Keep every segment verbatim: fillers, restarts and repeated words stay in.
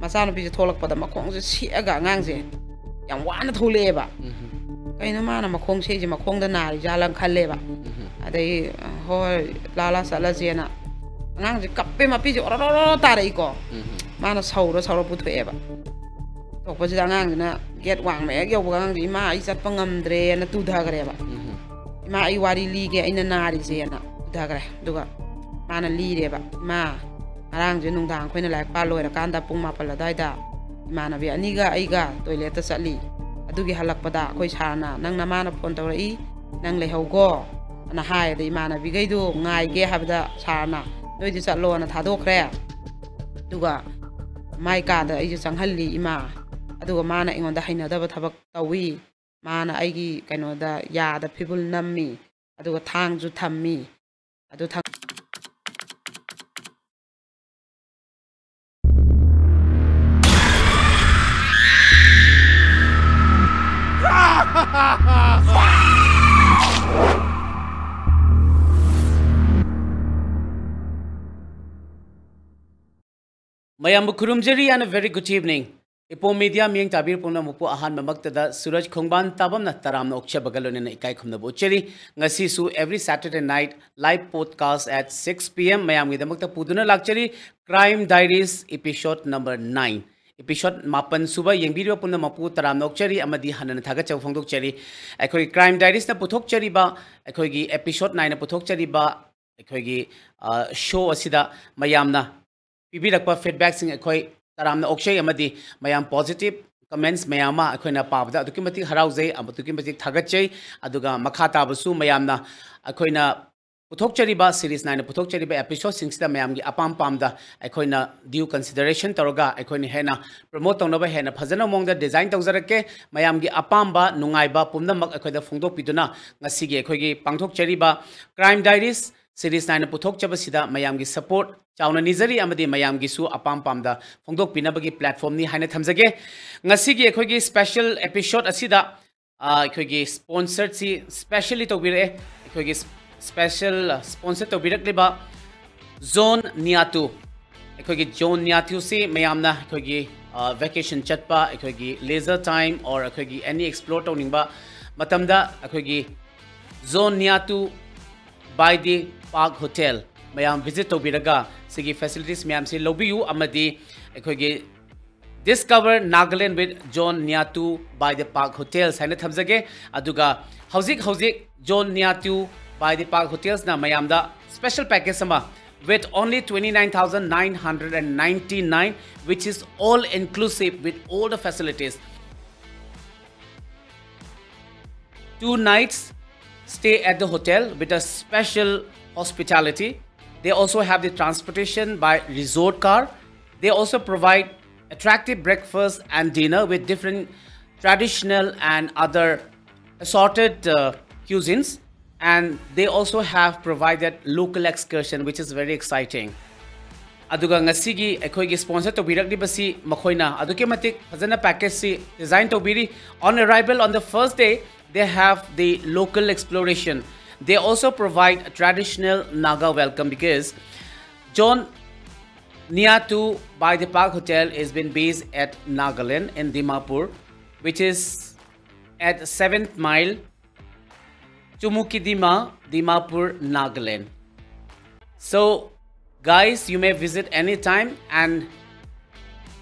ꯃꯆꯥꯅꯨꯄꯤꯁꯦ ꯊꯣꯛꯂꯛꯄꯗ ꯃꯈꯣꯡꯁꯦ ꯁꯦꯛꯑꯒ ꯑꯉꯥꯡꯁꯦ ꯌꯥꯝ ꯋꯥꯅ ꯊꯣꯛꯂꯛꯑꯦꯕ꯫ ꯀꯩꯅꯣ ꯃꯥꯅ ꯃꯈꯣꯡ ꯁꯦꯛꯏꯁꯦ, ꯃꯈꯣꯡꯗ ꯅꯥꯔꯤꯖꯥꯠꯂꯅ ꯈꯜꯂꯦꯕ꯫ ꯑꯗꯩ, "ꯑ, ꯍꯣꯏ, ꯂꯥ ꯂꯥ ꯆꯠꯂꯁꯦꯅ", ꯑꯉꯥꯡꯁꯦ ꯀꯞꯄꯦ, ꯃꯄꯤꯁꯦ ꯑꯣꯔꯣ ꯔꯣ ꯔꯣ ꯇꯥꯔꯛꯏꯀꯣ꯫ ꯃꯥꯅ ꯁꯧꯔ ꯁꯧꯔ ꯄꯨꯊꯣꯛꯑꯦꯕ꯫ ꯄꯨꯊꯣꯛꯄꯁꯤꯗ ꯑꯉꯥꯡꯁꯤꯅ ꯒꯦꯠ ꯋꯥꯡꯃ ꯍꯦꯛ ꯌꯧꯕꯒ ꯑꯉꯥꯡꯁꯦ, "ꯏꯃꯥ, ꯑꯩ ꯆꯠꯄ ꯉꯝꯗ꯭ꯔꯦꯅ" ꯇꯨꯊꯈ꯭ꯔꯦꯕ꯫ "ꯏꯃꯥ, ꯑꯩ ꯋꯥꯔꯤ ꯂꯤꯒꯦ, ꯑꯩꯅ ꯅꯥꯔꯤꯁꯦꯅ" ꯇꯨꯊꯈ꯭ꯔꯦ꯫ ꯑꯗꯨꯒ ꯃꯥꯅ ꯂꯤꯔꯦꯕ, "ꯏꯃꯥ, ꯉꯔꯥꯡꯁꯦ ꯅꯨꯡꯗꯥꯡ ꯑꯩꯈꯣꯏꯅ ꯂꯥꯏꯔꯤꯛ ꯄꯥ ꯂꯣꯏꯔꯀꯥꯟꯗ ꯄꯨꯡ ꯃꯥꯄꯜ ꯑꯗꯨꯋꯥꯏꯗ ꯏꯃꯥꯟꯅꯕꯤ ꯑꯅꯤꯒ ꯑꯩꯒ ꯇꯣꯏꯂꯦꯠꯇ ꯆꯠꯂꯤ꯫ ꯑꯗꯨꯒꯤ ꯍꯜꯂꯛꯄꯗ ꯑꯩꯈꯣꯏ ꯁꯥꯔꯅ, 'ꯅꯪ ꯅꯃꯥꯅ ꯐꯣꯟ ꯇꯧꯔꯛꯏ, ꯅꯪ ꯂꯩꯍꯧꯒꯣ,' ꯑꯅ ꯍꯥꯏ꯫ ꯑꯗ ꯏꯃꯥꯟꯅꯕꯤꯈꯩꯗꯨ ꯉꯥꯏꯒꯦ ꯍꯥꯏꯕꯗ ꯁꯥꯔꯅ, 'ꯅꯣꯏꯗꯤ ꯆꯠꯂꯣꯅ' ꯊꯥꯗꯣꯛꯈ꯭ꯔꯦ꯫ ꯑꯗꯨꯒ ꯃꯥꯏ ꯀꯥꯗ ꯑꯩꯁꯦ ꯆꯪꯍꯜꯂꯤ ꯏꯃꯥ꯫ ꯑꯗꯨꯒ ꯃꯥꯅ ꯑꯩꯉꯣꯟꯗ ꯍꯩꯅꯗꯕ ꯊꯕꯛ ꯇꯧꯏ꯫ ꯃꯥꯅ ꯑꯩꯒꯤ ꯀꯩꯅꯣꯗ, ꯌꯥꯗ ꯐꯤꯕꯨꯜ ꯅꯝꯃꯤ꯫ ꯑꯗꯨꯒ ꯊꯥꯡꯁꯨ ꯊꯝꯃꯤ꯫ ꯑꯗꯨ ꯊꯝ- ꯃꯌꯥꯝꯕꯨ ꯈꯨꯔꯨꯝꯖꯔꯤ and a very good evening. Ipom media ꯃꯤꯠꯌꯦꯡ ꯇꯥꯕꯤꯔꯤꯕ ꯄꯨꯝꯅꯃꯛꯄꯨ ꯑꯍꯥꯟꯕꯃꯛꯇꯗ ꯁꯨꯔꯖ ꯈꯣꯡꯕꯥꯟ ꯇꯥꯕꯝꯅ ꯇꯔꯥꯝꯅ ꯑꯣꯛꯆꯕꯒ ꯂꯣꯏꯅꯅ ꯏꯀꯥꯏ ꯈꯨꯝꯅꯕ ꯎꯠꯆꯔꯤ꯫ ꯉꯁꯤꯁꯨ every Saturday night live podcast at six P M ꯃꯌꯥꯝꯒꯤꯗꯃꯛꯇ ꯄꯨꯗꯨꯅ ꯂꯥꯛꯆꯔꯤ꯫ Crime Diaries episode number nine, episode ꯃꯥꯄꯟ ꯁꯨꯕ ꯌꯦꯡꯕꯤꯔꯤꯕ ꯄꯨꯝꯅꯃꯛꯄꯨ ꯇꯔꯥꯝꯅ ꯑꯣꯛꯆꯔꯤ ꯑꯃꯗꯤ ꯍꯟꯅꯅ ꯊꯥꯒꯠꯆꯕ ꯐꯣꯡꯗꯣꯛꯆꯔꯤ꯫ ꯑꯩꯈꯣꯏ Crime Diariesꯅ ꯄꯨꯊꯣꯛꯆꯔꯤꯕ, ꯑꯩꯈꯣꯏꯒꯤ episode nineꯅ ꯄꯨꯊꯣꯛꯆꯔꯤꯕ ꯑꯩꯈꯣꯏꯒꯤ, ꯑ, show ꯑꯁꯤꯗ ꯃꯌꯥꯝꯅ ꯄꯤꯕꯤꯔꯛꯄ feedbackꯁꯤꯡ ꯑꯩꯈꯣꯏ ꯇꯔꯥꯝꯅ ꯑꯣꯛꯆꯩ ꯑꯃꯗꯤ ꯃꯌꯥꯝ positive comments ꯃꯌꯥꯝ ꯑꯃ ꯑꯩꯈꯣꯏꯅ ꯄꯥꯕꯗ ꯑꯗꯨꯛꯀꯤ ꯃꯇꯤꯛ ꯍꯔꯥꯎꯖꯩ, ꯑꯗꯨꯛꯀꯤ ꯃꯇꯤꯛ ꯊꯥꯒꯠꯆꯩ꯫ ꯑꯗꯨꯒ ꯃꯈꯥ ꯇꯥꯕꯁꯨ ꯃꯌꯥꯝꯅ ꯑꯩꯈꯣꯏꯅ ꯄꯨꯊꯣꯛꯆꯔꯤꯕ, series nineꯅ ꯄꯨꯊꯣꯛꯆꯔꯤꯕ episodeꯁꯤꯡꯁꯤꯗ ꯃꯌꯥꯝꯒꯤ ꯑꯄꯥꯝ ꯄꯥꯝꯗ ꯑꯩꯈꯣꯏꯅ due consideration ꯇꯧꯔꯒ ꯑꯩꯈꯣꯏꯅ ꯍꯦꯟꯅ promote ꯇꯧꯅꯕ ꯍꯦꯟꯅ ꯐꯖꯅ ꯃꯑꯣꯡꯗ design ꯇꯧꯖꯔꯛꯀꯦ꯫ ꯃꯌꯥꯝꯒꯤ ꯑꯄꯥꯝꯕ ꯅꯨꯡꯉꯥꯏꯕ ꯄꯨꯝꯅꯃꯛ ꯑꯩꯈꯣꯏꯗ ꯐꯣꯡꯗꯣꯛꯄꯤꯗꯨꯅ ꯉꯁꯤꯒꯤ ꯑꯩꯈꯣꯏꯒꯤ ꯄꯥꯡꯊꯣꯛꯆꯔꯤꯕ Crime Diaries series nineꯅ ꯄꯨꯊꯣꯛꯆꯕꯁꯤꯗ ꯃꯌꯥꯝꯒꯤ support ꯆꯥꯎꯅ ꯅꯤꯖꯔꯤ ꯑꯃꯗꯤ ꯃꯌꯥꯝꯒꯤꯁꯨ ꯑꯄꯥꯝ ꯄꯥꯝꯗ ꯐꯣꯡꯗꯣꯛꯄꯤꯅꯕꯒꯤ platformꯅꯤ ꯍꯥꯏꯅ ꯊꯝꯖꯒꯦ꯫ ꯉꯁꯤꯒꯤ ꯑꯩꯈꯣꯏꯒꯤ special episode ꯑꯁꯤꯗ, ꯑ, ꯑꯩꯈꯣꯏꯒꯤ sponsorꯁꯤ specially ꯇꯧꯕꯤꯔꯛꯑꯦ꯫ ꯑꯩꯈꯣꯏꯒꯤ special sponsor ꯇꯧꯕꯤꯔꯛꯂꯤꯕ Zone Niatu, ꯑꯩꯈꯣꯏꯒꯤ ꯖꯣꯟ ꯅꯤꯌꯥꯇꯨꯁꯤ ꯃꯌꯥꯝꯅ ꯑꯩꯈꯣꯏꯒꯤ ꯚꯦꯀꯦꯁꯟ ꯆꯠꯄ, ꯑꯩꯈꯣꯏꯒꯤ ꯂꯦꯖꯔ ꯇꯥꯏꯝ ꯑꯣꯔ ꯑꯩꯈꯣꯏꯒꯤ ꯑꯦꯅꯤ ꯑꯦꯛꯁꯄ꯭ꯂꯣꯔ ꯇꯧꯅꯤꯡꯕ ꯃꯇꯝꯗ ꯑꯩꯈꯣꯏꯒꯤ ꯖꯣꯟ ꯅꯤꯌꯥꯇꯨ by the Park Hotel ꯃꯌꯥꯝ ꯚꯤꯖꯤꯠ ꯇꯧꯕꯤꯔꯒ ꯁꯤꯒꯤ ꯐꯦꯁꯤꯂꯤꯇꯤꯁ ꯃꯌꯥꯝꯁꯤ ꯂꯧꯕꯤꯌꯨ꯫ ꯑꯃꯗꯤ ꯑꯩꯈꯣꯏꯒꯤ Discover Nagaland with John Niatu by the Park Hotels ꯍꯥꯏꯅ ꯊꯝꯖꯒꯦ꯫ ꯑꯗꯨꯒ ꯍꯧꯖꯤꯛ ꯍꯧꯖꯤꯛ ꯖꯣꯟ ꯅꯤꯌꯥꯇꯨ by the Park Hotelsꯅ ꯃꯌꯥꯝꯗ ꯁ꯭ꯄꯦꯁꯦꯜ ꯄꯦꯀꯦꯖ ꯑꯃ with only twenty nine thousand nine hundred and ninety nine, which is all inclusive with all the facilities. Two nights stay at the hotel with a special hospitality. They also have the transportation by resort car. They also provide attractive breakfast and dinner with different traditional and other assorted uh, cuisines. And they also have provided local excursion, which is very exciting. ꯑꯗꯨꯒ ꯉꯁꯤꯒꯤ ꯑꯩꯈꯣꯏꯒꯤ sponsor ꯇꯧꯕꯤꯔꯛꯂꯤꯕꯁꯤ ꯃꯈꯣꯏꯅ ꯑꯗꯨꯛꯀꯤ ꯃꯇꯤꯛ ꯐꯖꯅ ꯄꯦꯀꯦꯖꯁꯤ design ꯇꯧꯕꯤꯔꯤ꯫ On arrival on the first day, they have the local exploration. They also provide traditional Naga welcome because John Niatu by the Park Hotel has been based at Nagaland in Dimapur, which is at seventh mile, Chumukidima, Dimapur, Nagaland. So, guys, you may visit anytime and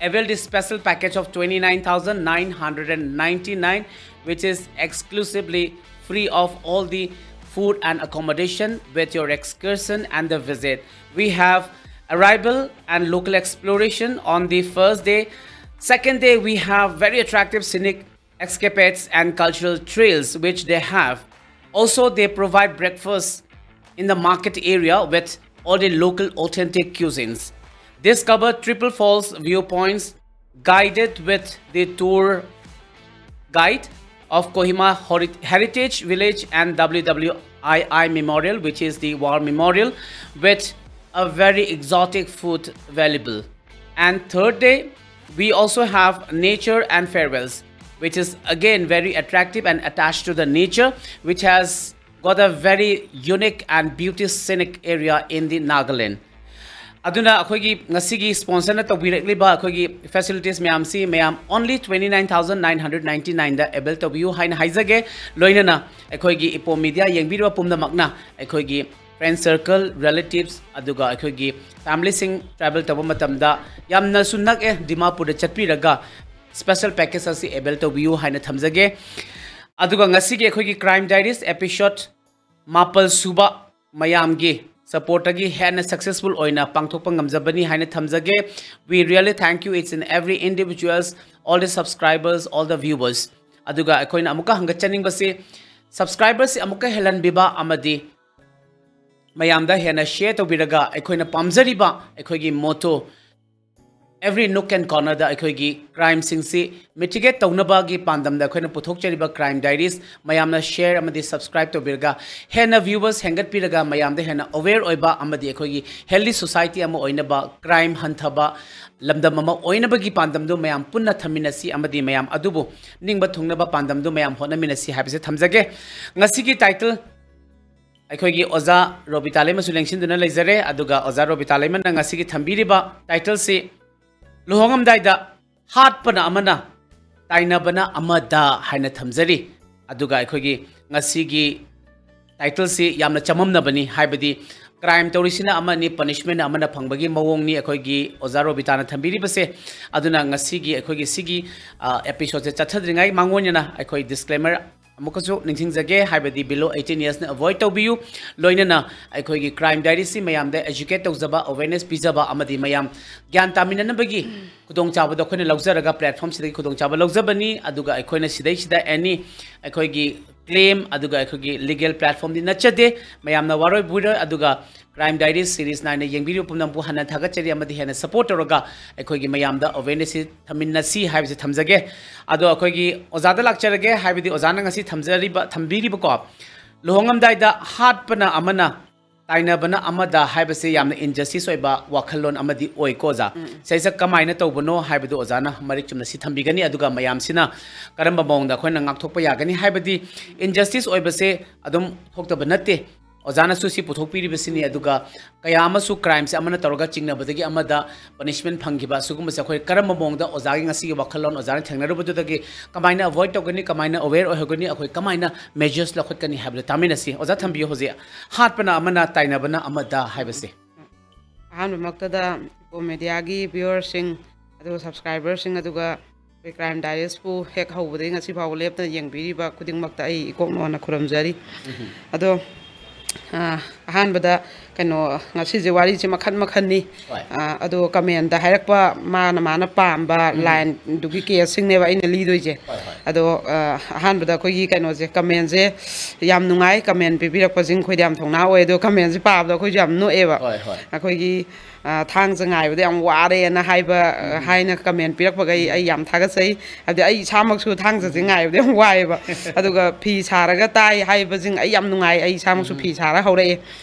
avail this special package of twenty nine thousand nine hundred and ninety nine, which is exclusively free of all the food and accommodation with your excursion and the visit. We have arrival and local exploration on the first day. Second day, we have very attractive scenic escapades and cultural trails which they have. Also, they provide breakfast in the market area with all the local authentic cuisines. Discover Triple Falls viewpoints guided with the tour guide of Kohima Hori- Heritage Village and W W I I Memorial, which is the war memorial, with a very exotic food available. And third day, we also have Nature and Farewells, which is again very attractive and attached to the nature, which has got a very unique and beauty scenic area in the Nagaland. ꯑꯗꯨꯅ ꯑꯩꯈꯣꯏꯒꯤ ꯉꯁꯤꯒꯤ ꯁ꯭ꯄꯣꯟꯁꯔꯅ ꯇꯧꯕꯤꯔꯛꯂꯤꯕ ꯑꯩꯈꯣꯏꯒꯤ facilities ꯃꯌꯥꯝꯁꯤ ꯃꯌꯥꯝ only twenty nine thousand nine hundred ninety nineꯗ ꯑꯦꯕꯦꯜ ꯇꯧꯕꯤꯌꯨ ꯍꯥꯏꯅ ꯍꯥꯏꯖꯒꯦ꯫ ꯂꯣꯏꯅꯅ ꯑꯩꯈꯣꯏꯒꯤ ꯏꯄꯣꯝ ꯃꯤꯗꯤꯌꯥ ꯌꯦꯡꯕꯤꯔꯤꯕ ꯄꯨꯝꯅꯃꯛꯅ ꯑꯩꯈꯣꯏꯒꯤ ꯐ꯭ꯔꯦꯟ ꯁꯔꯀꯜ, ꯔꯤꯂꯦꯇꯤꯚꯁ, ꯑꯗꯨꯒ ꯑꯩꯈꯣꯏꯒꯤ ꯐꯦꯃꯤꯂꯤꯁꯤꯡ ꯇ꯭ꯔꯥꯚꯦꯜ ꯇꯧꯕ ꯃꯇꯝꯗ ꯌꯥꯝꯅꯁꯨ ꯅꯛꯑꯦ, ꯗꯤꯃꯥꯄꯨꯔꯗ ꯆꯠꯄꯤꯔꯒ ꯁ꯭ꯄꯦꯁꯦꯜ ꯄꯦꯀꯦꯖ ꯑꯁꯤ ꯑꯦꯕꯦꯜ ꯇꯧꯕꯤꯌꯨ ꯍꯥꯏꯅ ꯊꯝꯖꯒꯦ꯫ ꯑꯗꯨꯒ ꯉꯁꯤꯒꯤ ꯑꯩꯈꯣꯏꯒꯤ ꯀ꯭ꯔꯥꯏꯝ ꯗꯥꯏꯔꯤꯁ ꯑꯦꯄꯤꯁꯣꯗ ꯃꯥꯄꯜ ꯁꯨꯕ ꯃꯌꯥꯝꯒꯤ ꯁꯄꯣꯔꯠꯇꯒꯤ ꯍꯦꯟꯅ ꯁꯛꯁꯦꯁꯐꯨꯜ ꯑꯣꯏꯅ ꯄꯥꯡꯊꯣꯛꯄ ꯉꯝꯖꯕꯅꯤ ꯍꯥꯏꯅ ꯊꯝꯖꯒꯦ꯫ We really thank you each and every individuals, all the subscribers, all the viewers. ꯑꯗꯨꯒ ꯑꯩꯈꯣꯏꯅ ꯑꯃꯨꯛꯀ ꯍꯪꯒꯠꯆꯅꯤꯡꯕꯁꯤ, ꯁꯕꯁꯀ꯭ꯔꯥꯏꯕꯔꯁꯤ ꯑꯃꯨꯛꯀ ꯍꯦꯜꯍꯟꯕꯤꯕ ꯑꯃꯗꯤ ꯃꯌꯥꯝꯗ ꯍꯦꯟꯅ ꯁꯤꯌꯔ ꯇꯧꯕꯤꯔꯒ ꯑꯩꯈꯣꯏꯅ ꯄꯥꯝꯖꯔꯤꯕ ꯑꯩꯈꯣꯏꯒꯤ motto every nook and cornerꯗ ꯑꯩꯈꯣꯏꯒꯤ ꯀ꯭ꯔꯥꯏꯝꯁꯤꯡꯁꯤ ꯃꯤꯇꯤꯒꯦꯠ ꯇꯧꯅꯕꯒꯤ ꯄꯥꯟꯗꯝꯗ ꯑꯩꯈꯣꯏꯅ ꯄꯨꯊꯣꯛꯆꯔꯤꯕ ꯀ꯭ꯔꯥꯏꯝ ꯗꯥꯏꯔꯤꯁ ꯃꯌꯥꯝꯅ ꯁꯤꯌꯔ ꯑꯃꯗꯤ ꯁꯕꯁꯀ꯭ꯔꯥꯏꯕ ꯇꯧꯕꯤꯔꯒ ꯍꯦꯟꯅ ꯚ꯭ꯌꯨꯋꯔꯁ ꯍꯦꯟꯒꯠꯄꯤꯔꯒ ꯃꯌꯥꯝꯗ ꯍꯦꯟꯅ ꯑꯋꯦꯌꯔ ꯑꯣꯏꯕ ꯑꯃꯗꯤ ꯑꯩꯈꯣꯏꯒꯤ ꯍꯦꯜꯗꯤ ꯁꯣꯁꯥꯏꯇꯤ ꯑꯃ ꯑꯣꯏꯅꯕ, ꯀ꯭ꯔꯥꯏꯝ ꯍꯟꯊꯕ ꯂꯝꯗꯝ ꯑꯃ ꯑꯣꯏꯅꯕꯒꯤ ꯄꯥꯟꯗꯝꯗꯨ ꯃꯌꯥꯝ ꯄꯨꯟꯅ ꯊꯝꯃꯤꯟꯅꯁꯤ ꯑꯃꯗꯤ ꯃꯌꯥꯝ ꯑꯗꯨꯕꯨ ꯅꯤꯡꯕ ꯊꯨꯡꯅꯕ ꯄꯥꯟꯗꯝꯗꯨ ꯃꯌꯥꯝ ꯍꯣꯠꯅꯃꯤꯟꯅꯁꯤ ꯍꯥꯏꯕꯁꯦ ꯊꯝꯖꯒꯦ꯫ ꯉꯁꯤꯒꯤ ꯇꯥꯏꯇꯜ ꯑꯩꯈꯣꯏꯒꯤ ꯑꯣꯖꯥ ꯔꯣꯕꯤꯇꯥ ꯂꯩꯃꯁꯨ ꯂꯦꯡꯁꯤꯟꯗꯨꯅ ꯂꯩꯖꯔꯦ꯫ ꯑꯗꯨꯒ ꯑꯣꯖꯥ ꯔꯣꯕꯤꯇꯥ ꯂꯩꯃꯅ ꯉꯁꯤꯒꯤ ꯊꯝꯕꯤꯔꯤꯕ ꯇꯥꯏꯇꯜꯁꯤ ꯂꯨꯍꯣꯡꯉꯝꯗꯥꯏꯗ ꯍꯥꯠꯄꯅ ꯑꯃꯅ, ꯇꯥꯏꯅꯕꯅ ꯑꯃꯗ ꯍꯥꯏꯅ ꯊꯝꯖꯔꯤ꯫ ꯑꯗꯨꯒ ꯑꯩꯈꯣꯏꯒꯤ ꯉꯁꯤꯒꯤ ꯇꯥꯏꯇꯜꯁꯤ ꯌꯥꯝꯅ ꯆꯃꯝꯅꯕꯅꯤ, ꯍꯥꯏꯕꯗꯤ ꯀ꯭ꯔꯥꯏꯝ ꯇꯧꯔꯤꯁꯤꯅ ꯑꯃꯅꯤ, ꯄꯅꯤꯁꯃꯦꯟ ꯑꯃꯅ ꯐꯪꯕꯒꯤ ꯃꯑꯣꯡꯅꯤ ꯑꯩꯈꯣꯏꯒꯤ ꯑꯣꯖꯥ ꯔꯣꯕꯤꯇꯥꯅ ꯊꯝꯕꯤꯔꯤꯕꯁꯦ꯫ ꯑꯗꯨꯅ ꯉꯁꯤꯒꯤ ꯑꯩꯈꯣꯏꯒꯤ ꯁꯤꯒꯤ ꯑꯦꯄꯤꯁꯣꯗꯁꯦ ꯆꯠꯊꯗ꯭ꯔꯤꯉꯩ ꯃꯥꯡꯑꯣꯏꯅꯅ ꯑꯩꯈꯣꯏ ꯗꯤꯁꯀ꯭ꯂꯦꯃꯔ ꯑꯃꯨꯛꯀꯁꯨ ꯅꯤꯡꯁꯤꯡꯖꯒꯦ, ꯍꯥꯏꯕꯗꯤ below eighteen yearsꯅ ꯑꯦꯚꯣꯏꯗ ꯇꯧꯕꯤꯌꯨ꯫ ꯂꯣꯏꯅꯅ ꯑꯩꯈꯣꯏꯒꯤ ꯀ꯭ꯔꯥꯏꯝ ꯗꯥꯏꯔꯤꯁꯤ ꯃꯌꯥꯝꯗ ꯑꯦꯖꯨꯀꯦꯠ ꯇꯧꯖꯕ, ꯑꯋꯦꯔꯅꯦꯁ ꯄꯤꯖꯕ ꯑꯃꯗꯤ ꯃꯌꯥꯝ ꯒ꯭ꯌꯥꯟ ꯇꯥꯃꯤꯟꯅꯅꯕꯒꯤ ꯈꯨꯗꯣꯡꯆꯥꯕꯗꯣ ꯑꯩꯈꯣꯏꯅ ꯂꯧꯖꯔꯒ, ꯄ꯭ꯂꯦꯠꯐꯣꯝꯁꯤꯗꯒꯤ ꯈꯨꯗꯣꯡꯆꯥꯕ ꯂꯧꯖꯕꯅꯤ꯫ ꯑꯗꯨꯒ ꯑꯩꯈꯣꯏꯅ ꯁꯤꯗꯩꯁꯤꯗ ꯑꯦꯅꯤ ꯑꯩꯈꯣꯏꯒꯤ ꯀ꯭ꯂꯦꯝ ꯑꯗꯨꯒ ꯑꯩꯈꯣꯏꯒꯤ ꯂꯤꯒꯦꯜ ꯄ꯭ꯂꯦꯠꯐꯣꯝꯗꯤ ꯅꯠꯆꯗꯦ꯫ ꯃꯌꯥꯝꯅ ꯋꯥꯔꯣꯏ ꯕꯨꯏꯔꯣꯏ꯫ ꯑꯗꯨꯒ ꯀ꯭ꯔꯥꯏꯝ ꯗꯥꯏꯔꯤꯁ ꯁꯤꯔꯤꯁ ꯅꯥꯏꯅ ꯌꯦꯡꯕꯤꯔꯤꯕ ꯄꯨꯝꯅꯃꯛꯄꯨ ꯍꯟꯅ ꯊꯥꯒꯠꯆꯔꯤ ꯑꯃꯗꯤ ꯍꯦꯟꯅ ꯁꯄꯣꯔꯠ ꯇꯧꯔꯒ ꯑꯩꯈꯣꯏꯒꯤ ꯃꯌꯥꯝꯗ ꯑꯋꯦꯔꯅꯦꯁꯁꯤ ꯊꯝꯃꯤꯟꯅꯁꯤ ꯍꯥꯏꯕꯁꯤ ꯊꯝꯖꯒꯦ꯫ ꯑꯗꯣ ꯑꯩꯈꯣꯏꯒꯤ ꯑꯣꯖꯥꯗ ꯂꯥꯛꯆꯔꯒꯦ, ꯍꯥꯏꯕꯗꯤ ꯑꯣꯖꯥꯅ ꯉꯁꯤ ꯊꯝꯖꯔꯤꯕ, ꯊꯝꯕꯤꯔꯤꯕꯀꯣ, ꯂꯨꯍꯣꯡꯉꯝꯗꯥꯏꯗ ꯍꯥꯠꯄꯅ ꯑꯃꯅ, ꯇꯥꯏꯅꯕꯅ ꯑꯃꯗ ꯍꯥꯏꯕꯁꯦ ꯌꯥꯝꯅ ꯏꯟꯖꯁꯇꯤꯁ ꯑꯣꯏꯕ ꯋꯥꯈꯜꯂꯣꯟ ꯑꯃꯗꯤ ꯑꯣꯏꯀꯣ ꯑꯣꯖꯥ꯫ ꯁꯤꯁꯦ ꯀꯃꯥꯏꯅ ꯇꯧꯕꯅꯣ ꯍꯥꯏꯕꯗꯨ ꯑꯣꯖꯥꯅ ꯃꯔꯤꯛ ꯆꯨꯝꯅ ꯁꯤ ꯊꯝꯕꯤꯒꯅꯤ, ꯑꯗꯨꯒ ꯃꯌꯥꯝꯁꯤꯅ ꯀꯔꯝꯕ ꯃꯑꯣꯡꯗ ꯑꯩꯈꯣꯏꯅ ꯉꯥꯛꯊꯣꯛꯄ ꯌꯥꯒꯅꯤ? ꯍꯥꯏꯕꯗꯤ ꯏꯟꯖꯁꯇꯤꯁ ꯑꯣꯏꯕꯁꯦ ꯑꯗꯨꯝ ꯊꯣꯛꯇꯕ ꯅꯠꯇꯦ꯫ ꯑꯣꯖꯥꯅꯁꯨ ꯁꯤ ꯄꯨꯊꯣꯛꯄꯤꯔꯤꯕꯁꯤꯅꯤ꯫ ꯑꯗꯨꯒ ꯀꯌꯥ ꯑꯃꯁꯨ crimeꯁꯦ ꯑꯃꯅ ꯇꯧꯔꯒ ꯆꯤꯡꯅꯕꯗꯒꯤ ꯑꯃꯗ punishment ꯐꯪꯈꯤꯕ, ꯁꯤꯒꯨꯝꯕꯁꯦ ꯑꯩꯈꯣꯏ ꯀꯔꯝꯕ ꯃꯑꯣꯡꯗ ꯑꯣꯖꯥꯒꯤ ꯉꯁꯤꯒꯤ ꯋꯥꯈꯜꯂꯣꯟ, ꯑꯣꯖꯥꯅ ꯊꯦꯡꯅꯔꯨꯕꯗꯨꯗꯒꯤ ꯀꯃꯥꯏꯅ avoid ꯇꯧꯒꯅꯤ, ꯀꯃꯥꯏꯅ aware ꯑꯣꯏꯍꯧꯒꯅꯤ, ꯑꯩꯈꯣꯏ ꯀꯃꯥꯏꯅ measures ꯂꯧꯈꯠꯀꯅꯤ ꯍꯥꯏꯕꯗꯣ ꯇꯥꯃꯤꯟꯅꯁꯤ꯫ ꯑꯣꯖꯥ ꯊꯝꯕꯤꯌꯨ꯫ ꯍꯧꯖꯤꯛ ꯍꯥꯠꯄꯅ ꯑꯃꯅ, ꯇꯥꯏꯅꯕꯅ ꯑꯃꯗ ꯍꯥꯏꯕꯁꯦ꯫ ꯑꯍꯥꯟꯕꯃꯛꯇꯗ ꯏꯄꯣꯝ ꯃꯦꯗꯤꯌꯥꯒꯤ viewerꯁꯤꯡ, ꯑꯗꯨꯒ subscriberꯁꯤꯡ, ꯑꯗꯨꯒ ꯑꯩꯈꯣꯏ Crime Diaryꯁꯄꯨ ꯍꯦꯛ ꯍꯧꯕꯗꯒꯤ ꯉꯁꯤ ꯐꯥꯎꯕ ꯂꯦꯞꯇꯅ ꯌꯦꯡꯕꯤꯔꯤꯕ ꯈꯨꯗꯤꯡꯃꯛꯇ ꯑꯩ ꯏꯀꯣꯛ ꯅꯣꯟꯅ ꯈꯨꯔꯨꯝꯖꯔꯤ꯫ ꯑꯗꯣ, ꯑ, ꯑꯍꯥꯟꯕꯗ ꯀꯩꯅꯣ, ꯉꯁꯤꯁꯦ ꯋꯥꯔꯤꯁꯦ ꯃꯈꯟ ꯃꯈꯟꯅꯤ꯫ ꯍꯣꯏ꯫ ꯑ, ꯑꯗꯣ commentꯇ ꯍꯥꯏꯔꯛꯄ ꯃꯥꯅ ꯃꯥꯅ ꯄꯥꯝꯕ lineꯗꯨꯒꯤ caseꯁꯤꯡꯅꯦꯕ ꯑꯩꯅ ꯂꯤꯗꯣꯏꯁꯦ꯫ ꯍꯣꯏ, ꯍꯣꯏ꯫ ꯑꯗꯣ, ꯑ, ꯑꯍꯥꯟꯕꯗ ꯑꯩꯈꯣꯏꯒꯤ ꯀꯩꯅꯣꯁꯦ, commentꯁꯦ ꯌꯥꯝ ꯅꯨꯡꯉꯥꯏ꯫ Comment ꯄꯤꯕꯤꯔꯛꯄꯁꯤꯡ ꯑꯩꯈꯣꯏꯗ ꯌꯥꯝ ꯊꯧꯅꯥ ꯑꯣꯏ꯫ ꯑꯗꯣ commentꯁꯦ ꯄꯥꯕꯗ ꯑꯩꯈꯣꯏꯁꯨ ꯌꯥꯝ ꯅꯣꯛꯑꯦꯕ꯫ ꯍꯣꯏ, ꯍꯣꯏ꯫ ꯑꯩꯈꯣꯏꯒꯤ, ꯑ, ꯊꯥꯡꯖ ꯉꯥꯏꯕꯗ ꯌꯥꯝ ꯋꯥꯔꯦꯅ ꯍꯥꯏꯕ, ꯑ, ꯍꯥꯏꯅ comment ꯄꯤꯔꯛꯄꯈꯩ ꯑꯩ ꯌꯥꯝ ꯊꯥꯒꯠꯆꯩ꯫ ꯍꯥꯏꯕꯗꯤ ꯑꯩ ꯏꯁꯥꯃꯛꯁꯨ ꯊꯥꯡꯖꯁꯦ ꯉꯥꯏꯕꯗ ꯌꯥꯝ ꯋꯥꯏꯑꯦꯕ꯫ ꯑꯗꯨꯒ ꯐꯤ ꯁꯥꯔꯒ ꯇꯥꯏ ꯍꯥꯏꯕꯁꯤꯡ ꯑꯩ ꯌꯥꯝ ꯅꯨꯡꯉꯥꯏ꯫ ꯑꯩ ꯏꯁꯥꯃꯛꯁꯨ ꯐꯤ ꯁꯥꯔ ꯍꯧꯔꯛꯑꯦ꯫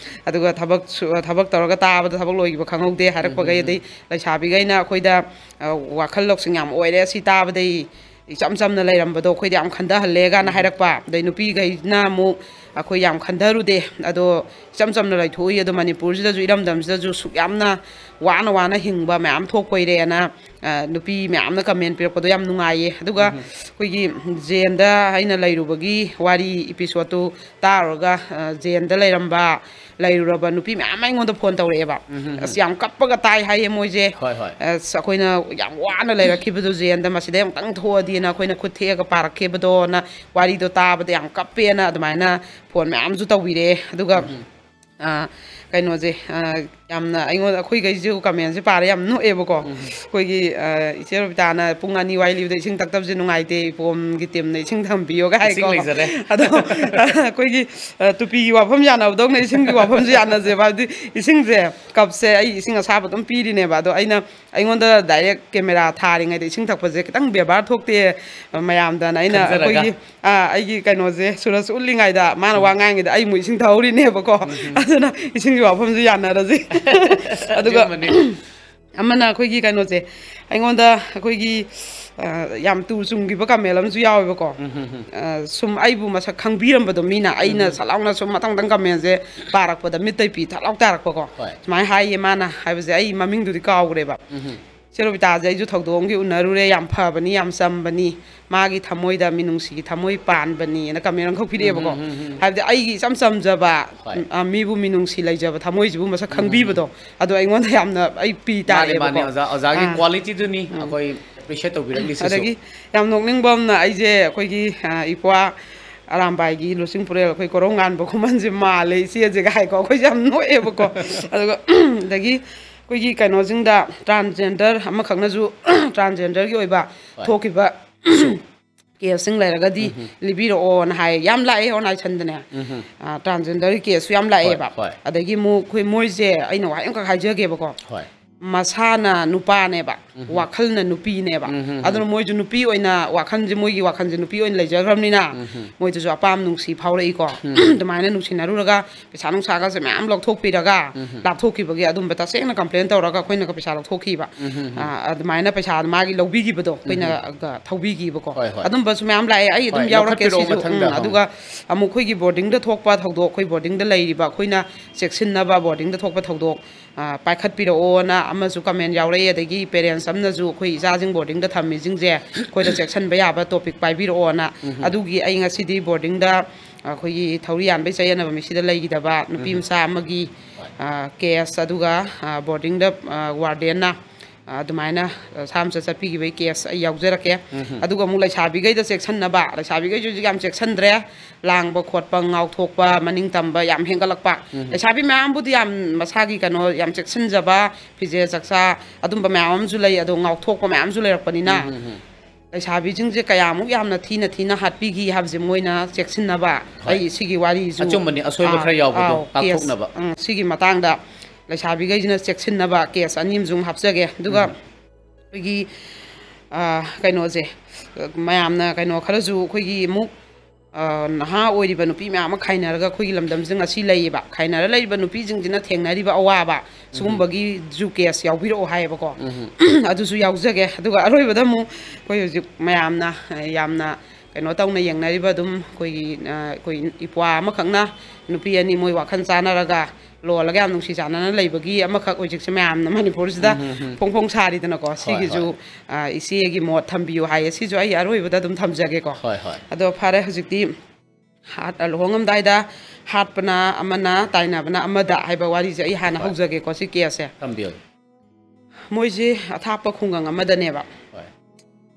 ꯑꯗꯨꯒ ꯊꯕꯛ ꯁꯨ-, ꯊꯕꯛ ꯇꯧꯔꯒ ꯇꯥꯕꯗ ꯊꯕꯛ ꯂꯣꯏꯈꯤꯕ ꯈꯪꯍꯧꯗꯦ ꯍꯥꯏꯔꯛꯄꯈꯩ, ꯑꯗꯩ ꯂꯩꯁꯥꯕꯤꯈꯩꯅ ꯑꯩꯈꯣꯏꯗ, ꯑ, ꯋꯥꯈꯜ ꯂꯧꯁꯤꯡ ꯌꯥꯝ ꯑꯣꯏꯔꯦ꯫ ꯁꯤ ꯇꯥꯕꯗꯩ ꯏꯆꯝ ꯆꯝꯅ ꯂꯩꯔꯝꯕꯗꯣ ꯑꯩꯈꯣꯏꯗ ꯌꯥꯝ ꯈꯟꯊꯍꯜꯂꯦ ꯀꯥꯏꯅ ꯍꯥꯏꯔꯛꯄ꯫ ꯑꯗꯩ ꯅꯨꯄꯤꯈꯩꯅ ꯑꯃꯨꯛ ꯑꯩꯈꯣꯏ ꯌꯥꯝ ꯈꯟꯊꯔꯨꯗꯦ꯫ ꯑꯗꯣ ꯏꯆꯝ ꯆꯝꯅ ꯂꯩꯊꯣꯛꯏ꯫ ꯑꯗꯣ ꯃꯅꯤꯄꯨꯔꯁꯤꯗꯁꯨ, ꯏꯔꯝꯗꯝꯁꯤꯗꯁꯨ ꯁꯨꯛ ꯌꯥꯝꯅ ꯋꯥꯅ ꯋꯥꯅ ꯍꯤꯡꯕ ꯃꯌꯥꯝ ꯊꯣꯛꯄꯩꯔꯦꯅ, ꯑ, ꯅꯨꯄꯤ ꯃꯌꯥꯝꯅ comment ꯄꯤꯔꯛꯄꯗꯣ ꯌꯥꯝ ꯅꯨꯡꯉꯥꯏꯌꯦ꯫ ꯑꯗꯨꯒ ꯑꯩꯈꯣꯏꯒꯤ ꯖꯦꯜꯗ ꯑꯩꯅ ꯂꯩꯔꯨꯕꯒꯤ ꯋꯥꯔꯤ episodeꯇꯨ ꯇꯥꯔꯨꯔꯒ, ꯑ, ꯖꯦꯜꯗ ꯂꯩꯔꯝꯕ, ꯂꯩꯔꯨꯔꯕ ꯅꯨꯄꯤ ꯃꯌꯥꯝ ꯑꯃ ꯑꯩꯉꯣꯟꯗ phone ꯇꯧꯔꯛꯑꯦꯕ꯫ ꯑꯁ, ꯌꯥꯝ ꯀꯞꯄꯒ ꯇꯥꯏ ꯍꯥꯏꯌꯦ ꯃꯣꯏꯁꯦ꯫ ꯍꯣꯏ, ꯍꯣꯏ꯫ ꯑꯁ, ꯑꯩꯈꯣꯏꯅ ꯌꯥꯝ ꯋꯥꯅ ꯂꯩꯔꯛꯈꯤꯕꯗꯣ ꯖꯦꯜꯗ, ꯃꯁꯤꯗꯩ ꯑꯃꯨꯛꯇꯪ ꯊꯣꯛꯑꯗꯤꯅ ꯑꯩꯈꯣꯏꯅ ꯈꯨꯠ ꯊꯦꯛꯑꯒ ꯄꯥꯔꯛꯈꯤꯕꯗꯣꯅ ꯋꯥꯔꯤꯗꯣ ꯇꯥꯕꯗ ꯌꯥꯝ ꯀꯞꯄꯦꯅ ꯑꯗꯨꯃꯥꯏꯅ phone ꯃꯌꯥꯝꯁꯨ ꯇꯧꯕꯤꯔꯛꯑꯦ꯫ ꯑꯗꯨꯒ, ꯑ, ꯀꯩꯅꯣꯁꯦ, ꯑ, ꯌꯥꯝꯅ ꯑꯩꯉꯣꯟꯗ, ꯑꯩꯈꯣꯏꯈꯩꯁꯨ commentꯁꯦ ꯄꯥꯔ ꯌꯥꯝ ꯅꯣꯛꯑꯦꯕꯀꯣ꯫ ꯑꯩꯈꯣꯏꯒꯤ, ꯑ, ꯏꯆꯦ ꯔꯣꯕꯤꯇꯥꯅ ꯄꯨꯡ ꯑꯅꯤ ꯋꯥꯔꯤ ꯂꯤꯕꯗ ꯏꯁꯤꯡ ꯊꯛꯇꯕꯁꯦ ꯅꯨꯡꯉꯥꯏꯇꯦ, ꯏꯄꯣꯝꯒꯤ teamꯅ ꯏꯁꯤꯡ ꯊꯝꯕꯤꯌꯣꯒ ꯍꯥꯏꯀꯣ꯫ ꯏꯁꯤꯡ ꯂꯩꯖꯔꯦ꯫ ꯑꯗꯣ, ꯑ, ꯑꯩꯈꯣꯏꯒꯤ, ꯑ, ꯇꯨꯄꯤꯒꯤ ꯋꯥꯐꯝ ꯌꯥꯅꯕꯗꯧꯅ ꯏꯁꯤꯡꯒꯤ ꯋꯥꯐꯝꯁꯨ ꯌꯥꯅꯁꯦꯕ꯫ ꯍꯥꯏꯕꯗꯤ ꯏꯁꯤꯡꯁꯦ, cupꯁꯦ ꯑꯩ ꯏꯁꯤꯡ ꯑꯁꯥꯕ ꯑꯗꯨꯝ ꯄꯤꯔꯤꯅꯦꯕ꯫ ꯑꯗꯣ ꯑꯩꯅ, ꯑꯩꯉꯣꯟꯗ direct camera ꯊꯥꯔꯤꯉꯩꯗ ꯏꯁꯤꯡ ꯊꯛꯄꯁꯦ ꯈꯤꯇꯪ ꯕꯦꯕꯥꯔ ꯊꯣꯛꯇꯦ, ꯃꯌꯥꯝꯗꯅ ꯑꯩꯅ ꯈꯟꯖꯔꯒ꯫ ꯑꯩꯈꯣꯏꯒꯤ, ꯑꯥ, ꯑꯩꯒꯤ ꯀꯩꯅꯣꯁꯦ, ꯁꯨꯔꯖ ꯎꯠꯂꯤꯉꯩꯗ ꯃꯥꯅ ꯋꯥ ꯉꯥꯡꯉꯤꯉꯩꯗ ꯑꯩ ꯑꯃꯨꯛ ꯏꯁꯤꯡ ꯊꯛꯍꯧꯔꯤꯅꯦꯕꯀꯣ꯫ ꯑꯗꯨꯅ ꯏꯁꯤꯡꯒꯤ ꯋꯥꯐꯝꯁꯨ ꯌꯥꯅꯔꯁꯤ꯫ ꯑꯗꯨꯒ ꯑꯆꯨꯝꯕꯅꯤ꯫ ꯑꯃꯅ ꯑꯩꯈꯣꯏꯒꯤ ꯀꯩꯅꯣꯁꯦ, ꯑꯩꯉꯣꯟꯗ ꯑꯩꯈꯣꯏꯒꯤ ꯑ, ꯌꯥꯝ ꯇꯨ ꯆꯨꯝꯈꯤꯕ ꯀꯃꯦꯟ ꯑꯃꯁꯨ ꯌꯥꯎꯋꯦꯕꯀꯣ꯫ ꯎꯝ, ꯍꯝ, ꯍꯝ꯫ ꯑ, ꯁꯨꯝ ꯑꯩꯕꯨ ꯃꯁꯛ ꯈꯪꯕꯤꯔꯝꯕꯗꯣ ꯃꯤꯅ, ꯑꯩꯅ ꯎꯝ, ꯍꯝ꯫ ꯁꯠ ꯂꯥꯎꯅ ꯁꯨꯝ ꯃꯊꯪ ꯃꯊꯪ ꯀꯃꯦꯟꯁꯦ ꯄꯥꯔꯛꯄꯗ ꯃꯤꯠꯇꯩ ꯄꯤ ꯊꯠ ꯂꯥꯎ ꯇꯥꯔꯛꯄꯀꯣ꯫ ꯍꯣꯏ꯫ ꯁꯨꯃꯥꯏꯅ ꯍꯥꯏꯌꯦ ꯃꯥꯅ ꯍꯥꯏꯕꯁꯦ, ꯑꯩ ꯃꯃꯤꯡꯗꯨꯗꯤ ꯀꯥꯎꯈ꯭ꯔꯦꯕ꯫ ꯎꯝ, ꯍꯝ꯫ "ꯆꯦ ꯔꯣꯕꯤꯇꯥꯁꯦ ꯑꯩꯁꯨ ꯊꯧꯗꯣꯛ ꯑꯃꯒꯤ ꯎꯅꯔꯨꯔꯦ, ꯌꯥꯝ ꯐꯕꯅꯤ, ꯌꯥꯝ ꯆꯝꯕꯅꯤ, ꯃꯥꯒꯤ ꯊꯃꯣꯏꯗ ꯃꯤꯅꯨꯡꯁꯤꯒꯤ ꯊꯃꯣꯏ ꯄꯥꯟꯕꯅꯤꯅ" ꯀꯃꯦꯟ ꯑꯃꯈꯛ ꯄꯤꯔꯛꯑꯦꯕꯀꯣ꯫ ꯎꯝ, ꯎꯝ, ꯎꯝ, ꯎꯝ꯫ ꯍꯥꯏꯕꯗꯤ ꯑꯩꯒꯤ ꯏꯆꯝ ꯆꯝꯖꯕ, ꯍꯣꯏ꯫ ꯎꯝ, ꯑ, ꯃꯤꯕꯨ ꯃꯤꯅꯨꯡꯁꯤ ꯂꯩꯖꯕ ꯊꯃꯣꯏꯁꯤꯕꯨ ꯃꯁꯛ ꯎꯝ, ꯎꯝ, ꯎꯝ꯫ ꯈꯪꯕꯤꯕꯗꯣ, ꯑꯗꯣ ꯑꯩꯉꯣꯟꯗ ꯌꯥꯝꯅ ꯑꯩ ꯄꯤ ꯃꯥꯅꯦ, ꯃꯥꯅꯦ, ꯇꯥꯔꯛꯑꯦꯕꯀꯣ꯫ ꯑꯣꯖꯥ, ꯑꯣꯖꯥꯒꯤ ꯑꯥ꯫ Qualityꯗꯨꯅꯤ ꯎꯝ꯫ ꯑꯩꯈꯣꯏ appreciate ꯇꯧꯕꯤꯔꯛꯂꯤꯁꯤꯁꯨ꯫ ꯑꯗꯒꯤ ꯌꯥꯝ ꯅꯣꯛꯅꯤꯡꯕ ꯑꯃꯅ, ꯑꯩꯁꯦ ꯑꯩꯈꯣꯏꯒꯤ, ꯑ, ꯏꯄ꯭ꯋꯥ ꯑꯔꯥꯝꯕꯥꯏꯒꯤ ꯂꯨꯆꯤꯡ ꯄꯨꯔꯦꯜ ꯑꯩꯈꯣꯏ ꯀꯣꯔꯧꯉꯥꯟꯕ ꯈꯨꯃꯟꯁꯦ ꯃꯥꯜꯂꯦ ꯏꯆꯦꯁꯦꯒ ꯍꯥꯏꯀꯣ꯫ ꯑꯩꯈꯣꯏꯁꯦ ꯌꯥꯝ ꯅꯣꯛꯑꯦꯕꯀꯣ꯫ ꯑꯗꯨꯒ ꯑꯗꯒꯤ ꯑꯩꯈꯣꯏꯒꯤ ꯀꯩꯅꯣꯁꯤꯡꯗ transgender ꯑꯃꯈꯛꯅꯁꯨ transgenderꯒꯤ ꯑꯣꯏꯕ ꯍꯣꯏ꯫ ꯊꯣꯛꯈꯤꯕ caseꯁꯤꯡ ꯂꯩꯔꯒꯗꯤ ꯎꯝ, ꯎꯝ꯫ ꯂꯤꯕꯤꯔꯛꯑꯣꯅ ꯍꯥꯏ꯫ ꯌꯥꯝ ꯂꯥꯛꯑꯦ online ꯁꯟꯗꯅꯦ꯫ ꯎꯝ, ꯎꯝ꯫ ꯑ, transgenderꯒꯤ caseꯁꯨ ꯌꯥꯝ ꯍꯣꯏ, ꯂꯥꯛꯑꯦꯕ꯫ ꯍꯣꯏ꯫ ꯑꯗꯒꯤ ꯑꯃꯨꯛ ꯑꯩꯈꯣꯏ ꯃꯣꯏꯁꯦ ꯑꯩꯅ ꯋꯥꯍꯩ ꯑꯃꯈꯛ ꯍꯥꯏꯖꯒꯦꯕꯀꯣ꯫ ꯍꯣꯏ꯫ ꯃꯁꯥꯅ ꯅꯨꯄꯥꯅꯦꯕ, ꯎꯝ, ꯎꯝ꯫ ꯋꯥꯈꯜꯅ ꯅꯨꯄꯤꯅꯦꯕ꯫ ꯎꯝ, ꯎꯝ, ꯎꯝ꯫ ꯑꯗꯨꯅ ꯃꯣꯏꯁꯨ ꯅꯨꯄꯤ ꯑꯣꯏꯅ ꯋꯥꯈꯜꯁꯦ, ꯃꯣꯏꯒꯤ ꯋꯥꯈꯜꯁꯦ ꯅꯨꯄꯤ ꯑꯣꯏꯅ ꯂꯩꯖꯈ꯭ꯔꯕꯅꯤꯅ ꯎꯝ, ꯎꯝ꯫ ꯃꯣꯏꯗꯁꯨ ꯑꯄꯥꯝ ꯅꯨꯡꯁꯤ ꯐꯥꯎꯔꯛꯏꯀꯣ꯫ ꯎꯝ, ꯎꯝ꯫ ꯑꯗꯨꯃꯥꯏꯅ ꯅꯨꯡꯁꯤꯅꯔꯨꯔꯒ ꯄꯩꯁꯥ ꯅꯨꯡꯁꯥꯒꯁꯦ ꯃꯌꯥꯝ ꯂꯧꯊꯣꯛꯄꯤꯔꯒ ꯎꯝ, ꯎꯝ꯫ ꯂꯥꯞꯊꯣꯛꯈꯤꯕꯒꯤ ꯑꯗꯨꯝꯕ ꯇꯁꯦꯡꯅ complain ꯇꯧꯔꯒ ꯑꯩꯈꯣꯏꯅꯒ ꯄꯩꯁꯥ ꯂꯧꯊꯣꯛꯈꯤꯕ꯫ ꯎꯝ, ꯎꯝ, ꯎꯝ꯫ ꯑ, ꯑꯗꯨꯃꯥꯏꯅ ꯄꯩꯁꯥ ꯃꯥꯒꯤ ꯂꯧꯕꯤꯈꯤꯕꯗꯣ ꯑꯩꯈꯣꯏꯅ ꯎꯝ, ꯎꯝ꯫ ꯒ ꯊꯧꯕꯤꯈꯤꯕꯀꯣ꯫ ꯍꯣꯏ, ꯍꯣꯏ꯫ ꯑꯗꯨꯝꯕꯁꯨ ꯃꯌꯥꯝ ꯂꯥꯛꯑꯦ꯫ ꯑꯩ ꯑꯗꯨꯝ ꯍꯣꯏ, ꯌꯥꯎꯔꯛꯀꯦ ꯂꯧꯈꯠꯄꯤꯔꯛꯑꯣ ꯁꯤꯁꯨ꯫ ꯃꯊꯪꯗ꯫ ꯎꯝ, ꯑꯗꯨꯒ ꯑꯃꯨꯛ ꯑꯩꯈꯣꯏꯒꯤ boardingꯗ ꯊꯣꯛꯄ ꯊꯧꯗꯣꯛ, ꯑꯩꯈꯣꯏ boardingꯗ ꯂꯩꯔꯤꯕ ꯑꯩꯈꯣꯏꯅ ꯆꯦꯛꯁꯤꯟꯅꯕ boardingꯗ ꯊꯣꯛꯄ ꯊꯧꯗꯣꯛ, ꯑ, ꯄꯥꯏꯈꯠꯄꯤꯔꯛꯑꯣꯅ ꯑꯃꯁꯨ comment ꯌꯥꯎꯔꯛꯑꯦ꯫ ꯑꯗꯒꯤ parents ꯑꯃꯅꯁꯨ ꯑꯩꯈꯣꯏ ꯏꯆꯥꯁꯤꯡ boardingꯗ ꯊꯝꯃꯤꯁꯤꯡꯁꯦ ꯑꯩꯈꯣꯏꯗ ꯆꯦꯛꯁꯤꯟꯕ ꯌꯥꯕ topic ꯄꯥꯏꯕꯤꯔꯛꯑꯣꯅ꯫ ꯎꯝ, ꯎꯝ꯫ ꯑꯗꯨꯒꯤ ꯑꯩ ꯉꯁꯤꯗꯤ boardingꯗ ꯑꯩꯈꯣꯏꯒꯤ ꯊꯧꯔꯤ ꯌꯥꯟꯕꯩ ꯆꯌꯦꯠꯅꯕ ꯃꯤꯁꯤꯗ ꯂꯩꯈꯤꯗꯕ ꯅꯨꯄꯤ ꯎꯝ꯫ ꯃꯆꯥ ꯑꯃꯒꯤ, ꯍꯣꯏ꯫ ꯑ, case, ꯑꯗꯨꯒ, ꯑ, boardingꯗ, ꯑ, wardenꯅ, ꯑ, ꯑꯗꯨꯃꯥꯏꯅ, ꯑ, ꯁꯥ ꯃꯆꯥ ꯆꯠꯄꯤꯈꯤꯕꯒꯤ case ꯑꯩ ꯌꯥꯎꯖꯔꯛꯀꯦ꯫ ꯎꯝ, ꯎꯝ꯫ ꯑꯗꯨꯒ ꯑꯃꯨꯛ ꯂꯩꯁꯥꯕꯤꯈꯩꯗ ꯆꯦꯛꯁꯤꯟꯅꯕ, ꯂꯩꯁꯥꯕꯤꯈꯩꯁꯨ ꯍꯧꯖꯤꯛ ꯌꯥꯝ ꯆꯦꯛꯁꯤꯟꯗ꯭ꯔꯦ, ꯂꯥꯡꯕ ꯈꯣꯠꯄ, ꯉꯥꯎꯊꯣꯛꯄ, ꯃꯅꯤꯡ ꯇꯝꯕ ꯌꯥꯝ ꯍꯦꯟꯒꯠꯂꯛꯄ꯫ ꯎꯝ, ꯎꯝ꯫ ꯂꯩꯁꯥꯕꯤ ꯃꯌꯥꯝꯕꯨꯗꯤ ꯌꯥꯝ ꯃꯁꯥꯒꯤ ꯀꯩꯅꯣ ꯌꯥꯝ ꯆꯦꯛꯁꯤꯟꯖꯕ, ꯐꯤꯖꯦ ꯆꯛꯆꯥ ꯑꯗꯨꯝꯕ ꯃꯌꯥꯝ ꯑꯃꯁꯨ ꯂꯩ, ꯑꯗꯣ ꯉꯥꯎꯊꯣꯛꯄ ꯃꯌꯥꯝꯁꯨ ꯂꯩꯔꯛꯄꯅꯤꯅ, ꯎꯝ, ꯎꯝ, ꯎꯝ꯫ ꯂꯩꯁꯥꯕꯤꯁꯤꯡꯁꯦ ꯀꯌꯥꯃꯨꯛ ꯌꯥꯝꯅ ꯊꯤꯅ ꯊꯤꯅ ꯍꯥꯠꯄꯤꯈꯤ ꯍꯥꯏꯕꯁꯦ ꯃꯣꯏꯅ ꯆꯦꯛꯁꯤꯟꯅꯕ꯫ ꯍꯣꯏ꯫ ꯑꯩ ꯁꯤꯒꯤ ꯋꯥꯔꯤꯁꯨ, ꯑꯆꯨꯝꯕꯅꯤ, ꯑꯁꯣꯏꯕ ꯑꯥ, ꯈꯔ ꯌꯥꯎꯕꯗꯣ ꯑꯥꯎ, case, ꯉꯥꯛꯊꯣꯛꯅꯕ꯫ ꯎꯝ, ꯁꯤꯒꯤ ꯃꯇꯥꯡꯗ ꯂꯩꯁꯥꯕꯤꯈꯩꯁꯤꯅ ꯆꯦꯛꯁꯤꯟꯅꯕ case ꯑꯅꯤ ꯑꯃꯁꯨ ꯑꯃꯨꯛ ꯍꯥꯞꯆꯒꯦ꯫ ꯑꯗꯨꯒ ꯎꯝ꯫ ꯑꯩꯈꯣꯏꯒꯤ, ꯑꯥ, ꯀꯩꯅꯣꯁꯦ, ꯃꯌꯥꯝꯅ ꯀꯩꯅꯣ ꯈꯔꯁꯨ ꯑꯩꯈꯣꯏꯒꯤ ꯑꯃꯨꯛ ꯑ, ꯅꯍꯥ ꯑꯣꯏꯔꯤꯕ ꯅꯨꯄꯤ ꯃꯌꯥꯝ ꯑꯃ ꯈꯥꯏꯅꯔꯒ ꯑꯩꯈꯣꯏꯒꯤ ꯂꯝꯗꯝꯁꯤꯗ ꯉꯁꯤ ꯂꯩꯌꯦꯕ꯫ ꯈꯥꯏꯅꯔ ꯂꯩꯔꯤꯕ ꯅꯨꯄꯤꯁꯤꯡꯁꯤꯅ ꯊꯦꯡꯅꯔꯤꯕ ꯑꯋꯥꯕ ꯁꯤꯒꯨꯝꯕꯒꯤꯁꯨ ꯀꯦꯁ ꯌꯥꯎꯕꯤꯔꯛꯑꯣ ꯍꯥꯏꯌꯦꯕꯀꯣ꯫ ꯑꯗꯨꯁꯨ ꯌꯥꯎꯖꯒꯦ꯫ ꯑꯗꯨꯒ ꯑꯔꯣꯏꯕꯗ ꯑꯃꯨꯛ ꯑꯩꯈꯣꯏ ꯍꯧꯖꯤꯛ ꯃꯌꯥꯝꯅ, ꯑ, ꯌꯥꯝꯅ ꯀꯩꯅꯣ ꯇꯧꯅ ꯌꯦꯡꯅꯔꯤꯕ, ꯑꯗꯨꯝ ꯑꯩꯈꯣꯏꯒꯤ, ꯑ, ꯑꯩꯈꯣꯏ ꯏꯄ꯭ꯋꯥ ꯑꯃꯈꯛꯅ ꯅꯨꯄꯤ ꯑꯅꯤ ꯃꯣꯏ ꯋꯥꯈꯜ ꯆꯥꯟꯅꯔꯒ ꯂꯣꯜꯂꯒ ꯌꯥꯝ ꯅꯨꯡꯁꯤ ꯆꯥꯟꯅꯅ ꯂꯩꯕꯒꯤ ꯑꯃꯈꯛ ꯍꯧꯖꯤꯛꯁꯦ ꯃꯌꯥꯝꯅ ꯃꯅꯤꯄꯨꯔꯁꯤꯗ ꯎꯝ, ꯎꯝ, ꯎꯝ꯫ ꯐꯣꯡ ꯐꯣꯡ ꯁꯥꯔꯤꯗꯅꯀꯣ꯫ ꯍꯣꯏ, ꯁꯤꯒꯤꯁꯨ, ꯍꯣꯏ꯫ ꯑ, ꯏꯆꯦꯒꯤ ꯃꯣꯠ ꯊꯝꯕꯤꯌꯨ ꯍꯥꯏꯌꯦ꯫ ꯁꯤꯁꯨ ꯑꯩ ꯑꯔꯣꯏꯕꯗ ꯑꯗꯨꯝ ꯊꯝꯖꯒꯦꯀꯣ꯫ ꯍꯣꯏ, ꯍꯣꯏ꯫ ꯑꯗꯣ ꯐꯔꯦ, ꯍꯧꯖꯤꯛꯇꯤ ꯍꯥꯠ-, ꯂꯨꯍꯣꯡꯉꯝꯗꯥꯏꯗ ꯍꯥꯠꯄꯅ ꯑꯃꯅ, ꯇꯥꯏꯅꯕꯅ ꯑꯃꯗ ꯍꯥꯏꯕ ꯋꯥꯔꯤꯁꯦ ꯑꯩ ꯍꯥꯟꯅ ꯍꯣꯏ꯫ ꯍꯧꯖꯒꯦꯀꯣ, ꯁꯤ ꯀꯦꯁꯁꯦ꯫ ꯊꯝꯕꯤꯌꯨ꯫ ꯃꯣꯏꯁꯦ ꯑꯊꯥꯞꯄ ꯈꯨꯡꯒꯪ ꯑꯃꯗꯅꯦꯕ꯫ ꯍꯣꯏ꯫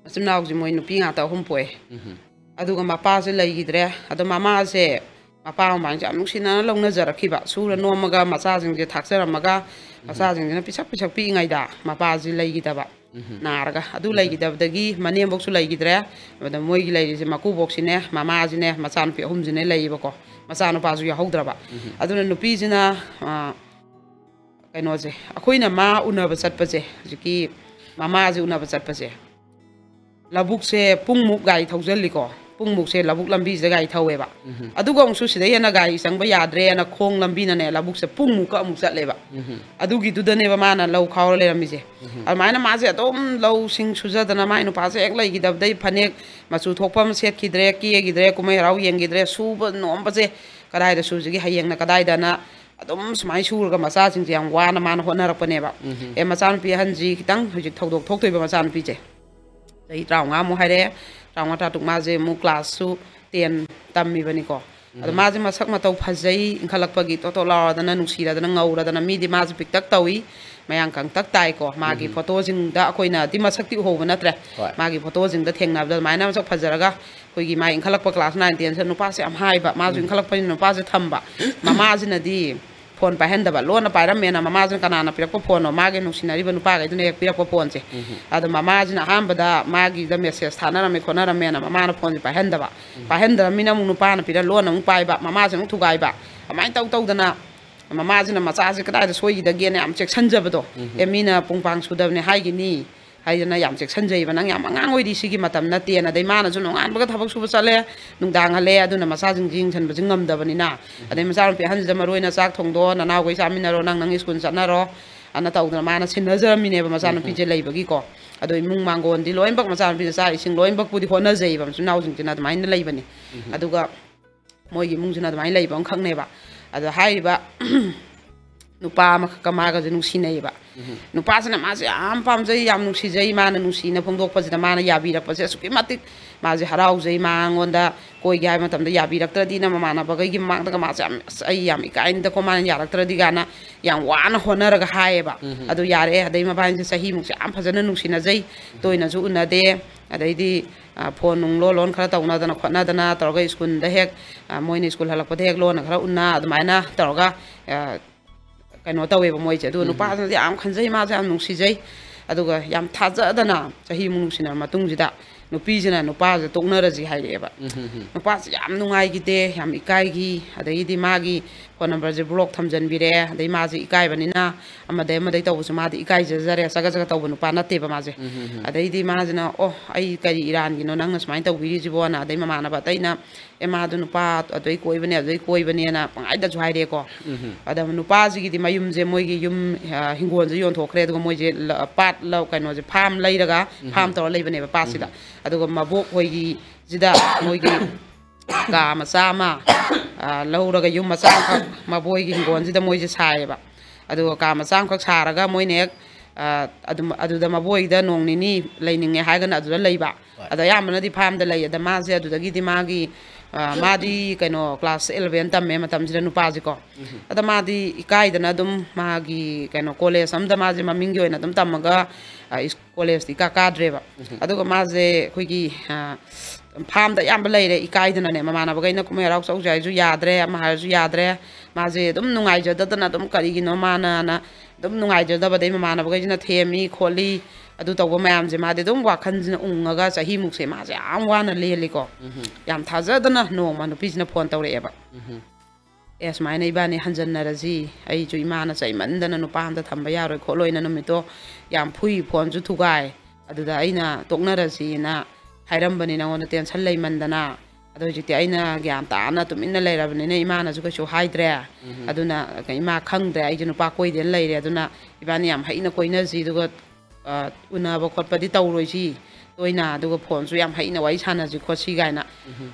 ꯃꯆꯤꯟ ꯃꯅꯥꯎꯁꯦ ꯃꯣꯏ ꯅꯨꯄꯤ ꯉꯥꯛꯇ ꯑꯍꯨꯝ ꯄꯣꯛꯑꯦ꯫ ꯎꯝ꯫ ꯑꯗꯨꯒ ꯃꯄꯥꯁꯦ ꯂꯩꯈꯤꯗ꯭ꯔꯦ꯫ ꯑꯗꯣ ꯃꯃꯥꯁꯦ ꯃꯄꯥ ꯃꯃꯥꯁꯦ ꯌꯥꯝ ꯅꯨꯡꯁꯤꯅꯅ ꯂꯧꯅꯖꯔꯛꯈꯤꯕ꯫ ꯁꯨꯔ ꯅꯣꯝꯃꯒ ꯃꯆꯥꯁꯤꯡꯁꯦ ꯊꯥꯛꯆꯔꯝꯃꯒ, ꯎꯝ꯫ ꯃꯆꯥꯁꯤꯡꯁꯤꯅ ꯄꯤꯁꯛ ꯄꯤꯁꯛ ꯄꯤꯛꯏꯉꯩꯗ ꯃꯄꯥꯁꯦ ꯂꯩꯈꯤꯗꯕ꯫ ꯎꯝ꯫ ꯅꯥꯔꯒ꯫ ꯑꯗꯨ ꯎꯝ꯫ ꯂꯩꯈꯤꯗꯕꯗꯒꯤ ꯃꯅꯦꯝꯕꯣꯛꯁꯨ ꯂꯩꯈꯤꯗ꯭ꯔꯦ꯫ ꯑꯗ ꯃꯣꯏꯒꯤ ꯂꯩꯔꯤꯁꯦ ꯃꯀꯨꯕꯣꯛꯁꯤꯅꯦ, ꯃꯃꯥꯁꯤꯅꯦ, ꯃꯆꯥꯅꯨꯄꯤ ꯑꯍꯨꯝꯁꯤꯅꯦ ꯂꯩꯌꯦꯕꯀꯣ꯫ ꯃꯆꯥꯅꯨꯄꯥꯁꯨ ꯌꯥꯎꯍꯧꯗ꯭ꯔꯕ꯫ ꯎꯝ꯫ ꯑꯗꯨꯅ ꯅꯨꯄꯤꯁꯤꯅ, ꯑ, ꯀꯩꯅꯣꯁꯦ, ꯑꯩꯈꯣꯏꯅ ꯃꯥ ꯎꯅꯕ ꯆꯠꯄꯁꯦ, ꯍꯧꯖꯤꯛꯀꯤ ꯃꯃꯥꯁꯦ ꯎꯅꯕ ꯆꯠꯄꯁꯦ, ꯂꯧꯕꯨꯛꯁꯦ ꯄꯨꯡꯃꯨꯛ ꯒꯥꯔꯤ ꯊꯧꯖꯤꯜꯂꯤꯀꯣ꯫ ꯄꯨꯡꯃꯨꯛꯁꯦ ꯂꯧꯕꯨꯛ ꯂꯝꯕꯤꯁꯤꯗ ꯒꯥꯔꯤ ꯊꯧꯋꯦꯕ꯫ ꯎꯝ꯫ ꯑꯗꯨꯒ ꯑꯃꯨꯛꯁꯨ ꯁꯤꯗꯩ ꯍꯦꯟꯅ ꯒꯥꯔꯤ ꯆꯪꯕ ꯌꯥꯗ꯭ꯔꯦꯅ ꯈꯣꯡ ꯂꯝꯕꯤꯅꯅꯦ, ꯂꯧꯕꯨꯛꯁꯦ ꯄꯨꯡꯃꯨꯛꯀ ꯑꯃꯨꯛ ꯆꯠꯂꯦꯕ꯫ ꯎꯝ꯫ ꯑꯗꯨꯒꯤꯗꯨꯗꯅꯦꯕ ꯃꯥꯅ ꯂꯧ ꯈꯥꯎꯔ ꯂꯩꯔꯝꯃꯤꯁꯦ꯫ ꯎꯝ꯫ ꯑꯗꯨꯃꯥꯏꯅ ꯃꯥꯁꯦ ꯑꯗꯨꯝ ꯂꯧꯁꯤꯡ ꯁꯨꯖꯗꯅ, ꯃꯥꯏ ꯅꯨꯄꯥꯁꯦ ꯍꯦꯛ ꯂꯩꯈꯤꯗꯕꯗꯩ ꯐꯅꯦꯛ ꯃꯆꯨ ꯊꯣꯛꯄ ꯑꯃ ꯁꯦꯠꯈꯤꯗ꯭ꯔꯦ, ꯀꯦꯈꯤꯗ꯭ꯔꯦ, ꯀꯨꯝꯍꯩ ꯍꯔꯥꯎ ꯌꯦꯡꯈꯤꯗ꯭ꯔꯦ, ꯁꯨꯕ ꯅꯣꯝꯕꯁꯦ ꯀꯗꯥꯏꯗ ꯁꯨꯁꯤꯒꯦ, ꯍꯌꯦꯡꯅ ꯀꯗꯥꯏꯗꯅ ꯑꯗꯨꯝ ꯁꯨꯃꯥꯏꯅ ꯁꯨꯔꯒ ꯃꯆꯥꯁꯤꯡꯁꯦ ꯌꯥꯝ ꯋꯥꯅ ꯃꯥꯅ ꯍꯣꯠꯅꯔꯛꯄꯅꯦꯕ꯫ ꯎꯝ꯫ ꯑꯦ, ꯃꯆꯥꯅꯨꯄꯤ ꯑꯍꯟꯁꯤ ꯈꯤꯇꯪ ꯍꯧꯖꯤꯛ ꯊꯧꯗꯣꯛ ꯊꯣꯛꯇꯣꯏꯕ ꯃꯆꯥꯅꯨꯄꯤꯁꯦ꯫ ꯆꯍꯤ ꯇꯔꯥꯃꯉꯥꯃꯨꯛ ꯍꯥꯏꯔꯛꯑꯦ, ꯇꯔꯥꯃꯉꯥ, ꯇꯔꯥꯇꯔꯨꯛ, ꯃꯥꯁꯦ ꯑꯃꯨꯛ ꯀ꯭ꯂꯥꯁꯁꯨ ꯇꯦꯟ ꯇꯝꯃꯤꯕꯅꯤꯀꯣ꯫ ꯑꯗꯣ ꯎꯝ꯫ ꯃꯥꯁꯦ ꯃꯁꯛ ꯃꯇꯧ ꯐꯖꯩ, ꯏꯟꯈꯠꯂꯛꯄꯒꯤ ꯇꯣꯇꯣ ꯂꯥꯎꯔꯗꯅ, ꯅꯨꯡꯁꯤꯔꯗꯅ, ꯉꯧꯔꯗꯅ, ꯃꯤꯗꯤ ꯃꯥꯁꯦ ꯄꯤꯛꯇꯛ ꯇꯧꯏ, ꯃꯌꯥꯡ ꯀꯪꯇꯛ ꯇꯥꯏꯀꯣ꯫ ꯃꯥꯒꯤ ꯎꯝ꯫ ꯐꯣꯇꯣꯁꯤꯡꯗ ꯑꯩꯈꯣꯏꯅꯗꯤ ꯃꯁꯛꯇꯤ ꯎꯍꯧꯕ ꯅꯠꯇ꯭ꯔꯦ꯫ ꯍꯣꯏ꯫ ꯃꯥꯒꯤ ꯐꯣꯇꯣꯁꯤꯡꯗ ꯊꯦꯡꯅꯕꯗ ꯑꯗꯨꯃꯥꯏꯅ ꯃꯁꯛ ꯐꯖꯔꯒ, ꯑꯩꯈꯣꯏꯒꯤ ꯃꯥ ꯏꯟꯈꯠꯂꯛꯄ ꯀ꯭ꯂꯥꯁ ꯅꯥꯏꯟ ꯇꯦꯟꯁꯤꯗ ꯅꯨꯄꯥꯁꯦ ꯌꯥꯝ ꯍꯥꯏꯕ, ꯃꯥꯁꯨ ꯎꯝ꯫ ꯏꯟꯈꯠꯂꯛꯄꯅꯤꯅ ꯅꯨꯄꯥꯁꯦ ꯊꯝꯕ꯫ ꯃꯃꯥꯁꯤꯅꯗꯤ ꯐꯣꯟ ꯄꯥꯏꯍꯟꯗꯕ, ꯂꯣꯟꯅ ꯄꯥꯏꯔꯝꯃꯦꯅ ꯃꯃꯥꯁꯤꯅ ꯀꯅꯥꯅ ꯄꯤꯔꯛꯄ ꯐꯣꯟꯅꯣ, ꯃꯥꯒꯤ ꯅꯨꯡꯁꯤꯅꯔꯤꯕ ꯅꯨꯄꯥꯈꯩꯗꯨꯅ ꯍꯦꯛ ꯄꯤꯔꯛꯄ ꯐꯣꯟꯁꯦ꯫ ꯎꯝ꯫ ꯑꯗꯣ ꯃꯃꯥꯁꯤꯅ ꯑꯍꯥꯟꯕꯗ ꯃꯥꯒꯤꯗ ꯃꯦꯁꯦꯖ ꯊꯥꯅꯔꯝꯃꯦ ꯈꯣꯠꯅꯔꯝꯃꯦꯅ ꯃꯃꯥꯅ ꯐꯣꯟꯁꯦ ꯄꯥꯏꯍꯟꯗꯕ꯫ ꯎꯝ꯫ ꯄꯥꯏꯍꯟꯗ꯭ꯔꯕꯅꯤꯅ ꯑꯃꯨꯛ ꯅꯨꯄꯥꯅ ꯄꯤꯔ ꯂꯣꯟꯅ ꯑꯃꯨꯛ ꯄꯥꯏꯕ, ꯃꯃꯥꯁꯦ ꯑꯃꯨꯛ ꯊꯨꯒꯥꯏꯕ꯫ ꯑꯗꯨꯃꯥꯏꯅ ꯇꯧ ꯇꯧꯗꯅ ꯃꯃꯥꯁꯤꯅ ꯃꯆꯥꯁꯦ ꯀꯗꯥꯏꯗ ꯁꯣꯏꯈꯤꯗꯒꯦꯅ ꯌꯥꯝ ꯆꯦꯛꯁꯤꯟꯖꯕꯗꯣ꯫ ꯎꯝ꯫ ꯑꯦ, ꯃꯤꯅ ꯄꯨꯡ ꯄꯥꯡ ꯁꯨꯗꯕꯅꯦ ꯍꯥꯏꯈꯤꯅꯤ, ꯍꯥꯏꯗꯅ ꯌꯥꯝ ꯆꯦꯛꯁꯤꯟꯖꯩꯕ꯫ "ꯅꯪ ꯌꯥꯝ ꯑꯉꯥꯡ ꯑꯣꯏꯔꯤ ꯁꯤꯒꯤ ꯃꯇꯝ ꯅꯠꯇꯦꯅ"꯫ ꯑꯗꯩ ꯃꯥꯅꯁꯨ ꯅꯣꯡꯉꯥꯟꯕꯒ ꯊꯕꯛ ꯁꯨꯕ ꯆꯠꯂꯦ, ꯅꯨꯡꯗꯥꯡ ꯍꯜꯂꯦ, ꯑꯗꯨꯅ ꯃꯆꯥꯁꯤꯡꯁꯤ ꯌꯦꯡꯁꯤꯟꯕꯁꯤ ꯉꯝꯗꯕꯅꯤꯅ꯫ ꯑꯗꯩ ꯃꯆꯥꯅꯨꯄꯤ ꯑꯍꯟꯁꯤꯗ ꯃꯔꯨ ꯑꯣꯏꯅ "ꯆꯥꯛ ꯊꯣꯡꯗꯣ, ꯅꯅꯥꯎꯈꯩ ꯆꯥꯃꯤꯟꯅꯔꯣ, ꯅꯪ ꯅꯪ ꯁ꯭ꯀꯨꯜ ꯆꯠꯅꯔꯣ" ꯑꯅ ꯇꯧꯗꯅ ꯃꯥꯅ ꯁꯤꯟꯅꯖꯔꯝꯃꯤꯅꯦꯕ ꯃꯆꯥꯅꯨꯄꯤꯁꯦ ꯂꯩꯕꯒꯤꯀꯣ꯫ ꯑꯗꯣ ꯏꯃꯨꯡ ꯃꯥꯡꯒꯣꯟꯗꯤ ꯂꯣꯏꯅꯃꯛ ꯃꯆꯥꯅꯨꯄꯤꯅ ꯆꯥꯛ ꯏꯁꯤꯡ ꯂꯣꯏꯅꯃꯛꯄꯨꯗꯤ ꯍꯣꯠꯅꯖꯩꯕ, ꯃꯆꯤꯟ ꯃꯅꯥꯎꯁꯤꯡꯁꯤꯅ ꯑꯗꯨꯃꯥꯏꯅ ꯂꯩꯕꯅꯤ꯫ ꯑꯗꯨꯒ ꯃꯣꯏꯒꯤ ꯏꯃꯨꯡꯁꯤꯅ ꯑꯗꯨꯃꯥꯏꯅ ꯂꯩꯕ ꯑꯃꯈꯛꯅꯦꯕ꯫ ꯑꯗꯣ ꯍꯥꯏꯔꯤꯕ ꯅꯨꯄꯥ ꯑꯃꯈꯛꯀ ꯃꯥꯒꯁꯦ ꯅꯨꯡꯁꯤꯅꯩꯌꯦꯕ꯫ ꯅꯨꯄꯥꯁꯤꯅ ꯃꯥꯁꯦ ꯌꯥꯝ ꯄꯥꯝꯖꯩ, ꯌꯥꯝ ꯅꯨꯡꯁꯤꯖꯩ꯫ ꯃꯥꯅ ꯅꯨꯡꯁꯤꯅ ꯐꯣꯡꯗꯣꯛꯄꯁꯤꯗ ꯃꯥꯅ ꯌꯥꯕꯤꯔꯛꯄꯁꯦ ꯑꯁꯨꯛꯀꯤ ꯃꯇꯤꯛ ꯃꯥꯁꯦ ꯍꯔꯥꯎꯖꯩ꯫ ꯃꯉꯣꯟꯗ ꯀꯣꯏꯒꯦ ꯍꯥꯏꯕ ꯃꯇꯝꯗ ꯌꯥꯕꯤꯔꯛꯇ꯭ꯔꯗꯤꯅ ꯃꯃꯥꯟꯅꯕꯈꯩꯒꯤ ꯃꯃꯥꯡꯗꯒ ꯃꯥꯁꯦ ꯌꯥꯝ, "ꯑꯁ, ꯑꯩ ꯌꯥꯝ ꯏꯀꯥꯏꯅꯤꯗꯀꯣ ꯃꯥꯅ ꯌꯥꯔꯛꯇ꯭ꯔꯗꯤ" ꯀꯥꯏꯅ ꯌꯥꯝ ꯋꯥꯅ ꯍꯣꯠꯅꯔꯒ ꯍꯥꯏꯌꯦꯕ꯫ ꯑꯗꯨ ꯌꯥꯔꯛꯑꯦ꯫ ꯑꯗꯩ ꯃꯕꯥꯅꯤꯁꯦ ꯆꯍꯤꯃꯨꯛꯁꯦ ꯌꯥꯝ ꯐꯖꯅ ꯅꯨꯡꯁꯤꯅꯖꯩ, ꯇꯣꯏꯅꯁꯨ ꯎꯅꯗꯦ꯫ ꯑꯗꯩꯗꯤ, ꯑ, ꯐꯣꯟ ꯅꯨꯡ ꯂꯣꯟ ꯂꯣꯟ ꯈꯔ ꯇꯧꯅꯗꯅ ꯈꯣꯠꯅꯗꯅ ꯇꯧꯔꯒ ꯁ꯭ꯀꯨꯜꯗ ꯍꯦꯛ, ꯑ, ꯃꯣꯏꯅ ꯁ꯭ꯀꯨꯜ ꯍꯜꯂꯛꯄꯗ ꯍꯦꯛ ꯂꯣꯟꯅ ꯈꯔ ꯎꯅ ꯑꯗꯨꯃꯥꯏꯅ ꯇꯧꯔꯒ, ꯑ, ꯀꯩꯅꯣ ꯇꯧꯋꯦꯕ ꯃꯣꯏꯁꯦ꯫ ꯑꯗꯨꯒ ꯅꯨꯄꯥꯁꯤꯅꯗꯤ ꯌꯥꯝ ꯈꯟꯖꯩ, ꯃꯥꯁꯦ ꯌꯥꯝ ꯅꯨꯡꯁꯤꯖꯩ꯫ ꯑꯗꯨꯒ ꯌꯥꯝ ꯊꯥꯖꯗꯅ ꯆꯍꯤꯃꯨꯛ ꯅꯨꯡꯁꯤꯅꯔ ꯃꯇꯨꯡꯁꯤꯗ ꯅꯨꯄꯤꯁꯤꯅ ꯅꯨꯄꯥꯁꯦ ꯇꯣꯛꯅꯔꯁꯤ ꯍꯥꯏꯔꯛꯑꯦꯕ꯫ ꯅꯨꯄꯥꯁꯦ ꯌꯥꯝ ꯅꯨꯡꯉꯥꯏꯈꯤꯗꯦ, ꯌꯥꯝ ꯏꯀꯥꯏꯈꯤ꯫ ꯑꯗꯒꯤꯗꯤ ꯃꯥꯒꯤ ꯐꯣꯟ ꯅꯝꯕꯔꯁꯦ ꯕ꯭ꯂꯣꯛ ꯊꯝꯖꯤꯟꯕꯤꯔꯦ꯫ ꯑꯗꯩ ꯃꯥꯁꯦ ꯏꯀꯥꯏꯕꯅꯤꯅ ꯑꯃꯗꯩ ꯑꯃꯗꯩ ꯇꯧꯕꯁꯨ ꯃꯥꯗꯤ ꯏꯀꯥꯏꯖꯖꯔꯦ, ꯆꯒꯠ ꯆꯒꯠ ꯇꯧꯕ ꯅꯨꯄꯥ ꯅꯠꯇꯦꯕ ꯃꯥꯁꯦ꯫ ꯑꯗꯩꯗꯤ ꯃꯥꯁꯤꯅ, "ꯑꯣ, ꯑꯩ ꯀꯔꯤ ꯏꯔꯥꯟꯒꯤꯅꯣ ꯅꯪꯅ ꯁꯨꯃꯥꯏꯅ ꯇꯧꯕꯤꯔꯤꯁꯤꯕꯣꯅ?" ꯑꯗꯩ ꯃꯃꯥꯟꯅꯕ ꯑꯇꯩꯅ, "ꯑꯦ, ꯃꯥꯗꯣ ꯅꯨꯄꯥ ꯑꯗꯨꯗꯩ ꯀꯣꯏꯕꯅꯦ, ꯑꯗꯨꯗꯩ ꯀꯣꯏꯕꯅꯦꯅ" ꯄꯪꯍꯥꯏꯗꯁꯨ ꯍꯥꯏꯔꯛꯑꯦꯀꯣ꯫ ꯑꯗ ꯅꯨꯄꯥꯁꯤꯒꯤꯗꯤ ꯃꯌꯨꯝꯁꯦ ꯃꯣꯏꯒꯤ ꯌꯨꯝ, ꯑ, ꯍꯤꯡꯒꯣꯜꯁꯦ ꯌꯣꯟꯊꯣꯛꯈ꯭ꯔꯦ꯫ ꯑꯗꯨꯒ ꯃꯣꯏꯁꯦ ꯂ-, ꯄꯥꯠ ꯂꯧ, ꯀꯩꯅꯣꯁꯦ, ꯐꯥꯝ ꯂꯩꯔꯒ ꯐꯥꯝ ꯇꯧꯔ ꯂꯩꯕꯅꯦꯕ ꯄꯥꯠꯁꯤꯗ꯫ ꯑꯗꯨꯒ ꯃꯕꯣꯛ ꯍꯣꯏꯒꯤꯁꯤꯗ ꯃꯣꯏꯒꯤ ꯀꯥ ꯃꯆꯥ ꯑꯃ, ꯑ, ꯂꯧꯔꯒ ꯌꯨꯝ ꯃꯆꯥ ꯑꯃꯈꯛ ꯃꯕꯣꯏꯒꯤ ꯍꯤꯡꯒꯣꯜꯁꯤꯗ ꯃꯣꯏꯁꯦ ꯁꯥꯏꯌꯦꯕ꯫ ꯑꯗꯨꯒ ꯀꯥ ꯃꯆꯥ ꯑꯃꯈꯛ ꯁꯥꯔꯒ ꯃꯣꯏꯅ ꯍꯦꯛ, ꯑ, ꯑꯗꯨꯝ, ꯑꯗꯨꯗ ꯃꯕꯣꯏꯗ ꯅꯣꯡ ꯅꯤꯅꯤ ꯂꯩꯅꯤꯡꯉꯦ ꯍꯥꯏꯔꯒꯅ ꯑꯗꯨꯗ ꯂꯩꯕ꯫ ꯍꯣꯏ꯫ ꯑꯗꯣ ꯑꯌꯥꯝꯕꯅꯗꯤ ꯐꯥꯝꯗ ꯂꯩ꯫ ꯑꯗ ꯃꯥꯁꯦ ꯑꯗꯨꯗꯒꯤꯗꯤ ꯃꯥꯒꯤ, ꯑ, ꯃꯥꯗꯤ ꯀꯩꯅꯣ class eleven ꯇꯝꯃꯦ ꯃꯇꯝꯁꯤꯗ ꯅꯨꯄꯥꯁꯦꯀꯣ꯫ ꯑꯗ ꯃꯥꯗꯤ ꯏꯀꯥꯏꯗꯅ ꯑꯗꯨꯝ ꯃꯥꯒꯤ ꯀꯩꯅꯣ college ꯑꯝꯗ ꯃꯥꯁꯦ ꯃꯃꯤꯡꯒꯤ ꯑꯣꯏꯅ ꯑꯗꯨꯝ ꯇꯝꯃꯒ, ꯑ, ꯏꯁ-, college ꯇꯤ ꯏꯀꯥ ꯀꯥꯗ꯭ꯔꯦꯕ꯫ ꯑꯗꯨꯒ ꯃꯥꯁꯦ ꯑꯩꯈꯣꯏꯒꯤ, ꯑ, ꯐꯥꯝꯗ ꯑꯌꯥꯝꯕ ꯂꯩꯔꯦ, ꯏꯀꯥꯏꯗꯅꯅꯦ꯫ ꯃꯃꯥꯟꯅꯕꯈꯩꯅ ꯀꯨꯝꯍꯩ ꯍꯔꯥꯎ ꯆꯧꯁꯦ ꯍꯥꯏꯔꯁꯨ ꯌꯥꯗ꯭ꯔꯦ, ꯑꯃ ꯍꯥꯏꯔꯁꯨ ꯌꯥꯗ꯭ꯔꯦ꯫ ꯃꯥꯁꯦ ꯑꯗꯨꯝ ꯅꯨꯡꯉꯥꯏꯖꯗꯗꯅ ꯑꯗꯨꯝ ꯀꯔꯤꯒꯤꯅꯣ ꯃꯥꯅꯅ ꯑꯗꯨꯝ ꯅꯨꯡꯉꯥꯏꯖꯗꯕꯗꯩ ꯃꯃꯥꯟꯅꯕꯈꯩꯁꯤꯅ ꯊꯦꯝꯃꯤ ꯈꯣꯠꯂꯤ꯫ ꯑꯗꯨ ꯇꯧꯕ ꯃꯌꯥꯝꯁꯦ ꯃꯥꯗꯤ ꯑꯗꯨꯝ ꯋꯥꯈꯜꯁꯤꯅ ꯎꯪꯉꯒ ꯆꯍꯤꯃꯨꯛꯁꯦ ꯃꯥꯁꯦ ꯌꯥꯝ ꯋꯥꯅ ꯂꯦꯜꯂꯤꯀꯣ꯫ ꯌꯥꯝ ꯊꯥꯖꯗꯅ ꯅꯣꯡꯃ ꯅꯨꯄꯤꯁꯤꯅ ꯐꯣꯟ ꯇꯧꯔꯛꯑꯦꯕ꯫ "ꯑꯦ, ꯁꯨꯃꯥꯏꯅ ꯏꯕꯥꯅꯤ ꯍꯟꯖꯟꯅꯔꯁꯤ, ꯑꯩꯁꯨ ꯏꯃꯥꯅ ꯆꯩꯃꯟꯗꯅ ꯅꯨꯄꯥ ꯑꯝꯇ ꯊꯝꯕ ꯌꯥꯔꯣꯏ ꯈꯣꯠꯂꯣꯏꯅ ꯅꯨꯃꯤꯠꯇꯣ ꯌꯥꯝ ꯐꯨꯏ, ꯐꯣꯟꯁꯨ ꯊꯨꯒꯥꯏ, ꯑꯗꯨꯗ ꯑꯩꯅ ꯇꯣꯛꯅꯔꯁꯤꯅ ꯍꯥꯏꯔꯝꯕꯅꯤ ꯅꯉꯣꯟꯗ ꯇꯦꯟꯁꯟ ꯂꯩꯃꯟꯗꯅ꯫ ꯑꯗꯣ ꯍꯧꯖꯤꯛꯇꯤ ꯑꯩꯅ ꯒ꯭ꯌꯥꯟ ꯇꯥꯅ ꯇꯨꯃꯤꯟꯅ ꯂꯩꯔꯕꯅꯤꯅ ꯏꯃꯥꯅꯁꯨ ꯀꯩꯁꯨ ꯍꯥꯏꯗ꯭ꯔꯦ꯫ ꯑꯗꯨꯅ ꯏꯃꯥ ꯈꯪꯗ꯭ꯔꯦ ꯑꯩꯁꯦ ꯅꯨꯄꯥ ꯀꯣꯏꯗꯦꯅ ꯂꯩꯔꯦ꯫ ꯑꯗꯨꯅ ꯏꯕꯥꯅꯤ ꯌꯥꯝ ꯍꯩꯅ ꯀꯣꯏꯅꯁꯤ, ꯑꯗꯨꯒ, ꯑ, ꯎꯅꯕ ꯈꯣꯠꯄꯗꯤ ꯇꯧꯔꯣꯏꯁꯤ ꯇꯣꯏꯅ, ꯑꯗꯨꯒ ꯐꯣꯟꯁꯨ ꯌꯥꯝ ꯍꯩꯅ ꯋꯥꯔꯤ ꯁꯥꯟꯅꯁꯤ ꯈꯣꯠꯁꯤ" ꯀꯥꯏꯅ꯫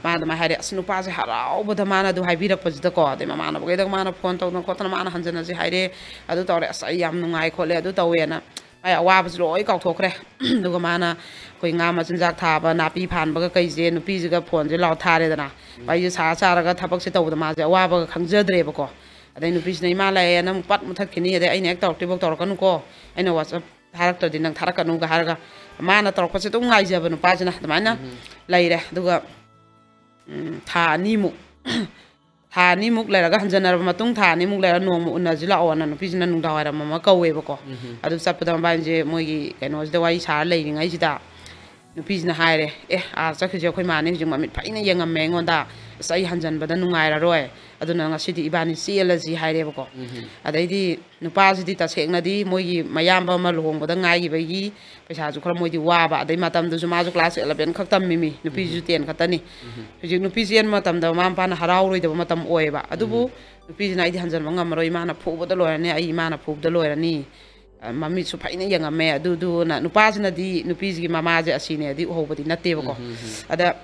ꯃꯥ ꯑꯗꯨꯃꯥꯏꯅ ꯍꯥꯏꯔꯦ꯫ ꯑꯁ, ꯅꯨꯄꯥꯁꯦ ꯍꯔꯥꯎꯕꯗ ꯃꯥꯅ ꯑꯗꯨ ꯍꯥꯏꯕꯤꯔꯛꯄꯁꯤꯗꯀꯣ, ꯑꯗꯩ ꯃꯃꯥꯟꯅꯕꯈꯩꯗ ꯃꯥꯅ ꯐꯣꯟ ꯇꯧꯗꯅ ꯈꯣꯠꯇꯅ ꯃꯥꯅ ꯍꯟꯖꯟꯅꯁꯤ ꯍꯥꯏꯔꯦ, ꯑꯗꯨ ꯇꯧꯔꯦ, "ꯑꯁ, ꯑꯩ ꯌꯥꯝ ꯅꯨꯡꯉꯥꯏ ꯈꯣꯠꯂꯦ, ꯑꯗꯨ ꯇꯧꯋꯦꯅ" ꯃꯥꯏ ꯑꯋꯥꯕꯁꯨ ꯂꯣꯏ ꯀꯥꯎꯊꯣꯛꯈ꯭ꯔꯦ꯫ ꯑꯗꯨꯒ ꯃꯥꯅ ꯑꯩꯈꯣꯏ ꯉꯥ ꯃꯆꯤꯟꯖꯥꯛ ꯊꯥꯕ, ꯅꯥꯄꯤ ꯐꯥꯟꯕꯒ ꯀꯩꯁꯦ ꯅꯨꯄꯤꯁꯤꯒ ꯐꯣꯟꯁꯦ ꯂꯥꯎ ꯊꯥꯔꯦꯗꯅ꯫ ꯋꯥꯔꯤꯁꯦ ꯁꯥ ꯁꯥꯔꯒ ꯊꯕꯛꯁꯦ ꯇꯧꯕꯗ ꯃꯥꯁꯦ ꯑꯋꯥꯕꯒ ꯈꯪꯖꯗ꯭ꯔꯦꯕꯀꯣ꯫ ꯑꯗꯩ ꯅꯨꯄꯤꯁꯤꯅ, "ꯏꯃꯥ ꯂꯥꯛꯑꯦ, ꯅꯪ ꯄꯠ ꯃꯨꯊꯠꯈꯤꯅꯤ, ꯑꯗꯩ ꯑꯩꯅ ꯍꯦꯛ ꯇꯧꯔꯛꯇ꯭ꯔꯤꯐꯥꯎ ꯇꯧꯔꯛꯀꯅꯨꯀꯣ, ꯑꯩꯅ WhatsApp ꯊꯥꯔꯛꯇ꯭ꯔꯗꯤ ꯅꯪ ꯊꯥꯔꯛꯀꯅꯨꯒ" ꯍꯥꯏꯔꯒ ꯃꯥꯅ ꯇꯧꯔꯛꯄꯁꯦ ꯑꯗꯨꯝ ꯉꯥꯏꯖꯕ ꯅꯨꯄꯥꯁꯤꯅ ꯑꯗꯨꯃꯥꯏꯅ ꯂꯩꯔꯦ꯫ ꯑꯗꯨꯒ, ꯎꯝ, ꯊꯥ ꯑꯅꯤꯃꯨꯛ ꯊꯥ ꯑꯅꯤꯃꯨꯛ ꯂꯩꯔꯒ, ꯍꯟꯖꯟꯅꯔꯕ ꯃꯇꯨꯡ ꯊꯥ ꯑꯅꯤꯃꯨꯛ ꯂꯩꯔꯒ ꯅꯣꯡꯃ ꯎꯅꯁꯤ ꯂꯥꯛꯑꯣꯅ ꯅꯨꯄꯤꯁꯤꯅ ꯅꯨꯡꯗꯥꯡ ꯋꯥꯏꯔꯝ ꯑꯃ ꯀꯧꯋꯦꯕꯀꯣ꯫ ꯑꯗꯨ ꯆꯠꯄꯗ ꯃꯕꯥꯅꯤꯁꯦ ꯃꯣꯏꯒꯤ ꯀꯩꯅꯣꯁꯤꯗ ꯋꯥꯔꯤ ꯁꯥꯔ ꯂꯩꯔꯤꯉꯩꯁꯤꯗ ꯅꯨꯄꯤꯁꯤꯅ ꯍꯥꯏꯔꯦ, "ꯑꯦ, ꯑꯥ ꯆꯠꯈ꯭ꯔꯤꯁꯦ ꯑꯩꯈꯣꯏ ꯃꯥꯅꯤ ꯍꯧꯖꯤꯛ ꯃꯃꯤꯠ ꯐꯩꯅ ꯌꯦꯡꯉꯝꯃꯦ ꯑꯩꯉꯣꯟꯗ, ꯑꯁ, ꯑꯩ ꯍꯟꯖꯟꯕꯗ ꯅꯨꯡꯉꯥꯏꯔꯔꯣꯏ, ꯑꯗꯨꯅ ꯉꯁꯤꯗꯤ ꯏꯕꯥꯅꯤ ꯆꯦꯜꯂꯁꯤ" ꯍꯥꯏꯔꯦꯕꯀꯣ꯫ ꯑꯗꯩꯗꯤ ꯅꯨꯄꯥꯁꯤꯗꯤ ꯇꯁꯦꯡꯅꯗꯤ ꯃꯣꯏꯒꯤ ꯃꯌꯥꯝꯕ ꯑꯃ ꯂꯨꯍꯣꯡꯕꯗ ꯉꯥꯏꯈꯤꯕꯒꯤ ꯄꯩꯁꯥꯁꯨ ꯈꯔ ꯃꯣꯏꯗꯤ ꯋꯥꯕ, ꯑꯗꯩ ꯃꯇꯝꯗꯨꯁꯨ ꯃꯥꯁꯨ class eleven ꯈꯛ ꯇꯝꯃꯤꯃꯤ, ꯅꯨꯄꯤꯁꯤꯁꯨ ten ꯈꯛꯇꯅꯤ꯫ ꯍꯧꯖꯤꯛ ꯅꯨꯄꯤ ꯆꯦꯟꯕ ꯃꯇꯝꯗ ꯃꯃꯥ ꯃꯄꯥꯅ ꯍꯔꯥꯎꯔꯣꯏꯗꯕ ꯃꯇꯝ ꯑꯣꯏꯌꯦꯕ꯫ ꯑꯗꯨꯕꯨ ꯅꯨꯄꯤꯁꯤꯅ, "ꯑꯩꯗꯤ ꯍꯟꯖꯟꯕ ꯉꯝꯃꯔꯣꯏ, ꯏꯃꯥꯅ ꯐꯨꯕꯗ ꯂꯣꯏꯔꯅꯤ, ꯑꯩ ꯏꯃꯥꯅ ꯐꯨꯕꯗ ꯂꯣꯏꯔꯅꯤ"꯫ ꯑ, ꯃꯃꯤꯠꯁꯨ ꯐꯩꯅ ꯌꯦꯡꯉꯝꯃꯦ꯫ ꯑꯗꯨꯗꯨꯅ ꯅꯨꯄꯥꯁꯤꯅꯗꯤ ꯅꯨꯄꯤꯁꯤꯒꯤ ꯃꯃꯥꯁꯦ ꯑꯁꯤꯅꯦꯗꯤ ꯎꯍꯧꯕꯗꯤ ꯅꯠꯇꯦꯕꯀꯣ꯫ ꯑꯗ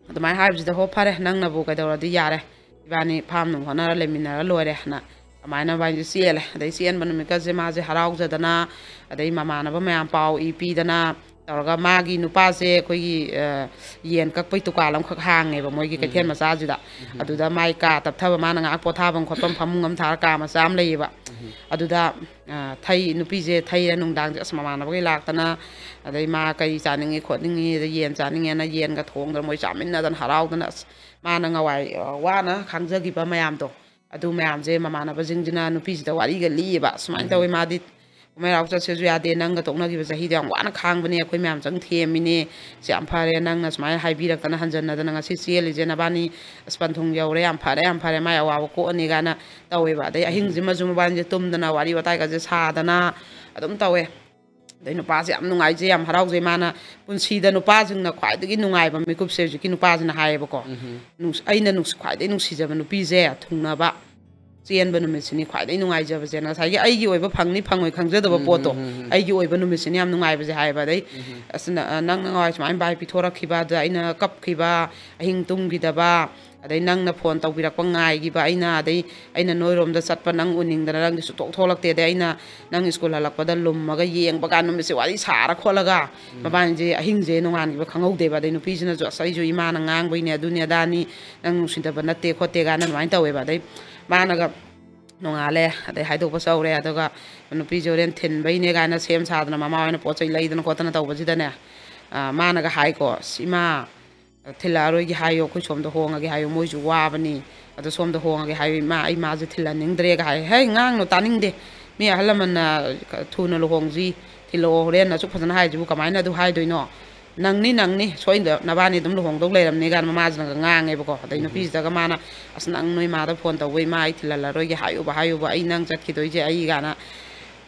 ꯑꯗꯨꯃꯥꯏꯅ ꯍꯥꯏꯕꯁꯤꯗ, "ꯍꯣ, ꯐꯔꯦ, ꯅꯪꯅꯕꯨ ꯀꯩꯗꯧꯔꯗꯤ ꯌꯥꯔꯦ, ꯏꯕꯥꯅꯤ ꯐꯥꯝ ꯅꯨꯡ ꯍꯣꯠꯅꯔ ꯂꯩꯃꯤꯟꯅꯔ ꯂꯣꯏꯔꯦ" ꯍꯥꯏꯅ ꯑꯗꯨꯃꯥꯏꯅ ꯃꯕꯥꯅꯤꯁꯦ ꯆꯦꯜꯂꯦ꯫ ꯑꯗꯩ ꯆꯦꯟꯕ ꯅꯨꯃꯤꯠꯀꯁꯦ ꯃꯥꯁꯦ ꯍꯔꯥꯎꯖꯗꯅ, ꯑꯗꯩ ꯃꯃꯥꯟꯅꯕ ꯃꯌꯥꯝ ꯄꯥꯎ ꯏ ꯄꯤꯗꯅ ꯇꯧꯔꯒ, ꯃꯥꯒꯤ ꯅꯨꯄꯥꯁꯦ ꯑꯩꯈꯣꯏꯒꯤ, ꯑ, ꯌꯦꯟ ꯀꯛꯄꯩ ꯗꯨꯀꯥꯟ ꯑꯃꯈꯛ ꯍꯥꯡꯉꯦꯕ ꯃꯣꯏꯒꯤ ꯀꯩꯊꯦꯜ ꯃꯆꯥꯁꯤꯗ꯫ ꯑꯗꯨꯗ ꯃꯥꯏ ꯀꯥ ꯇꯞꯊꯕ, ꯃꯥꯅ ꯉꯥꯏꯍꯥꯛ ꯄꯣꯊꯥꯐꯝ ꯈꯣꯠꯐꯝ ꯐꯃꯨꯡ ꯑꯃ ꯊꯥꯔ ꯀꯥ ꯃꯆꯥ ꯑꯃ ꯂꯩꯌꯦꯕ꯫ ꯑꯗꯨꯗ, ꯑ, ꯊꯩ-, ꯅꯨꯄꯤꯁꯦ ꯊꯩꯔꯦ ꯅꯨꯡꯗꯥꯡꯁꯦ, ꯑꯁ, ꯃꯃꯥꯟꯅꯕꯈꯩ ꯂꯥꯛꯇꯅ, ꯑꯗꯩ ꯃꯥ ꯀꯔꯤ ꯆꯥꯅꯤꯡꯉꯤ ꯈꯣꯠꯅꯤꯡꯉꯤ, ꯑꯗꯩ ꯌꯦꯟ ꯆꯥꯅꯤꯡꯉꯦꯅ ꯌꯦꯟꯒ ꯊꯣꯡꯗꯅ ꯃꯣꯏ ꯆꯥꯃꯤꯟꯅꯗꯅ ꯍꯔꯥꯎꯗꯅ, ꯑꯁ, ꯃꯥꯅ ꯉꯋꯥꯏ, ꯑ, ꯋꯥꯅ ꯈꯥꯡꯖꯈꯤꯕ ꯃꯌꯥꯝꯗꯣ, ꯑꯗꯨ ꯃꯌꯥꯝꯁꯦ ꯃꯃꯥꯟꯅꯕꯁꯤꯡꯁꯤꯅ ꯅꯨꯄꯤꯁꯤꯗ ꯋꯥꯔꯤꯒ ꯂꯤꯌꯦꯕ꯫ "ꯁꯨꯃꯥꯏꯅ ꯇꯧꯋꯤ, ꯃꯥꯗꯤ ꯀꯨꯝꯍꯩ ꯍꯔꯥꯎ ꯆꯠꯁꯦꯁꯨ ꯌꯥꯗꯦ, ꯅꯪꯒ ꯇꯣꯛꯅꯈꯤꯕ ꯆꯍꯤꯗꯣ ꯌꯥꯝ ꯋꯥꯅ ꯈꯥꯡꯕꯅꯦ, ꯑꯩꯈꯣꯏ ꯃꯌꯥꯝ ꯆꯪ ꯊꯦꯝꯃꯤꯅꯦ, ꯁꯤ ꯌꯥꯝ ꯐꯔꯦ, ꯅꯪꯅ ꯁꯨꯃꯥꯏꯅ ꯍꯥꯏꯕꯤꯔꯛꯇꯅ ꯍꯟꯖꯟꯅꯗꯅ ꯉꯁꯤ ꯆꯦꯜꯂꯤꯁꯦ, ꯅꯕꯥꯅꯤ ꯑꯁ ꯄꯟꯊꯨꯡ ꯌꯧꯔꯦ, ꯌꯥꯝ ꯐꯔꯦ, ꯌꯥꯝ ꯐꯔꯦ, ꯃꯥꯏ ꯑꯋꯥꯕ ꯀꯣꯛꯑꯅꯤ ꯀꯥꯏꯅ ꯇꯧꯋꯦꯕ꯫ ꯑꯗꯩ ꯑꯍꯤꯡꯁꯤꯃꯁꯨ ꯃꯕꯥꯅꯤꯁꯦ ꯇꯨꯝꯗꯅ ꯋꯥꯔꯤ ꯋꯥꯇꯥꯏꯒꯁꯦ ꯁꯥꯗꯅ ꯑꯗꯨꯝ ꯇꯧꯋꯦ꯫ ꯑꯗꯩ ꯅꯨꯄꯥꯁꯦ ꯌꯥꯝ ꯅꯨꯡꯉꯥꯏꯖꯩ, ꯌꯥꯝ ꯍꯔꯥꯎꯖꯩ꯫ ꯃꯥꯅ ꯄꯨꯟꯁꯤꯗ ꯅꯨꯄꯥꯁꯤꯡꯅ ꯈ꯭ꯋꯥꯏꯗꯒꯤ ꯅꯨꯡꯉꯥꯏꯕ ꯃꯤꯀꯨꯞꯁꯦ ꯍꯧꯖꯤꯛꯀꯤ ꯅꯨꯄꯥꯁꯤꯅ ꯍꯥꯏꯌꯦꯕꯀꯣ꯫ ꯎꯝ꯫ ꯅꯨꯡꯁꯤ-, ꯑꯩꯅ ꯅꯨꯡꯁꯤ-, ꯈ꯭ꯋꯥꯏꯗꯒꯤ ꯅꯨꯡꯁꯤꯖꯕ ꯅꯨꯄꯤꯁꯦ ꯊꯨꯡꯅꯕ ꯆꯦꯟꯕ ꯅꯨꯃꯤꯠꯁꯤꯅꯤ ꯈ꯭ꯋꯥꯏꯗꯒꯤ ꯅꯨꯡꯉꯥꯏꯖꯕꯁꯦ꯫ ꯉꯁꯥꯏꯒꯤ ꯑꯩꯒꯤ ꯑꯣꯏꯕ ꯐꯪꯅꯤ ꯐꯪꯉꯣꯏ ꯈꯪꯖꯗꯕ ꯎꯝ, ꯄꯣꯠꯇꯣ, ꯎꯝ, ꯎꯝ, ꯎꯝ꯫ ꯑꯩꯒꯤ ꯑꯣꯏꯕ ꯅꯨꯃꯤꯠꯁꯤꯅ ꯌꯥꯝ ꯅꯨꯡꯉꯥꯏꯕꯁꯦ ꯍꯥꯏꯌꯦꯕ꯫ ꯑꯗꯩ, ꯎꯝ꯫ "ꯑꯁ, ꯅ-, ꯑ, ꯅꯪꯅ ꯉꯍꯥꯟꯋꯥꯏ ꯁꯨꯃꯥꯏꯅ ꯚꯥꯏ ꯄꯤꯊꯣꯔꯛꯈꯤꯕ, ꯑꯗꯨꯗ ꯑꯩꯅ ꯀꯞꯈꯤꯕ, ꯑꯍꯤꯡ ꯇꯨꯝꯈꯤꯗꯕ, ꯑꯗꯩ ꯅꯪꯅ ꯐꯣꯟ ꯇꯧꯕꯤꯔꯛꯄ ꯉꯥꯏꯈꯤꯕ ꯑꯩꯅ, ꯑꯗꯩ ꯑꯩꯅ ꯅꯣꯏꯔꯣꯝꯗ ꯆꯠꯄ ꯅꯪ ꯎꯅꯤꯡꯗꯅ ꯅꯪꯗꯤ ꯁꯨꯛꯊꯣꯛ ꯊꯣꯛꯂꯛꯇꯦ, ꯑꯗꯩ ꯑꯩꯅ ꯅꯪ ꯁ꯭ꯀꯨꯜ ꯍꯜꯂꯛꯄꯗ ꯂꯨꯝꯃꯒ ꯌꯦꯡꯕ ꯀꯥꯟ ꯅꯨꯃꯤꯠꯁꯦ ꯋꯥꯔꯤ ꯁꯥꯔ ꯈꯣꯠꯂꯒ ꯎꯝ꯫ ꯃꯕꯥꯅꯤꯁꯦ ꯑꯍꯤꯡꯁꯦ ꯅꯣꯡꯉꯥꯟꯈꯤꯕ ꯈꯪꯍꯧꯗꯦꯕ꯫ ꯑꯗꯩ ꯅꯨꯄꯤꯁꯤꯅꯁꯨ, "ꯑꯁ, ꯑꯩꯁꯨ ꯏꯃꯥꯅ ꯉꯥꯡꯕꯩꯅꯦ, ꯑꯗꯨꯅꯤ ꯑꯗꯥꯅꯤ, ꯅꯪ ꯅꯨꯡꯁꯤꯗꯕ ꯅꯠꯇꯦ ꯈꯣꯠꯇꯦ" ꯀꯥꯏꯅ ꯑꯗꯨꯃꯥꯏꯅ ꯇꯧꯋꯦꯕ꯫ ꯑꯗꯩ ꯃꯥꯅꯒ ꯅꯣꯡꯉꯥꯜꯂꯦ, ꯑꯗꯩ ꯍꯥꯏꯗꯣꯛꯄ ꯆꯧꯔꯦ, ꯑꯗꯨꯒ ꯅꯨꯄꯤꯁꯦ ꯍꯣꯔꯦꯟ ꯊꯤꯟꯕꯩꯅꯦ ꯀꯥꯏꯅ ꯁꯦꯝ ꯁꯥꯗꯅ ꯃꯃꯥ ꯍꯣꯏꯅ ꯄꯣꯠ ꯆꯩ ꯂꯩꯗꯅ ꯈꯣꯠꯇꯅ ꯇꯧꯕꯁꯤꯗꯅꯦ, ꯑ, ꯃꯥꯅꯒ ꯍꯥꯏꯀꯣ, "ꯑꯁ, ꯏꯃꯥ, ꯊꯤꯜꯂꯛꯑꯔꯣꯏꯒꯦ ꯍꯥꯏꯌꯣ, ꯑꯩꯈꯣꯏ ꯁꯣꯝꯗ ꯍꯣꯡꯉꯒꯦ ꯍꯥꯏꯌꯣ, ꯃꯣꯏꯁꯨ ꯋꯥꯕꯅꯤ, ꯑꯗꯣ ꯁꯣꯝꯗ ꯍꯣꯡꯉꯒꯦ ꯍꯥꯏꯌꯣ ꯏꯃꯥ, ꯑꯩ ꯃꯥꯁꯦ ꯊꯤꯜꯍꯟꯅꯤꯡꯗ꯭ꯔꯦꯒ" ꯍꯥꯏ꯫ "ꯍꯦ, ꯉꯥꯡꯅꯨ, ꯇꯥꯅꯤꯡꯗꯦ, ꯃꯤ ꯑꯍꯜ ꯂꯃꯟꯅ ꯊꯨꯅ ꯂꯨꯍꯣꯡꯁꯤ, ꯊꯤꯜꯂꯛꯑꯣ ꯍꯣꯔꯦꯟ, ꯑꯁꯨꯛ ꯐꯖꯅ ꯍꯥꯏꯁꯤꯕꯨ ꯀꯃꯥꯏꯅ ꯑꯗꯨ ꯍꯥꯏꯗꯣꯏꯅꯣ? ꯅꯪꯅꯤ, ꯅꯪꯅꯤ, ꯁꯣꯏꯗ ꯅꯕꯥꯅꯤ ꯑꯗꯨꯝ ꯂꯨꯍꯣꯡꯗꯧ ꯂꯩꯔꯝꯅꯤ" ꯀꯥꯏꯅ ꯃꯃꯥꯁꯤꯅꯒ ꯉꯥꯡꯉꯦꯕꯀꯣ꯫ ꯑꯗꯩ ꯎꯝ꯫ ꯅꯨꯄꯤꯁꯤꯗꯒ ꯃꯥꯅ, "ꯑꯁ, ꯅꯪ ꯅꯣꯏ ꯃꯥꯗ ꯐꯣꯟ ꯇꯧꯕ, ꯏꯃꯥ, ꯑꯩ ꯊꯤꯜꯍꯜꯂꯔꯣꯏꯒꯦ ꯍꯥꯏꯌꯨꯕ, ꯍꯥꯏꯌꯨꯕ, ꯑꯩ ꯅꯪ ꯆꯠꯈꯤꯗꯣꯏꯁꯦ ꯑꯩ" ꯀꯥꯏꯅ,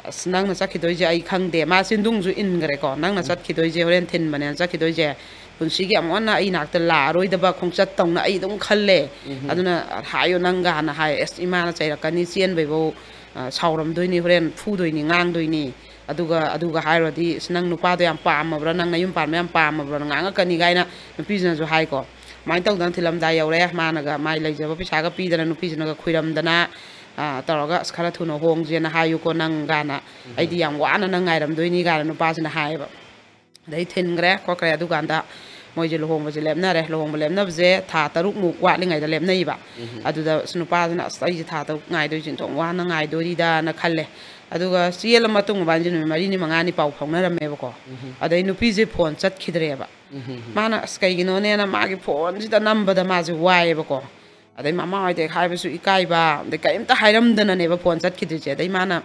"ꯑꯁ, ꯅꯪꯅ ꯆꯠꯈꯤꯗꯣꯏꯁꯦ ꯑꯩ ꯈꯪꯗꯦ"꯫ ꯃꯥ ꯆꯤꯟꯗꯨꯡꯁꯨ ꯏꯟꯈ꯭ꯔꯦꯀꯣ, "ꯅꯪꯅ ꯎꯝ꯫ ꯆꯠꯈꯤꯗꯣꯏꯁꯦ, ꯍꯣꯔꯦꯟ ꯊꯤꯟꯕꯅꯦꯅ ꯆꯠꯈꯤꯗꯣꯏꯁꯦ, ꯄꯨꯟꯁꯤꯒꯤ ꯑꯃꯨꯛ ꯍꯟꯅ ꯑꯩ ꯅꯥꯛꯇ ꯂꯥꯛꯑꯔꯣꯏꯗꯕ ꯈꯣꯡꯆꯠ ꯇꯧꯅ ꯑꯩ ꯑꯗꯨꯝ ꯈꯜꯂꯦ꯫ ꯎꯝ꯫ ꯑꯗꯨꯅ ꯍꯥꯏꯌꯣ ꯅꯪꯒ" ꯍꯥꯟꯅ ꯍꯥꯏ꯫ "ꯑꯁ, ꯏꯃꯥꯅ ꯆꯩꯔꯛꯀꯅꯤ, ꯆꯦꯟꯕꯩꯐꯧ, ꯑ, ꯁꯥꯎꯔꯝꯗꯣꯏꯅꯤ, ꯍꯣꯔꯦꯟ ꯐꯨꯗꯣꯏꯅꯤ, ꯉꯥꯡꯗꯣꯏꯅꯤ꯫ ꯑꯗꯨꯒ, ꯑꯗꯨꯒ ꯍꯥꯏꯔꯨꯔꯗꯤ, 'ꯑꯁ, ꯅꯪ ꯅꯨꯄꯥꯗꯣ ꯌꯥꯝ ꯄꯥꯝꯃꯕ꯭ꯔꯥ, ꯅꯪ ꯅꯌꯨꯝ ꯄꯥꯟꯕ ꯌꯥꯝ ꯄꯥꯝꯃꯕ꯭ꯔꯥꯅ' ꯉꯥꯡꯉꯛꯀꯅꯤ" ꯀꯥꯏꯅ ꯅꯨꯄꯤꯁꯤꯅꯁꯨ ꯍꯥꯏꯀꯣ꯫ ꯑꯗꯨꯃꯥꯏꯅ ꯇꯧꯗꯅ ꯊꯤꯜꯂꯝꯗꯥꯏ ꯌꯧꯔꯦ꯫ ꯃꯥꯅꯒ ꯃꯥꯏ ꯂꯩꯖꯕ ꯄꯩꯁꯥꯒ ꯄꯤꯗꯅ ꯅꯨꯄꯤꯁꯤꯅꯒ ꯈꯨꯏꯔꯝꯗꯅ, ꯑ, ꯇꯧꯔꯒ, "ꯑꯁ, ꯈꯔ ꯊꯨꯅ ꯍꯣꯡꯁꯦꯅ ꯍꯥꯏꯌꯨꯀꯣ ꯅꯪ" ꯀꯥꯏꯅ, ꯎꯝ꯫ "ꯑꯩꯗꯤ ꯌꯥꯝ ꯋꯥꯅ ꯅꯪ ꯉꯥꯏꯔꯝꯗꯣꯏꯅꯤ" ꯀꯥꯏꯅ ꯅꯨꯄꯥꯁꯤꯅ ꯍꯥꯏꯌꯦꯕ꯫ ꯑꯗꯩ ꯊꯤꯟꯈ꯭ꯔꯦ ꯈꯣꯠꯈ꯭ꯔꯦ꯫ ꯑꯗꯨꯀꯥꯟꯗ ꯃꯣꯏꯁꯦ ꯂꯨꯍꯣꯡꯕꯁꯦ ꯂꯦꯞꯅꯔꯦ꯫ ꯂꯨꯍꯣꯡꯕ ꯂꯦꯞꯅꯕꯁꯦ ꯊꯥ ꯇꯔꯨꯛꯃꯨꯛ ꯋꯥꯠꯂꯤꯉꯩꯗ ꯂꯦꯞꯅꯩꯕ꯫ ꯎꯝ꯫ ꯑꯗꯨꯗ ꯑꯁ ꯅꯨꯄꯥꯁꯤꯅ, "ꯑꯁ, ꯑꯩꯁꯦ ꯊꯥ ꯇꯔꯨꯛ ꯉꯥꯏꯗꯣꯏꯁꯦ ꯊꯣꯛ ꯋꯥꯅ ꯉꯥꯏꯗꯣꯔꯤꯗꯥꯅ" ꯈꯜꯂꯦ꯫ ꯑꯗꯨꯒ ꯆꯦꯜꯂ ꯃꯇꯨꯡ ꯃꯕꯥꯅꯤꯁꯦ ꯅꯨꯃꯤꯠ ꯃꯔꯤꯅꯤ ꯃꯉꯥꯅꯤ ꯄꯥꯎ ꯐꯥꯎꯅꯔꯝꯃꯦꯕꯀꯣ꯫ ꯎꯝ꯫ ꯑꯗꯩ ꯅꯨꯄꯤꯁꯦ ꯐꯣꯟ ꯆꯠꯈꯤꯗ꯭ꯔꯦꯕ꯫ ꯎꯝ꯫ ꯃꯥꯅ, "ꯑꯁ, ꯀꯩꯒꯤꯅꯣꯅꯦꯅ" ꯃꯥꯒꯤ ꯐꯣꯟꯁꯤꯗ ꯅꯝꯕꯗ ꯃꯥꯁꯦ ꯋꯥꯏꯌꯦꯕꯀꯣ꯫ ꯑꯗꯩ ꯃꯃꯥ ꯍꯣꯏꯗ ꯍꯥꯏꯕꯁꯨ ꯏꯀꯥꯏꯕ, ꯑꯗꯩ ꯀꯔꯤꯝꯇ ꯍꯥꯏꯔꯝꯗꯅꯅꯦꯕ ꯐꯣꯟ ꯆꯠꯈꯤꯗ꯭ꯔꯤꯁꯦ꯫ ꯑꯗꯩ ꯃꯥꯅ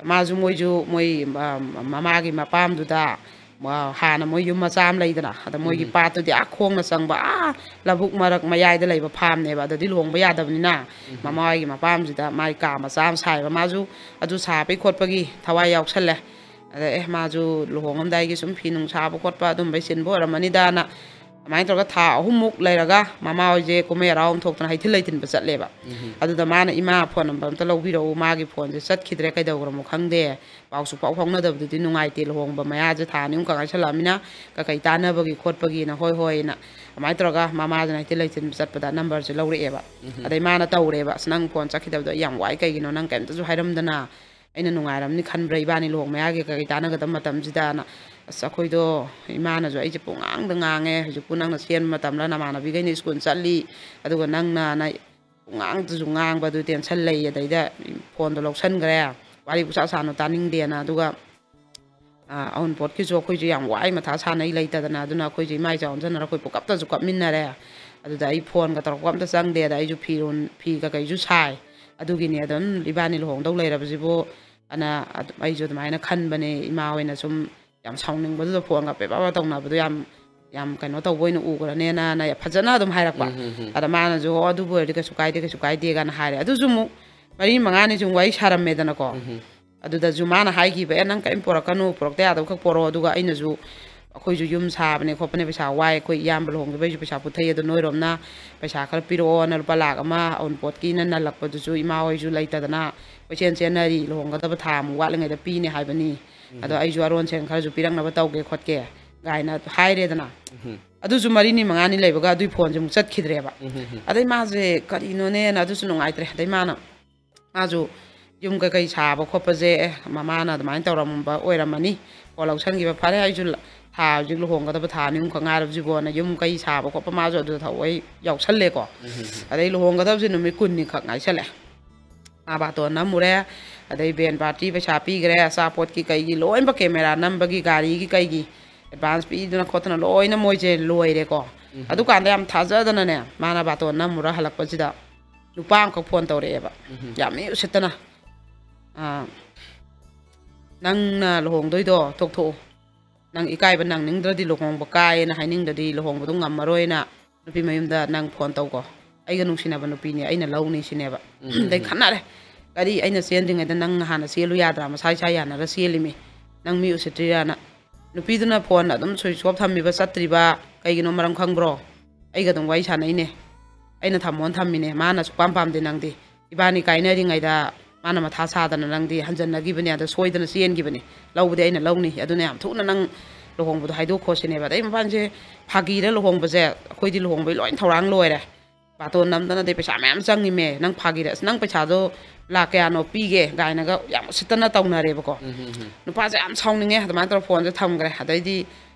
ꯃꯥꯁꯨ, ꯃꯣꯏꯁꯨ ꯃꯣꯏ, ꯑ, ꯃꯃꯥꯒꯤ ꯃꯄꯥꯝꯗꯨꯗ, ꯑ, ꯍꯥꯟꯅ ꯃꯣꯏ ꯌꯨꯝ ꯃꯆꯥ ꯑꯃ ꯂꯩꯗꯅ, ꯑꯗ ꯃꯣꯏꯒꯤ ꯎꯝ꯫ ꯄꯥꯠꯇꯨꯗꯤ ꯑꯥ ꯈꯣꯡꯅ ꯆꯪꯕ, ꯑꯥ ꯂꯧꯕꯨꯛ ꯃꯔꯛ ꯃꯌꯥꯏꯗ ꯂꯩꯕ ꯐꯥꯝꯅꯦꯕ꯫ ꯑꯗꯗꯤ ꯂꯨꯍꯣꯡꯕ ꯌꯥꯗꯕꯅꯤꯅ ꯎꯝ꯫ ꯃꯃꯥ ꯍꯣꯏꯒꯤ ꯃꯄꯥꯝꯁꯤꯗ ꯃꯥꯏ ꯀꯥ ꯃꯆꯥ ꯑꯃ ꯁꯥꯏꯕ꯫ ꯃꯥꯁꯨ ꯑꯗꯨ ꯁꯥꯕꯒꯤ ꯈꯣꯠꯄꯒꯤ ꯊꯋꯥꯏ ꯌꯥꯎꯁꯜꯂꯦ꯫ ꯑꯗ ꯑꯦ, ꯃꯥꯁꯨ ꯂꯨꯍꯣꯡꯉꯝꯗꯥꯏꯒꯤ ꯁꯨꯝ ꯐꯤ ꯅꯨꯡ ꯁꯥꯕ ꯈꯣꯠꯄ ꯑꯗꯨꯝꯕꯩ ꯆꯤꯟꯕ ꯑꯣꯏꯔꯝꯃꯅꯤꯗꯥꯅ ꯑꯗꯨꯃꯥꯏꯅ ꯇꯧꯔꯒ ꯊꯥ ꯑꯍꯨꯝꯃꯨꯛ ꯂꯩꯔꯒ ꯃꯃꯥ ꯍꯣꯏꯁꯦ ꯀꯨꯝꯍꯩ ꯍꯔꯥꯎ ꯑꯃ ꯊꯣꯛꯇꯅ ꯍꯩꯊꯤꯜ ꯂꯩꯊꯤꯟꯕ ꯆꯠꯂꯦꯕ꯫ ꯎꯝ꯫ ꯑꯗꯨꯗ ꯃꯥꯅ, "ꯏꯃꯥ, ꯐꯣꯟ ꯅꯝꯕꯔ ꯑꯝꯇ ꯂꯧꯕꯤꯔꯛꯎ, ꯃꯥꯒꯤ ꯐꯣꯟꯁꯦ ꯆꯠꯈꯤꯗ꯭ꯔꯦ, ꯀꯩꯗꯧꯈ꯭ꯔꯃꯣ ꯈꯪꯗꯦ, ꯄꯥꯎꯁꯨ ꯄꯥꯎ ꯐꯥꯎꯅꯗꯕꯗꯨꯗꯤ ꯅꯨꯡꯉꯥꯏꯇꯦ, ꯂꯨꯍꯣꯡꯕ ꯃꯌꯥꯁꯦ ꯊꯥ ꯑꯅꯤ ꯑꯍꯨꯝ ꯈꯛ ꯉꯥꯏꯁꯜꯂꯛꯑꯃꯤꯅ ꯀꯩꯀꯩ ꯇꯥꯟꯅꯕꯒꯤ ꯈꯣꯠꯄꯒꯤꯅ", "ꯍꯣꯏ, ꯍꯣꯏꯅ" ꯑꯗꯨꯃꯥꯏꯅ ꯇꯧꯔꯒ ꯃꯃꯥꯁꯤꯅ ꯍꯩꯊꯤꯜ ꯂꯩꯊꯤꯟꯕ ꯆꯠꯄꯗ ꯅꯝꯕꯔꯁꯦ ꯂꯧꯔꯛꯑꯦꯕ꯫ ꯎꯝ꯫ ꯑꯗꯩ ꯃꯥꯅ ꯇꯧꯔꯦꯕ, "ꯑꯁ, ꯅꯪ ꯐꯣꯟ ꯆꯠꯈꯤꯗꯕꯗꯣ ꯑꯩ ꯌꯥꯝ ꯋꯥꯏ, ꯀꯩꯒꯤꯅꯣ ꯅꯪ ꯀꯩꯝꯇꯁꯨ ꯍꯥꯏꯔꯝꯗꯅ?" ꯑꯩꯅ ꯅꯨꯡꯉꯥꯏꯔꯝꯅꯤ ꯈꯟꯕ꯭ꯔꯥ, ꯏꯕꯥꯅꯤ ꯂꯨꯍꯣꯡ ꯃꯌꯥꯒꯤ ꯀꯩꯀꯩ ꯇꯥꯟꯅꯒꯗꯕ ꯃꯇꯝꯁꯤꯗꯅ꯫ ꯑꯁ, ꯑꯩꯈꯣꯏꯗꯣ, ꯏꯃꯥꯅꯁꯨ ꯑꯩꯁꯦ ꯄꯨꯡꯉꯥꯡꯗ ꯉꯥꯡꯉꯦ, "ꯍꯧꯖꯤꯛꯄꯨ ꯅꯪꯅ ꯆꯦꯟꯕ ꯃꯇꯝꯂ, ꯅꯃꯥꯟꯅꯕꯤꯈꯩꯅ ꯁ꯭ꯀꯨꯜ ꯆꯠꯂꯤ, ꯑꯗꯨꯒ ꯅꯪꯅ, ꯅ-, ꯄꯨꯡꯉꯥꯡꯗꯁꯨ ꯉꯥꯡꯕꯗꯨ ꯇꯦꯟꯁꯟ ꯂꯩ", ꯑꯗꯩꯗ ꯐꯣꯟꯗꯣ ꯂꯧꯁꯟꯈ꯭ꯔꯦ, "ꯋꯥꯔꯤ ꯄꯨꯡꯁꯥ ꯁꯥꯅꯨ, ꯇꯥꯅꯤꯡꯗꯦꯅ", ꯑꯗꯨꯒ ꯑ, ꯑꯎꯟꯄꯣꯠꯀꯤꯁꯨ ꯑꯩꯈꯣꯏꯁꯨ ꯌꯥꯝ ꯋꯥꯏ, ꯃꯊꯥ ꯁꯥꯅꯩ ꯂꯩꯇꯗꯅ꯫ ꯑꯗꯨꯅ ꯑꯩꯈꯣꯏꯁꯨ ꯏꯃꯥ ꯏꯆꯥ ꯑꯣꯟꯁꯤꯟꯅꯔ ꯑꯩꯈꯣꯏ ꯄꯨꯀꯞꯇꯁꯨ ꯀꯞꯃꯤꯟꯅꯔꯦ꯫ ꯑꯗꯨꯗ ꯑꯩ ꯐꯣꯟꯒ ꯇꯧꯔꯛꯄ ꯑꯝꯇ ꯆꯪꯗꯦ꯫ ꯑꯗ ꯑꯩꯁꯨ ꯐꯤꯔꯣꯟ, ꯐꯤ ꯀꯀꯩꯁꯨ ꯁꯥꯏ꯫ ꯑꯗꯨꯒꯤꯅꯤ ꯑꯗꯨꯝ ꯏꯕꯥꯅꯤ ꯂꯨꯍꯣꯡꯗꯧ ꯂꯩꯔꯕꯁꯤꯕꯨ ꯑꯅ ꯑꯗꯨꯝ ꯑꯩꯁꯨ ꯑꯗꯨꯃꯥꯏꯅ ꯈꯟꯕꯅꯦ꯫ ꯏꯃꯥ ꯍꯣꯏꯅ ꯁꯨꯝ ꯌꯥꯝ ꯁꯥꯎꯅꯤꯡꯕꯗꯨꯗ ꯐꯣꯟꯒ ꯄꯦꯄꯥ ꯇꯧꯅꯕꯗꯣ ꯌꯥꯝ, ꯌꯥꯝ ꯀꯩꯅꯣ ꯇꯧꯕ ꯑꯣꯏꯅ ꯎꯈ꯭ꯔꯅꯦꯅ ꯐꯖꯅ ꯑꯗꯨꯝ ꯍꯥꯏꯔꯛꯄ꯫ ꯎꯝ, ꯎꯝ, ꯎꯝ꯫ ꯑꯗ ꯃꯥꯅꯁꯨ, "ꯑꯣ, ꯑꯗꯨꯕꯨ ꯑꯣꯏꯔꯗꯤ ꯀꯩꯁꯨ ꯀꯥꯏꯗꯦ, ꯀꯩꯁꯨ ꯀꯥꯏꯗꯦꯒꯅ" ꯍꯥꯏꯔꯦ꯫ ꯑꯗꯨꯁꯨ ꯑꯃꯨꯛ ꯃꯔꯤ ꯃꯉꯥꯅꯤ ꯁꯨꯝ ꯋꯥꯔꯤ ꯁꯥꯔꯝꯃꯦꯗꯅꯀꯣ꯫ ꯎꯝ, ꯎꯝ꯫ ꯑꯗꯨꯗꯁꯨ ꯃꯥꯅ ꯍꯥꯏꯈꯤꯕ, "ꯑꯦ, ꯅꯪ ꯀꯔꯤꯝ ꯄꯨꯔꯛꯀꯅꯨ, ꯄꯨꯔꯛꯇ ꯌꯥꯗꯕ ꯈꯛ ꯄꯨꯔꯛꯑꯣ, ꯑꯗꯨꯒ ꯑꯩꯅꯁꯨ, ꯑꯩꯈꯣꯏꯁꯨ ꯌꯨꯝ ꯁꯥꯕꯅꯦ ꯈꯣꯠꯄꯅꯦ, ꯄꯩꯁꯥ ꯋꯥꯏ, ꯑꯩꯈꯣꯏ ꯏꯌꯥꯝꯕ ꯂꯨꯍꯣꯡꯈꯤꯕꯩꯁꯨ ꯄꯩꯁꯥ ꯄꯨꯊꯩ, ꯑꯗꯣ ꯅꯣꯏꯔꯣꯝꯅ ꯄꯩꯁꯥ ꯈꯔ ꯄꯤꯔꯛꯑꯣꯅ ꯂꯨꯄꯥ ꯂꯥꯛ ꯑꯃ ꯑꯎꯟꯄꯣꯠꯀꯤꯅ ꯅꯜꯂꯛꯄꯗꯨꯁꯨ ꯏꯃꯥ ꯍꯣꯏꯁꯨ ꯂꯩꯇꯗꯅ ꯀꯣꯏꯆꯦꯟ ꯆꯦꯟꯅꯔꯤ, ꯂꯨꯍꯣꯡꯒꯗꯕ ꯊꯥ ꯑꯃꯨꯛ ꯋꯥꯠꯂꯤꯉꯩꯗ ꯄꯤꯅꯦ ꯍꯥꯏꯕꯅꯤ, ꯑꯗꯣ ꯎꯝ꯫ ꯑꯩꯁꯨ ꯑꯔꯣꯟ ꯁꯦꯟ ꯈꯔꯁꯨ ꯄꯤꯔꯛꯅꯕ ꯇꯧꯒꯦ ꯈꯣꯠꯀꯦ" ꯀꯥꯏꯅ ꯍꯥꯏꯔꯦꯗꯅ꯫ ꯎꯝ꯫ ꯑꯗꯨꯁꯨ ꯃꯔꯤꯅꯤ ꯃꯉꯥꯅꯤ ꯂꯩꯕꯒ ꯑꯗꯨꯒꯤ ꯐꯣꯟꯁꯦ ꯑꯃꯨꯛ ꯆꯠꯈꯤꯗ꯭ꯔꯦꯕ꯫ ꯎꯝ, ꯎꯝ, ꯎꯝ꯫ ꯑꯗꯩ ꯃꯥꯁꯦ ꯀꯔꯤꯅꯣꯅꯦꯅ ꯑꯗꯨꯁꯨ ꯅꯨꯡꯉꯥꯏꯇ꯭ꯔꯦ꯫ ꯑꯗꯩ ꯃꯥꯅ ꯃꯥꯁꯨ ꯌꯨꯝ ꯀꯩꯀꯩ ꯁꯥꯕ ꯈꯣꯠꯄꯁꯦ, ꯑꯦ, ꯃꯃꯥꯅ ꯑꯗꯨꯃꯥꯏꯅ ꯇꯧꯔꯝꯕ ꯑꯣꯏꯔꯝꯃꯅꯤ꯫ ꯀꯣ ꯂꯧꯁꯟꯈꯤꯕ꯫ ꯐꯔꯦ, ꯑꯩꯁꯨ ꯊꯥ ꯍꯧꯖꯤꯛ ꯂꯨꯍꯣꯡꯒꯗꯕ ꯊꯥ ꯑꯅꯤ ꯑꯍꯨꯝꯈꯛ ꯉꯥꯏꯔꯕꯁꯤꯕꯣꯅ ꯌꯨꯝ ꯀꯩ ꯁꯥꯕ ꯈꯣꯠꯄ ꯃꯥꯁꯨ ꯑꯗꯨꯗ ꯊꯋꯥꯏ ꯌꯥꯎꯁꯜꯂꯦꯀꯣ꯫ ꯎꯝ, ꯎꯝ, ꯎꯝ꯫ ꯑꯗꯩ ꯂꯨꯍꯣꯡꯒꯗꯕꯁꯦ ꯅꯨꯃꯤꯠ ꯀꯨꯟꯅꯤ ꯈꯛ ꯉꯥꯏꯁꯜꯂꯦ꯫ ꯃꯥ ꯕꯥꯇꯣꯟ ꯅꯝꯃꯨꯔꯦ, ꯑꯗꯩ ꯕꯦꯟ ꯄꯥꯔꯇꯤ ꯄꯩꯁꯥ ꯄꯤꯈ꯭ꯔꯦ, ꯑꯆꯥꯄꯣꯠꯀꯤ ꯀꯩꯒꯤ ꯂꯣꯏꯅꯃꯛ, ꯀꯦꯃꯦꯔꯥ ꯅꯝꯕꯒꯤ, ꯒꯥꯔꯤꯒꯤ ꯀꯩꯒꯤ ꯑꯦꯗꯚꯥꯟꯁ ꯄꯤꯗꯅ ꯈꯣꯠꯇꯅ ꯂꯣꯏꯅ ꯃꯣꯏꯁꯦ ꯂꯣꯏꯔꯦꯀꯣ꯫ ꯎꯝ꯫ ꯑꯗꯨꯀꯥꯟꯗ ꯌꯥꯝ ꯊꯥꯖꯗꯅꯅꯦ, ꯃꯥꯅ ꯕꯥꯇꯣꯟ ꯅꯝꯃꯨꯔ ꯍꯜꯂꯛꯄꯁꯤꯗ ꯅꯨꯄꯥ ꯑꯃꯈꯛ ꯐꯣꯟ ꯇꯧꯔꯛꯑꯦꯕ꯫ ꯎꯝ꯫ ꯌꯥꯝ ꯃꯤ ꯎꯁꯤꯠꯇꯅ꯫ ꯑꯥ, ꯅꯪꯅ ꯂꯨꯍꯣꯡꯗꯣꯏꯗꯣ ꯇꯣꯛꯊꯣꯛꯎ꯫ ꯅꯪ ꯏꯀꯥꯏꯕ ꯅꯪꯅꯤꯡꯗ꯭ꯔꯗꯤ, ꯂꯨꯍꯣꯡꯕ ꯀꯥꯏꯌꯦꯅ ꯍꯥꯏꯅꯤꯡꯗ꯭ꯔꯗꯤ, ꯂꯨꯍꯣꯡꯕꯗꯣ ꯉꯝꯃꯔꯣꯏꯅ ꯅꯨꯄꯤ ꯃꯌꯨꯝꯗ ꯅꯪ ꯐꯣꯟ ꯇꯧꯀꯣ꯫ "ꯑꯩꯒ ꯅꯨꯡꯁꯤꯅꯕ ꯅꯨꯄꯤꯅꯦ, ꯑꯩꯅ ꯂꯧꯅꯤ" ꯁꯤꯅꯦꯕ꯫ ꯎꯝ, ꯎꯝ, ꯑꯗꯩ ꯎꯝ꯫ ꯈꯠꯅꯔꯦ꯫ "ꯀꯔꯤ, ꯑꯩꯅ ꯆꯦꯟꯗ꯭ꯔꯤꯉꯩꯗ ꯅꯪ ꯍꯥꯟꯅ ꯆꯦꯜꯂꯨ ꯌꯥꯗ꯭ꯔꯥ? ꯃꯁꯥ ꯏꯁꯥ ꯌꯥꯅꯔ ꯆꯦꯜꯂꯤꯃꯤ꯫ ꯅꯪ ꯃꯤ ꯎꯁꯤꯠꯇ꯭ꯔꯤꯔꯥꯅ?" ꯅꯨꯄꯤꯗꯨꯅ ꯐꯣꯟ ꯑꯗꯨꯝ ꯁ꯭ꯋꯤꯆ ꯑꯣꯐ ꯊꯝꯃꯤꯕ, ꯆꯠꯇ꯭ꯔꯤꯕ꯫ ꯀꯩꯒꯤꯅꯣ ꯃꯔꯝ ꯈꯪꯕ꯭ꯔꯣ? "ꯑꯩꯒ ꯑꯗꯨꯝ ꯋꯥꯔꯤ ꯁꯥꯟꯅꯩꯅꯦ꯫ ꯑꯩꯅ ꯊꯝꯃꯣꯅ ꯊꯝꯃꯤꯅꯦ꯫ ꯃꯥꯅ ꯁꯨꯛꯄꯥꯝ ꯄꯥꯝꯗꯦ ꯅꯪꯗꯤ꯫ ꯏꯕꯥꯅꯤ ꯀꯥꯏꯅꯔꯤꯉꯩꯗ ꯃꯥꯅ ꯃꯊꯥ ꯁꯥꯗꯅ ꯅꯪꯗꯤ ꯍꯟꯖꯟꯅꯈꯤꯕꯅꯦ, ꯑꯗ ꯁꯣꯏꯗꯅ ꯆꯦꯟꯈꯤꯕꯅꯦ꯫ ꯂꯧꯕꯗꯤ ꯑꯩꯅ ꯂꯧꯅꯤ꯫ ꯑꯗꯨꯅ ꯌꯥꯝ ꯊꯨꯅ ꯅꯪ ꯂꯨꯍꯣꯡꯕꯗꯣ ꯍꯥꯏꯗꯣꯛꯈꯣꯁꯤꯅꯦꯕ"꯫ ꯑꯗꯩ ꯃꯄꯥꯟꯁꯦ ꯐꯥꯒꯤꯔ ꯂꯨꯍꯣꯡꯕꯁꯦ? ꯑꯩꯈꯣꯏꯗꯤ ꯂꯨꯍꯣꯡꯕꯩ ꯂꯣꯏ ꯊꯧꯔꯥꯡ ꯂꯣꯏꯔꯦ꯫ ꯕꯥꯇꯣꯟ ꯅꯝꯗꯅ, ꯑꯗꯩ ꯄꯩꯁꯥ ꯃꯌꯥꯝ ꯆꯪꯉꯤꯃꯦ꯫ "ꯅꯪ ꯐꯥꯒꯤꯔ? ꯑꯁ, ꯅꯪ ꯄꯩꯁꯥꯗꯣ ꯂꯥꯛ ꯀꯌꯥꯅꯣ ꯄꯤꯒꯦ?" ꯀꯥꯏꯅꯒ ꯌꯥꯝ ꯎꯁꯤꯠꯇꯅ ꯇꯧꯅꯔꯦꯕꯀꯣ꯫ ꯎꯝ, ꯎꯝ, ꯎꯝ꯫ ꯅꯨꯄꯥꯁꯦ ꯌꯥꯝ ꯁꯥꯎꯅꯤꯡꯉꯦ꯫ ꯑꯗꯨꯃꯥꯏꯅ ꯇꯧꯔ ꯐꯣꯟꯁꯦ ꯊꯝꯈ꯭ꯔꯦ꯫ ꯑꯗꯩꯗꯤ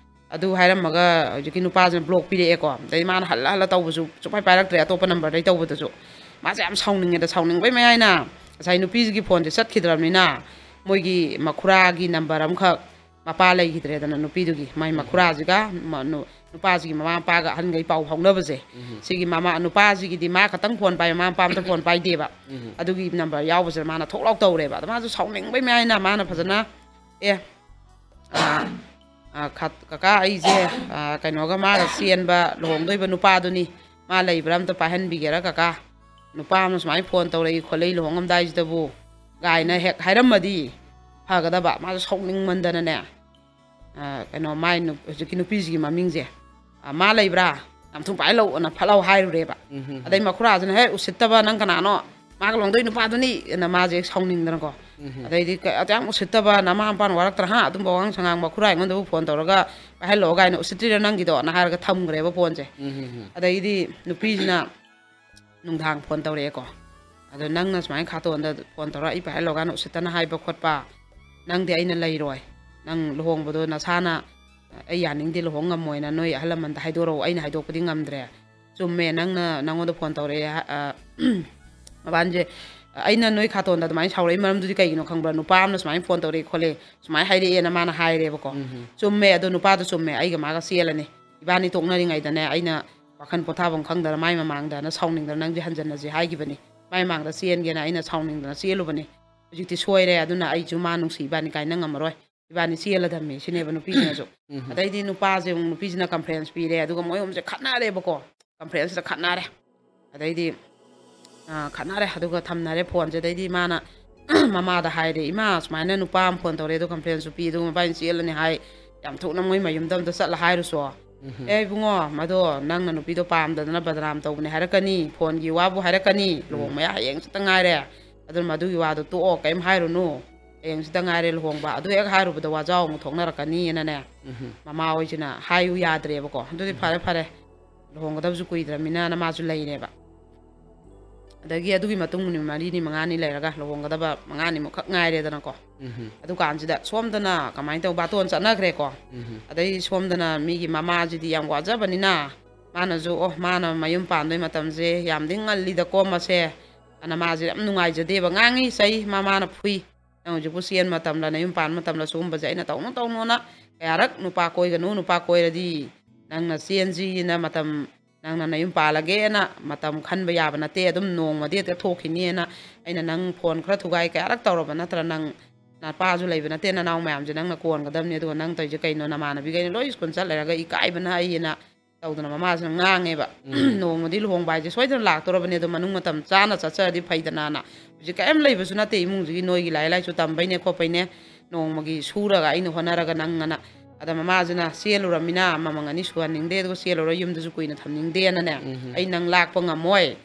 ꯑꯗꯨ ꯍꯥꯏꯔꯝꯃꯒ ꯍꯧꯖꯤꯛꯀꯤ ꯅꯨꯄꯥꯁꯤꯅ ꯕ꯭ꯂꯣꯛ ꯄꯤꯔꯛꯑꯦꯀꯣ꯫ ꯑꯗꯩ ꯃꯥꯅ ꯍꯜꯂ ꯍꯜꯂ ꯇꯧꯕꯁꯨ ꯁꯨꯡꯄꯥꯏ ꯄꯥꯏꯔꯛꯇ꯭ꯔꯦ, ꯑꯇꯣꯞꯄ ꯅꯝꯕꯔꯗꯩ ꯇꯧꯕꯗꯁꯨ꯫ ꯃꯥꯁꯦ ꯌꯥꯝ ꯁꯥꯎꯅꯤꯡꯉꯦꯗ, ꯁꯥꯎꯅꯤꯡꯕꯩ ꯃꯌꯥꯏꯅ ꯉꯁꯥꯏ ꯅꯨꯄꯤꯁꯤꯒꯤ ꯐꯣꯟꯁꯦ ꯆꯠꯈꯤꯗ꯭ꯔꯕꯅꯤꯅ, ꯃꯣꯏꯒꯤ ꯃꯈꯨꯔꯥꯒꯤ ꯅꯝꯕꯔ ꯑꯃꯈꯛ ꯃꯄꯥ ꯂꯩꯈꯤꯗ꯭ꯔꯦꯗꯅ ꯅꯨꯄꯤꯗꯨꯒꯤ, ꯃꯥꯏ ꯎꯝ꯫ ꯃꯈꯨꯔꯥꯁꯤꯒ ꯃ-, ꯅꯨ-, ꯅꯨꯄꯥꯁꯤꯒꯤ ꯃꯃꯥ ꯃꯄꯥꯒ ꯑꯍꯟꯈꯩ ꯄꯥꯎ ꯐꯥꯎꯅꯕꯁꯦ, ꯎꯝ꯫ ꯁꯤꯒꯤ ꯃꯃꯥ, ꯅꯨꯄꯥꯁꯤꯒꯤꯗꯤ ꯃꯥ ꯈꯛꯇꯪ ꯐꯣꯟ ꯄꯥꯏ, ꯃꯃꯥ ꯃꯄꯥ ꯑꯝꯇ ꯐꯣꯟ ꯄꯥꯏꯗꯦꯕ꯫ ꯎꯝ꯫ ꯑꯗꯨꯒꯤ ꯅꯝꯕꯔ ꯌꯥꯎꯕꯁꯤꯗ ꯃꯥꯅ ꯊꯣꯛ ꯂꯥꯎ ꯇꯧꯔꯦꯕ꯫ ꯑꯗ ꯃꯥꯁꯨ ꯁꯥꯎꯅꯤꯡꯕꯩ ꯃꯌꯥꯏꯅ ꯃꯥꯅ ꯐꯖꯅ, "ꯑꯦ, ꯑꯥ, ꯑꯥ, ꯈ-, ꯀꯀꯥ, ꯑꯩꯁꯦ, ꯑꯥ, ꯀꯩꯅꯣꯒ ꯃꯥꯒ ꯆꯦꯟꯕ ꯂꯨꯍꯣꯡꯗꯣꯏꯕ ꯅꯨꯄꯥꯗꯨꯅꯤ, ꯃꯥ ꯂꯩꯕ꯭ꯔꯥ ꯑꯝꯇ ꯄꯥꯏꯍꯟꯕꯤꯒꯦꯔꯥ ꯀꯀꯥ? ꯅꯨꯄꯥ ꯑꯃꯅ ꯁꯨꯃꯥꯏꯅ ꯐꯣꯟ ꯇꯧꯔꯛꯏ ꯈꯣꯠꯂꯛꯏ ꯂꯨꯍꯣꯡꯉꯝꯗꯥꯏꯁꯤꯗꯕꯨ" ꯀꯥꯏꯅ ꯍꯦꯛ ꯍꯥꯏꯔꯝꯃꯗꯤ ꯐꯒꯗꯕ꯫ ꯃꯥꯁꯨ ꯁꯥꯎꯅꯤꯡꯃꯟꯗꯅꯅꯦ, ꯑꯥ, ꯀꯩꯅꯣ, ꯃꯥꯏ ꯅꯨ-, ꯍꯧꯖꯤꯛꯀꯤ ꯅꯨꯄꯤꯁꯤꯒꯤ ꯃꯃꯤꯡꯁꯦ, ꯑꯥ, "ꯃꯥ ꯂꯩꯕ꯭ꯔꯥ? ꯌꯥꯝ ꯊꯨꯅ ꯄꯥꯏꯍꯜꯂꯛꯎ" ꯑꯅ ꯐꯠ ꯂꯥꯎ ꯍꯥꯏꯔꯨꯔꯦꯕ꯫ ꯎꯝ, ꯎꯝ, ꯎꯝ꯫ ꯑꯗꯩ ꯃꯈꯨꯔꯥꯁꯤꯅ, "ꯍꯦ, ꯎꯁꯤꯠꯇꯕ, ꯅꯪ ꯀꯅꯥꯅꯣ? ꯃꯥꯒ ꯂꯣꯡꯗꯣꯏ ꯅꯨꯄꯥꯗꯨꯅꯤ" ꯑꯅ ꯃꯥꯁꯦ ꯁꯥꯎꯅꯤꯡꯗꯅꯀꯣ꯫ ꯎꯝ, ꯎꯝ꯫ ꯑꯗꯩꯗꯤ, "ꯀ-, ꯑꯗꯨ ꯌꯥꯝ ꯎꯁꯤꯠꯇꯕ, ꯅꯃꯥ ꯃꯄꯥꯅ ꯋꯥꯔꯛꯇ꯭ꯔꯥ, ꯍꯥ? ꯑꯗꯨꯝꯕ ꯋꯥꯉꯥꯡ ꯁꯉꯥꯡ ꯃꯈꯨꯔꯥ ꯑꯩꯉꯣꯟꯗꯕꯨ ꯐꯣꯟ ꯇꯧꯔꯒ ꯄꯥꯏꯍꯜꯂꯛꯑꯣ ꯀꯥꯏꯅ ꯎꯁꯤꯠꯇ꯭ꯔꯤꯔꯥ ꯅꯪꯒꯤꯗꯣ?" ꯑꯅ ꯍꯥꯏꯔꯒ ꯊꯝꯈ꯭ꯔꯦꯕ ꯐꯣꯟꯁꯦ꯫ ꯎꯝ, ꯎꯝ, ꯎꯝ꯫ ꯑꯗꯩꯗꯤ ꯅꯨꯄꯤꯁꯤꯅ ꯅꯨꯡꯗꯥꯡ ꯐꯣꯟ ꯇꯧꯔꯛꯑꯦꯀꯣ꯫ ꯑꯗꯣ ꯅꯪꯅ ꯁꯨꯃꯥꯏꯅ ꯈꯥꯇꯣꯟꯗ ꯐꯣꯟ ꯇꯧꯔꯒ ꯑꯩ ꯄꯥꯏꯍꯜꯂꯣ ꯀꯥꯏꯅ ꯎꯁꯤꯠꯇꯅ ꯍꯥꯏꯕ ꯈꯣꯠꯄ, ꯅꯪꯗꯤ ꯑꯩꯅ ꯂꯩꯔꯣꯏ꯫ ꯅꯪ ꯂꯨꯍꯣꯡꯕꯗꯣ ꯅꯁꯥꯅ, "ꯑꯩ ꯌꯥꯅꯤꯡꯗꯦ, ꯂꯨꯍꯣꯡ ꯉꯝꯃꯣꯏꯅ ꯅꯣꯏ ꯑꯍꯜ ꯂꯃꯟꯗ ꯍꯥꯏꯗꯣꯔꯛꯎ, ꯑꯩꯅ ꯍꯥꯏꯗꯣꯛꯄꯗꯤ ꯉꯝꯗ꯭ꯔꯦ"꯫ "ꯆꯨꯝꯃꯦ, ꯅꯪꯅ, ꯅꯪꯉꯣꯟꯗ ꯐꯣꯟ ꯇꯧꯔꯛꯑꯦ ꯍꯥ-, ꯑ, ꯃꯕꯥꯅꯤꯁꯦ, ꯑꯩꯅ ꯅꯣꯏ ꯈꯥꯇꯣꯟꯗ ꯑꯗꯨꯃꯥꯏꯅ ꯁꯥꯎꯔꯛꯏ ꯃꯔꯝꯗꯨꯗꯤ ꯀꯩꯒꯤꯅꯣ ꯈꯪꯕ꯭ꯔꯥ? ꯅꯨꯄꯥ ꯑꯃꯅ ꯁꯨꯃꯥꯏꯅ ꯐꯣꯟ ꯇꯧꯔꯛꯑꯦ ꯈꯣꯠꯂꯦ, ꯁꯨꯃꯥꯏꯅ ꯍꯥꯏꯔꯛꯑꯦꯅ" ꯃꯥꯅ ꯍꯥꯏꯔꯦꯕꯀꯣ꯫ ꯎꯝ, ꯎꯝ꯫ "ꯆꯨꯝꯃꯦ, ꯑꯗꯣ ꯅꯨꯄꯥꯗꯣ ꯆꯨꯝꯃꯦ, ꯑꯩꯒ ꯃꯥꯒ ꯆꯦꯜꯂꯅꯤ, ꯏꯕꯥꯅꯤ ꯇꯣꯛꯅꯔꯤꯉꯩꯗꯅꯦ, ꯑꯩꯅ ꯋꯥꯈꯜ ꯄꯣꯊꯥꯐꯝ ꯈꯪꯗꯅ ꯃꯥꯏ ꯃꯃꯥꯡꯗꯅ ꯁꯥꯎꯅꯤꯡꯗꯅ ꯅꯪꯁꯦ ꯍꯟꯖꯟꯅꯁꯦ ꯍꯥꯏꯈꯤꯕꯅꯤ, ꯃꯥꯏ ꯃꯃꯥꯡꯗ ꯆꯦꯟꯒꯦꯅ ꯑꯩꯅ ꯁꯥꯎꯅꯤꯡꯗꯅ ꯆꯦꯜꯂꯨꯕꯅꯤ"꯫ ꯍꯧꯖꯤꯛꯇꯤ ꯁꯣꯏꯔꯦ, ꯑꯗꯨꯅ ꯑꯩꯁꯨ ꯃꯥ ꯅꯨꯡꯁꯤꯕꯅꯤ ꯀꯥꯏꯅ ꯉꯝꯃꯔꯣꯏ, ꯏꯕꯥꯅꯤ ꯆꯦꯜꯂꯗꯝꯃꯤ ꯁꯤꯅꯦꯕ ꯅꯨꯄꯤꯁꯤꯅꯁꯨ꯫ ꯑꯗꯩꯗꯤ ꯅꯨꯄꯥꯁꯦ ꯑꯃꯨꯛ, ꯅꯨꯄꯤꯁꯤꯅ conference ꯄꯤꯔꯦ, ꯑꯗꯨꯒ ꯃꯣꯏ ꯑꯍꯨꯝꯁꯦ ꯈꯠꯅꯔꯦꯕꯀꯣ꯫ Conferenceꯇ ꯈꯠꯅꯔꯦ꯫ ꯑꯗꯩꯗꯤ, ꯑ, ꯈꯠꯅꯔꯦ, ꯑꯗꯨꯒ ꯊꯝꯅꯔꯦ phoneꯁꯦ꯫ ꯑꯗꯩꯗꯤ ꯃꯥꯅ ꯃꯃꯥꯗ ꯍꯥꯏꯔꯦ, "ꯏꯃꯥ, ꯁꯨꯃꯥꯏꯅ ꯅꯨꯄꯥ ꯑꯃ phone ꯇꯧꯔꯦ, ꯑꯗꯣ conferenceꯁꯨ ꯄꯤ, ꯑꯗꯨꯒ ꯃꯕꯥꯅꯤ ꯆꯦꯜꯂꯅꯤ ꯍꯥꯏ, ꯌꯥꯝ ꯊꯨꯅ ꯃꯣꯏ ꯃꯌꯨꯝꯗ ꯑꯝꯇ ꯆꯠꯂ ꯍꯥꯏꯔꯨꯆꯣ꯫ ꯑꯦ ꯏꯕꯨꯡꯉꯣ, ꯃꯗꯣ ꯅꯪꯅ ꯅꯨꯄꯤꯗꯣ ꯄꯥꯝꯗꯗꯅ ꯕꯗꯅꯥꯝ ꯇꯧꯕꯅꯦ ꯍꯥꯏꯔꯛꯀꯅꯤ, phoneꯒꯤ ꯋꯥꯕꯨ ꯍꯥꯏꯔꯛꯀꯅꯤ, ꯂꯨꯍꯣꯡꯕ ꯃꯌꯥ ꯍꯌꯦꯡ ꯈꯛꯇ ꯉꯥꯏꯔꯦ, ꯑꯗꯨꯅ ꯃꯗꯨꯒꯤ ꯋꯥꯗꯣ ꯇꯣꯛꯑꯣ, ꯀꯔꯤꯝ ꯍꯥꯏꯔꯨꯅꯨ, ꯍꯌꯦꯡ ꯈꯛꯇ ꯉꯥꯏꯔꯦ ꯂꯨꯍꯣꯡꯕ, ꯑꯗꯨ ꯍꯦꯛ ꯍꯥꯏꯔꯨꯕꯗ ꯋꯥꯖꯥꯎ ꯑꯃꯨꯛ ꯊꯣꯛꯅꯔꯛꯀꯅꯤꯅꯅꯦ" ꯃꯃꯥ ꯍꯣꯏꯁꯤꯅ ꯍꯥꯏꯌꯨ ꯌꯥꯗ꯭ꯔꯦꯕꯀꯣ꯫ ꯑꯗꯨꯗꯤ ꯐꯔꯦ ꯐꯔꯦ, ꯂꯨꯍꯣꯡꯒꯗꯕꯁꯨ ꯀꯨꯏꯗ꯭ꯔꯃꯤꯅꯅ ꯃꯥꯁꯨ ꯂꯩꯔꯦꯕ꯫ ꯑꯗꯒꯤ ꯑꯗꯨꯒꯤ ꯃꯇꯨꯡ ꯅꯨꯃꯤꯠ ꯃꯔꯤꯅꯤ ꯃꯉꯥꯅꯤ ꯂꯩꯔꯒ, ꯂꯨꯍꯣꯡꯒꯗꯕ ꯃꯉꯥꯅꯤꯃꯨꯛ ꯈꯛ ꯉꯥꯏꯔꯦꯗꯅꯀꯣ꯫ ꯑꯗꯨꯀꯥꯟꯁꯤꯗ ꯁꯣꯝꯗꯅ ꯀꯃꯥꯏꯅ ꯇꯧꯕ, ꯕꯥꯇꯣꯟ ꯆꯠꯅꯈ꯭ꯔꯦꯀꯣ꯫ ꯑꯗꯩ ꯁꯣꯝꯗꯅ ꯃꯤꯒꯤ ꯃꯃꯥꯁꯤꯗꯤ ꯌꯥꯝ ꯋꯥꯖꯕꯅꯤꯅ, ꯃꯥꯅꯁꯨ, "ꯑꯣ, ꯃꯥꯅ ꯃꯌꯨꯝ ꯄꯥꯟꯕꯩ ꯃꯇꯝꯁꯦ ꯌꯥꯝꯗꯤ ꯉꯜꯂꯤꯗꯀꯣ ꯃꯁꯦ", ꯑꯅ ꯃꯥꯁꯦ ꯌꯥꯝ ꯅꯨꯡꯉꯥꯏꯖꯗꯦꯕ, ꯉꯥꯡꯉꯤ ꯆꯩ, ꯃꯃꯥꯅ ꯐꯨꯏ꯫ "ꯅꯪ ꯍꯧꯖꯤꯛꯄꯨ ꯆꯦꯟ ꯃꯇꯝꯂ, ꯅꯌꯨꯝ ꯄꯥꯟ ꯃꯇꯝꯂ, ꯁꯤꯒꯨꯝꯕꯁꯦ ꯑꯩꯅ ꯇꯧꯅꯨ ꯇꯧꯅꯨꯅ ꯀꯌꯥꯔꯛ ꯅꯨꯄꯥ ꯀꯣꯏꯒꯅꯨ, ꯅꯨꯄꯥ ꯀꯣꯏꯔꯗꯤ ꯅꯪꯅ ꯆꯦꯟꯁꯤꯅ ꯃꯇꯝ, ꯅꯪꯅ ꯅꯌꯨꯝ ꯄꯥꯜꯂꯒꯦꯅ ꯃꯇꯝ ꯈꯟꯕ ꯌꯥꯕ ꯅꯠꯇꯦ, ꯑꯗꯨꯝ ꯅꯣꯡꯃꯗꯤ ꯍꯦꯛꯇ ꯊꯣꯛꯈꯤꯅꯤꯅ ꯑꯩꯅ ꯅꯪ phone ꯈꯔ ꯊꯨꯒꯥꯏ ꯀꯌꯥꯔꯛ ꯇꯧꯔꯕ ꯅꯠꯇ꯭ꯔ? ꯅꯪ ꯅꯄꯥꯁꯨ ꯂꯩꯕ ꯅꯠꯇꯦ, ꯅꯅꯥꯎ ꯃꯌꯥꯝꯁꯦ ꯅꯪꯅ ꯀꯣꯟꯒꯗꯕꯅꯤ, ꯑꯗꯨꯒ ꯅꯪ ꯇꯧꯔꯤꯁꯦ ꯀꯩꯅꯣ? ꯅꯃꯥꯟꯅꯕꯤꯈꯩꯅ ꯂꯣꯏ school ꯆꯠ ꯂꯩꯔꯒ ꯏꯀꯥꯏꯕꯅ ꯑꯩꯌꯦꯅ" ꯇꯧꯗꯅ ꯃꯃꯥꯁꯤꯅ ꯉꯥꯡꯉꯦꯕ꯫ "ꯅꯣꯡꯃꯗꯤ ꯂꯨꯍꯣꯡꯕ ꯍꯥꯏꯁꯦ ꯁꯣꯏꯗꯅ ꯂꯥꯛꯇꯧꯔꯕꯅꯦ, ꯑꯗꯣ ꯃꯅꯨꯡ ꯃꯇꯝ ꯆꯥꯅ ꯆꯠꯆꯔꯗꯤ ꯐꯩꯗꯅꯅ꯫ ꯍꯧꯖꯤꯛ ꯀꯔꯤꯝ ꯂꯩꯕꯁꯨ ꯅꯠꯇꯦ ꯏꯃꯨꯡꯁꯤꯒꯤ, ꯅꯣꯏꯒꯤ ꯂꯥꯏꯔꯤꯛ ꯂꯥꯏꯁꯨ ꯇꯝꯕꯩꯅꯦ ꯈꯣꯠꯄꯩꯅꯦ, ꯅꯣꯡꯃꯒꯤ ꯁꯨꯔꯒ ꯑꯩꯅ ꯍꯣꯠꯅꯔꯒ ꯅꯪ" ꯑꯅ꯫ ꯑꯗ ꯃꯃꯥꯁꯤꯅ "ꯆꯦꯜꯂꯨꯔꯃꯤꯅ ꯃꯃꯜ ꯑꯅꯤ ꯁꯨꯍꯟꯅꯤꯡꯗꯦ, ꯑꯗꯨꯒ ꯆꯦꯜꯂꯨꯔ ꯌꯨꯝꯗꯁꯨ ꯀꯨꯏꯅ ꯊꯝꯅꯤꯡꯗꯦꯅꯅꯦ, ꯑꯩ ꯅꯪ ꯂꯥꯛꯄ ꯉꯝꯃꯣꯏ"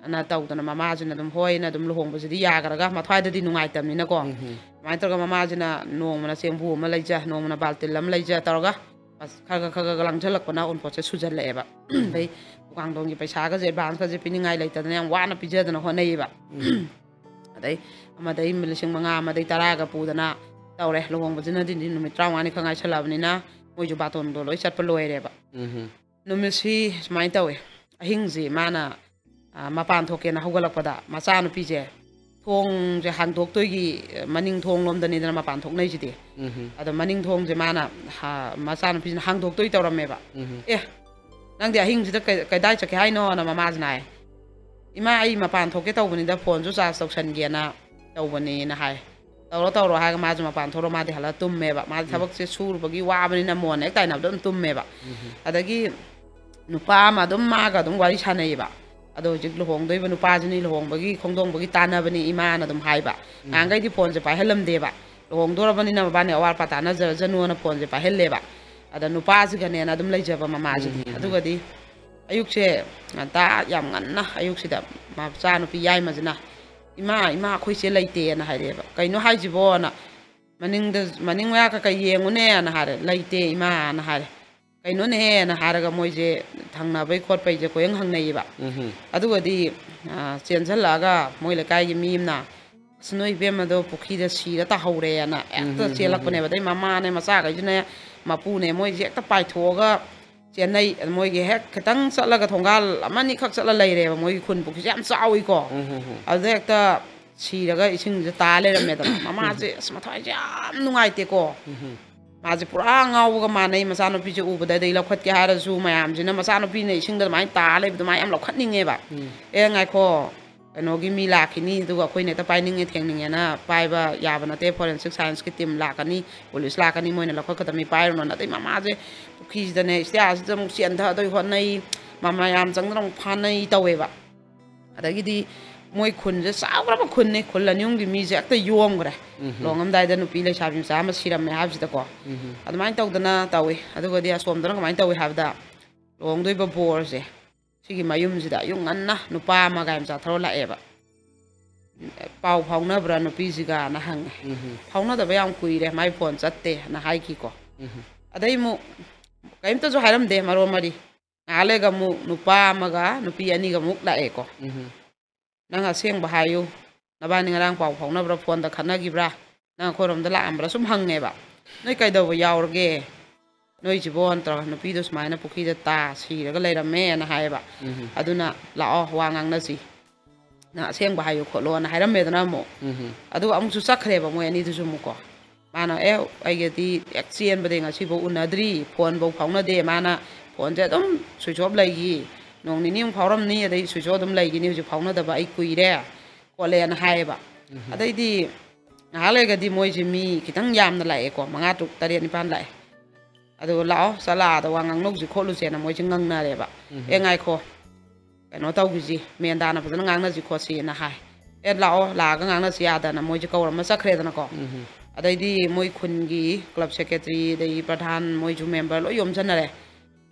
ꯑꯅ ꯇꯧꯗꯅ ꯃꯃꯥꯁꯤꯅ ꯑꯗꯨꯝ ꯍꯣꯏꯅ ꯑꯗꯨꯝ ꯂꯨꯍꯣꯡꯕꯁꯤꯗꯤ ꯌꯥꯈ꯭ꯔꯒ, ꯃꯊ꯭ꯋꯥꯏꯗꯗꯤ ꯅꯨꯡꯉꯥꯏꯇꯕꯅꯤꯅꯀꯣ꯫ ꯑꯗꯨꯃꯥꯏꯅ ꯇꯧꯔꯒ ꯃꯃꯥꯁꯤꯅ ꯅꯣꯡꯃꯅ ꯆꯦꯡꯕꯨ ꯑꯃ ꯂꯩꯖ, ꯅꯣꯡꯃꯅ ꯕꯥꯜꯇꯤꯟ ꯑꯃ ꯂꯩꯖ ꯇꯧꯔꯒ, ꯑꯁ, ꯈꯔ ꯈꯔ ꯈꯔ ꯈꯔ ꯂꯥꯡꯁꯤꯜꯂꯛꯄꯅ ꯑꯎꯟꯄꯣꯠꯁꯦ ꯁꯨꯖꯜꯂꯛꯑꯦꯕ꯫ ꯑꯗꯩ ꯈꯥꯡꯗꯣꯟꯒꯤ ꯄꯩꯁꯥꯒꯁꯦ, advanceꯀꯁꯦ ꯄꯤꯅꯤꯡꯉꯥꯏ ꯂꯩꯇꯗꯅ ꯌꯥꯝ ꯋꯥꯅ ꯄꯤꯖꯗꯅ ꯍꯣꯠꯅꯩꯌꯦꯕ꯫ ꯑꯗꯩ ꯑꯃꯗꯩ ꯂꯤꯁꯤꯡ ꯃꯉꯥ, ꯑꯃꯗꯩ ꯇꯔꯥꯒ ꯄꯨꯗꯅ ꯇꯧꯔꯦ꯫ ꯂꯨꯍꯣꯡꯕꯁꯤꯅꯗꯤ ꯅꯨꯃꯤꯠ ꯇꯔꯥꯃꯉꯥꯅꯤ ꯈꯛ ꯉꯥꯏꯁꯜꯂꯛꯑꯕꯅꯤꯅ ꯃꯣꯏꯁꯨ ꯕꯥꯇꯣꯟꯗꯣ ꯂꯣꯏ ꯆꯠꯄ ꯂꯣꯏꯔꯦꯕ꯫ ꯅꯨꯃꯤꯠꯁꯤ ꯁꯨꯃꯥꯏꯅ ꯇꯧꯋꯦ, ꯑꯍꯤꯡꯁꯤ ꯃꯥꯅ, ꯑ, ꯃꯄꯥꯟ ꯊꯣꯛꯀꯦꯅ ꯍꯧꯒꯠꯂꯛꯄꯗ ꯃꯆꯥꯅꯨꯄꯤꯁꯦ ꯊꯣꯡꯁꯦ ꯍꯥꯡꯗꯣꯛꯇꯣꯏꯒꯤ, ꯑ, ꯃꯅꯤꯡ ꯊꯣꯡ ꯂꯣꯝꯗꯅꯤꯗꯅ ꯃꯄꯥꯟ ꯊꯣꯛꯅꯩꯁꯤꯗꯤ꯫ ꯑꯗꯣ ꯃꯅꯤꯡ ꯊꯣꯡꯁꯦ ꯃꯥꯅ, ꯍꯥ-, ꯃꯆꯥꯅꯨꯄꯤꯁꯤꯅ ꯍꯥꯡꯗꯣꯛꯇꯣꯏ ꯇꯧꯔꯝꯃꯦꯕ꯫ "ꯑꯦ, ꯅꯪꯗꯤ ꯑꯍꯤꯡꯁꯤꯗ ꯀꯩ-, ꯀꯗꯥꯏ ꯆꯠꯀꯦ ꯍꯥꯏꯅꯣꯅ?" ꯃꯃꯥꯁꯤꯅ ꯍꯥꯏ꯫ "ꯏꯃꯥ, ꯑꯩ ꯃꯄꯥꯟ ꯊꯣꯛꯀꯦ ꯇꯧꯕꯅꯤꯗ, phoneꯁꯨ charge ꯇꯧꯁꯟꯒꯦꯅ, ꯇꯧꯕꯅꯦꯅ ꯍꯥꯏ꯫ "ꯇꯧꯔꯣ, ꯇꯧꯔꯣ" ꯍꯥꯏꯔꯒ ꯃꯥꯁꯨ ꯃꯄꯥꯟ ꯊꯣꯛꯂꯛꯑ ꯃꯥꯗꯤ ꯍꯜꯂꯛꯑ ꯇꯨꯝꯃꯦꯕ꯫ ꯃꯥꯗꯤ ꯎꯝ꯫ ꯊꯕꯛꯁꯦ ꯁꯨꯔꯨꯕꯒꯤ ꯋꯥꯕꯅꯤꯅ ꯃꯣꯟ ꯍꯦꯛ ꯇꯥꯏꯅꯕꯗ ꯑꯗꯨꯝ ꯇꯨꯝꯃꯦꯕ꯫ ꯎꯝ꯫ ꯑꯗꯒꯤ ꯅꯨꯄꯥ ꯑꯃ ꯑꯗꯨꯝ ꯃꯥꯒ ꯑꯗꯨꯝ ꯋꯥꯔꯤ ꯁꯥꯟꯅꯩꯌꯦꯕ꯫ "ꯑꯗꯣ ꯍꯧꯖꯤꯛ ꯂꯨꯍꯣꯡꯗꯣꯏꯕ ꯅꯨꯄꯥꯁꯤꯅꯤ, ꯂꯨꯍꯣꯡꯕꯒꯤ ꯈꯣꯡꯗꯣꯡꯕꯒꯤ ꯇꯥꯟꯅꯕꯅꯤ ꯏꯃꯥꯅ" ꯑꯗꯨꯝ ꯍꯥꯏꯕ꯫ ꯎꯝ꯫ ꯅꯍꯥꯟꯈꯩꯗꯤ ꯐꯣꯟꯁꯦ ꯄꯥꯏꯍꯜꯂꯝꯗꯦꯕ꯫ "ꯂꯨꯍꯣꯡꯗꯣꯔꯕꯅꯤꯅ ꯃꯕꯥꯅꯤ ꯑꯋꯥꯠ ꯑꯄꯥ ꯇꯥꯟꯅꯖꯔꯖꯅꯨꯅ" ꯐꯣꯟꯁꯦ ꯄꯥꯏꯍꯜꯂꯦꯕ꯫ ꯑꯗ ꯅꯨꯄꯥꯁꯤꯒꯅꯦꯅ ꯑꯗꯨꯝ ꯂꯩꯖꯕ ꯃꯃꯥꯁꯤꯗꯤ꯫ ꯎꯝ, ꯎꯝ, ꯎꯝ꯫ ꯑꯗꯨꯒꯗꯤ ꯑꯌꯨꯛꯁꯦ ꯉꯟꯇꯥ, ꯌꯥꯝ ꯉꯟꯅ ꯑꯌꯨꯛꯁꯤꯗ ꯃꯆꯥꯅꯨꯄꯤ ꯌꯥꯏꯃꯁꯤꯅ, "ꯏꯃꯥ, ꯏꯃꯥ, ꯑꯩꯈꯣꯏ ꯆꯦ ꯂꯩꯇꯦꯅ" ꯍꯥꯏꯔꯛꯑꯦꯕ꯫ "ꯀꯩꯅꯣ ꯍꯥꯏꯁꯤꯕꯣꯅ?" "ꯃꯅꯤꯡꯗ, ꯃꯅꯤꯡ ꯃꯌꯥ ꯀꯩꯀꯩ ꯌꯦꯡꯉꯨꯅꯦꯅ" ꯍꯥꯏꯔꯦ꯫ "ꯂꯩꯇꯦ ꯏꯃꯥꯅ" ꯍꯥꯏꯔꯦ꯫ "ꯀꯩꯅꯣꯅꯦꯍꯦꯅ" ꯍꯥꯏꯔꯒ ꯃꯣꯏꯁꯦ ꯊꯪꯅꯕꯩ ꯈꯣꯠꯄꯩꯁꯦ ꯀꯣꯏꯍꯪ ꯍꯪꯅꯩꯌꯦꯕ꯫ ꯎꯝꯍꯨꯝ꯫ ꯑꯗꯨꯒꯗꯤ, ꯑ, ꯆꯦꯟꯁꯤꯜꯂꯛꯑꯒ ꯃꯣꯏ ꯂꯩꯀꯥꯏꯒꯤ ꯃꯤ ꯑꯃꯅ, "ꯑꯁ, ꯅꯣꯏ ꯏꯕꯦꯝꯃꯗꯣ ꯄꯨꯈ꯭ꯔꯤꯗ ꯁꯤꯔ ꯇꯥꯍꯧꯔꯦꯅ" ꯍꯦꯛꯇ ꯎꯝꯍꯨꯝ, ꯆꯦꯜꯂꯛꯄꯅꯦꯕ꯫ ꯎꯝꯍꯨꯝ꯫ ꯑꯗꯩ ꯃꯃꯥꯅꯦ ꯃꯆꯥꯈꯩꯁꯤꯅꯦ ꯃꯄꯨꯅꯦ ꯃꯣꯏꯁꯦ ꯍꯦꯛꯇ ꯄꯥꯏꯊꯣꯛꯑꯒ ꯆꯦꯟꯅꯩ꯫ ꯃꯣꯏꯒꯤ ꯍꯦꯛ ꯈꯤꯇꯪ ꯆꯠꯂꯒ ꯊꯣꯡꯒꯥꯜ ꯑꯃꯅꯤꯈꯛ ꯆꯠꯂ ꯂꯩꯔꯦꯕ ꯃꯣꯏꯒꯤ ꯈꯨꯟ ꯄꯨꯈ꯭ꯔꯤꯁꯦ ꯌꯥꯝ ꯆꯥꯎꯋꯤꯀꯣ꯫ ꯎꯝ, ꯎꯝ, ꯎꯝ꯫ ꯑꯗꯨꯗ ꯍꯦꯛꯇ ꯁꯤꯔꯒ ꯏꯁꯤꯡꯁꯦ ꯇꯥ ꯂꯩꯔꯝꯃꯦꯗꯅ꯫ ꯃꯃꯥꯁꯦ, ꯑꯁ, ꯃꯊ꯭ꯋꯥꯏꯁꯦ ꯌꯥꯝ ꯅꯨꯡꯉꯥꯏꯇꯦꯀꯣ꯫ ꯎꯝ, ꯎꯝ꯫ ꯃꯥꯁꯦ ꯄꯨꯔꯥ ꯉꯥꯎꯕꯒ ꯃꯥꯟꯅꯩ꯫ ꯃꯆꯥꯅꯨꯄꯤꯁꯦ ꯎꯕꯗ ꯑꯗꯩ ꯂꯧꯈꯠꯀꯦ ꯍꯥꯏꯔꯁꯨ ꯃꯌꯥꯝꯁꯤꯅ ꯃꯆꯥꯅꯨꯄꯤꯅ ꯏꯁꯤꯡꯗ ꯑꯗꯨꯃꯥꯏꯅ ꯇꯥ ꯂꯩꯕꯗꯣ ꯃꯥ ꯌꯥꯝ ꯂꯧꯈꯠꯅꯤꯡꯉꯦꯕ꯫ ꯎꯝ꯫ "ꯑꯦ, ꯉꯥꯏꯈꯣ, ꯀꯩꯅꯣꯒꯤ ꯃꯤ ꯂꯥꯛꯈꯤꯅꯤ, ꯑꯗꯨꯒ ꯑꯩꯈꯣꯏꯅ ꯍꯦꯛꯇ ꯄꯥꯏꯅꯤꯡꯉꯦ ꯊꯦꯡꯅꯤꯡꯉꯦꯅ ꯄꯥꯏꯕ ꯌꯥꯕ ꯅꯠꯇꯦ, forensic scienceꯀꯤ team ꯂꯥꯛꯀꯅꯤ, ꯄꯨꯂꯤꯁ ꯂꯥꯛꯀꯅꯤ, ꯃꯣꯏꯅ ꯂꯧꯈꯠꯀꯗꯕꯅꯤ, ꯄꯥꯏꯔꯨꯅꯣꯅ"꯫ ꯑꯗꯩ ꯃꯃꯥꯁꯦ ꯄꯨꯈ꯭ꯔꯤꯁꯤꯗꯅꯦ ꯏꯁꯇꯤꯌꯥꯔꯁꯤꯗ ꯑꯃꯨꯛ ꯆꯦꯟꯊꯗꯣꯏ ꯍꯣꯠꯅꯩ, ꯃꯃꯥ ꯃꯌꯥꯝ ꯆꯪꯗꯅ ꯑꯃꯨꯛ ꯐꯥꯅꯩ ꯇꯧꯋꯦꯕ꯫ ꯑꯗꯒꯤꯗꯤ ꯃꯣꯏ ꯈꯨꯟꯁꯦ ꯆꯥꯎꯈ꯭ꯔꯕ ꯈꯨꯟꯅꯤ, ꯈꯨꯜ ꯑꯅꯤ ꯑꯍꯨꯝꯒꯤ ꯃꯤꯁꯦ ꯍꯦꯛꯇ ꯌꯣꯝꯈ꯭ꯔꯦ꯫ ꯎꯝꯍꯨꯝ꯫ ꯂꯨꯍꯣꯡꯉꯝꯗꯥꯏꯗ ꯅꯨꯄꯤ ꯂꯩꯁꯥꯕꯤ ꯃꯆꯥ ꯑꯃ ꯁꯤꯔꯝꯃꯦ ꯍꯥꯏꯕꯁꯤꯗꯀꯣ꯫ ꯎꯝꯍꯨꯝ꯫ ꯑꯗꯨꯃꯥꯏꯅ ꯇꯧꯗꯅ ꯇꯧꯏ꯫ ꯑꯗꯨꯒꯗꯤ ꯑꯁꯣꯝꯗꯅ ꯀꯃꯥꯏꯅ ꯇꯧꯏ ꯍꯥꯏꯕꯗ, ꯂꯨꯍꯣꯡꯗꯣꯏꯕ ꯕꯣꯔꯁꯦ ꯁꯤꯒꯤ ꯃꯌꯨꯝꯁꯤꯗ ꯑꯌꯨꯛ ꯉꯟꯅ ꯅꯨꯄꯥ ꯑꯃ ꯒꯥꯔꯤ ꯃꯆꯥ ꯊꯧꯔ ꯂꯥꯛꯑꯦꯕ꯫ "ꯄꯥꯎ ꯐꯥꯎꯅꯕ꯭ꯔꯥ ꯅꯨꯄꯤꯁꯤꯒ?" ꯍꯥꯏꯅ ꯍꯪꯉꯦ꯫ ꯎꯝꯍꯨꯝ꯫ "ꯐꯥꯎꯅꯗꯕ ꯌꯥꯝ ꯀꯨꯏꯔꯦ, ꯃꯥꯏ ꯐꯣꯟ ꯆꯠꯇꯦꯅ" ꯍꯥꯏꯈꯤꯀꯣ꯫ ꯎꯝꯍꯨꯝ꯫ ꯑꯗꯩ ꯑꯃꯨꯛ ꯀꯔꯤꯝꯇꯁꯨ ꯍꯥꯏꯔꯝꯗꯦ ꯃꯔꯣꯟ ꯃꯔꯤ꯫ ꯉꯥꯏꯍꯥꯛ ꯂꯩꯔꯒ ꯑꯃꯨꯛ ꯅꯨꯄꯥ ꯑꯃꯒ ꯅꯨꯄꯤ ꯑꯅꯤꯒ ꯑꯃꯨꯛ ꯂꯥꯛꯑꯦꯀꯣ꯫ ꯎꯝꯍꯨꯝ꯫ "ꯅꯪ ꯑꯁꯦꯡꯕ ꯍꯥꯏꯌꯨ, ꯅꯕꯥꯅꯤ ꯉꯔꯥꯡ ꯄꯥꯎ ꯐꯥꯎꯅꯕ꯭ꯔꯥ, ꯐꯣꯟꯗ ꯈꯠꯅꯈꯤꯕ꯭ꯔꯥ, ꯅꯪ ꯑꯩꯈꯣꯏꯔꯣꯝꯗ ꯂꯥꯛꯑꯝꯕ꯭ꯔꯥ?" ꯁꯨꯝ ꯍꯪꯉꯦꯕ꯫ "ꯅꯣꯏ ꯀꯩꯗꯧꯕ ꯌꯥꯎꯔꯒꯦ? ꯅꯣꯏꯁꯤꯕꯣ?" ꯅꯠꯇ꯭ꯔꯒ "ꯅꯨꯄꯤꯗꯣ ꯁꯨꯃꯥꯏꯅ ꯄꯨꯈ꯭ꯔꯤꯗ ꯇꯥ ꯁꯤꯔꯒ ꯂꯩꯔꯝꯃꯦꯅ" ꯍꯥꯏꯌꯦꯕ꯫ ꯎꯝꯍꯨꯝ꯫ "ꯑꯗꯨꯅ ꯂꯥꯛꯑꯣ, ꯋꯥ ꯉꯥꯡꯅꯁꯤ, ꯅꯪ ꯑꯁꯦꯡꯕ ꯍꯥꯏꯌꯨ ꯈꯣꯠꯂꯣꯅ" ꯍꯥꯏꯔꯝꯃꯦꯗꯅ ꯑꯃꯨꯛ꯫ ꯎꯝꯍꯨꯝ꯫ ꯑꯗꯨꯒ ꯑꯃꯨꯛꯁꯨ ꯆꯠꯈ꯭ꯔꯦꯕ ꯃꯣꯏ ꯑꯅꯤꯗꯨꯁꯨ ꯑꯃꯨꯛꯀꯣ꯫ ꯃꯥꯅ, "ꯑꯦ, ꯑꯩꯒꯗꯤ ꯍꯦꯛ ꯆꯦꯟꯕꯗꯒꯤ ꯉꯁꯤꯐꯥꯎ ꯎꯅꯗ꯭ꯔꯤ, ꯐꯣꯟꯐꯧ ꯐꯥꯎꯅꯗꯦ꯫ ꯃꯥꯅ ꯐꯣꯟꯁꯦ ꯑꯗꯨꯝ switch off ꯂꯩꯈꯤ, ꯅꯣꯡ ꯅꯤꯅꯤꯃꯨꯛ ꯐꯥꯎꯔꯝꯅꯤ, ꯑꯗꯩ switch off ꯑꯗꯨꯝ ꯂꯩꯈꯤꯅꯤ, ꯍꯧꯖꯤꯛ ꯐꯥꯎꯅꯗꯕ ꯑꯩ ꯀꯨꯏꯔꯦ" ꯈꯣꯠꯂꯦꯅ ꯍꯥꯏꯌꯦꯕ꯫ ꯑꯗꯩꯗꯤ ꯉꯥꯏꯍꯥꯛ ꯂꯩꯔꯒꯗꯤ ꯃꯣꯏꯁꯦ ꯃꯤ ꯈꯤꯇꯪ ꯌꯥꯝꯅ ꯂꯥꯛꯑꯦꯀꯣ, ꯃꯉꯥ, ꯇꯔꯨꯛ, ꯇꯔꯦꯠ, ꯅꯤꯄꯥꯟ ꯂꯥꯛꯑꯦ꯫ ꯑꯗꯨꯒ "ꯂꯥꯛꯑꯣ, ꯆꯠꯂ ꯑꯥꯗ ꯋꯥ ꯉꯥꯡꯅꯧꯁꯤ ꯈꯣꯠꯂꯨꯁꯦꯅ" ꯃꯣꯏꯁꯦ ꯉꯥꯡꯅꯔꯦꯕ꯫ "ꯑꯦ, ꯉꯥꯏꯈꯣ, ꯀꯩꯅꯣ ꯇꯧꯈꯤꯁꯤ, ꯃꯦꯟ ꯇꯥꯅ ꯐꯖꯅ ꯉꯥꯡꯅꯁꯤ ꯈꯣꯠꯁꯤꯅ" ꯍꯥꯏ꯫ "ꯑꯦ, ꯂꯥꯛꯑꯣ, ꯂꯥꯛꯑꯒ ꯉꯥꯡꯅꯁꯤ ꯌꯥꯗꯅ" ꯃꯣꯏꯁꯦ ꯀꯧꯔꯝꯃ ꯆꯠꯈ꯭ꯔꯦꯗꯅꯀꯣ꯫ ꯑꯗꯩꯗꯤ ꯃꯣꯏ ꯈꯨꯟꯒꯤ ꯀ꯭ꯂꯕ ꯁꯦꯀ꯭ꯔꯦꯇꯔꯤ, ꯑꯗꯩ ꯄ꯭ꯔꯙꯥꯟ, ꯃꯣꯏꯁꯨ ꯃꯦꯝꯕꯔ ꯂꯣꯏ ꯌꯣꯝꯁꯟꯅꯔꯦ꯫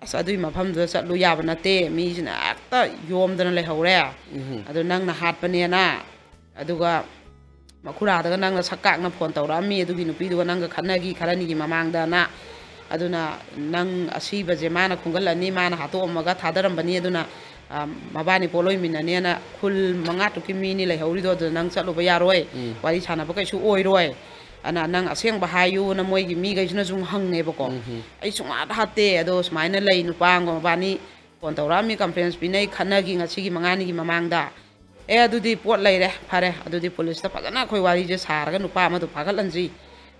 "ꯑꯁ, ꯑꯗꯨꯏ ꯃꯐꯝꯗꯨꯗ ꯆꯠꯂꯨ ꯌꯥꯕ ꯅꯠꯇꯦ, ꯃꯤꯁꯤꯅ ꯍꯦꯛꯇ ꯌꯣꯝꯗꯅ ꯂꯩꯍꯧꯔꯦ꯫ ꯑꯗꯨ ꯅꯪꯅ ꯍꯥꯠꯄꯅꯦꯅ, ꯑꯗꯨꯒ ꯃꯈꯨꯔꯥꯗꯒ ꯅꯪꯅ ꯁꯛ ꯀꯥꯛꯅ ꯐꯣꯟ ꯇꯧꯔꯛꯑꯝꯃꯤ, ꯑꯗꯨꯒꯤ ꯅꯨꯄꯤꯗꯨꯒ ꯅꯪꯒ ꯈꯠꯅꯈꯤ ꯈꯔꯅꯤꯒꯤ ꯃꯃꯥꯡꯗꯅ꯫ ꯑꯗꯨꯅ ꯅꯪ ꯑꯁꯤꯕꯁꯦ ꯃꯥꯅ ꯈꯣꯝꯒꯠꯂꯅꯤ, ꯃꯥꯅ ꯍꯥꯠꯇꯣꯛꯑꯝꯃꯒ ꯊꯥꯗꯔꯝꯕꯅꯤ, ꯑꯗꯨꯅ, ꯑ, ꯃꯕꯥꯅꯤ ꯄꯣꯠꯂꯣꯏꯃꯤꯟꯅꯅꯦꯅ ꯈꯨꯜ ꯃꯉꯥ ꯇꯔꯨꯛꯀꯤ ꯃꯤꯅꯤ ꯂꯩꯍꯧꯔꯤꯗꯣ, ꯑꯗꯨꯗ ꯅꯪ ꯆꯠꯂꯨꯕ ꯌꯥꯔꯣꯏ, ꯋꯥꯔꯤ ꯁꯥꯟꯅꯕ ꯀꯩꯁꯨ ꯑꯣꯏꯔꯣꯏ꯫ ꯑꯅ ꯅꯪ ꯑꯁꯦꯡꯕ ꯍꯥꯏꯌꯨꯅ" ꯃꯣꯏꯒꯤ ꯃꯤꯈꯩꯁꯤꯅꯁꯨ ꯑꯃꯨꯛ ꯍꯪꯉꯦꯕꯀꯣ꯫ "ꯑꯩ ꯁꯨꯡꯍꯥꯠ ꯍꯥꯠꯇꯦ, ꯑꯗꯣ ꯁꯨꯃꯥꯏꯅ ꯂꯩ, ꯅꯨꯄꯥ ꯑꯃꯒ ꯃꯕꯥꯅꯤ ꯐꯣꯟ ꯇꯧꯔꯛꯑꯝꯃꯤ, ꯀꯟꯐ꯭ꯔꯦꯟꯁ ꯄꯤꯅꯩ, ꯈꯠꯅꯈꯤ ꯉꯁꯤꯒꯤ ꯃꯉꯥꯅꯤꯒꯤ ꯃꯃꯥꯡꯗ"꯫ "ꯑꯦ, ꯑꯗꯨꯗꯤ ꯄꯣꯠ ꯂꯩꯔꯦ, ꯐꯔꯦ, ꯑꯗꯨꯗꯤ ꯄꯨꯂꯤꯁꯇ ꯐꯖꯅ ꯑꯩꯈꯣꯏ ꯋꯥꯔꯤꯁꯦ ꯁꯥꯔꯒ ꯅꯨꯄꯥ ꯑꯃꯗꯣ ꯐꯥꯒꯠꯍꯟꯁꯤ"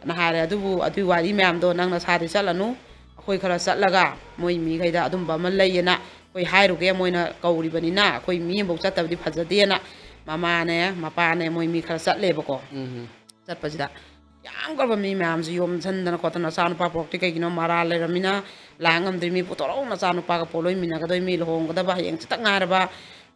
ꯑꯅ ꯍꯥꯏꯔꯦ꯫ "ꯑꯗꯨꯕꯨ ꯑꯗꯨꯒꯤ ꯋꯥꯔꯤ ꯃꯌꯥꯝꯗꯣ ꯅꯪ ꯅꯁꯥꯗꯤ ꯆꯠꯂꯅꯨ, ꯑꯩꯈꯣꯏ ꯈꯔ ꯆꯠꯂꯒ ꯃꯣꯏ ꯃꯤꯈꯩꯗ ꯑꯗꯨꯝꯕ ꯑꯃ ꯂꯩꯌꯦꯅ ꯑꯩꯈꯣꯏ ꯍꯥꯏꯔꯨꯒꯦ, ꯃꯣꯏꯅ ꯀꯧꯔꯤꯕꯅꯤꯅ ꯑꯩꯈꯣꯏ ꯃꯤ ꯑꯃꯐꯥꯎ ꯆꯠꯇꯕꯗꯤ ꯐꯖꯗꯦꯅ" ꯃꯃꯥꯅꯦ, ꯃꯄꯥꯅꯦ, ꯃꯣꯏ ꯃꯤ ꯈꯔ ꯆꯠꯂꯦꯕꯀꯣ꯫ ꯆꯠꯄꯁꯤꯗ ꯌꯥꯝꯈ꯭ꯔꯕ ꯃꯤ ꯃꯌꯥꯝꯁꯤ ꯌꯣꯝꯁꯟꯗꯅ ꯈꯣꯠꯇꯅ, ꯃꯆꯥꯅꯨꯄꯥ ꯄꯣꯔꯛꯇꯦ, ꯀꯩꯒꯤꯅꯣ? ꯃꯔꯥꯜ ꯂꯩꯔꯝꯃꯤꯅ ꯂꯥꯛ ꯉꯝꯗ꯭ꯔꯤ꯫ ꯃꯤ ꯄꯨꯊꯣꯔꯛꯎ, ꯅꯆꯥꯅꯨꯄꯥꯒ ꯄꯣꯠꯂꯣꯏꯃꯤꯟꯅꯒꯗꯣꯏ, ꯃꯤ ꯂꯨꯍꯣꯡꯒꯗꯕ ꯍꯌꯦꯡ ꯆꯤꯛꯇ ꯉꯥꯏꯔꯕ,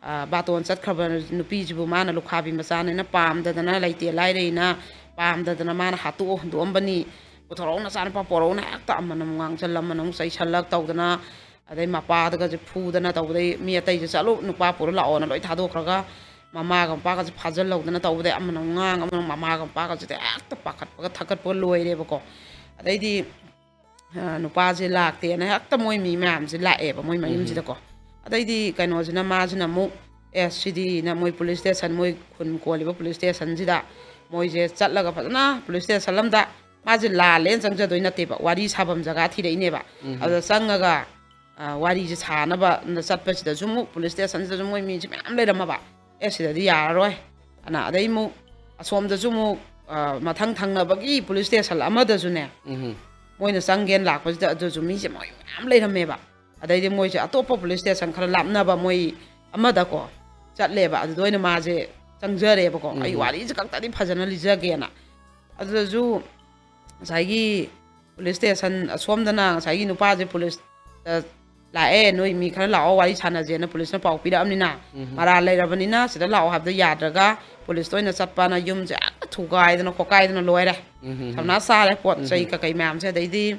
ꯑ, ꯕꯥꯇꯣꯟ ꯆꯠꯈ꯭ꯔꯕ ꯅꯨꯄꯤꯁꯤꯕꯨ ꯃꯥꯅ ꯂꯨꯈꯥꯕꯤ ꯃꯆꯥꯅꯦꯅ ꯄꯥꯝꯗꯗꯅ, ꯂꯩꯇꯦ ꯂꯥꯏꯔꯩꯅ ꯄꯥꯝꯗꯗꯅ ꯃꯥꯅ ꯍꯥꯠꯇꯣꯛꯑ ꯍꯨꯟꯗꯣꯛꯑꯝꯕꯅꯤ꯫ "ꯄꯨꯊꯣꯔꯛꯎ ꯅꯆꯥꯅꯨꯄꯥ ꯄꯣꯔꯛꯎꯅ" ꯍꯦꯛꯇ ꯑꯃꯅ ꯑꯃꯨꯛ ꯉꯥꯡꯁꯜ, ꯑꯃꯅ ꯑꯃꯨꯛ ꯆꯩꯁꯜꯂꯛ ꯇꯧꯗꯅ, ꯑꯗꯩ ꯃꯄꯥꯗꯒꯁꯦ ꯐꯨꯗꯅ ꯇꯧꯕꯗꯩ, "ꯃꯤ ꯑꯇꯩꯁꯦ ꯆꯠꯂꯨ, ꯅꯨꯄꯥ ꯄꯨꯔ ꯂꯥꯛꯑꯣꯅ" ꯂꯣꯏ ꯊꯥꯗꯣꯛꯈ꯭ꯔꯒ, ꯃꯃꯥꯒ ꯃꯄꯥꯒꯁꯦ ꯐꯥꯖꯤꯜꯍꯧꯗꯅ ꯇꯧꯕꯗꯩ ꯑꯃꯅ ꯑꯃꯨꯛ ꯉꯥꯡ, ꯑꯃꯅ ꯑꯃꯨꯛ, ꯃꯃꯥꯒ ꯃꯄꯥꯒꯁꯤꯗꯤ ꯍꯦꯛꯇ ꯄꯥꯈꯠꯄꯒ ꯊꯛꯀꯠꯄꯒ ꯂꯣꯏꯔꯦꯕꯀꯣ꯫ ꯑꯗꯩꯗꯤ, ꯑ, ꯅꯨꯄꯥꯁꯦ ꯂꯥꯛꯇꯦꯅ ꯍꯦꯛꯇ ꯃꯣꯏ ꯃꯤ ꯃꯌꯥꯝꯁꯦ ꯂꯥꯛꯑꯦꯕ ꯃꯣꯏ ꯃꯌꯨꯝꯁꯤꯗꯀꯣ꯫ ꯑꯗꯩꯗꯤ ꯀꯩꯅꯣꯁꯤꯅ, ꯃꯥꯁꯤꯅ ꯑꯃꯨꯛ, "ꯑꯦ, ꯁꯤꯗꯤꯅ" ꯃꯣꯏ ꯄꯨꯂꯤꯁ ꯁ꯭ꯇꯦꯁꯟ, ꯃꯣꯏ ꯈꯨꯟ ꯀꯣꯜꯂꯤꯕ ꯄꯨꯂꯤꯁ ꯁ꯭ꯇꯦꯁꯟꯁꯤꯗ ꯃꯣꯏꯁꯦ ꯆꯠꯂꯒ ꯐꯖꯅ ꯄꯨꯂꯤꯁ ꯁ꯭ꯇꯦꯁꯟ ꯑꯃꯗ, ꯃꯥꯁꯦ ꯂꯥꯜꯂꯦꯅ ꯆꯪꯖꯗꯣꯏ ꯅꯠꯇꯦꯕ, ꯋꯥꯔꯤ ꯁꯥꯐꯝ ꯖꯒꯥ ꯊꯤꯔꯛꯏꯅꯦꯕ꯫ ꯑꯗꯨꯗ ꯆꯪꯉꯒ, ꯑ, ꯋꯥꯔꯤꯁꯦ ꯁꯥꯅꯕ ꯆꯠꯄꯁꯤꯗꯁꯨ ꯑꯃꯨꯛ ꯄꯨꯂꯤꯁ ꯁ꯭ꯇꯦꯁꯟꯁꯤꯗꯁꯨ ꯃꯣꯏ ꯃꯤꯁꯦ ꯃꯌꯥꯝ ꯂꯩꯔꯝꯃꯕ꯫ "ꯑꯦ, ꯁꯤꯗꯗꯤ ꯌꯥꯔꯔꯣꯏ" ꯑꯅ꯫ ꯑꯗꯩ ꯑꯃꯨꯛ ꯑꯁꯣꯝꯗꯁꯨ ꯑꯃꯨꯛ, ꯑ, ꯃꯊꯪ ꯊꯪꯅꯕꯒꯤ ꯄꯨꯂꯤꯁ ꯁ꯭ꯇꯦꯁꯟ ꯑꯃꯗꯁꯨꯅꯦ, ꯃꯣꯏꯅ ꯆꯪꯒꯦꯅ ꯂꯥꯛꯄꯁꯤꯗ ꯑꯗꯨꯁꯨ ꯃꯤꯁꯦ ꯃꯣꯏ ꯃꯌꯥꯝ ꯂꯩꯔꯝꯃꯦꯕ꯫ ꯑꯗꯩꯗꯤ ꯃꯣꯏꯁꯦ ꯑꯇꯣꯞꯄ ꯄꯨꯂꯤꯁ ꯁ꯭ꯇꯦꯁꯟ ꯈꯔ ꯂꯥꯞꯅꯕ ꯃꯣꯏ ꯑꯃꯗꯀꯣ ꯆꯠꯂꯦꯕ꯫ ꯑꯗꯨꯗ ꯑꯣꯏꯅ ꯃꯥꯁꯦ ꯆꯪꯖꯔꯦꯕꯀꯣ꯫ ꯑꯩ ꯎꯝ꯫ ꯋꯥꯔꯤꯁꯦ ꯈꯛꯇꯗꯤ ꯐꯖꯅ ꯂꯤꯖꯒꯦꯅ꯫ ꯑꯗꯨꯗꯁꯨ ꯉꯁꯥꯏꯒꯤ ꯄꯨꯂꯤꯁ ꯁ꯭ꯇꯦꯁꯟ ꯑꯁꯣꯝꯗꯅ ꯉꯁꯥꯏꯒꯤ ꯅꯨꯄꯥꯁꯦ ꯄꯨꯂꯤꯁꯇ ꯂꯥꯛꯑꯦ, "ꯅꯣꯏ ꯃꯤ ꯈꯔ ꯂꯥꯛꯑꯣ, ꯋꯥꯔꯤ ꯁꯥꯟꯅꯁꯦꯅ" ꯄꯨꯂꯤꯁꯅ ꯄꯥꯎ ꯄꯤꯔꯛꯑꯕꯅꯤꯅ, ꯎꯝ꯫ ꯃꯔꯥꯜ ꯂꯩꯔꯕꯅꯤꯅ ꯁꯤꯗ ꯂꯥꯛꯑꯣ ꯍꯥꯏꯕꯗ ꯌꯥꯗ꯭ꯔꯒ ꯄꯨꯂꯤꯁꯇ ꯑꯣꯏꯅ ꯆꯠꯄꯅ ꯌꯨꯝꯁꯦ ꯍꯦꯛꯇ ꯊꯨꯒꯥꯏꯗꯅ ꯈꯣꯠꯀꯥꯏꯗꯅ ꯂꯣꯏꯔꯦ꯫ ꯎꯝ꯫ ꯁꯝꯅꯥ ꯆꯥꯔꯦ ꯄꯣꯠ ꯆꯩ ꯎꯝ꯫ ꯀꯀꯩ ꯃꯌꯥꯝꯁꯦ꯫ ꯑꯗꯩꯗꯤ,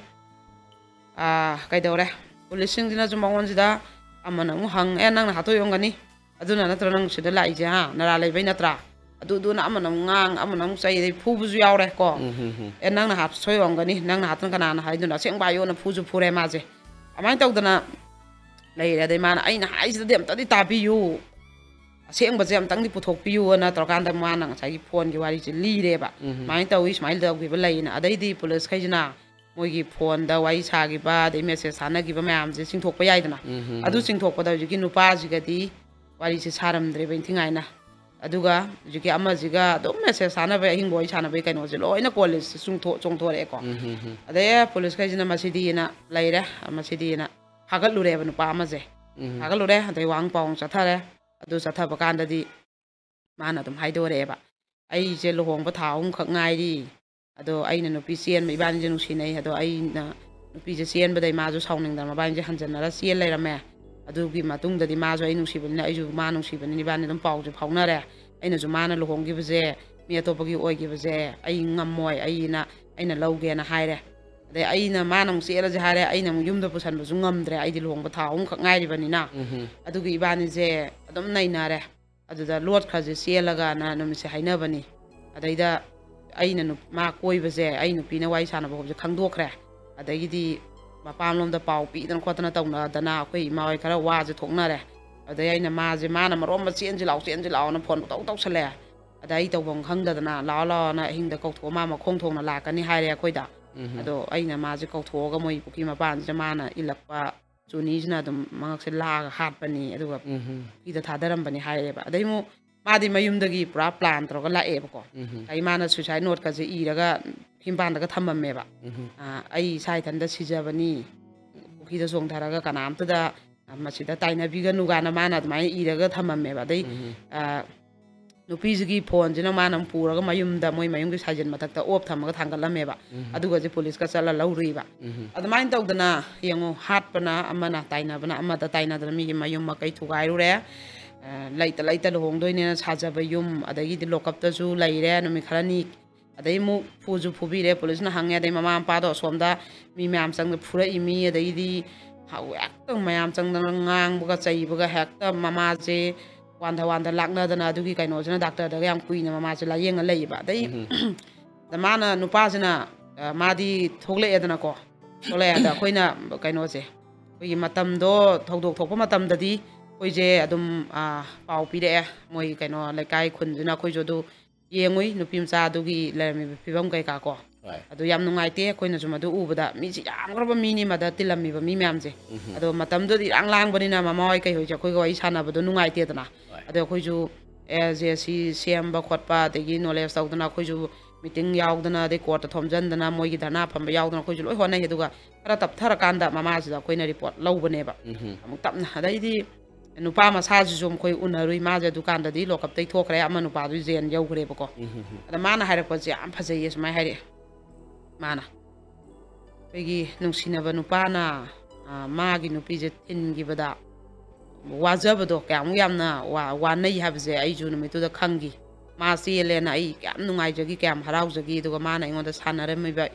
ꯑꯥ, ꯀꯩꯗꯧꯔꯦ? ꯄꯨꯂꯤꯁꯁꯤꯡꯁꯤꯅꯁꯨ ꯃꯉꯣꯟꯁꯤꯗ ꯑꯃꯅ ꯑꯃꯨꯛ ꯍꯪ, "ꯑꯦ, ꯅꯪꯅ ꯍꯥꯠꯇꯣꯛꯏ ꯑꯣꯏꯔꯝꯒꯅꯤ, ꯑꯗꯨꯅ ꯅꯠꯇ꯭ꯔꯣ ꯅꯪ ꯁꯤꯗ ꯂꯥꯛꯏꯁꯦ, ꯍꯥ? ꯅꯔꯥ ꯂꯩꯕꯩ ꯅꯠꯇ꯭ꯔꯥ?" ꯑꯗꯨꯗꯨꯅ ꯑꯃꯅ ꯑꯃꯨꯛ ꯉꯥꯡ, ꯑꯃꯅ ꯑꯃꯨꯛ ꯆꯩ, ꯑꯗꯩ ꯐꯨꯕꯁꯨ ꯌꯥꯎꯔꯦ ꯀꯣ꯫ ꯎꯝ, ꯍꯝ, ꯍꯝ꯫ "ꯑꯦ, ꯅꯪꯅ ꯍꯥꯠ-, ꯁꯣꯏ ꯑꯣꯏꯔꯝꯒꯅꯤ, ꯅꯪꯅ ꯍꯥꯠꯇꯅ ꯀꯅꯥꯅ ꯍꯥꯏꯗꯣꯏꯅꯣ? ꯑꯁꯦꯡꯕ ꯍꯥꯏꯌꯣꯅ" ꯐꯨꯁꯨ ꯐꯨꯔꯦ ꯃꯥꯁꯦ꯫ ꯑꯗꯨꯃꯥꯏꯅ ꯇꯧꯗꯅ ꯂꯩꯔꯦ꯫ ꯑꯗꯩ ꯃꯥꯅ, "ꯑꯩꯅ ꯍꯥꯏꯁꯤꯗꯗꯤ ꯑꯝꯇꯗꯤ ꯇꯥꯕꯤꯌꯨ, ꯑꯁꯦꯡꯕꯁꯦ ꯑꯝꯇꯪꯗꯤ ꯄꯨꯊꯣꯛꯄꯤꯌꯨꯅ" ꯇꯧꯔꯀꯥꯟꯗ ꯃꯥꯅ ꯉꯁꯥꯏꯒꯤ ꯐꯣꯟꯒꯤ ꯋꯥꯔꯤꯁꯦ ꯂꯤꯔꯦꯕ꯫ ꯎꯝ꯫ "ꯁꯨꯃꯥꯏꯅ ꯇꯧꯋꯤ, ꯁꯨꯃꯥꯏꯅ ꯇꯧꯈꯤꯕ ꯂꯩꯅ"꯫ ꯑꯗꯩꯗꯤ ꯄꯨꯂꯤꯁꯈꯩꯁꯤꯅ ꯃꯣꯏꯒꯤ ꯐꯣꯟꯗ ꯋꯥꯔꯤ ꯁꯥꯈꯤꯕ, ꯑꯗꯩ ꯃꯦꯁꯦꯖ ꯊꯥꯅꯈꯤꯕ ꯃꯌꯥꯝꯁꯦ ꯆꯤꯡꯊꯣꯛꯄ ꯌꯥꯏꯗꯅ꯫ ꯎꯝ, ꯎꯝ, ꯑꯗꯨ ꯎꯝ꯫ ꯆꯤꯡꯊꯣꯛꯄꯗ ꯍꯧꯖꯤꯛꯀꯤ ꯅꯨꯄꯥꯁꯤꯒꯗꯤ ꯋꯥꯔꯤꯁꯦ ꯁꯥꯔꯝꯗ꯭ꯔꯦꯕ ꯏꯟꯊꯤꯉꯥꯏꯅ꯫ ꯑꯗꯨꯒ ꯍꯧꯖꯤꯛꯀꯤ ꯑꯃꯁꯤꯒ ꯑꯗꯨꯝ ꯃꯦꯁꯦꯖ ꯊꯥꯅꯕꯩ, ꯑꯍꯤꯡꯕ ꯋꯥꯔꯤ ꯁꯥꯟꯅꯕꯩ ꯀꯩꯅꯣꯁꯦ ꯂꯣꯏꯅ ꯀꯣꯜ ꯂꯤꯁꯁꯦ ꯆꯨꯡꯊꯣꯛ-, ꯆꯣꯡꯊꯣꯔꯛꯑꯦꯀꯣ꯫ ꯎꯝ, ꯎꯝ, ꯎꯝ꯫ ꯑꯗꯩ ꯄꯨꯂꯤꯁꯈꯩꯁꯤꯅ ꯃꯁꯤꯗꯤꯅ ꯂꯩꯔꯦ, ꯃꯁꯤꯗꯤꯅ ꯐꯥꯒꯠꯂꯨꯔꯦꯕ ꯅꯨꯄꯥ ꯑꯃꯁꯦ꯫ ꯎꯝ꯫ ꯐꯥꯒꯠꯂꯨꯔꯦ, ꯑꯗꯩ ꯋꯥꯡ ꯄꯥꯎ ꯆꯠꯊꯔꯦ꯫ ꯑꯗꯨ ꯆꯠꯊꯕ ꯀꯥꯟꯗꯗꯤ ꯃꯥꯅ ꯑꯗꯨꯝ ꯍꯥꯏꯗꯣꯔꯛꯑꯦꯕ, "ꯑꯩꯁꯦ ꯂꯨꯍꯣꯡꯕ ꯊꯥ ꯑꯍꯨꯝꯈꯛ ꯉꯥꯏꯔꯤ, ꯑꯗꯣ ꯑꯩꯅ ꯅꯨꯄꯤ ꯆꯦꯟꯕ, ꯏꯕꯥꯅꯤꯁꯦ ꯅꯨꯡꯁꯤꯅꯩ, ꯑꯗꯣ ꯑꯩꯅ ꯅꯨꯄꯤꯁꯦ ꯆꯦꯟꯕꯗꯩ ꯃꯥꯁꯨ ꯁꯥꯎꯅꯤꯡꯗꯅ ꯃꯕꯥꯅꯤꯁꯦ ꯍꯟꯖꯟꯅꯔ ꯆꯦꯟ ꯂꯩꯔꯝꯃꯦ꯫ ꯑꯗꯨꯒꯤ ꯃꯇꯨꯡꯗꯗꯤ ꯃꯥꯁꯨ ꯑꯩ ꯅꯨꯡꯁꯤꯕꯅꯤꯅ, ꯑꯩꯁꯨ ꯃꯥ ꯅꯨꯡꯁꯤꯕꯅꯤꯅ ꯏꯕꯥꯅꯤ ꯑꯗꯨꯝ ꯄꯥꯎꯁꯦ ꯐꯥꯎꯅꯔꯦ꯫ ꯑꯩꯅꯁꯨ ꯃꯥꯅ ꯂꯨꯍꯣꯡꯈꯤꯕꯁꯦ ꯃꯤ ꯑꯇꯣꯞꯄꯒꯤ ꯑꯣꯏꯈꯤꯕꯁꯦ ꯑꯩ ꯉꯝꯃꯣꯏ, ꯑꯩꯅ, ꯑꯩꯅ ꯂꯧꯒꯦꯅ ꯍꯥꯏꯔꯦ꯫ ꯑꯗꯩ ꯑꯩꯅ, ꯃꯥꯅ ꯑꯃꯨꯛ ꯆꯦꯜꯂꯁꯦ ꯍꯥꯏꯔꯦ, ꯑꯩꯅ ꯑꯃꯨꯛ ꯌꯨꯝꯗ ꯄꯨꯁꯟꯕꯁꯨ ꯉꯝꯗ꯭ꯔꯦ, ꯑꯩꯗꯤ ꯂꯨꯍꯣꯡꯕ ꯊꯥ ꯑꯍꯨꯝꯈꯛ ꯉꯥꯏꯔꯤꯕꯅꯤꯅ"꯫ ꯎꯝ, ꯎꯝ꯫ ꯑꯗꯨꯒꯤ ꯏꯕꯥꯅꯤꯁꯦ ꯑꯗꯨꯝ ꯅꯩꯅꯔꯦ꯫ ꯑꯗꯨꯗ ꯂꯣꯠꯈ꯭ꯔꯁꯦ ꯆꯦꯜꯂꯒꯅ ꯅꯨꯃꯤꯠꯁꯦ ꯍꯥꯏꯅꯕꯅꯤ꯫ ꯑꯗꯩꯗ ꯑꯩꯅ ꯅꯨ-, ꯃꯥ ꯀꯣꯏꯕꯁꯦ, ꯑꯩ ꯅꯨꯄꯤꯅ ꯋꯥꯔꯤ ꯁꯥꯟꯅꯕ ꯈꯣꯠꯄꯁꯦ ꯈꯪꯗꯣꯛꯈ꯭ꯔꯦ꯫ ꯑꯗꯒꯤꯗꯤ ꯃꯄꯥꯝꯂꯣꯝꯗ ꯄꯥꯎ ꯄꯤꯗꯅ ꯈꯣꯠꯇꯅ ꯇꯧꯅꯗꯅ ꯑꯩꯈꯣꯏ ꯏꯃꯥ ꯍꯣꯏ ꯈꯔ ꯋꯥꯁꯦ ꯊꯣꯛꯅꯔꯦ꯫ ꯑꯗꯩ ꯑꯩꯅ ꯃꯥꯁꯦ, ꯃꯥꯅ ꯃꯔꯣꯟ ꯑꯃ "ꯆꯦꯟꯁꯤ ꯂꯥꯎ, ꯆꯦꯟꯁꯤ ꯂꯥꯎꯅ" ꯐꯣꯟ ꯄꯪꯇꯧ ꯇꯧꯁꯜꯂꯛꯑꯦ꯫ ꯑꯗ ꯑꯩ ꯇꯧꯐꯝ ꯈꯪꯗꯗꯅ "ꯂꯥꯛꯑꯣ, ꯂꯥꯛꯑꯣꯅ" ꯑꯍꯤꯡꯗ ꯀꯧꯊꯣꯛꯑ, ꯃꯥ ꯃꯈꯣꯡ ꯊꯣꯡꯅ ꯂꯥꯛꯀꯅꯤ ꯍꯥꯏꯔꯦ ꯑꯩꯈꯣꯏꯗ꯫ ꯎꯝ꯫ ꯑꯗꯣ ꯑꯩꯅ ꯃꯥꯁꯦ ꯀꯧꯊꯣꯛꯑꯒ ꯃꯣꯏ ꯄꯨꯈ꯭ꯔꯤ ꯃꯄꯥꯟꯁꯤꯗ ꯃꯥꯅ ꯏꯜꯂꯛꯄ ꯆꯨꯅꯤꯁꯤꯅ ꯑꯗꯨꯝ ꯃꯉꯛꯁꯦ ꯂꯥꯛꯑꯒ ꯍꯥꯠꯄꯅꯤ, ꯑꯗꯨꯒ ꯎꯝ꯫ ꯄꯨꯈ꯭ꯔꯤꯗ ꯊꯥꯗꯔꯝꯕꯅꯤ ꯍꯥꯏꯔꯦꯕ꯫ ꯑꯗꯩ ꯑꯃꯨꯛ ꯃꯥꯗꯤ ꯃꯌꯨꯝꯗꯒꯤ ꯄꯨꯔꯥ ꯄ꯭ꯂꯥꯟ ꯇꯧꯔꯒ ꯂꯥꯛꯑꯦꯕꯀꯣ꯫ ꯎꯝ꯫ ꯑꯩ, ꯃꯥꯅ ꯁꯨꯏꯁꯥꯏꯠ ꯅꯣꯠꯀꯁꯦ ꯏꯔꯒ ꯐꯤꯝꯕꯥꯟꯗꯒ ꯊꯝꯃꯝꯃꯦꯕ꯫ ꯎꯝ꯫ "ꯑꯥ, ꯑꯩ ꯏꯁꯥ ꯏꯊꯟꯇ ꯁꯤꯖꯕꯅꯤ, ꯄꯨꯈ꯭ꯔꯤꯗ ꯆꯣꯡꯊꯔꯒ ꯀꯅꯥꯝꯇꯗ, ꯑ, ꯃꯁꯤꯗ ꯇꯥꯏꯅꯕꯤꯒꯅꯨ" ꯀꯥꯏꯅ ꯃꯥꯅ ꯑꯗꯨꯃꯥꯏꯅ ꯏꯔꯒ ꯊꯝꯃꯝꯃꯦꯕ꯫ ꯑꯗꯩ, ꯎꯝ꯫ ꯑ, ꯅꯨꯄꯤꯁꯤꯒꯤ ꯐꯣꯟꯁꯤꯅ ꯃꯥꯅ ꯑꯃꯨꯛ ꯄꯨꯔꯒ ꯃꯌꯨꯝꯗ, ꯃꯣꯏ ꯃꯌꯨꯝꯒꯤ ꯁꯥꯏꯖꯟ ꯃꯊꯛꯇ ꯑꯣꯞ ꯊꯝꯃꯒ ꯊꯥꯡꯒꯠꯂꯝꯃꯦꯕ꯫ ꯑꯗꯨꯒꯁꯦ ꯄꯨꯂꯤꯁꯀ ꯆꯠꯂ ꯂꯧꯔꯨꯏꯕ꯫ ꯑꯗꯨꯃꯥꯏꯅ ꯇꯧꯗꯅ ꯌꯦꯡꯉꯣ, ꯍꯥꯠꯄꯅ ꯑꯃꯅ, ꯇꯥꯏꯅꯕꯅ ꯑꯃꯗ, ꯇꯥꯏꯅꯗꯅ ꯃꯤꯒꯤ ꯃꯌꯨꯝ ꯃꯀꯩ ꯊꯨꯒꯥꯏꯔꯨꯔꯦ꯫ ꯑ, ꯂꯩꯇ ꯂꯩꯇ ꯂꯨꯍꯣꯡꯗꯣꯏꯅꯦꯅ ꯁꯥꯖꯕ ꯌꯨꯝ, ꯑꯗꯒꯤꯗꯤ ꯂꯣꯀꯞꯇꯁꯨ ꯂꯩꯔꯦ ꯅꯨꯃꯤꯠ ꯈꯔꯅꯤ꯫ ꯑꯗꯩ ꯑꯃꯨꯛ ꯐꯨꯁꯨ ꯐꯨꯕꯤꯔꯦ, ꯄꯨꯂꯤꯁꯅ ꯍꯪꯉꯦ꯫ ꯑꯗꯩ ꯃꯃꯥ ꯃꯄꯥꯗꯣ ꯑꯁꯣꯝꯗ ꯃꯤ ꯃꯌꯥꯝ ꯆꯪꯗ ꯐꯨꯔꯛꯏ ꯃꯤ, ꯑꯗꯒꯤꯗꯤ ꯍꯦꯛꯇ ꯃꯌꯥꯝ ꯆꯪꯗꯅ ꯉꯥꯡꯕꯒ ꯆꯩꯕꯒ, ꯍꯦꯛꯇ ꯃꯃꯥꯁꯦ ꯋꯥꯟꯊ ꯋꯥꯟꯊ ꯂꯥꯛꯅꯗꯅ, ꯑꯗꯨꯒꯤ ꯀꯩꯅꯣꯁꯤꯅ ꯗꯥꯛꯇꯔꯗꯒ ꯌꯥꯝ ꯀꯨꯏꯅ ꯃꯃꯥꯁꯦ ꯂꯥꯏꯌꯦꯡꯉ ꯂꯩꯌꯦꯕ꯫ ꯑꯗꯩ ꯑꯗ ꯃꯥꯅ, ꯅꯨꯄꯥꯁꯤꯅ, ꯑ, ꯃꯥꯗꯤ ꯊꯣꯛꯂꯛꯑꯦꯗꯅꯀꯣ꯫ ꯊꯣꯛꯂꯛꯑꯦ꯫ ꯑꯗ ꯑꯩꯈꯣꯏꯅ, ꯀꯩꯅꯣꯁꯦ, ꯑꯩꯈꯣꯏꯒꯤ ꯃꯇꯝꯗꯣ, ꯊꯧꯗꯣꯛ ꯊꯣꯛꯄ ꯃꯇꯝꯗꯗꯤ ꯑꯩꯈꯣꯏꯁꯦ ꯑꯗꯨꯝ, ꯑ, ꯄꯥꯎ ꯄꯤꯔꯛꯑꯦ꯫ ꯃꯣꯏ ꯀꯩꯅꯣ, ꯂꯩꯀꯥꯏ ꯈꯨꯟꯁꯤꯅ ꯑꯩꯈꯣꯏꯁꯨ ꯑꯗꯨ ꯌꯦꯡꯉꯨꯏ, ꯅꯨꯄꯤ ꯃꯆꯥ ꯑꯗꯨꯒꯤ ꯂꯩꯔꯝꯃꯤꯕ ꯐꯤꯕꯝ ꯀꯩꯀꯥ ꯀꯣ꯫ ꯍꯣꯏ꯫ ꯑꯗꯨ ꯌꯥꯝ ꯅꯨꯡꯉꯥꯏꯇꯦ꯫ ꯑꯩꯈꯣꯏꯅꯁꯨ ꯃꯗꯨ ꯎꯕꯗ, ꯃꯤꯁꯤ ꯌꯥꯝꯈ꯭ꯔꯕ ꯃꯤꯅꯤ ꯃꯗ ꯇꯤꯜꯂꯝꯃꯤꯕ ꯃꯤ ꯃꯌꯥꯝꯁꯦ꯫ ꯑꯗꯣ ꯃꯇꯝꯗꯨꯗ ꯏꯔꯥꯡ ꯂꯥꯡꯕꯅꯤꯅ ꯃꯃꯥ ꯍꯣꯏ ꯀꯩ ꯍꯣꯏꯁꯦ ꯑꯩꯈꯣꯏꯒ ꯋꯥꯔꯤ ꯁꯥꯟꯅꯕꯗꯣ ꯅꯨꯡꯉꯥꯏꯇꯦꯗꯅ꯫ ꯍꯣꯏ꯫ ꯑꯗꯣ ꯑꯩꯈꯣꯏꯁꯨ, ꯑꯦ, ꯖꯦ ꯁꯤ ꯁꯦꯝꯕ ꯈꯣꯠꯄ, ꯑꯗꯒꯤ ꯅꯣꯂꯦꯖ ꯇꯧꯗꯅ, ꯑꯩꯈꯣꯏꯁꯨ ꯃꯤꯇꯤꯡ ꯌꯥꯎꯗꯅ, ꯑꯗꯩ ꯀꯣꯔꯠꯇ ꯊꯣꯝꯖꯤꯟꯗꯅ, ꯃꯣꯏꯒꯤ ꯙꯔꯅꯥ ꯐꯝꯕ ꯌꯥꯎꯗꯅ ꯑꯩꯈꯣꯏꯁꯨ ꯂꯣꯏ ꯍꯣꯠꯅꯩ꯫ ꯑꯗꯨꯒ ꯈꯔ ꯇꯞꯊꯔꯀꯥꯟꯗ ꯃꯃꯥꯁꯤꯗ ꯑꯩꯈꯣꯏꯅ ꯔꯤꯄꯣꯔꯠ ꯂꯧꯕꯅꯦꯕ꯫ ꯑꯃꯨꯛ ꯇꯞꯅ꯫ ꯑꯗꯩꯗꯤ ꯅꯨꯄꯥ ꯃꯁꯥꯁꯤꯁꯨ ꯑꯩꯈꯣꯏ ꯎꯅꯔꯨꯏ꯫ ꯃꯥꯁꯦ ꯗꯨꯀꯥꯟꯗꯗꯤ ꯂꯣꯀꯞꯇꯩ ꯊꯣꯛꯈ꯭ꯔꯦ, ꯑꯃ ꯅꯨꯄꯥꯗꯨ ꯖꯦꯟ ꯌꯧꯈ꯭ꯔꯦꯕꯀꯣ꯫ ꯑꯗ ꯃꯥꯅ ꯍꯥꯏꯔꯛꯄꯁꯦ ꯌꯥꯝ ꯐꯖꯩꯌꯦ꯫ ꯁꯨꯃꯥꯏꯅ ꯍꯥꯏꯔꯛꯑꯦ ꯃꯥꯅ, ꯑꯩꯈꯣꯏꯒꯤ ꯅꯨꯡꯁꯤꯅꯕ ꯅꯨꯄꯥꯅ, ꯑ, ꯃꯥꯒꯤ ꯅꯨꯄꯤꯁꯦ ꯊꯤꯟꯈꯤꯕꯗ ꯋꯥꯖꯕꯗꯣ, ꯀꯌꯥꯃꯨꯛ ꯌꯥꯝꯅ ꯋꯥ-, ꯋꯥꯅꯩ ꯍꯥꯏꯕꯁꯦ ꯑꯩꯁꯨ ꯅꯨꯃꯤꯠꯇꯨꯗ ꯈꯪꯈꯤ꯫ ꯃꯥ ꯆꯦꯜꯂꯦꯅ ꯑꯩ ꯀꯌꯥꯝ ꯅꯨꯡꯉꯥꯏꯖꯈꯤ, ꯀꯌꯥꯝ ꯍꯔꯥꯎꯖꯈꯤ꯫ ꯑꯗꯨꯒ ꯃꯥꯅ ꯑꯩꯉꯣꯟꯗ ꯁꯥꯟꯅꯔꯝꯃꯤꯕ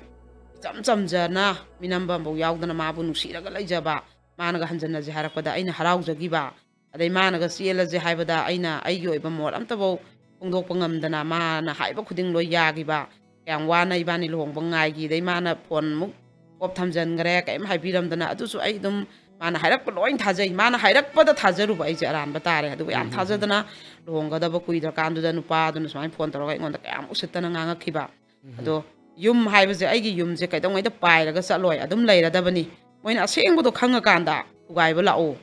ꯏꯆꯝ ꯆꯝꯖꯅ, ꯃꯤꯅꯝꯕ ꯑꯃꯐꯥꯎ ꯌꯥꯎꯗꯅ ꯃꯥꯕꯨ ꯅꯨꯡꯁꯤꯔꯒ ꯂꯩꯖꯕ, ꯃꯥꯅꯒ ꯍꯟꯖꯟꯅꯁꯦ ꯍꯥꯏꯔꯛꯄꯗ ꯑꯩꯅ ꯍꯔꯥꯎꯖꯈꯤꯕ, ꯑꯗꯩ ꯃꯥꯅꯒ ꯆꯦꯜꯂꯁꯦ ꯍꯥꯏꯕꯗ ꯑꯩꯅ ꯑꯩꯒꯤ ꯑꯣꯏꯕ ꯃꯣꯠ ꯑꯝꯇꯐꯥꯎ ꯐꯣꯡꯗꯣꯛꯄ ꯉꯝꯗꯅ, ꯃꯥꯅ ꯍꯥꯏꯕ ꯈꯨꯗꯤꯡ ꯂꯣꯏ ꯌꯥꯈꯤꯕ, ꯀꯌꯥꯝ ꯋꯥꯅ ꯏꯕꯥꯅꯤ ꯂꯨꯍꯣꯡꯕ ꯉꯥꯏꯈꯤ꯫ ꯑꯗꯩ ꯃꯥꯅ ꯐꯣꯟ ꯑꯃꯨꯛ ꯑꯣꯞ ꯊꯝꯖꯟꯈ꯭ꯔꯦ, ꯀꯔꯤꯝ ꯍꯥꯏꯕꯤꯔꯝꯗꯅ꯫ ꯑꯗꯨꯁꯨ ꯑꯩ ꯑꯗꯨꯝ, ꯃꯥꯅ ꯍꯥꯏꯔꯛꯄ ꯂꯣꯏ ꯊꯥꯖꯩ꯫ ꯃꯥꯅ ꯍꯥꯏꯔꯛꯄꯗ ꯊꯥꯖꯔꯨꯕ ꯑꯩꯁꯦ ꯑꯔꯥꯟꯕ ꯇꯥꯔꯦ꯫ ꯑꯗꯨꯒ ꯌꯥꯝ ꯊꯥꯖꯗꯅ ꯂꯨꯍꯣꯡꯒꯗꯕ ꯀꯨꯏꯗ꯭ꯔꯀꯥꯟꯗꯨꯗ ꯅꯨꯄꯥꯗꯨꯅ ꯁꯨꯃꯥꯏꯅ ꯐꯣꯟ ꯇꯧꯔꯒ ꯑꯩꯉꯣꯟꯗ ꯀꯌꯥꯝ ꯎꯁꯤꯠꯇꯅ ꯉꯥꯡꯉꯛꯈꯤꯕ꯫ ꯑꯗꯣ ꯌꯨꯝ ꯍꯥꯏꯕꯁꯦ, ꯑꯩꯒꯤ ꯌꯨꯝꯁꯦ ꯀꯩꯗꯧꯉꯩꯗ ꯄꯥꯏꯔꯒ ꯆꯠꯂꯣꯏ, ꯑꯗꯨꯝ ꯂꯩꯔꯗꯕꯅꯤ꯫ ꯃꯣꯏꯅ ꯑꯁꯦꯡꯕꯗꯣ ꯈꯪꯉꯀꯥꯟꯗ ꯊꯨꯒꯥꯏꯕ ꯂꯥꯛꯑꯣ꯫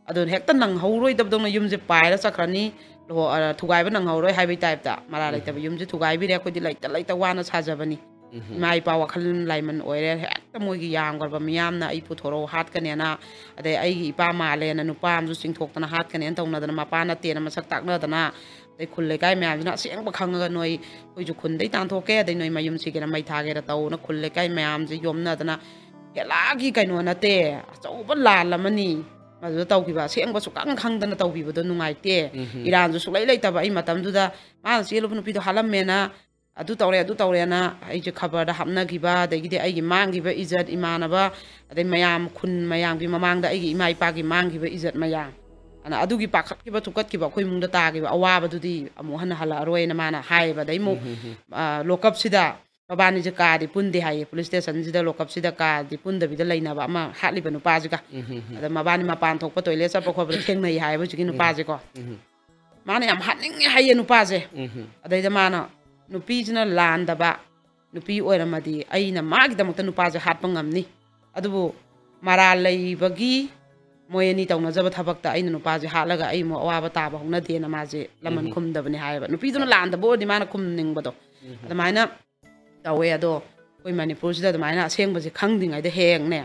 ꯑꯗꯨꯅ ꯍꯦꯛꯇ ꯅꯪꯍꯧꯔꯣꯏꯗꯕꯗꯧꯅ ꯌꯨꯝꯁꯦ ꯄꯥꯏꯔ ꯆꯠꯈ꯭ꯔꯅꯤ, ꯂꯨꯍꯣ-, ꯑ, ꯊꯨꯒꯥꯏꯕ ꯅꯪꯍꯧꯔꯣꯏ ꯍꯥꯏꯕꯒꯤ ꯇꯥꯏꯞꯇ꯫ ꯃꯔꯥ ꯂꯩꯇꯕ ꯌꯨꯝꯁꯦ ꯊꯨꯒꯥꯏꯕꯤꯔꯦ꯫ ꯑꯩꯈꯣꯏꯗꯤ ꯂꯩꯇ ꯂꯩꯇ ꯋꯥꯅ ꯁꯥꯖꯕꯅꯤ꯫ ꯏꯃꯥ ꯏꯄꯥ ꯋꯥꯈꯜ ꯂꯥꯏꯃꯟ ꯑꯣꯏꯔꯦ꯫ ꯍꯦꯛꯇ ꯃꯣꯏꯒꯤ ꯌꯥꯝꯈ꯭ꯔꯕ ꯃꯤꯌꯥꯝꯅ ꯑꯩ ꯄꯨꯊꯣꯔꯛꯑꯣ ꯍꯥꯠꯀꯅꯦꯅ, ꯑꯗꯩ ꯑꯩꯒꯤ ꯏꯄꯥ ꯃꯥꯜꯂꯦꯅ ꯅꯨꯄꯥ ꯑꯃꯁꯨ ꯆꯤꯡꯊꯣꯛꯇꯅ ꯍꯥꯠꯀꯅꯦꯅ ꯇꯧꯅꯗꯅ, ꯃꯄꯥ ꯅꯠꯇꯦꯅ ꯃꯁꯛ ꯇꯥꯛꯅꯗꯅ, ꯑꯗꯩ ꯈꯨꯜ ꯂꯩꯀꯥꯏ ꯃꯌꯥꯝꯁꯤꯅ ꯑꯁꯦꯡꯕ ꯈꯪꯉꯒ ꯅꯣꯏ, ꯑꯩꯈꯣꯏꯁꯨ ꯈꯨꯟꯗꯩ ꯇꯥꯟꯊꯣꯛꯀꯦ, ꯑꯗꯩ ꯅꯣꯏ ꯃꯌꯨꯝ ꯁꯤꯒꯦꯔꯥ ꯃꯩ ꯊꯥꯒꯦꯔꯥ ꯇꯧꯅ ꯈꯨꯜ ꯂꯩꯀꯥꯏ ꯃꯌꯥꯝꯁꯦ ꯌꯣꯝꯅꯗꯅ ꯍꯦꯂꯥꯒꯤ ꯀꯩꯅꯣ ꯅꯠꯇꯦ, ꯑꯆꯧꯕ ꯂꯥꯟ ꯑꯃꯅꯤ꯫ ꯃꯗꯨꯗ ꯇꯧꯈꯤꯕ ꯑꯁꯦꯡꯕ ꯁꯨꯈꯪ ꯈꯪꯗꯅ ꯇꯧꯕꯤꯕꯗꯣ ꯅꯨꯡꯉꯥꯏꯇꯦ꯫ ꯎꯝꯍꯨꯝ꯫ ꯏꯔꯥꯟꯁꯨ ꯁꯨꯛꯂꯩ ꯂꯩꯇꯕ ꯑꯩ ꯃꯇꯝꯗꯨꯗ ꯃꯥꯅ ꯆꯦꯜꯂꯨꯕ ꯅꯨꯄꯤꯗꯣ ꯍꯥꯠꯂꯝꯃꯦꯅ ꯑꯗꯨ ꯇꯧꯔꯦ, ꯑꯗꯨ ꯇꯧꯔꯦꯅ ꯑꯩꯁꯦ ꯈꯕꯔꯗ ꯍꯥꯞꯅꯈꯤꯕ, ꯑꯗꯒꯤꯗꯤ ꯑꯩꯒꯤ ꯃꯥꯡꯈꯤꯕ ꯏꯖꯠ, ꯏꯃꯥꯟꯅꯕ, ꯑꯗꯩ ꯃꯌꯥꯝ, ꯈꯨꯟ ꯃꯌꯥꯝꯒꯤ ꯃꯃꯥꯡꯗ ꯑꯩꯒꯤ ꯏꯃꯥ ꯏꯄꯥꯒꯤ ꯃꯥꯡꯈꯤꯕ ꯏꯖꯠ ꯃꯌꯥꯝ, ꯑꯗꯨꯅ ꯑꯗꯨꯒꯤ ꯄꯥꯈꯠꯈꯤꯕ, ꯊꯨꯀꯠꯈꯤꯕ, ꯑꯩꯈꯣꯏ ꯏꯃꯨꯡꯗ ꯇꯥꯈꯤꯕ ꯑꯋꯥꯕꯗꯨꯗꯤ ꯑꯃꯨꯛ ꯍꯟꯅ ꯍꯜꯂꯛꯑꯔꯣꯏꯅ ꯃꯥꯅ ꯍꯥꯏꯌꯦꯕ꯫ ꯑꯗꯩ ꯑꯃꯨꯛ, ꯎꯝ, ꯎꯝ, ꯎꯝ꯫ ꯑ, ꯂꯣꯀꯞꯁꯤꯗ ꯃꯕꯥꯅꯤꯁꯦ ꯀꯥꯗꯤ ꯄꯨꯟꯗꯦ ꯍꯥꯏꯌꯦ, ꯄꯨꯂꯤꯁ ꯁ꯭ꯇꯦꯁꯟꯁꯤꯗ, ꯂꯣꯀꯞꯁꯤꯗ ꯀꯥꯗꯤ ꯄꯨꯟꯗꯕꯤꯗ ꯂꯩꯅꯕ ꯑꯃ ꯍꯥꯠꯂꯤꯕ ꯅꯨꯄꯥꯁꯤꯒ꯫ ꯎꯝ, ꯎꯝ, ꯎꯝ꯫ ꯑꯗ ꯃꯕꯥꯅꯤ ꯃꯄꯥꯟ ꯊꯣꯛꯄ, ꯇꯣꯏꯂꯦꯠ ꯆꯠꯄ ꯈꯣꯠꯄꯗ ꯊꯦꯡꯅꯩ ꯍꯥꯏꯌꯦꯕ ꯍꯧꯖꯤꯛꯀꯤ ꯎꯝ꯫ ꯅꯨꯄꯥꯁꯦꯀꯣ꯫ ꯎꯝ꯫ ꯃꯥꯅ ꯌꯥꯝ ꯍꯥꯠꯅꯤꯡꯉꯦ ꯍꯥꯏꯌꯦ ꯅꯨꯄꯥꯁꯦ꯫ ꯎꯝ꯫ ꯑꯗꯩꯗ ꯃꯥꯅ, ꯅꯨꯄꯤꯁꯤꯅ ꯂꯥꯟꯗꯕ ꯅꯨꯄꯤ ꯑꯣꯏꯔꯝꯃꯗꯤ ꯑꯩꯅ ꯃꯥꯒꯤꯗꯃꯛꯇ ꯅꯨꯄꯥꯁꯦ ꯍꯥꯠꯄ ꯉꯝꯅꯤ, ꯑꯗꯨꯕꯨ ꯃꯔꯥꯜ ꯂꯩꯕꯒꯤ ꯃꯣꯏ ꯑꯅꯤ ꯇꯧꯅꯖꯕ ꯊꯕꯛꯇ ꯑꯩꯅ ꯅꯨꯄꯥꯁꯦ ꯍꯥꯠꯂꯒ ꯑꯩ ꯑꯃꯨꯛ ꯑꯋꯥꯕ ꯇꯥꯕ ꯍꯧꯅꯗꯦꯅ ꯃꯥꯁꯦ ꯂꯃꯟ ꯎꯝ꯫ ꯈꯨꯝꯗꯕꯅꯦ ꯍꯥꯏꯌꯦꯕ꯫ ꯅꯨꯄꯤꯗꯨꯅ ꯍꯣꯏ꯫ ꯂꯥꯟꯗꯕ ꯑꯣꯏꯔꯗꯤ ꯃꯥꯅ ꯈꯨꯝꯅꯤꯡꯕꯗꯣ꯫ ꯎꯝ꯫ ꯑꯗꯨꯃꯥꯏꯅ ꯇꯧꯋꯦ꯫ ꯑꯗꯣ ꯑꯩꯈꯣꯏ ꯃꯅꯤꯄꯨꯔꯁꯤꯗ ꯑꯗꯨꯃꯥꯏꯅ ꯑꯁꯦꯡꯕꯁꯦ ꯈꯪꯗ꯭ꯔꯤꯉꯩꯗ ꯍꯦꯛꯅꯦ,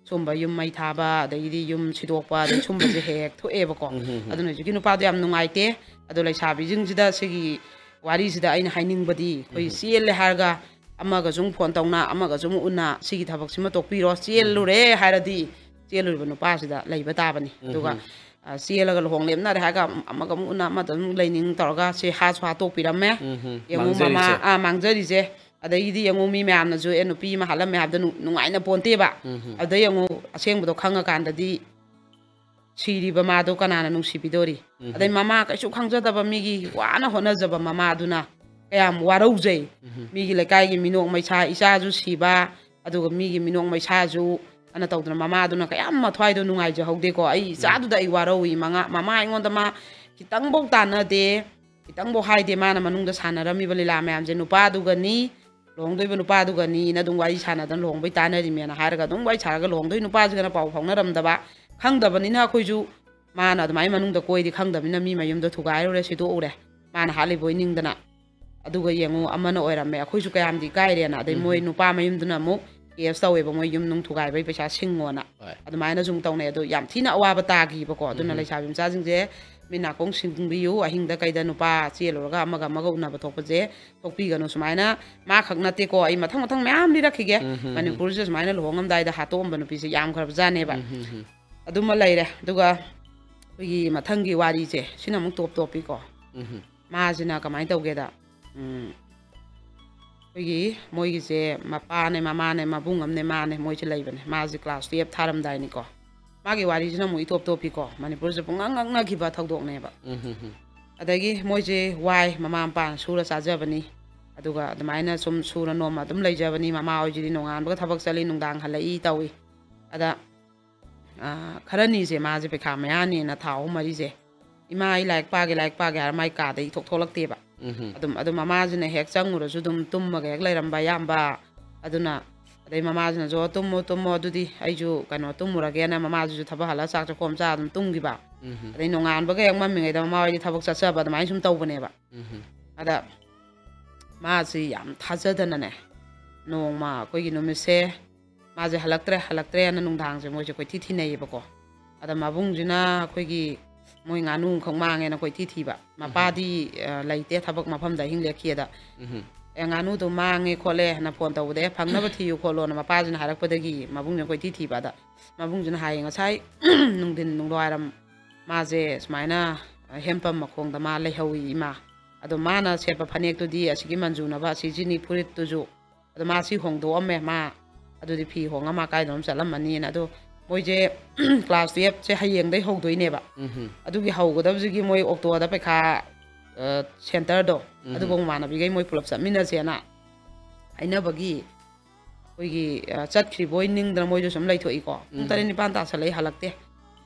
ꯁꯨꯝꯕ ꯌꯨꯝ ꯃꯩ ꯊꯥꯕ, ꯑꯗꯒꯤꯗꯤ ꯌꯨꯝ ꯁꯤꯗꯣꯛꯄ, ꯑꯗꯩ ꯁꯨꯝꯕꯁꯦ ꯍꯦꯛ ꯍꯦꯛ ꯊꯣꯛꯑꯦꯕꯀꯣ꯫ ꯎꯝ, ꯎꯝ, ꯎꯝ꯫ ꯑꯗꯨꯅ ꯍꯧꯖꯤꯛꯀꯤ ꯅꯨꯄꯥꯗꯣ ꯌꯥꯝ ꯅꯨꯡꯉꯥꯏꯇꯦ꯫ ꯑꯗꯣ ꯂꯩꯁꯥꯕꯤꯁꯤꯡꯁꯤꯗ ꯁꯤꯒꯤ ꯋꯥꯔꯤꯁꯤꯗ ꯑꯩꯅ ꯍꯥꯏꯅꯤꯡꯕꯗꯤ, ꯑꯩꯈꯣꯏ ꯎꯝ꯫ ꯆꯦꯜꯂꯦ ꯍꯥꯏꯔꯒ ꯑꯃꯒꯁꯨ ꯑꯃꯨꯛ ꯐꯣꯟ ꯇꯧꯅ, ꯑꯃꯒꯁꯨ ꯑꯃꯨꯛ ꯎꯅ, ꯁꯤꯒꯤ ꯊꯕꯛꯁꯤꯃ ꯇꯣꯛꯄꯤꯔꯣ, ꯎꯝ꯫ ꯆꯦꯜꯂꯨꯔꯦ ꯍꯥꯏꯔꯗꯤ ꯆꯦꯜꯂꯨꯔꯤꯕ ꯅꯨꯄꯥꯁꯤꯗ ꯂꯩꯕ ꯇꯥꯕꯅꯤ꯫ ꯑꯗꯨꯒ, ꯎꯝ꯫ ꯑ, ꯆꯦꯜꯂꯒ ꯂꯨꯍꯣꯡ ꯂꯦꯞꯅꯔꯦ ꯍꯥꯏꯔꯒ ꯑꯃꯒ ꯑꯃꯨꯛ ꯎꯅ, ꯑꯃꯗ ꯑꯃꯨꯛ ꯂꯩꯅꯤꯡ ꯇꯧꯔꯒ ꯁꯤ ꯍꯥꯠꯁꯨ ꯍꯥꯠꯇꯣꯛꯄꯤꯔꯝꯃꯦ꯫ ꯎꯝ, ꯎꯝ꯫ ꯌꯦꯡꯉꯨ ꯃꯥꯡꯖꯔꯤꯁꯦ꯫ ꯃꯃꯥ, ꯑꯥ, ꯃꯥꯡꯖꯔꯤꯁꯦ꯫ ꯑꯗꯒꯤꯗꯤ ꯌꯦꯡꯉꯨ, ꯃꯤ ꯃꯌꯥꯝꯅꯁꯨ, "ꯑꯦ, ꯅꯨꯄꯤ ꯑꯃ ꯍꯥꯠꯂꯝꯃꯦ" ꯍꯥꯏꯕꯗ ꯅꯨꯡ-, ꯅꯨꯡꯉꯥꯏꯅ ꯄꯣꯟꯇꯦꯕ꯫ ꯎꯝ, ꯎꯝ꯫ ꯑꯗꯩ ꯌꯦꯡꯉꯨ, ꯑꯁꯦꯡꯕꯗꯣ ꯈꯪꯉꯀꯥꯟꯗꯗꯤ ꯁꯤꯔꯤꯕ ꯃꯥꯗꯣ ꯀꯅꯥꯅ ꯅꯨꯡꯁꯤꯕꯤꯗꯣꯔꯤ? ꯎꯝ꯫ ꯑꯗꯩ ꯃꯃꯥ ꯀꯩꯁꯨ ꯈꯪꯖꯗꯕ, ꯃꯤꯒꯤ ꯋꯥꯅ ꯍꯣꯠꯅꯖꯕ ꯃꯃꯥꯗꯨꯅ ꯀꯌꯥꯝ ꯋꯥꯔꯧꯖꯩ꯫ ꯎꯝ꯫ ꯃꯤꯒꯤ ꯂꯩꯀꯥꯏꯒꯤ ꯃꯤꯅꯣꯛ ꯃꯩꯁꯥ, ꯏꯆꯥꯁꯨ ꯁꯤꯕ, ꯑꯗꯨꯒ ꯃꯤꯒꯤ ꯃꯤꯅꯣꯛ ꯃꯩꯁꯥꯁꯨ ꯑꯅ ꯇꯧꯗꯅ ꯃꯃꯥꯗꯨꯅ ꯀꯌꯥꯝ ꯃꯊ꯭ꯋꯥꯏꯗꯣ ꯅꯨꯡꯉꯥꯏꯖꯍꯧꯗꯦꯀꯣ꯫ ꯑꯩ ꯎꯝ꯫ ꯏꯆꯥꯗꯨꯗ ꯑꯩ ꯋꯥꯔꯧꯏ꯫ ꯃꯉꯥ-, ꯃꯃꯥ ꯑꯩꯉꯣꯟꯗ ꯃꯥ ꯈꯤꯇꯪꯐꯧ ꯇꯥꯟꯅꯗꯦ, ꯈꯤꯇꯪꯐꯧ ꯍꯥꯏꯗꯦ꯫ ꯃꯥꯅ ꯃꯅꯨꯡꯗ ꯁꯥꯟꯅꯔꯝꯃꯤꯕ ꯂꯤꯂꯥ ꯃꯌꯥꯝꯁꯦ ꯅꯨꯄꯥꯗꯨꯒꯅꯤ, ꯂꯨꯍꯣꯡꯗꯣꯏꯕ ꯅꯨꯄꯥꯗꯨꯒꯅꯤꯅ ꯑꯗꯨꯝ ꯋꯥꯔꯤ ꯁꯥꯟꯅꯗꯅ ꯂꯨꯍꯣꯡꯕꯩ ꯇꯥꯟꯅꯔꯤꯃꯦꯅ ꯍꯥꯏꯔꯒ ꯑꯗꯨꯝ ꯋꯥꯔꯤ ꯁꯥꯔꯒ ꯂꯨꯍꯣꯡꯗꯣꯏ ꯅꯨꯄꯥꯁꯤꯒꯅ ꯄꯥꯎ ꯐꯥꯎꯅꯔꯝꯗꯕ, ꯈꯪꯗꯕꯅꯤꯅ ꯑꯩꯈꯣꯏꯁꯨ ꯃꯥꯅ ꯑꯗꯨꯃꯥꯏꯅ ꯃꯅꯨꯡꯗ ꯀꯣꯏꯗꯤ ꯈꯪꯗꯕꯅꯤꯅ ꯃꯤ ꯃꯌꯨꯝꯗꯣ ꯊꯨꯒꯥꯏꯔꯨꯔꯦ, ꯁꯤꯗꯣꯛꯎꯔꯦ꯫ ꯃꯥꯅ ꯍꯥꯠꯂꯤꯕꯣꯏ ꯅꯤꯡꯗꯅ꯫ ꯑꯗꯨꯒ ꯌꯦꯡꯉꯨ, ꯑꯃꯅ ꯑꯣꯏꯔꯝꯃꯦ, ꯑꯩꯈꯣꯏꯁꯨ ꯀꯌꯥꯝꯗꯤ ꯏꯀꯥꯏꯔꯦꯅ꯫ ꯑꯗꯩ ꯎꯝ꯫ ꯃꯣꯏ ꯅꯨꯄꯥ ꯃꯌꯨꯝꯗꯨꯅ ꯑꯃꯨꯛ ꯀꯦꯁ ꯇꯧꯋꯦꯕ, ꯃꯣꯏ ꯌꯨꯝ ꯅꯨꯡ ꯊꯨꯒꯥꯏꯕꯩ ꯄꯩꯁꯥ ꯁꯤꯡꯉꯣꯅ꯫ ꯍꯣꯏ꯫ ꯑꯗꯨꯃꯥꯏꯅꯁꯨ ꯑꯃꯨꯛ ꯇꯧꯅꯩ꯫ ꯑꯗꯣ ꯌꯥꯝ ꯊꯤꯅ ꯑꯋꯥꯕ ꯇꯥꯈꯤꯕꯀꯣ꯫ ꯑꯗꯨꯅ ꯎꯝ꯫ ꯂꯩꯁꯥꯕꯤ ꯃꯆꯥꯁꯤꯡꯁꯦ ꯃꯤꯠ ꯅꯥꯀꯣꯡ ꯁꯤꯡꯕꯤꯌꯨ, ꯑꯍꯤꯡꯗ ꯀꯩꯗ ꯅꯨꯄꯥ ꯆꯦꯜꯂꯨꯔꯒ ꯑꯃꯒ ꯑꯃꯒ ꯎꯅꯕ ꯊꯣꯛꯄꯁꯦ ꯊꯣꯛꯄꯤꯒꯅꯨ꯫ ꯁꯨꯃꯥꯏꯅ ꯃꯥ ꯈꯛ ꯅꯠꯇꯦꯀꯣ, ꯑꯩ ꯃꯊꯪ ꯃꯊꯪ ꯃꯌꯥꯝ ꯂꯤꯔꯛꯈꯤꯒꯦ꯫ ꯎꯝ, ꯍꯝ, ꯍꯝ꯫ ꯃꯅꯤꯄꯨꯔꯁꯤꯗ ꯁꯨꯃꯥꯏꯅ ꯂꯨꯍꯣꯡꯉꯝꯗꯥꯏꯗ ꯍꯥꯠꯇꯣꯛꯑꯝꯕ ꯅꯨꯄꯤꯁꯦ ꯌꯥꯝꯈ꯭ꯔꯕꯖꯥꯠꯅꯦꯕ꯫ ꯎꯝ, ꯍꯝ, ꯍꯝ꯫ ꯑꯗꯨꯃ ꯂꯩꯔꯦ꯫ ꯑꯗꯨꯒ ꯑꯩꯈꯣꯏꯒꯤ ꯃꯊꯪꯒꯤ ꯋꯥꯔꯤꯁꯦ, ꯁꯤꯅ ꯑꯃꯨꯛ ꯇꯣꯞ ꯇꯣꯞꯄꯤꯀꯣ꯫ ꯎꯝ, ꯍꯝ꯫ ꯃꯥꯁꯤꯅ ꯀꯃꯥꯏꯅ ꯇꯧꯒꯦꯗ, ꯎꯝ, ꯑꯩꯈꯣꯏꯒꯤ ꯃꯣꯏꯒꯤꯁꯦ ꯃꯄꯥꯅꯦ, ꯃꯃꯥꯅꯦ, ꯃꯕꯨꯡ ꯑꯃꯅꯦ, ꯃꯥꯅꯦ, ꯃꯣꯏꯁꯦ ꯂꯩꯕꯅꯦ꯫ ꯃꯥꯁꯦ class twelve ꯊꯥꯔꯝꯗꯥꯏꯅꯤꯀꯣ꯫ ꯃꯥꯒꯤ ꯋꯥꯔꯤꯁꯤꯅ ꯑꯃꯨꯛ ꯏꯇꯣꯞ ꯇꯣꯞꯄꯤꯀꯣ꯫ ꯃꯅꯤꯄꯨꯔꯁꯦ ꯄꯨꯡꯉꯥꯡ ꯉꯥꯡꯅꯈꯤꯕ ꯊꯧꯗꯣꯛꯅꯦꯕ꯫ ꯎꯝ, ꯍꯝ, ꯍꯝ꯫ ꯑꯗꯒꯤ ꯃꯣꯏꯁꯦ ꯋꯥꯏ, ꯃꯃꯥ ꯃꯄꯥꯅ ꯁꯨꯔ ꯆꯥꯖꯕꯅꯤ, ꯑꯗꯨꯒ ꯑꯗꯨꯃꯥꯏꯅ ꯁꯨꯝ ꯁꯨꯔ ꯅꯣꯝꯃ ꯑꯗꯨꯝ ꯂꯩꯖꯕꯅꯤ꯫ ꯃꯃꯥ ꯍꯣꯏꯁꯤꯗꯤ ꯅꯣꯡꯉꯥꯟꯕꯒ ꯊꯕꯛ ꯆꯠꯂꯤ, ꯅꯨꯡꯗꯥꯡ ꯍꯜꯂꯛꯏ ꯇꯧꯏ꯫ ꯑꯗ, ꯑ, ꯈꯔꯅꯤꯁꯦ ꯃꯥꯁꯦ ꯄꯩꯈꯥ ꯃꯌꯥꯅꯦꯅ ꯊꯥ ꯑꯍꯨꯝ ꯃꯔꯤꯁꯦ, "ꯏꯃꯥ, ꯑꯩ ꯂꯥꯏꯔꯤꯛ ꯄꯥꯒꯦ, ꯂꯥꯏꯔꯤꯛ ꯄꯥꯒꯦ" ꯍꯥꯏꯔ ꯃꯥꯏ ꯀꯥꯗꯩ ꯏꯊꯣꯛ ꯊꯣꯛꯂꯛꯇꯦꯕ꯫ ꯎꯝ, ꯍꯝ꯫ ꯑꯗꯨꯝ, ꯑꯗꯨꯝ ꯃꯃꯥꯁꯤꯅ ꯍꯦꯛ ꯆꯪꯉꯨꯔꯁꯨ ꯑꯗꯨꯝ ꯇꯨꯝꯃꯒ ꯍꯦꯛ ꯂꯩꯔꯝꯕ ꯑꯌꯥꯝꯕ꯫ ꯑꯗꯨꯅ, ꯑꯗꯩ ꯃꯃꯥꯁꯤꯅꯁꯨ, "ꯇꯨꯝꯃꯣ, ꯇꯨꯝꯃꯣ, ꯑꯗꯨꯗꯤ ꯑꯩꯁꯨ ꯀꯩꯅꯣ ꯇꯨꯝꯃꯨꯔꯒꯦꯅ" ꯃꯃꯥꯁꯤꯁꯨ ꯊꯕꯛ ꯍꯜꯂꯒ ꯆꯥꯛ ꯆꯥꯛꯈꯣꯝ ꯆꯥ ꯑꯗꯨꯝ ꯇꯨꯝꯈꯤꯕ꯫ ꯎꯝ, ꯍꯝ꯫ ꯑꯗꯩ ꯅꯣꯡꯉꯥꯟꯕꯒ ꯍꯦꯛ ꯃꯝꯃꯤꯉꯩꯗ ꯃꯃꯥ ꯍꯣꯏꯗꯤ ꯊꯕꯛ ꯆꯠꯆꯕ ꯑꯗꯨꯃꯥꯏꯅ ꯁꯨꯝ ꯇꯧꯕꯅꯦꯕ꯫ ꯎꯝ, ꯍꯝ꯫ ꯑꯗ ꯃꯥꯁꯤ ꯌꯥꯝ ꯊꯥꯖꯗꯅꯅꯦ, ꯅꯣꯡꯃ ꯑꯩꯈꯣꯏꯒꯤ ꯅꯨꯃꯤꯠꯁꯦ ꯃꯥꯁꯦ ꯍꯜꯂꯛꯇ꯭ꯔꯦ, ꯍꯜꯂꯛꯇ꯭ꯔꯦꯅ ꯅꯨꯡꯗꯥꯡꯁꯦ ꯃꯣꯏꯁꯦ ꯀꯣꯏꯊꯤ ꯊꯤꯅꯩꯌꯦꯕꯀꯣ꯫ ꯑꯗ ꯃꯕꯨꯡꯁꯤꯅ ꯑꯩꯈꯣꯏꯒꯤ ꯃꯣꯏ ꯉꯥꯅꯨ ꯑꯃꯈꯛ ꯃꯥꯡꯉꯦꯅ ꯀꯣꯏꯊꯤ ꯊꯤꯕ꯫ ꯎꯝ꯫ ꯃꯄꯥꯗꯤ, ꯑ, ꯂꯩꯇꯦ, ꯊꯕꯛ ꯃꯐꯝꯗ ꯑꯍꯤꯡ ꯂꯦꯛꯈꯤꯑꯗ꯫ ꯎꯝ꯫ "ꯑꯦ, ꯉꯥꯅꯨꯗꯣ ꯃꯥꯡꯉꯦ ꯈꯣꯠꯂꯦꯅ ꯐꯣꯟ ꯇꯧꯕꯗ, ꯑꯦ, ꯐꯪꯅꯕ ꯊꯤꯌꯨ ꯈꯣꯠꯂꯣꯅ" ꯃꯄꯥꯁꯤꯅ ꯍꯥꯏꯔꯛꯄꯗꯒꯤ ꯃꯕꯨꯡꯁꯤꯅ ꯀꯣꯏꯊꯤ ꯊꯤꯕ꯫ ꯑꯗ ꯃꯕꯨꯡꯁꯤꯅ ꯍꯥꯏꯌꯦ, ꯉꯁꯥꯏ ꯅꯨꯡꯊꯤꯟ ꯅꯨꯡꯗꯥꯡꯋꯥꯏꯔꯝ ꯃꯥꯁꯦ ꯁꯨꯃꯥꯏꯅ, ꯑ, ꯍꯦꯟꯄꯝ ꯃꯈꯣꯡꯗ ꯃꯥ ꯂꯩꯍꯧꯏ, ꯏꯃꯥ꯫ ꯑꯗꯣ ꯃꯥꯅ ꯁꯦꯠꯄ ꯐꯅꯦꯛꯇꯨꯗꯤ ꯑꯁꯤꯒꯤ ꯃꯟꯖꯨꯅꯕ ꯑꯁꯤꯁꯤꯅꯤ, ꯐꯨꯔꯤꯠꯇꯨꯁꯨ꯫ ꯑꯗꯣ ꯃꯥ ꯁꯤ ꯍꯣꯡꯗꯣꯛꯑꯝꯃꯦ, ꯃꯥ ꯑꯗꯨꯗꯤ ꯐꯤ ꯍꯣꯡꯉ ꯃꯥ ꯀꯥꯏꯗꯅꯣꯝ ꯆꯠꯂꯝꯃꯅꯤꯅ꯫ ꯑꯗꯣ ꯃꯣꯏꯁꯦ class twelve ꯁꯦ ꯍꯌꯦꯡꯗꯩ ꯍꯧꯗꯣꯏꯅꯦꯕ꯫ ꯎꯝ, ꯍꯝ꯫ ꯑꯗꯨꯒꯤ ꯍꯧꯒꯗꯕꯁꯤꯒꯤ ꯃꯣꯏ ꯑꯣꯛꯇꯣꯗ ꯄꯩꯈꯥ, ꯑ, centre ꯗꯣ, ꯎꯝ, ꯑꯗꯨꯕꯨ ꯍꯝ꯫ ꯃꯃꯥꯟꯅꯕꯤꯈꯩ ꯃꯣꯏ ꯄꯨꯂꯞ ꯆꯠꯃꯤꯟꯅꯁꯦꯅ ꯍꯥꯏꯅꯕꯒꯤ ꯑꯩꯈꯣꯏꯒꯤ, ꯑ, ꯆꯠꯈ꯭ꯔꯤꯕꯣꯏ ꯅꯤꯡꯗꯅ ꯃꯣꯏꯁꯨ ꯁꯨꯝ ꯂꯩꯊꯣꯛꯏꯀꯣ꯫ ꯄꯨꯡ ꯎꯝ꯫ ꯇꯔꯦꯠ ꯅꯤꯄꯥꯟ ꯇꯥꯁꯜꯂꯛꯏ, ꯍꯜꯂꯛꯇꯦ꯫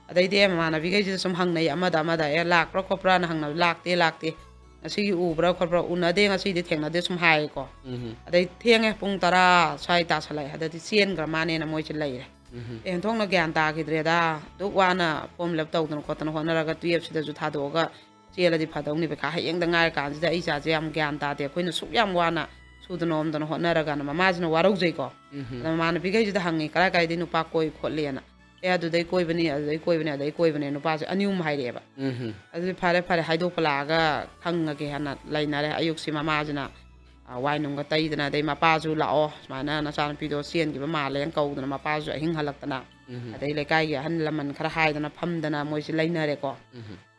ꯑꯗꯩꯗꯤ ꯃꯃꯥꯟꯅꯕꯤꯈꯩꯁꯤꯗ ꯁꯨꯝ ꯍꯪꯅꯩ, ꯑꯃꯗ ꯑꯃꯗ, "ꯑꯦ, ꯂꯥꯛꯄ꯭ꯔꯥ ꯈꯣꯠꯄ꯭ꯔꯥꯅ?" ꯍꯪꯅꯕ, "ꯂꯥꯛꯇꯦ, ꯂꯥꯛꯇꯦ, ꯉꯁꯤꯒꯤ ꯎꯕ꯭ꯔꯥ ꯈꯣꯠꯄ꯭ꯔꯥ?" "ꯎꯅꯗꯦ, ꯉꯁꯤꯗꯤ ꯊꯦꯡꯅꯗꯦ", ꯁꯨꯝ ꯍꯥꯏꯌꯦꯀꯣ꯫ ꯎꯝ꯫ ꯑꯗꯩ ꯊꯦꯡꯉꯦ, ꯄꯨꯡ ꯇꯔꯥ ꯁ꯭ꯋꯥꯏ ꯇꯥꯁꯜꯂꯛꯑꯦ, ꯑꯗꯨꯗꯤ ꯆꯦꯟꯈ꯭ꯔ ꯃꯥꯅꯦꯅ ꯃꯣꯏꯁꯦ ꯂꯩꯔꯦ꯫ ꯎꯝ꯫ ꯑꯦ, ꯑꯣꯟꯊꯣꯛꯅ ꯒ꯭ꯌꯥꯟ ꯇꯥꯈꯤꯗ꯭ꯔꯦꯗ, ꯑꯗꯨꯛ ꯋꯥꯅ form fill up ꯇꯧꯗꯅ ꯈꯣꯠꯇꯅ ꯍꯣꯠꯅꯔꯒ twelve ꯁꯤꯗꯁꯨ ꯊꯥꯗꯣꯛꯑꯒ ꯆꯦꯜꯂꯗꯤ ꯐꯗꯧꯅꯤ, ꯄꯩꯈꯥ ꯍꯌꯦꯡꯗ ꯉꯥꯏꯔꯀꯥꯟꯁꯤꯗ ꯑꯩ ꯏꯆꯥꯁꯦ ꯌꯥꯝ ꯒ꯭ꯌꯥꯟ ꯇꯥꯗꯦ, ꯑꯩꯈꯣꯏꯅ ꯁꯨꯛ ꯌꯥꯝ ꯋꯥꯅ ꯁꯨꯗꯅ ꯅꯣꯝꯗꯅ ꯍꯣꯠꯅꯔꯒꯅ꯫ ꯃꯃꯥꯁꯤꯅ ꯋꯥꯔꯧꯖꯩꯀꯣ꯫ ꯎꯝ꯫ ꯑꯗ ꯃꯃꯥꯟꯅꯕꯤꯈꯩꯁꯤꯗ ꯍꯪꯉꯤ, "ꯀꯔꯥꯏ ꯀꯥꯏꯗꯩ ꯅꯨꯄꯥ ꯀꯣꯏ ꯈꯣꯠꯂꯤꯅ?" "ꯑꯦ, ꯑꯗꯨꯗꯩ ꯀꯣꯏꯕꯅꯤ, ꯑꯗꯨꯗꯩ ꯀꯣꯏꯕꯅꯤ, ꯑꯗꯩ ꯀꯣꯏꯕꯅꯤ", ꯅꯨꯄꯥꯁꯦ ꯑꯅꯤ ꯑꯍꯨꯝ ꯍꯥꯏꯔꯛꯑꯦꯕ꯫ "ꯑꯗꯨꯗꯤ ꯐꯔꯦ, ꯐꯔꯦ, ꯍꯥꯏꯗꯣꯛꯄ ꯂꯥꯛꯑꯒ ꯈꯪꯉꯒꯦ" ꯍꯥꯏꯅ ꯂꯩꯅꯔꯦ꯫ ꯑꯌꯨꯛꯁꯤ ꯃꯃꯥꯁꯤꯅ, ꯑ, ꯋꯥꯏ ꯅꯨꯡꯒ ꯇꯩꯗꯅ, ꯑꯗꯩ ꯃꯄꯥꯁꯨ "ꯂꯥꯛꯑꯣ, ꯁꯨꯃꯥꯏꯅ ꯅꯆꯥꯅꯨꯄꯤꯗꯣ ꯆꯦꯟꯈꯤꯕ ꯃꯥꯜꯂꯦꯅ" ꯀꯧꯗꯅ, ꯃꯄꯥꯁꯨ ꯑꯍꯤꯡ ꯍꯜꯂꯛꯇꯅ, ꯑꯗꯩ ꯂꯩꯀꯥꯏꯒꯤ ꯑꯍꯜ ꯂꯃꯟ ꯈꯔ ꯍꯥꯏꯗꯅ ꯐꯝꯗꯅ ꯃꯣꯏꯁꯤ ꯂꯩꯅꯔꯦꯀꯣ꯫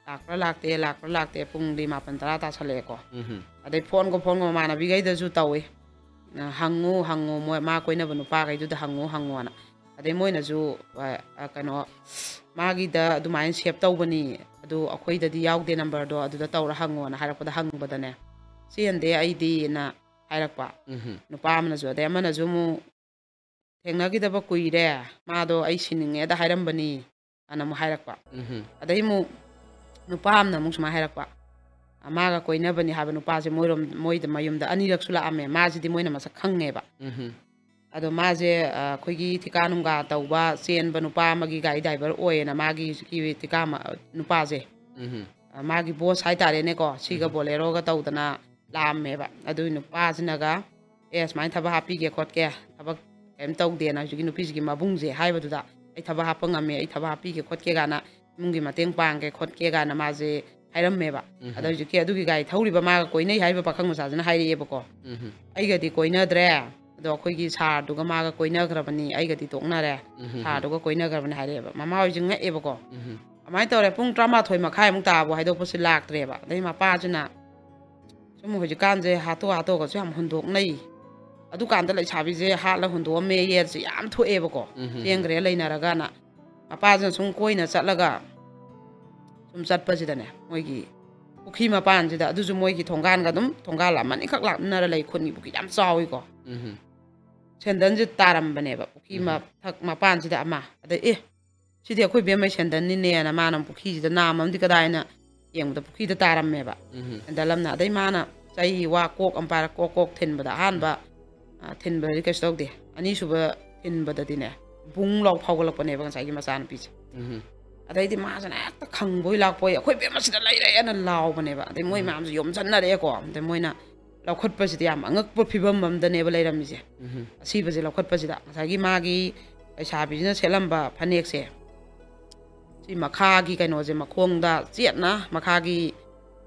ꯂꯥꯛꯄ꯭ꯔꯥ ꯂꯥꯛꯇꯦ, ꯂꯥꯛꯄ꯭ꯔꯥ ꯂꯥꯛꯇꯦ, ꯄꯨꯡꯗꯤ ꯃꯥꯄꯟ ꯇꯔꯥ ꯇꯥꯁꯜꯂꯛꯑꯦꯀꯣ꯫ ꯑꯗꯩ ꯐꯣꯟꯒ, ꯐꯣꯟꯒ ꯃꯃꯥꯟꯅꯕꯤꯈꯩꯗꯁꯨ ꯇꯧꯏ꯫ ꯑ, "ꯍꯪꯉꯨ, ꯍꯪꯉꯨ, ꯃꯣꯏ ꯃꯥ ꯀꯣꯏꯅꯕ ꯅꯨꯄꯥꯈꯩꯗꯨꯗ ꯍꯪꯉꯨ, ꯍꯪꯉꯨꯅ"꯫ ꯑꯗꯩ ꯃꯣꯏꯅꯁꯨ, ꯑ, ꯑ, ꯀꯩꯅꯣ, "ꯃꯥꯒꯤꯗ ꯑꯗꯨꯃꯥꯏꯅ save ꯇꯧꯕꯅꯤ, ꯑꯗꯨ ꯑꯩꯈꯣꯏꯗꯗꯤ ꯌꯥꯎꯗꯦ numberꯗꯣ, ꯑꯗꯨꯗ ꯇꯧꯔ ꯍꯪꯉꯣꯅ" ꯍꯥꯏꯔꯛꯄꯗ ꯍꯪꯕꯗꯅꯦ, "ꯆꯦꯟꯗꯦ ꯑꯩꯗꯤꯅ" ꯍꯥꯏꯔꯛꯄ꯫ ꯅꯨꯄꯥ ꯑꯃꯅꯁꯨ, ꯑꯗꯩ ꯑꯃꯅꯁꯨ ꯑꯃꯨꯛ, "ꯊꯦꯡꯅꯈꯤꯗꯕ ꯀꯨꯏꯔꯦ, ꯃꯥꯗꯣ ꯑꯩ ꯁꯤꯅꯤꯡꯉꯦꯗ ꯍꯥꯏꯔꯝꯕꯅꯤ" ꯑꯅ ꯑꯃꯨꯛ ꯍꯥꯏꯔꯛꯄ꯫ ꯑꯗꯩ ꯑꯃꯨꯛ ꯅꯨꯄꯥ ꯑꯃꯅ ꯑꯃꯨꯛ ꯁꯨꯃꯥꯏꯅ ꯍꯥꯏꯔꯛꯄ, "ꯑ, ꯃꯥꯒ ꯀꯣꯏꯅꯕꯅꯤ ꯍꯥꯏꯕ ꯅꯨꯄꯥꯁꯦ ꯃꯣꯏꯔꯣꯝ, ꯃꯣꯏꯗ ꯃꯌꯨꯝꯗ ꯑꯅꯤꯔꯛꯁꯨ ꯂꯥꯛꯑꯝꯃꯦ, ꯃꯥꯁꯤꯗꯤ ꯃꯣꯏꯅ ꯃꯁꯛ ꯈꯪꯉꯦꯕ꯫ ꯑꯗꯣ ꯃꯥꯁꯦ, ꯑ, ꯑꯩꯈꯣꯏꯒꯤ ꯊꯤꯀꯥ ꯅꯨꯡꯒꯥ ꯇꯧꯕ ꯆꯦꯟꯕ ꯅꯨꯄꯥ ꯑꯃꯒꯤ ꯒꯥꯔꯤ driver ꯑꯣꯏꯌꯦꯅ", ꯃꯥꯒꯤ ꯍꯧꯖꯤꯛꯀꯤ ꯊꯤꯀꯥ ꯃ-, ꯅꯨꯄꯥꯁꯦ꯫ ꯑ, ꯃꯥꯒꯤ boss ꯍꯥꯏꯇꯥꯔꯦꯅꯦꯀꯣ, ꯁꯤꯒ Boleroꯒ ꯇꯧꯗꯅ ꯂꯥꯛꯑꯝꯃꯦꯕ꯫ ꯑꯗꯨꯒꯤ ꯅꯨꯄꯥꯁꯤꯅꯒ, "ꯑꯦ, ꯁꯨꯃꯥꯏꯅ ꯊꯕꯛ ꯍꯥꯞꯄꯤꯒꯦ ꯈꯣꯠꯀꯦ, ꯊꯕꯛ ꯀꯩꯝ ꯇꯧꯗꯦꯅ" ꯍꯧꯖꯤꯛꯀꯤ ꯅꯨꯄꯤꯁꯤꯒꯤ ꯃꯕꯨꯡꯁꯦ ꯍꯥꯏꯕꯗꯨꯗ, "ꯑꯩ ꯊꯕꯛ ꯍꯥꯞꯄ ꯉꯝꯃꯦ, ꯑꯩ ꯊꯕꯛ ꯍꯥꯞꯄꯤꯒꯦ ꯈꯣꯠꯀꯦ" ꯀꯥꯏꯅ, "ꯏꯃꯨꯡꯒꯤ ꯃꯇꯦꯡ ꯄꯥꯡꯒꯦ ꯈꯣꯠꯀꯦ" ꯀꯥꯏꯅ ꯃꯥꯁꯦ ꯍꯥꯏꯔꯝꯃꯦꯕ꯫ ꯑꯗ ꯍꯧꯖꯤꯛꯀꯤ ꯑꯗꯨꯒꯤ ꯒꯥꯔꯤ ꯊꯧꯔꯤꯕ ꯃꯥꯒ ꯀꯣꯏꯅꯩ ꯍꯥꯏꯔꯤꯕ ꯄꯥꯈꯪ ꯃꯆꯥꯁꯤꯅ ꯍꯥꯏꯔꯛꯑꯦꯕꯀꯣ꯫ "ꯑꯩꯒꯗꯤ ꯀꯣꯏꯅꯗ꯭ꯔꯦ, ꯑꯗꯣ ꯑꯩꯈꯣꯏꯒꯤ sirꯗꯨꯒ ꯃꯥꯒ ꯀꯣꯏꯅꯈ꯭ꯔꯕꯅꯤ, ꯑꯩꯒꯗꯤ ꯇꯣꯛꯅꯔꯦ, sirꯗꯨꯒ ꯀꯣꯏꯅꯈ꯭ꯔꯕꯅꯤ" ꯍꯥꯏꯔꯛꯑꯦꯕ꯫ ꯃꯃꯥ ꯍꯣꯏꯁꯦ ꯉꯛꯑꯦꯕꯀꯣ꯫ ꯑꯗꯨꯃꯥꯏꯅ ꯇꯧꯔꯦ꯫ ꯄꯨꯡ ꯇꯔꯥꯃꯥꯊꯣꯏ ꯃꯈꯥꯏꯃꯨꯛ ꯇꯥꯕꯨ ꯍꯥꯏꯗꯣꯛꯄꯁꯤ ꯂꯥꯛꯇ꯭ꯔꯦꯕ꯫ ꯑꯗꯩ ꯃꯄꯥꯁꯤꯅ ꯁꯨꯝ ꯍꯧꯖꯤꯛꯀꯥꯟꯁꯦ ꯍꯥꯠꯇꯣꯛ ꯍꯥꯠꯇꯣꯛꯑꯒꯁꯨ ꯌꯥꯝ ꯍꯨꯟꯗꯣꯛꯅꯩ꯫ ꯑꯗꯨꯀꯥꯟꯗ ꯂꯩꯁꯥꯕꯤꯁꯦ ꯍꯥꯠꯂ ꯍꯨꯟꯗꯣꯛꯑꯝꯃꯦ ꯌꯦꯁꯦ ꯌꯥꯝ ꯊꯣꯛꯑꯦꯕꯀꯣ꯫ ꯆꯦꯟꯈ꯭ꯔꯦ ꯂꯩꯅꯔꯒꯅ꯫ ꯃꯄꯥꯁꯤꯅ ꯁꯨꯝ ꯀꯣꯏꯅ ꯆꯠꯂꯒ ꯁꯨꯝ ꯆꯠꯄꯁꯤꯗꯅꯦ, ꯃꯣꯏꯒꯤ ꯄꯨꯈ꯭ꯔꯤ ꯃꯄꯥꯟꯁꯤꯗ, ꯑꯗꯨꯁꯨ ꯃꯣꯏꯒꯤ ꯊꯣꯡꯒꯥꯟꯒ ꯑꯗꯨꯝ, ꯊꯣꯡꯒꯥꯟ ꯑꯃꯅꯤꯈꯛ ꯂꯥꯞꯅꯔ ꯂꯩ, ꯈꯨꯟꯒꯤ ꯄꯨꯈ꯭ꯔꯤ ꯌꯥꯝ ꯆꯥꯎꯋꯤꯀꯣ꯫ ꯁꯦꯟꯗꯜꯁꯦ ꯇꯥꯔꯝꯕꯅꯦꯕ ꯄꯨꯈ꯭ꯔꯤ ꯃꯊꯛ ꯃꯄꯥꯟꯁꯤꯗ ꯑꯃ꯫ ꯑꯗ, "ꯑꯦ, ꯁꯤꯗꯤ ꯑꯩꯈꯣꯏ ꯕꯦꯝꯃꯩ ꯁꯦꯟꯗꯜꯅꯤꯅꯦꯅ" ꯃꯥꯅ ꯄꯨꯈ꯭ꯔꯤꯁꯤꯗ ꯅꯥꯝꯃ ꯑꯃꯗꯤ ꯀꯗꯥꯏꯅ ꯌꯦꯡꯕꯗ ꯄꯨꯈ꯭ꯔꯤꯗ ꯇꯥꯔꯝꯃꯦꯕ꯫ ꯁꯦꯟꯗꯜ ꯑꯃꯅ꯫ ꯑꯗꯩ ꯃꯥꯅ ꯆꯩ ꯋꯥ ꯀꯣꯛ ꯑꯃ ꯄꯥꯏꯔ ꯀꯣꯛ ꯀꯣꯛ ꯊꯤꯟꯕꯗ ꯑꯍꯥꯟꯕ, ꯑ, ꯊꯤꯟꯕꯗꯗꯤ ꯀꯩꯁꯨ ꯇꯧꯗꯦ꯫ ꯑꯅꯤꯁꯨꯕ ꯊꯤꯟꯕꯗꯗꯤꯅꯦ, ꯕꯨꯡ ꯂꯥꯎ ꯐꯥꯎꯒꯠꯂꯛꯄꯅꯦꯕ ꯉꯁꯥꯏꯒꯤ ꯃꯆꯥꯅꯨꯄꯤꯁꯦ꯫ ꯑꯗꯩꯗꯤ ꯃꯥꯁꯤꯅ ꯍꯦꯛꯇ ꯈꯪꯕꯣꯏ ꯂꯥꯛꯄꯣꯏ, "ꯑꯩꯈꯣꯏ ꯕꯦꯝꯃ ꯁꯤꯗ ꯂꯩꯔꯦꯅ" ꯂꯥꯎꯕꯅꯦꯕ꯫ ꯑꯗꯩ ꯃꯣꯏ ꯃꯌꯥꯝꯁꯨ ꯌꯣꯝꯁꯟꯅꯔꯛꯑꯦꯀꯣ꯫ ꯑꯗꯩ ꯃꯣꯏꯅ ꯂꯧꯈꯠꯄꯁꯤꯗ ꯌꯥꯝ ꯑꯉꯛꯄ ꯐꯤꯕꯝ ꯑꯃꯗꯅꯦꯕ ꯂꯩꯔꯝꯃꯤꯁꯦ꯫ ꯑꯁꯤꯕꯁꯦ ꯂꯧꯈꯠꯄꯁꯤꯗ ꯉꯁꯥꯏꯒꯤ ꯃꯥꯒꯤ, ꯂꯩꯁꯥꯕꯤꯁꯤꯅ ꯁꯦꯠꯂꯝꯕ ꯐꯅꯦꯛꯁꯦ, ꯁꯤ ꯃꯈꯥꯒꯤ ꯀꯩꯅꯣꯁꯦ, ꯃꯈꯣꯡꯗ ꯆꯦꯠꯅ, ꯃꯈꯥꯒꯤ,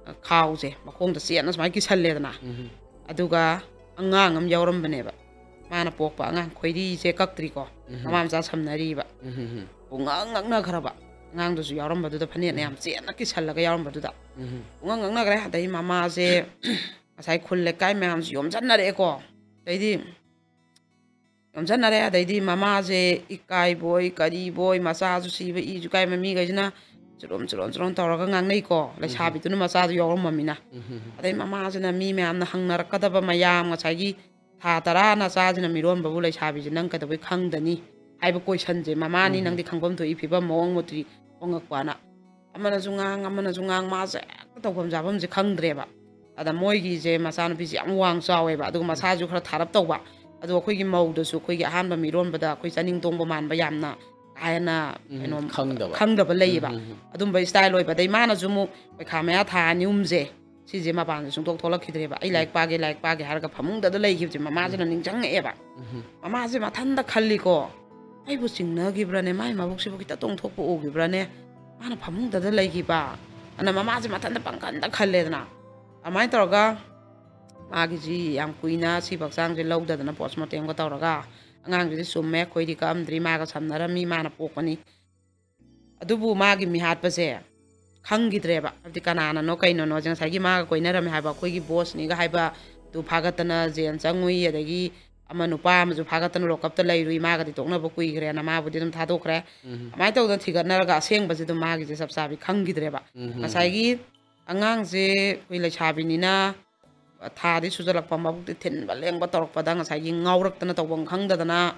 ꯑ, ꯈꯥꯎꯁꯦ ꯃꯈꯣꯡꯗ ꯆꯦꯠꯅ ꯁꯨꯃꯥꯏꯅ ꯀꯤꯁꯜꯂꯦꯗꯅ꯫ ꯎꯝ꯫ ꯑꯗꯨꯒ ꯑꯉꯥꯡ ꯑꯃ ꯌꯥꯎꯔꯝꯕꯅꯦꯕ, ꯃꯥꯅ ꯄꯣꯛꯄ ꯑꯉꯥꯡ, ꯈꯣꯏꯔꯤꯁꯦ ꯀꯛꯇ꯭ꯔꯤꯀꯣ, ꯎꯝ꯫ ꯃꯃꯥ ꯃꯆꯥ ꯁꯝꯅꯔꯤꯕ꯫ ꯎꯝ꯫ ꯄꯨꯡꯉꯛ ꯉꯛꯅꯈ꯭ꯔꯕ ꯑꯉꯥꯡꯗꯨꯁꯨ ꯌꯥꯎꯔꯝꯕꯗꯨꯗ, ꯐꯅꯦꯛꯅ ꯎꯝ꯫ ꯌꯥꯝ ꯆꯦꯠꯅ ꯀꯤꯁꯜꯂꯒ ꯌꯥꯎꯔꯝꯕꯗꯨꯗ꯫ ꯎꯝ꯫ ꯄꯨꯡꯉꯛ ꯉꯛꯅꯈ꯭ꯔꯦ꯫ ꯑꯗꯩ ꯃꯃꯥꯁꯦ ꯉꯁꯥꯏ ꯈꯨꯜ ꯂꯩꯀꯥꯏ ꯃꯌꯥꯝꯁꯨ ꯌꯣꯝꯁꯟꯅꯔꯛꯑꯦꯀꯣ꯫ ꯑꯗꯩꯗꯤ ꯌꯣꯝꯁꯟꯅꯔꯦ꯫ ꯑꯗꯩꯗꯤ ꯃꯃꯥꯁꯦ ꯏꯀꯥꯏꯕꯣꯏ ꯀꯔꯤꯕꯣꯏ, ꯃꯆꯥꯁꯨ ꯁꯤꯕ ꯏꯁꯨ ꯀꯥꯏꯕ, ꯃꯤꯈꯩꯁꯤꯅ ꯆꯨꯔꯣꯝ ꯆꯨꯔꯣꯝ ꯆꯨꯔꯣꯝ ꯇꯧꯔꯒ ꯉꯥꯡꯅꯩꯀꯣ, ꯎꯝ꯫ ꯂꯩꯁꯥꯕꯤꯗꯨꯅ ꯃꯆꯥꯗꯨ ꯌꯥꯎꯔꯝꯃꯃꯤꯅ꯫ ꯎꯝ꯫ ꯑꯗꯩ ꯃꯃꯥꯁꯤꯅ ꯃꯤ ꯃꯌꯥꯝꯅ ꯍꯪꯅꯔꯛꯀꯗꯕ ꯃꯌꯥꯝ, ꯉꯁꯥꯏꯒꯤ ꯊꯥ ꯇꯔꯥ ꯅꯆꯥꯁꯤꯅ ꯃꯤꯔꯣꯟꯕꯕꯨ ꯂꯩꯁꯥꯕꯤꯁꯦ ꯅꯪ ꯀꯩꯗꯧꯕꯩ ꯈꯪꯗꯅꯤ ꯍꯥꯏꯕ ꯀꯣꯏꯁꯟꯁꯦ, ꯃꯃꯥꯅꯤ, ꯎꯝ꯫ ꯅꯪꯗꯤ ꯈꯪꯐꯝ ꯊꯣꯛꯏ ꯐꯤꯕꯝ ꯃꯑꯣꯡ ꯃꯇꯧ ꯍꯣꯡꯉꯛꯄꯅ꯫ ꯑꯃꯅꯁꯨ ꯉꯥꯡ, ꯑꯃꯅꯁꯨ ꯉꯥꯡ, ꯃꯥꯁꯦ ꯍꯦꯛꯇ ꯇꯧꯐꯝ ꯆꯥꯐꯝꯁꯦ ꯈꯪꯗ꯭ꯔꯦꯕ꯫ ꯑꯗ ꯃꯣꯏꯒꯤꯁꯦ ꯃꯆꯥꯅꯨꯄꯤꯁꯦ ꯌꯥꯝ ꯋꯥꯡ ꯆꯥꯎꯋꯦꯕ, ꯑꯗꯨꯒ ꯃꯁꯥꯁꯨ ꯈꯔ ꯊꯥꯔꯞ ꯇꯧꯕ꯫ ꯑꯗꯣ ꯑꯩꯈꯣꯏꯒꯤ ꯃꯧꯗꯁꯨ ꯑꯩꯈꯣꯏꯒꯤ ꯑꯍꯥꯟꯕ ꯃꯤꯔꯣꯟꯕꯗ ꯑꯩꯈꯣꯏ ꯆꯥꯅꯤꯡ ꯇꯣꯡꯕ ꯃꯥꯟꯕ ꯌꯥꯝꯅ ꯀꯥ ꯍꯦꯟꯅ ꯎꯝ, ꯀꯩꯅꯣ ꯈꯪꯗꯕ꯫ ꯈꯪꯗꯕ ꯂꯩꯌꯦꯕ꯫ ꯎꯝ, ꯎꯝ, ꯎꯝ꯫ ꯑꯗꯨꯝꯕ style ꯑꯣꯏꯕ꯫ ꯑꯗꯩ ꯃꯥꯅꯁꯨ ꯑꯃꯨꯛ ꯄꯩꯈꯥ ꯃꯌꯥ ꯊꯥ ꯑꯅꯤ ꯑꯍꯨꯝꯁꯦ, ꯁꯤꯁꯦ ꯃꯄꯥꯟꯁꯦ ꯁꯨꯡꯊꯣꯛ ꯊꯣꯛꯂꯛꯈꯤꯗ꯭ꯔꯦꯕ꯫ ꯑꯩ ꯎꯝ꯫ ꯂꯥꯏꯔꯤꯛ ꯄꯥꯒꯦ, ꯂꯥꯏꯔꯤꯛ ꯄꯥꯒꯦ ꯍꯥꯏꯔꯒ ꯐꯃꯨꯡꯗꯗ ꯂꯩꯈꯤꯕꯁꯦ ꯃꯃꯥꯁꯤꯅ ꯎꯝ꯫ ꯅꯤꯡꯁꯤꯡꯉꯛꯑꯦꯕ꯫ ꯎꯝ꯫ ꯃꯃꯥꯁꯦ ꯃꯊꯟꯇ ꯈꯜꯂꯤꯀꯣ, "ꯑꯩꯕꯨ ꯆꯤꯡꯅꯈꯤꯕ꯭ꯔꯅꯦ? ꯃꯥꯏ ꯃꯕꯨꯛꯁꯤꯕꯨ ꯈꯤꯇ ꯇꯣꯡꯊꯣꯛꯄ ꯎꯈꯤꯕ꯭ꯔꯅꯦ? ꯃꯥꯅ ꯐꯃꯨꯡꯗꯗ ꯂꯩꯈꯤꯕ?" ꯑꯅ ꯃꯃꯥꯁꯦ ꯃꯊꯟꯇ ꯄꯪꯈꯟꯗ ꯈꯜꯂꯦꯗꯅ꯫ ꯑꯗꯨꯃꯥꯏꯅ ꯇꯧꯔꯒ ꯃꯥꯒꯤꯁꯤ ꯌꯥꯝ ꯀꯨꯏꯅ ꯁꯤꯕ ꯍꯛꯆꯥꯡꯁꯦ ꯂꯧꯗꯗꯅ, postmortemꯒ ꯇꯧꯔꯒ, ꯑꯉꯥꯡꯁꯤꯗꯤ ꯆꯨꯝꯃꯦ, ꯈꯣꯏꯗꯤ ꯀꯛꯑꯝꯗ꯭ꯔꯤ, ꯃꯥꯒ ꯁꯝꯅꯔꯝꯃꯤ, ꯃꯥꯅ ꯄꯣꯛꯄꯅꯤ꯫ ꯑꯗꯨꯕꯨ ꯃꯥꯒꯤ ꯃꯤꯍꯥꯠꯄꯁꯦ ꯈꯪꯈꯤꯗ꯭ꯔꯦꯕ꯫ ꯍꯥꯏꯕꯗꯤ ꯀꯅꯥꯅꯅꯣ ꯀꯩꯅꯣꯅꯣꯁꯦ, ꯉꯁꯥꯏꯒꯤ ꯃꯥꯒ ꯀꯣꯏꯅꯔꯝꯃꯦ ꯍꯥꯏꯕ ꯑꯩꯈꯣꯏꯒꯤ bossꯅꯤꯒ ꯍꯥꯏꯕꯗꯨ ꯐꯥꯒꯠꯇꯅ ꯖꯦꯜ ꯆꯪꯉꯨꯏ, ꯑꯗꯒꯤ ꯑꯃ ꯅꯨꯄꯥ ꯑꯃꯁꯨ ꯐꯥꯒꯠꯇꯅ ꯂꯣꯀꯞꯇ ꯂꯩꯔꯨꯏ, ꯃꯥꯒꯗꯤ ꯇꯣꯛꯅꯕ ꯀꯨꯏꯈ꯭ꯔꯦꯅ ꯃꯥꯕꯨꯗꯤ ꯑꯗꯨꯝ ꯊꯥꯗꯣꯛꯈ꯭ꯔꯦ꯫ ꯎꯝ꯫ ꯑꯗꯨꯃꯥꯏꯅ ꯇꯧꯗꯅ ꯊꯤꯒꯠꯅꯔꯒ ꯑꯁꯦꯡꯕꯁꯦ ꯑꯗꯨꯝ ꯃꯥꯒꯤꯁꯦ ꯆꯞ ꯆꯥꯕꯤ ꯈꯪꯈꯤꯗ꯭ꯔꯦꯕ꯫ ꯎꯝ꯫ ꯉꯁꯥꯏꯒꯤ ꯑꯉꯥꯡꯁꯦ ꯑꯩꯈꯣꯏ ꯂꯩꯁꯥꯕꯤꯅꯤꯅ ꯊꯥꯗꯤ ꯁꯨꯖꯜꯂꯛꯄ, ꯃꯕꯨꯛꯇꯤ ꯊꯤꯟꯕ ꯂꯦꯡꯕ ꯇꯧꯔꯛꯄꯗ ꯉꯁꯥꯏꯒꯤ ꯉꯥꯎꯔꯛꯇꯅ ꯇꯧꯐꯝ ꯈꯪꯗꯗꯅ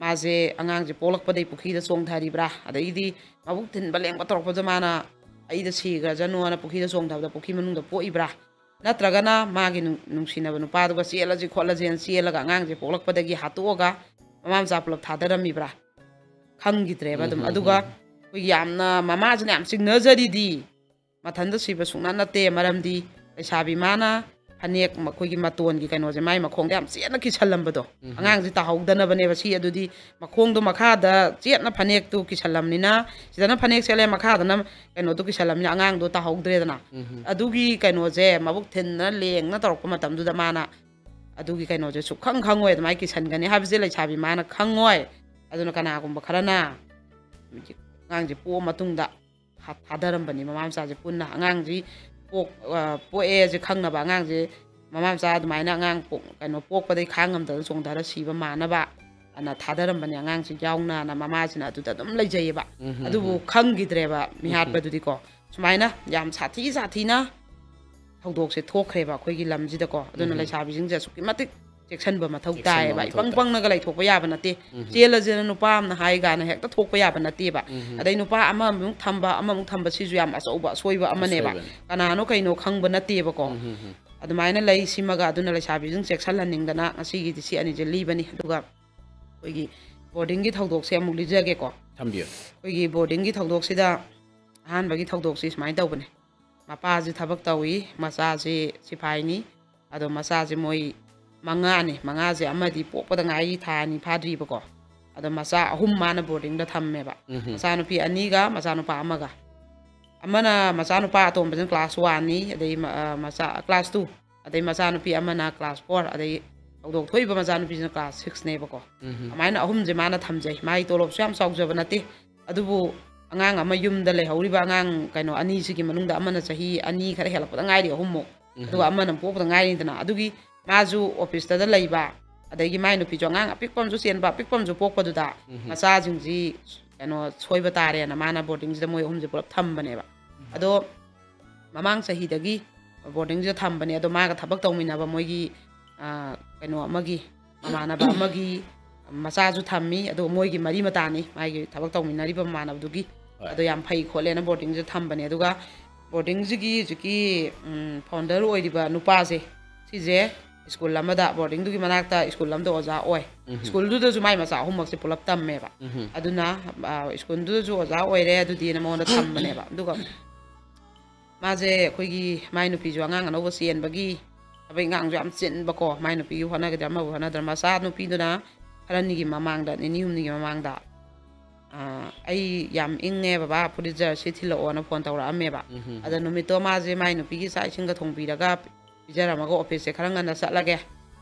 ꯃꯥꯁꯦ, ꯑꯉꯥꯡꯁꯦ ꯄꯣꯛꯂꯛꯄꯗꯒꯤ ꯄꯨꯈ꯭ꯔꯤꯗ ꯆꯣꯡꯊꯔꯤꯕ꯭ꯔꯥ, ꯑꯗꯒꯤꯗꯤ ꯃꯕꯨꯛ ꯊꯤꯟꯕ ꯂꯦꯡꯕ ꯇꯧꯔꯛꯄꯗ ꯃꯥꯅ "ꯑꯩꯗ ꯁꯤꯈ꯭ꯔꯖꯅꯨ" ꯍꯥꯏꯅ ꯄꯨꯈ꯭ꯔꯤꯗ ꯆꯣꯡꯊꯕꯗ ꯄꯨꯈ꯭ꯔꯤ ꯃꯅꯨꯡꯗ ꯄꯣꯛꯏꯕ꯭ꯔꯥ, ꯅꯠꯇ꯭ꯔꯒꯅ ꯃꯥꯒꯤ ꯅꯨꯡ-, ꯅꯨꯡꯁꯤꯅꯕ ꯅꯨꯄꯥꯗꯨꯒ ꯆꯦꯜꯂꯁꯤ ꯈꯣꯠꯂꯁꯦꯅ ꯆꯦꯜꯂꯒ ꯑꯉꯥꯡꯁꯦ ꯄꯣꯛꯂꯛꯄꯗꯒꯤ ꯍꯥꯠꯇꯣꯛꯑꯒ ꯃꯃꯥ ꯃꯆꯥ ꯄꯨꯂꯞ ꯊꯥꯗꯔꯝꯃꯤꯕ꯭ꯔꯥ? ꯈꯪꯈꯤꯗ꯭ꯔꯦꯕ ꯑꯗꯨꯝ꯫ ꯎꯝ, ꯎꯝ, ꯑꯗꯨꯒ ꯎꯝ꯫ ꯑꯩꯈꯣꯏꯒꯤ ꯌꯥꯝꯅ ꯃꯃꯥꯁꯤꯅ ꯌꯥꯝ ꯆꯤꯡꯅꯖꯔꯤꯗꯤ, ꯃꯊꯟꯇ ꯁꯤꯕ ꯁꯨꯡꯅꯠ ꯅꯠꯇꯦ꯫ ꯃꯔꯝꯗꯤ ꯂꯩꯁꯥꯕꯤ ꯃꯥꯅ ꯐꯅꯦꯛ ꯃꯈꯣꯏꯒꯤ ꯃꯇꯣꯟꯒꯤ ꯀꯩꯅꯣꯁꯦ ꯃꯥꯏ ꯃꯈꯣꯡꯗ ꯌꯥꯝ ꯆꯦꯠꯅ ꯀꯤꯁꯜꯂꯝꯕꯗꯣ, ꯎꯝ꯫ ꯑꯉꯥꯡꯁꯤ ꯇꯥꯍꯧꯗꯅꯕꯅꯦꯕ꯫ ꯁꯤ ꯑꯗꯨꯗꯤ ꯃꯈꯣꯡꯗꯣ ꯃꯈꯥꯗ ꯆꯦꯠꯅ ꯐꯅꯦꯛꯇꯨ ꯀꯤꯁꯜꯂꯝꯅꯤꯅ, ꯁꯤꯗꯅ ꯐꯅꯦꯛ ꯁꯦꯠꯂꯦ, ꯃꯈꯥꯗꯅ ꯀꯩꯅꯣꯗꯣ ꯀꯤꯁꯜꯂꯝꯅꯤꯅ ꯑꯉꯥꯡꯗꯣ ꯇꯥꯍꯧꯗ꯭ꯔꯦꯗꯅ꯫ ꯎꯝ꯫ ꯑꯗꯨꯒꯤ ꯀꯩꯅꯣꯁꯦ ꯃꯕꯨꯛ ꯊꯤꯟꯅ ꯂꯦꯡꯅ ꯇꯧꯔꯛꯄ ꯃꯇꯝꯗꯨꯗ ꯃꯥꯅ ꯑꯗꯨꯒꯤ ꯀꯩꯅꯣꯁꯦ ꯁꯨꯛꯈꯪ ꯈꯪꯉꯣꯏ꯫ ꯑꯗꯨꯃꯥꯏꯅ ꯀꯤꯁꯟꯒꯅꯤ ꯍꯥꯏꯕꯁꯦ ꯂꯩꯁꯥꯕꯤ ꯃꯥꯅ ꯈꯪꯉꯣꯏ꯫ ꯑꯗꯨꯅ ꯀꯅꯥꯒꯨꯝꯕ ꯈꯔꯅ ꯑꯉꯥꯡꯁꯦ ꯄꯣꯛꯑ ꯃꯇꯨꯡꯗ ꯊꯥ-, ꯊꯥꯗꯔꯝꯕꯅꯤ ꯃꯃꯥ ꯃꯆꯥꯁꯦ ꯄꯨꯟꯅ꯫ ꯑꯉꯥꯡꯁꯤ ꯄꯣꯛ-, ꯑ, ꯄꯣꯛꯑꯦꯁꯦ ꯈꯪꯅꯕ, ꯑꯉꯥꯡꯁꯦ ꯃꯃꯥ ꯃꯆꯥ ꯑꯗꯨꯃꯥꯏꯅ ꯑꯉꯥꯡ ꯄꯣꯛ-, ꯀꯩꯅꯣ, ꯄꯣꯛꯄꯗꯒꯤ ꯈꯥꯡ ꯉꯝꯗꯅ ꯆꯣꯡꯊꯔ ꯁꯤꯕ ꯃꯥꯟꯅꯕ ꯑꯅ ꯊꯥꯗꯔꯝꯕꯅꯤ ꯑꯉꯥꯡꯁꯤ ꯌꯥꯎꯅꯅ ꯃꯃꯥꯁꯤꯅ ꯑꯗꯨꯗ ꯑꯗꯨꯝ ꯂꯩꯖꯩꯌꯦꯕ꯫ ꯎꯝ, ꯎꯝ, ꯑꯗꯨꯕꯨ ꯎꯝ꯫ ꯈꯪꯈꯤꯗ꯭ꯔꯦꯕ ꯎꯝ, ꯎꯝ꯫ ꯃꯤꯍꯥꯠꯄꯗꯨꯗꯤꯀꯣ꯫ ꯁꯨꯃꯥꯏꯅ ꯌꯥꯝ ꯁꯥꯊꯤ ꯁꯥꯊꯤꯅ ꯊꯧꯗꯣꯛꯁꯦ ꯊꯣꯛꯈ꯭ꯔꯦꯕ ꯑꯩꯈꯣꯏꯒꯤ ꯂꯝꯁꯤꯗꯀꯣ꯫ ꯑꯗꯨꯅ ꯎꯝ, ꯎꯝ꯫ ꯂꯩꯁꯥꯕꯤꯁꯤꯡꯁꯦ ꯑꯁꯨꯛꯀꯤ ꯃꯇꯤꯛ ꯆꯦꯛꯁꯤꯟꯕ ꯃꯊꯧ ꯆꯦꯛꯁꯤꯟꯕ ꯇꯥꯏꯌꯦꯕ꯫ ꯃꯊꯧ ꯏꯄꯪ ꯇꯥꯏ꯫ ꯄꯪꯅꯒ ꯂꯩꯊꯣꯛꯄ ꯌꯥꯕ ꯅꯠꯇꯦ꯫ ꯎꯝ, ꯎꯝ꯫ ꯆꯦꯜꯂꯁꯦꯅ ꯅꯨꯄꯥ ꯑꯃꯅ ꯍꯥꯏ ꯀꯥꯏꯅ ꯍꯦꯛꯇ ꯊꯣꯛꯄ ꯌꯥꯕ ꯅꯠꯇꯦꯕ꯫ ꯎꯝ, ꯎꯝ꯫ ꯑꯗꯩ ꯅꯨꯄꯥ ꯑꯃꯃꯨꯛ ꯊꯝꯕ, ꯑꯃꯃꯨꯛ ꯊꯝꯕ, ꯁꯤꯁꯨ ꯌꯥꯝ ꯑꯆꯧꯕ ꯑꯁꯣꯏꯕ ꯑꯃꯅꯦꯕ꯫ ꯑꯁꯣꯏꯕꯅꯤ꯫ ꯀꯅꯥꯅꯣ ꯀꯩꯅꯣ ꯈꯪꯕ ꯅꯠꯇꯦꯕꯀꯣ꯫ ꯎꯝ, ꯎꯝ, ꯎꯝ꯫ ꯑꯗꯨꯃꯥꯏꯅ ꯂꯩ꯫ ꯁꯤꯃꯒ ꯑꯗꯨꯅ ꯂꯩꯁꯥꯕꯤꯁꯤꯡ ꯆꯦꯛꯁꯤꯜꯍꯟꯅꯤꯡꯗꯅ ꯉꯁꯤꯒꯤꯗꯤ ꯁꯤ ꯑꯅꯤꯁꯦ ꯂꯤꯕꯅꯤ꯫ ꯑꯗꯨꯒ ꯑꯩꯈꯣꯏꯒꯤ ꯕꯣꯔꯗꯤꯡꯒꯤ ꯊꯧꯗꯣꯛꯁꯦ ꯑꯃꯨꯛ ꯂꯤꯖꯒꯦꯀꯣ꯫ ꯊꯝꯕꯤꯌꯨ꯫ ꯑꯩꯈꯣꯏꯒꯤ ꯕꯣꯔꯗꯤꯡꯒꯤ ꯊꯧꯗꯣꯛꯁꯤꯗ ꯑꯍꯥꯟꯕꯒꯤ ꯊꯧꯗꯣꯛꯁꯤ ꯁꯨꯃꯥꯏꯅ ꯇꯧꯕꯅꯦ꯫ ꯃꯄꯥꯁꯤ ꯊꯕꯛ ꯇꯧꯏ, ꯃꯆꯥꯁꯤ ꯁꯤꯐꯥꯏꯅꯤ꯫ ꯑꯗꯣ ꯃꯆꯥꯁꯦ ꯃꯣꯏ ꯃꯉꯥꯅꯦ꯫ ꯃꯉꯥꯁꯦ ꯑꯃꯗꯤ ꯄꯣꯛꯄꯗ ꯉꯥꯏꯔꯤ, ꯊꯥ ꯑꯅꯤ ꯐꯥꯗ꯭ꯔꯤꯕꯀꯣ꯫ ꯑꯗꯣ ꯃꯆꯥ ꯑꯍꯨꯝ ꯃꯥꯅ ꯕꯣꯔꯗꯤꯡꯗ ꯊꯝꯃꯦꯕ꯫ ꯎꯝ꯫ ꯃꯆꯥꯅꯨꯄꯤ ꯑꯅꯤꯒ ꯃꯆꯥꯅꯨꯄꯥ ꯑꯃꯒ꯫ ꯑꯃꯅ, ꯃꯆꯥꯅꯨꯄꯥ ꯑꯇꯣꯝꯕꯁꯤꯅ class one ꯅꯤ, ꯑꯗꯩ ꯃ-, ꯑ, ꯃꯆꯥ class two, ꯑꯗꯩ ꯃꯆꯥꯅꯨꯄꯤ ꯑꯃꯅ class four, ꯑꯗꯩ ꯊꯧꯗꯣꯛ ꯊꯣꯛꯏꯕ ꯃꯆꯥꯅꯨꯄꯤꯁꯤꯅ class six ꯅꯦꯕꯀꯣ꯫ ꯎꯝ꯫ ꯑꯗꯨꯃꯥꯏꯅ ꯑꯍꯨꯝꯁꯦ ꯃꯥꯅ ꯊꯝꯖꯩ꯫ ꯃꯥꯒꯤ ꯇꯣꯂꯣꯞꯁꯨ ꯌꯥꯝ ꯆꯥꯎꯖꯕ ꯅꯠꯇꯦ꯫ ꯑꯗꯨꯕꯨ ꯑꯉꯥꯡ ꯑꯃ ꯌꯨꯝꯗ ꯂꯩꯍꯧꯔꯤꯕ ꯑꯉꯥꯡ ꯀꯩꯅꯣ ꯑꯅꯤꯁꯤꯒꯤ ꯃꯅꯨꯡꯗ ꯑꯃꯅ ꯆꯍꯤ ꯑꯅꯤ ꯈꯔ ꯍꯦꯜꯂꯛꯄꯗ ꯉꯥꯏꯔꯤ, ꯑꯍꯨꯝꯃꯨꯛ꯫ ꯎꯝ꯫ ꯑꯗꯨꯒ ꯑꯃꯅ ꯄꯣꯛꯄꯗ ꯉꯥꯏꯔꯤꯗꯅ꯫ ꯑꯗꯨꯒꯤ ꯃꯥꯁꯨ office ꯇ ꯂꯩꯕ, ꯑꯗꯒꯤ ꯃꯥꯏ ꯅꯨꯄꯤꯁꯨ ꯑꯉꯥꯡ ꯑꯄꯤꯛꯄ ꯑꯃꯁꯨ ꯆꯦꯟꯕ, ꯑꯄꯤꯛꯄ ꯑꯃꯁꯨ ꯄꯣꯛꯄꯗꯨꯗ ꯎꯝ꯫ ꯃꯆꯥꯁꯤꯡꯁꯤ ꯀꯩꯅꯣ ꯁꯣꯏꯕ ꯇꯥꯔꯦꯅ ꯃꯥꯅ ꯕꯣꯔꯗꯤꯡꯁꯤꯗ ꯃꯣꯏ ꯑꯍꯨꯝꯁꯦ ꯄꯨꯂꯞ ꯊꯝꯕꯅꯦꯕ꯫ ꯎꯝ꯫ ꯑꯗꯣ ꯃꯃꯥꯡ ꯆꯍꯤꯗꯒꯤ ꯕꯣꯔꯗꯤꯡꯁꯤꯗ ꯊꯝꯕꯅꯦ꯫ ꯑꯗꯣ ꯃꯥꯒ ꯊꯕꯛ ꯇꯧꯃꯤꯟꯅꯕ ꯃꯣꯏꯒꯤ, ꯑ, ꯀꯩꯅꯣ ꯑꯃꯒꯤ, ꯃꯃꯥꯟꯅꯕ ꯑꯃꯒꯤ ꯃꯆꯥꯁꯨ ꯊꯝꯃꯤ꯫ ꯑꯗꯣ ꯃꯣꯏꯒꯤ ꯃꯔꯤ ꯃꯇꯥꯅꯤ, ꯃꯥꯒꯤ ꯊꯕꯛ ꯇꯧꯃꯤꯟꯅꯔꯤꯕ ꯃꯃꯥꯟꯅꯕꯗꯨꯒꯤ꯫ ꯍꯣꯏ꯫ ꯑꯗꯣ ꯌꯥꯝ ꯐꯩ ꯈꯣꯠꯂꯦꯅ ꯕꯣꯔꯗꯤꯡꯁꯤꯗ ꯊꯝꯕꯅꯦ꯫ ꯑꯗꯨꯒ ꯕꯣꯔꯗꯤꯡꯁꯤꯒꯤ ꯍꯧꯖꯤꯛꯀꯤ, ꯎꯝ, founder ꯑꯣꯏꯔꯤꯕ ꯅꯨꯄꯥꯁꯦ, ꯁꯤꯁꯦ ꯁ꯭ꯀꯨꯜ ꯑꯃꯗ, ꯕꯣꯔꯗꯤꯡꯗꯨꯒꯤ ꯃꯅꯥꯛꯇ ꯁ꯭ꯀꯨꯜ ꯑꯃꯗ ꯑꯣꯖꯥ ꯑꯣꯏ꯫ ꯎꯝ꯫ ꯁ꯭ꯀꯨꯜꯗꯨꯗꯁꯨ ꯃꯥꯏ ꯃꯆꯥ ꯑꯍꯨꯝꯃꯛꯁꯦ ꯄꯨꯂꯞ ꯇꯝꯃꯦꯕ꯫ ꯎꯝ꯫ ꯑꯗꯨꯅ, ꯑ, ꯁ꯭ꯀꯨꯜꯗꯨꯗꯁꯨ ꯑꯣꯖꯥ ꯑꯣꯏꯔꯦ ꯑꯗꯨꯗꯤꯅ ꯃꯉꯣꯟꯗ ꯊꯝꯕꯅꯦꯕ꯫ ꯑꯗꯨꯒ ꯃꯥꯁꯦ ꯑꯩꯈꯣꯏꯒꯤ ꯃꯥꯏ ꯅꯨꯄꯤꯁꯨ ꯑꯉꯥꯡ ꯑꯅꯧꯕ ꯆꯦꯟꯕꯒꯤ ꯊꯕꯛ ꯏꯪꯈꯥꯡꯁꯨ ꯌꯥꯝ ꯆꯤꯟꯕꯀꯣ, ꯃꯥꯏ ꯅꯨꯄꯤꯒꯤ ꯍꯣꯠꯅꯒꯗ꯭ꯔꯥ ꯑꯃꯕꯨ ꯍꯣꯠꯅꯗ꯭ꯔꯥ, ꯃꯆꯥ ꯅꯨꯄꯤꯗꯨꯅ ꯈꯔꯅꯤꯒꯤ ꯃꯃꯥꯡꯗ, ꯅꯤꯅꯤ ꯍꯨꯝꯅꯤꯒꯤ ꯃꯃꯥꯡꯗ, "ꯑꯥ, ꯑꯩ ꯌꯥꯝ ꯏꯪꯉꯦ ꯕꯕꯥ, ꯐꯨꯔꯤꯠ ꯖꯔꯁꯤ ꯊꯤꯜꯂꯛꯑꯣꯅ" ꯐꯣꯟ ꯇꯧꯔꯛꯑꯝꯃꯦꯕ꯫ ꯎꯝ, ꯎꯝ, ꯑꯗ ꯎꯝ꯫ ꯅꯨꯃꯤꯠꯇꯣ ꯃꯥꯁꯦ ꯃꯥꯏ ꯅꯨꯄꯤꯒꯤ ꯆꯥꯛ ꯏꯁꯤꯡꯒ ꯊꯣꯡꯕꯤꯔꯒ ꯄꯤꯖꯔꯝꯃꯒ ꯑꯣꯐꯤꯁꯁꯦ ꯈꯔ ꯉꯟꯅ ꯆꯠꯂꯒꯦ,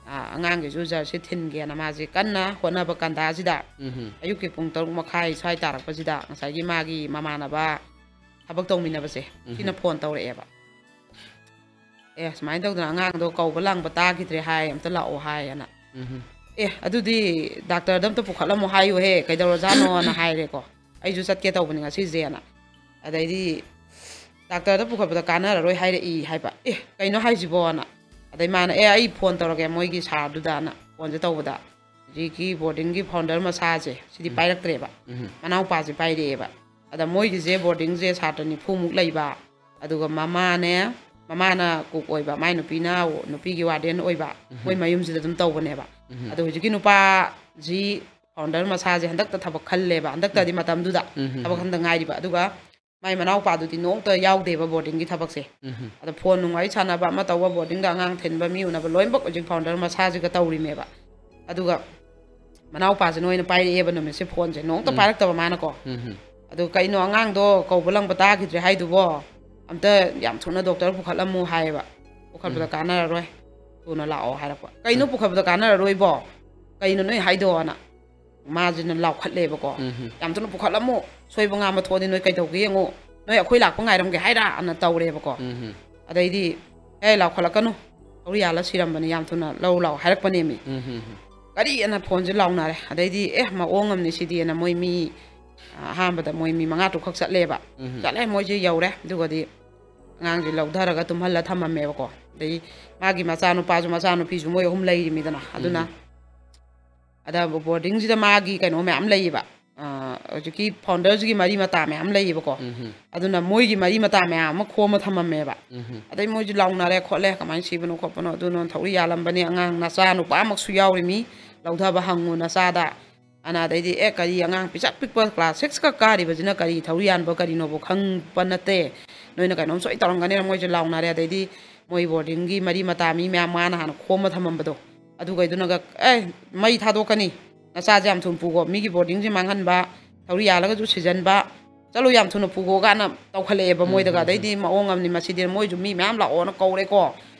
ꯑꯥ, ꯑꯉꯥꯡꯒꯤꯁꯨ ꯖꯔꯁꯤ ꯊꯤꯟꯒꯦꯅ ꯃꯥꯁꯦ ꯀꯟꯅ ꯍꯣꯠꯅꯕ ꯀꯥꯟꯗꯥꯁꯤꯗ, ꯎꯝ, ꯎꯝ꯫ ꯑꯌꯨꯛꯀꯤ ꯄꯨꯡ ꯇꯔꯨꯛ ꯃꯈꯥꯏ ꯁ꯭ꯋꯥꯏ ꯇꯥꯔꯛꯄꯁꯤꯗ ꯉꯁꯥꯏꯒꯤ ꯃꯥꯒꯤ ꯃꯃꯥꯟꯅꯕ ꯊꯕꯛ ꯇꯧꯃꯤꯟꯅꯕꯁꯦ, ꯎꯝ, ꯁꯤꯅ ꯎꯝ꯫ ꯐꯣꯟ ꯇꯧꯔꯛꯑꯦꯕ꯫ "ꯑꯦ, ꯁꯨꯃꯥꯏꯅ ꯇꯧꯗꯅ ꯑꯉꯥꯡꯗꯣ ꯀꯧꯕ ꯂꯥꯡꯕ ꯇꯥꯈꯤꯗ꯭ꯔꯦ ꯍꯥꯏ, ꯑꯝꯇ ꯂꯥꯛꯑꯣ" ꯍꯥꯏꯌꯦꯅ꯫ ꯎꯝ꯫ "ꯑꯦ, ꯑꯗꯨꯗꯤ ꯗꯥꯛꯇꯔꯗ ꯑꯝꯇ ꯄꯨꯈꯠꯂꯝꯃꯣ ꯍꯥꯏꯌꯨꯍꯦ, ꯀꯩꯗꯧꯔꯖꯥꯠꯅꯣꯅ" ꯍꯥꯏꯔꯦꯀꯣ꯫ "ꯑꯩꯁꯨ ꯆꯠꯀꯦ ꯇꯧꯕꯅꯤ ꯉꯁꯤꯁꯦꯅ"꯫ ꯑꯗꯩꯗꯤ ꯗꯥꯛꯇꯔꯗ ꯄꯨꯈꯠꯄꯗ ꯀꯥꯟꯅꯔꯔꯣꯏ ꯍꯥꯏꯔꯛꯏ ꯍꯥꯏꯕ꯫ "ꯑꯦ, ꯀꯩꯅꯣ ꯍꯥꯏꯁꯤꯕꯣꯅ"꯫ ꯑꯗꯩ ꯃꯥꯅ, "ꯑꯦ, ꯑꯩ ꯐꯣꯟ ꯇꯧꯔꯒꯦ ꯃꯣꯏꯒꯤ ꯁꯥꯔꯗꯨꯗꯅ" ꯐꯣꯟꯁꯦ ꯇꯧꯕꯗ, ꯍꯧꯖꯤꯛꯀꯤ ꯕꯣꯔꯗꯤꯡꯒꯤ ꯐꯥꯎꯟꯗꯔ ꯃꯆꯥꯁꯦ ꯁꯤꯗꯤ ꯎꯝ꯫ ꯄꯥꯏꯔꯛꯇ꯭ꯔꯦꯕ꯫ ꯎꯝ꯫ ꯃꯅꯥꯎꯄꯥꯁꯦ ꯄꯥꯏꯔꯛꯑꯦꯕ꯫ ꯑꯗ ꯃꯣꯏꯒꯤꯁꯦ ꯕꯣꯔꯗꯤꯡꯁꯦ ꯁꯥꯇ꯭ꯔ ꯅꯤꯐꯨꯃꯨꯛ ꯂꯩꯕ, ꯑꯗꯨꯒ ꯃꯃꯥꯅꯦ, ꯃꯃꯥꯅ ꯀꯨꯛ ꯑꯣꯏꯕ, ꯃꯥꯏ ꯅꯨꯄꯤꯅ ꯅꯨꯄꯤꯒꯤ ꯋꯥꯔꯗꯦꯟ ꯑꯣꯏꯕ, ꯎꯝ꯫ ꯃꯣꯏ ꯃꯌꯨꯝꯁꯤꯗ ꯑꯗꯨꯝ ꯇꯧꯕꯅꯦꯕ꯫ ꯎꯝ꯫ ꯑꯗꯣ ꯍꯧꯖꯤꯛꯀꯤ ꯅꯨꯄꯥꯁꯤ ꯐꯥꯎꯟꯗꯔ ꯃꯆꯥꯁꯦ ꯍꯟꯗꯛꯇ ꯊꯕꯛ ꯈꯜꯂꯦꯕ, ꯍꯟꯗꯛꯇꯗꯤ ꯎꯝ꯫ ꯃꯇꯝꯗꯨꯗ ꯎꯝ꯫ ꯊꯕꯛ ꯈꯟꯗ ꯉꯥꯏꯔꯤꯕ꯫ ꯑꯗꯨꯒ ꯃꯥꯏ ꯃꯅꯥꯎꯄꯥꯗꯨꯗꯤ ꯅꯣꯡꯇ ꯌꯥꯎꯗꯦꯕ ꯕꯣꯔꯗꯤꯡꯒꯤ ꯊꯕꯛꯁꯦ꯫ ꯎꯝ꯫ ꯑꯗ ꯐꯣꯟ ꯅꯨꯡ ꯋꯥꯔꯤ ꯁꯥꯟꯅꯕ ꯑꯃ ꯇꯧꯕ, ꯕꯣꯔꯗꯤꯡꯗ ꯑꯉꯥꯡ ꯊꯤꯟꯕ, ꯃꯤ ꯎꯅꯕ ꯂꯣꯏꯅꯃꯛ ꯍꯧꯖꯤꯛ ꯐꯥꯎꯟꯗꯔ ꯃꯁꯥꯁꯤꯒ ꯇꯧꯔꯤꯃꯦꯕ꯫ ꯑꯗꯨꯒ ꯃꯅꯥꯎꯄꯥꯁꯤꯅ ꯑꯣꯏꯅ ꯄꯥꯏꯔꯛꯑꯦꯕ ꯅꯨꯃꯤꯠꯁꯦ ꯐꯣꯟꯁꯦ, ꯅꯣꯡꯇ ꯎꯝ꯫ ꯄꯥꯏꯔꯛꯇꯕ ꯃꯥꯅꯀꯣ꯫ ꯎꯝ꯫ "ꯑꯗꯣ ꯀꯩꯅꯣ ꯑꯉꯥꯡꯗꯣ ꯀꯧꯕ ꯂꯪꯕ ꯇꯥꯈꯤꯗ꯭ꯔꯦ ꯍꯥꯏꯗꯨꯕꯣ? ꯑꯝꯇ ꯌꯥꯝ ꯊꯨꯅ ꯗꯣꯛꯇꯔ ꯄꯨꯈꯠꯂꯝꯃꯨ" ꯍꯥꯏꯌꯦꯕ꯫ "ꯄꯨꯈꯠꯄꯗ ꯎꯝ꯫ ꯀꯥꯟꯅꯔꯔꯣꯏ, ꯊꯨꯅ ꯂꯥꯛꯑꯣ" ꯍꯥꯏꯔꯛꯄ꯫ "ꯀꯩꯅꯣ ꯎꯝ꯫ ꯄꯨꯈꯠꯄꯗ ꯀꯥꯟꯅꯔꯔꯣꯏꯕꯣ? ꯀꯩꯅꯣ ꯅꯣꯏ ꯍꯥꯏꯗꯣꯅ?" ꯃꯥꯁꯤꯅ ꯂꯥꯎꯈꯠꯂꯦꯕꯀꯣ꯫ ꯎꯝ꯫ "ꯌꯥꯝ ꯊꯨꯅ ꯄꯨꯈꯠꯂꯝꯃꯨ, ꯁꯣꯏꯕ ꯉꯥꯝꯕ ꯊꯣꯛꯑꯗꯤ ꯅꯣꯏ ꯀꯩꯗꯧꯒꯦ ꯌꯦꯡꯉꯨ, ꯅꯣꯏ ꯑꯩꯈꯣꯏ ꯂꯥꯛꯄ ꯉꯥꯏꯔꯝꯒꯦ ꯍꯥꯏꯔꯥ?" ꯑꯅ ꯇꯧꯔꯦꯕꯀꯣ꯫ ꯎꯝ꯫ ꯑꯗꯩꯗꯤ, "ꯑꯦ, ꯂꯥꯎꯈꯠꯂꯛꯀꯅꯨ, ꯊꯧꯔꯤ ꯌꯥꯜꯂ ꯁꯤꯔꯝꯕꯅꯤ, ꯌꯥꯝ ꯊꯨꯅ ꯂꯧ ꯂꯥꯎ" ꯍꯥꯏꯔꯛꯄꯅꯦꯃꯤ꯫ ꯎꯝ꯫ ꯀꯔꯤ ꯑꯅ ꯐꯣꯟꯁꯦ ꯂꯥꯎꯅꯔꯦ꯫ ꯑꯗꯩꯗꯤ, "ꯑꯦ, ꯃꯑꯣꯡ ꯑꯃꯅꯤ ꯁꯤꯗꯤ" ꯑꯅ ꯃꯣꯏ ꯃꯤ, ꯑ, ꯑꯍꯥꯟꯕꯗ ꯃꯣꯏ ꯃꯤ ꯃꯉꯥ ꯇꯔꯨꯛꯈꯛ ꯆꯠꯂꯦꯕ꯫ ꯎꯝ꯫ ꯆꯠꯂꯦ, ꯃꯣꯏꯁꯦ ꯌꯧꯔꯦ꯫ ꯑꯗꯨꯒꯗꯤ ꯑꯉꯥꯡꯁꯦ ꯂꯧꯊꯔꯒ ꯇꯨꯝꯍꯜꯂ ꯊꯝꯃꯝꯃꯦꯕꯀꯣ꯫ ꯑꯗꯩ ꯃꯥꯒꯤ ꯃꯆꯥꯅꯨꯄꯥꯁꯨ ꯃꯆꯥꯅꯨꯄꯤꯁꯨ ꯃꯣꯏ ꯑꯍꯨꯝ ꯂꯩꯔꯤꯃꯤꯗꯅ꯫ ꯑꯗꯨꯅ ꯎꯝ꯫ ꯑꯗ ꯕꯣꯔꯗꯤꯡꯁꯤꯗ ꯃꯥꯒꯤ ꯀꯩꯅꯣ ꯃꯌꯥꯝ ꯂꯩꯌꯦꯕ꯫ ꯑ, ꯍꯧꯖꯤꯛꯀꯤ ꯐꯥꯎꯟꯗꯔꯁꯤꯒꯤ ꯃꯔꯤ ꯃꯇꯥ ꯃꯌꯥꯝ ꯂꯩꯌꯦꯕꯀꯣ꯫ ꯎꯝ꯫ ꯑꯗꯨꯅ ꯃꯣꯏꯒꯤ ꯃꯔꯤ ꯃꯇꯥ ꯃꯌꯥꯝ ꯑꯃ ꯈꯣꯝꯃ ꯊꯝꯃꯝꯃꯦꯕ꯫ ꯎꯝ꯫ ꯑꯗꯩ ꯃꯣꯏꯁꯨ ꯂꯥꯎꯅꯔꯦ ꯈꯣꯠꯂꯦ, "ꯀꯃꯥꯏꯅ ꯁꯤꯕꯅꯣ ꯈꯣꯠꯄꯅꯣ?" ꯑꯗꯨꯅ ꯊꯧꯔꯤ ꯌꯥꯜꯂꯝꯕꯅꯤ, ꯑꯉꯥꯡ ꯅꯆꯥ ꯅꯨꯄꯥ ꯑꯃꯁꯨ ꯌꯥꯎꯔꯤꯃꯤ, ꯂꯧꯊꯕ ꯍꯪꯉꯨ ꯅꯆꯥꯗ꯫ ꯑꯅ ꯑꯗꯩꯗꯤ, "ꯑꯦ, ꯀꯔꯤ ꯑꯉꯥꯡ ꯄꯤꯁꯛ ꯄꯤꯛꯄ class six ꯈꯛ ꯀꯥꯔꯤꯕꯁꯤꯅ ꯀꯔꯤ ꯊꯧꯔꯤ ꯌꯥꯟꯕ ꯀꯔꯤꯅꯣꯕꯨ ꯈꯪꯕ ꯅꯠꯇꯦ, ꯅꯣꯏꯅ ꯀꯩꯅꯣꯝ ꯁꯣꯏ ꯇꯧꯔꯝꯒꯅꯤꯅ" ꯃꯣꯏꯁꯦ ꯂꯥꯎꯅꯔꯦ꯫ ꯑꯗꯩꯗꯤ ꯃꯣꯏ ꯕꯣꯔꯗꯤꯡꯒꯤ ꯃꯔꯤ ꯃꯇꯥ ꯃꯤ ꯃꯌꯥꯝ ꯃꯥꯅ ꯍꯥꯟꯅ ꯈꯣꯝꯃ ꯊꯝꯃꯝꯕꯗꯣ, ꯑꯗꯨꯈꯩꯗꯨꯅꯒ, "ꯑꯦ, ꯃꯩ ꯊꯥꯗꯣꯛꯀꯅꯤ, ꯅꯆꯥꯁꯦ ꯌꯥꯝ ꯊꯨꯅ ꯄꯨꯈꯣ, ꯃꯤꯒꯤ ꯕꯣꯔꯗꯤꯡꯁꯦ ꯃꯥꯡꯍꯟꯕ, ꯊꯧꯔꯤ ꯌꯥꯜꯂꯒꯁꯨ ꯁꯤꯖꯟꯕ, ꯆꯠꯂꯨ, ꯌꯥꯝ ꯊꯨꯅ ꯄꯨꯈꯣ" ꯀꯥꯏꯅ ꯇꯧꯈꯠꯂꯛꯑꯦꯕ ꯎꯝ, ꯃꯣꯏꯗꯒ꯫ ꯎꯝ, ꯎꯝ꯫ ꯑꯗꯩꯗꯤ ꯃꯑꯣꯡ ꯑꯃꯅꯤ, ꯃꯁꯤꯗꯤ ꯃꯣꯏꯁꯨ ꯃꯤ ꯃꯌꯥꯝ ꯂꯥꯛꯑꯣꯅ ꯀꯧꯔꯦꯀꯣ,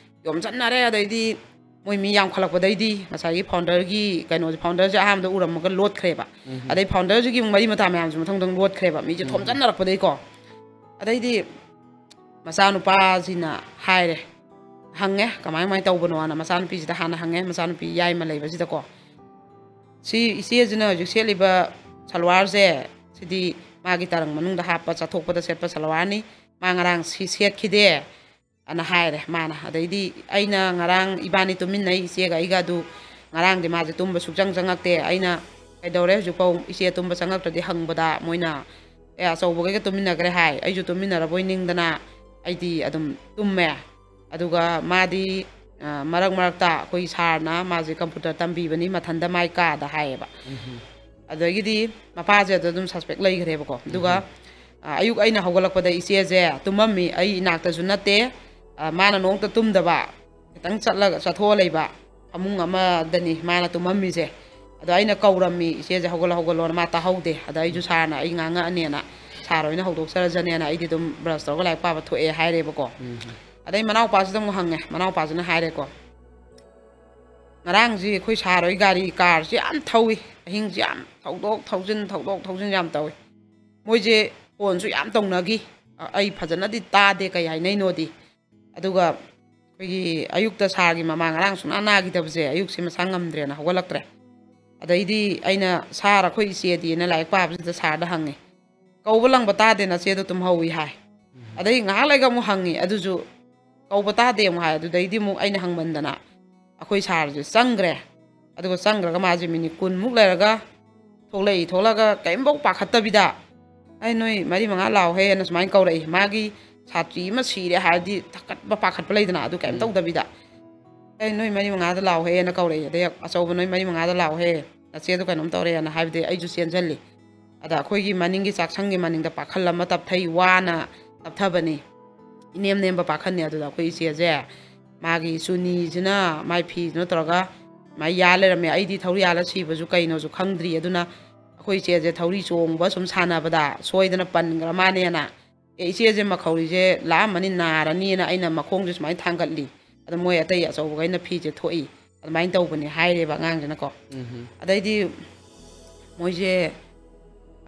ꯌꯣꯝꯁꯟꯅꯔꯦ꯫ ꯑꯗꯩꯗꯤ ꯃꯣꯏ ꯃꯤ ꯌꯥꯝꯈꯠꯂꯛꯄꯗꯩꯗꯤ ꯉꯁꯥꯏꯒꯤ ꯐꯥꯎꯟꯗꯔꯒꯤ ꯀꯩꯅꯣꯁꯦ, ꯐꯥꯎꯟꯗꯔꯁꯦ ꯑꯍꯥꯟꯕꯗ ꯎꯔꯝꯃꯒ ꯂꯣꯠꯈ꯭ꯔꯦꯕ꯫ ꯎꯝ, ꯎꯝ꯫ ꯑꯗꯩ ꯐꯥꯎꯟꯗꯔꯁꯤꯒꯤ ꯃꯔꯤ ꯃꯇꯥ ꯃꯌꯥꯝꯁꯨ ꯃꯊꯪ ꯃꯊꯪ ꯂꯣꯠꯈ꯭ꯔꯦꯕ, ꯃꯤꯁꯦ ꯎꯝ, ꯎꯝ꯫ ꯊꯣꯝꯖꯤꯟꯅꯔꯛꯄꯗꯩꯀꯣ꯫ ꯑꯗꯩꯗꯤ ꯃꯆꯥꯅꯨꯄꯥꯁꯤꯅ ꯍꯥꯏꯔꯦ, ꯍꯪꯉꯦ, "ꯀꯃꯥꯏ ꯀꯃꯥꯏꯅ ꯇꯧꯕꯅꯣꯅ?" ꯃꯆꯥꯅꯨꯄꯤꯁꯤꯗ ꯍꯥꯟꯅ ꯍꯪꯉꯦ, ꯃꯆꯥꯅꯨꯄꯤ ꯌꯥꯏꯃ ꯂꯩꯕꯁꯤꯗꯀꯣ꯫ "ꯁꯤ ꯏꯆꯦꯁꯤꯅ ꯍꯧꯖꯤꯛ ꯁꯦꯠꯂꯤꯕ ꯁꯜꯋꯥꯔꯁꯦ, ꯁꯤꯗꯤ ꯃꯥꯒꯤ ꯇꯔꯪ ꯃꯅꯨꯡꯗ ꯍꯥꯞꯄ, ꯆꯠꯊꯣꯛꯄꯗ ꯁꯦꯠꯄ ꯁꯜꯋꯥꯔꯅꯤ, ꯃꯥ ꯉꯔꯥꯡ ꯁꯤ ꯁꯦꯠꯈꯤꯗꯦ" ꯑꯅ ꯍꯥꯏꯔꯦ ꯃꯥꯅ꯫ ꯑꯗꯩꯗꯤ ꯑꯩꯅ ꯉꯔꯥꯡ ꯏꯕꯥꯅꯤ ꯇꯨꯝꯃꯤꯟꯅꯩ, ꯏꯆꯦꯒ ꯑꯩꯒ, ꯑꯗꯨ ꯉꯔꯥꯡꯗꯤ ꯃꯥꯁꯦ ꯇꯨꯝꯕ ꯁꯨꯛꯆꯪ ꯆꯪꯉꯛꯇꯦ꯫ ꯑꯩꯅ "ꯀꯩꯗꯧꯔꯦ ꯍꯧꯖꯤꯛꯐꯥꯎ ꯏꯆꯦ ꯇꯨꯝꯕ ꯆꯪꯉꯛꯇ꯭ꯔꯗꯤ?" ꯍꯪꯕꯗ ꯃꯣꯏꯅ, "ꯑꯦ, ꯑꯆꯧꯕꯈꯩꯒ ꯇꯨꯝꯃꯤꯟꯅꯈ꯭ꯔꯦ" ꯍꯥꯏ꯫ ꯑꯩꯁꯨ ꯇꯨꯝꯃꯤꯟꯅꯔꯕꯣꯏ ꯅꯤꯡꯗꯅ ꯑꯩꯗꯤ ꯑꯗꯨꯝ ꯇꯨꯝꯃꯦ꯫ ꯑꯗꯨꯒ ꯃꯥꯗꯤ, ꯑ, ꯃꯔꯛ ꯃꯔꯛꯇ ꯑꯩꯈꯣꯏ ꯁꯥꯔꯅ ꯃꯥꯁꯦ ꯀꯝꯄ꯭ꯌꯨꯇꯔ ꯇꯝꯕꯤꯕꯅꯤ ꯃꯊꯟꯇ ꯃꯥꯏ ꯀꯥꯗ ꯍꯥꯏꯌꯦꯕ꯫ ꯎꯝ꯫ ꯑꯗꯒꯤꯗꯤ ꯃꯄꯥꯁꯦ ꯑꯗꯨ ꯑꯗꯨꯝ ꯁꯁꯄꯦꯛ ꯂꯩꯈ꯭ꯔꯦꯕꯀꯣ꯫ ꯑꯗꯨꯒ, ꯎꯝ꯫ ꯑ, ꯑꯌꯨꯛ ꯑꯩꯅ ꯍꯧꯒꯠꯂꯛꯄꯗ ꯏꯆꯦꯁꯦ ꯇꯨꯝꯃꯝꯃꯤ, ꯑꯩ ꯏꯅꯥꯛꯇꯁꯨ ꯅꯠꯇꯦ꯫ ꯑ, ꯃꯥꯅ ꯅꯣꯡꯇ ꯇꯨꯝꯗꯕ, ꯈꯤꯇꯪ ꯆꯠꯂꯒ, ꯆꯠꯊꯣꯛꯑ ꯂꯩꯕ, ꯐꯃꯨꯡ ꯑꯃꯗꯅꯤ ꯃꯥꯅ ꯇꯨꯝꯃꯝꯃꯤꯁꯦ꯫ ꯑꯗꯣ ꯑꯩꯅ ꯀꯧꯔꯝꯃꯤ, "ꯏꯆꯦꯁꯦ ꯍꯧꯒꯠꯂꯣ, ꯍꯧꯒꯠꯂꯣꯅ", ꯃꯥ ꯇꯥꯍꯧꯗꯦ꯫ ꯑꯗ ꯑꯩꯁꯨ ꯁꯥꯔꯅ ꯑꯩ ꯉꯥꯡꯉꯛꯑꯅꯦꯅ, ꯁꯥꯔ ꯍꯣꯏꯅ ꯍꯧꯗꯣꯛꯆꯔꯖꯅꯦꯅ ꯑꯩꯗꯤ ꯑꯗꯨꯝ ꯕ꯭ꯔꯁ ꯇꯧꯔꯒ ꯂꯥꯏꯔꯤꯛ ꯄꯥꯕ ꯊꯣꯛꯑꯦ ꯍꯥꯏꯔꯦꯕꯀꯣ꯫ ꯎꯝ꯫ ꯑꯗꯩ ꯃꯅꯥꯎꯄꯥꯁꯤꯗ ꯑꯃꯨꯛ ꯍꯪꯉꯦ, ꯃꯅꯥꯎꯄꯥꯁꯤꯅ ꯍꯥꯏꯔꯦꯀꯣ, "ꯉꯔꯥꯡꯁꯤ ꯑꯩꯈꯣꯏ ꯁꯥꯔ ꯍꯣꯏ ꯒꯥꯔꯤ, ꯀꯥꯔꯁꯤ ꯌꯥꯝ ꯊꯧꯏ, ꯑꯍꯤꯡꯁꯤ ꯌꯥꯝ ꯊꯧꯗꯣꯛ ꯊꯧꯖꯤꯟ, ꯊꯧꯗꯣꯛ ꯊꯧꯖꯤꯟ ꯌꯥꯝ ꯇꯧꯏ꯫ ꯃꯣꯏꯁꯦ ꯐꯣꯟꯁꯨ ꯌꯥꯝ ꯇꯧꯅꯈꯤ, ꯑ-, ꯑꯩ ꯐꯖꯅꯗꯤ ꯇꯥꯗꯦ ꯀꯩ ꯍꯥꯏꯅꯩꯅꯣꯗꯤ꯫ ꯑꯗꯨꯒ ꯑꯩꯈꯣꯏꯒꯤ ꯑꯌꯨꯛꯇ ꯁꯥꯔꯒꯤ ꯃꯃꯥ ꯉꯔꯥꯡ ꯁꯨꯡꯅꯥ ꯅꯥꯈꯤꯗꯕꯁꯦ, ꯑꯌꯨꯛꯁꯦ ꯃꯁꯥ ꯉꯝꯗ꯭ꯔꯦꯅ ꯍꯧꯒꯠꯂꯛꯇ꯭ꯔꯦ꯫ ꯑꯗꯩꯗꯤ ꯑꯩꯅ, "ꯁꯥꯔ, ꯑꯩꯈꯣꯏ ꯏꯆꯦꯗꯤꯅ" ꯂꯥꯏꯔꯤꯛ ꯄꯥꯕꯁꯤꯗ ꯁꯥꯔꯗ ꯍꯪꯉꯦ꯫ "ꯀꯧꯕ ꯂꯪꯕ ꯇꯥꯗꯦ, ꯅꯆꯦꯗꯣ ꯇꯨꯝꯍꯧꯋꯤ" ꯍꯥꯏ꯫ ꯎꯝ꯫ ꯑꯗꯩ ꯉꯥꯏꯍꯥꯛ ꯂꯩꯒ ꯑꯃꯨꯛ ꯍꯪꯉꯤ, ꯑꯗꯨꯁꯨ "ꯀꯧꯕ ꯇꯥꯗꯦ" ꯑꯃꯨꯛ ꯍꯥꯏ꯫ ꯑꯗꯨꯗꯩꯗꯤ ꯑꯃꯨꯛ ꯑꯩꯅ ꯍꯪꯃꯟꯗꯅ ꯑꯩꯈꯣꯏ ꯁꯥꯔꯁꯦ ꯆꯪꯈ꯭ꯔꯦ꯫ ꯑꯗꯨꯒ ꯆꯪꯈ꯭ꯔꯒ ꯃꯥꯁꯦ ꯃꯤꯅꯤꯠ ꯀꯨꯟꯃꯨꯛ ꯂꯩꯔꯒ ꯊꯣꯛꯂꯛꯏ꯫ ꯊꯣꯛꯂꯛꯑꯒ ꯀꯔꯤꯝꯐꯥꯎ ꯄꯥꯈꯠꯇꯕꯤꯗ, "ꯑꯩ ꯅꯣꯏ ꯃꯔꯤ ꯃꯉꯥ ꯂꯥꯎꯍꯦꯅ" ꯁꯨꯃꯥꯏꯅ ꯀꯧꯔꯛꯏ꯫ ꯃꯥꯒꯤ ꯁꯥꯇ꯭ꯔꯤ ꯑꯃ ꯁꯤꯔꯦ ꯍꯥꯏꯔꯗꯤ ꯊꯛꯀꯠꯄ ꯄꯥꯈꯠꯄ ꯂꯩꯗꯅ, ꯑꯗꯨ ꯀꯔꯤꯝ ꯎꯝ꯫ ꯇꯧꯗꯕꯤꯗ, "ꯑꯩ ꯅꯣꯏ ꯃꯔꯤ ꯃꯉꯥꯗ ꯂꯥꯎꯍꯦꯅ" ꯀꯧꯔꯛꯏ꯫ ꯑꯗꯩ, "ꯑꯆꯧꯕ ꯅꯣꯏ ꯃꯔꯤ ꯃꯉꯥꯗ ꯂꯥꯎꯍꯦ, ꯅꯆꯦꯗꯣ ꯀꯩꯅꯣꯝ ꯇꯧꯔꯦꯅ" ꯍꯥꯏꯕꯗꯤ ꯑꯩꯁꯨ ꯆꯦꯟꯁꯤꯜꯂꯤ꯫ ꯑꯗ ꯑꯩꯈꯣꯏꯒꯤ ꯃꯅꯤꯡꯒꯤ ꯆꯥꯛꯁꯪꯒꯤ ꯃꯅꯤꯡꯗ ꯄꯥꯈꯜ ꯑꯃ ꯇꯞꯊꯩ, ꯋꯥꯅ ꯇꯞꯊꯕꯅꯤ꯫ ꯏꯅꯦꯝ ꯅꯦꯝꯕ ꯄꯥꯈꯟꯅꯤ꯫ ꯑꯗꯨꯗ ꯑꯩꯈꯣꯏ ꯏꯆꯦꯁꯦ ꯃꯥꯒꯤ ꯆꯨꯅꯤꯁꯤꯅ ꯃꯥꯏ ꯐꯤꯁꯤꯅ ꯇꯧꯔꯒ ꯃꯥꯏ ꯌꯥꯜ ꯂꯩꯔꯝꯃꯦ꯫ ꯑꯩꯗꯤ ꯊꯧꯔꯤ ꯌꯥꯜꯂ ꯁꯤꯕꯁꯨ ꯀꯩꯅꯣꯁꯨ ꯈꯪꯗ꯭ꯔꯤ꯫ ꯑꯗꯨꯅ ꯑꯩꯈꯣꯏ ꯏꯆꯦꯁꯦ ꯊꯧꯔꯤ ꯆꯣꯡꯕ ꯁꯨꯝ ꯁꯥꯟꯅꯕꯗ ꯁꯣꯏꯗꯅ ꯄꯟꯈ꯭ꯔ ꯃꯥꯅꯦꯅ, "ꯑꯦ, ꯏꯆꯦꯁꯦ ꯃꯈꯧꯔꯤꯁꯦ ꯂꯥꯛꯑꯝꯃꯅꯤ, ꯅꯥꯔꯅꯤꯅ" ꯑꯩꯅ ꯃꯈꯣꯡꯁꯦ ꯁꯨꯃꯥꯏꯅ ꯊꯥꯡꯒꯠꯂꯤ꯫ ꯑꯗ ꯃꯣꯏ ꯑꯇꯩ ꯑꯆꯧꯕꯈꯩꯅ ꯐꯤꯁꯦ ꯊꯣꯛꯏ, ꯑꯗꯨꯃꯥꯏꯅ ꯇꯧꯕꯅꯤ ꯍꯥꯏꯔꯦꯕ ꯑꯉꯥꯡꯁꯤꯅꯀꯣ꯫ ꯎꯝ꯫ ꯑꯗꯩꯗꯤ ꯃꯣꯏꯁꯦ,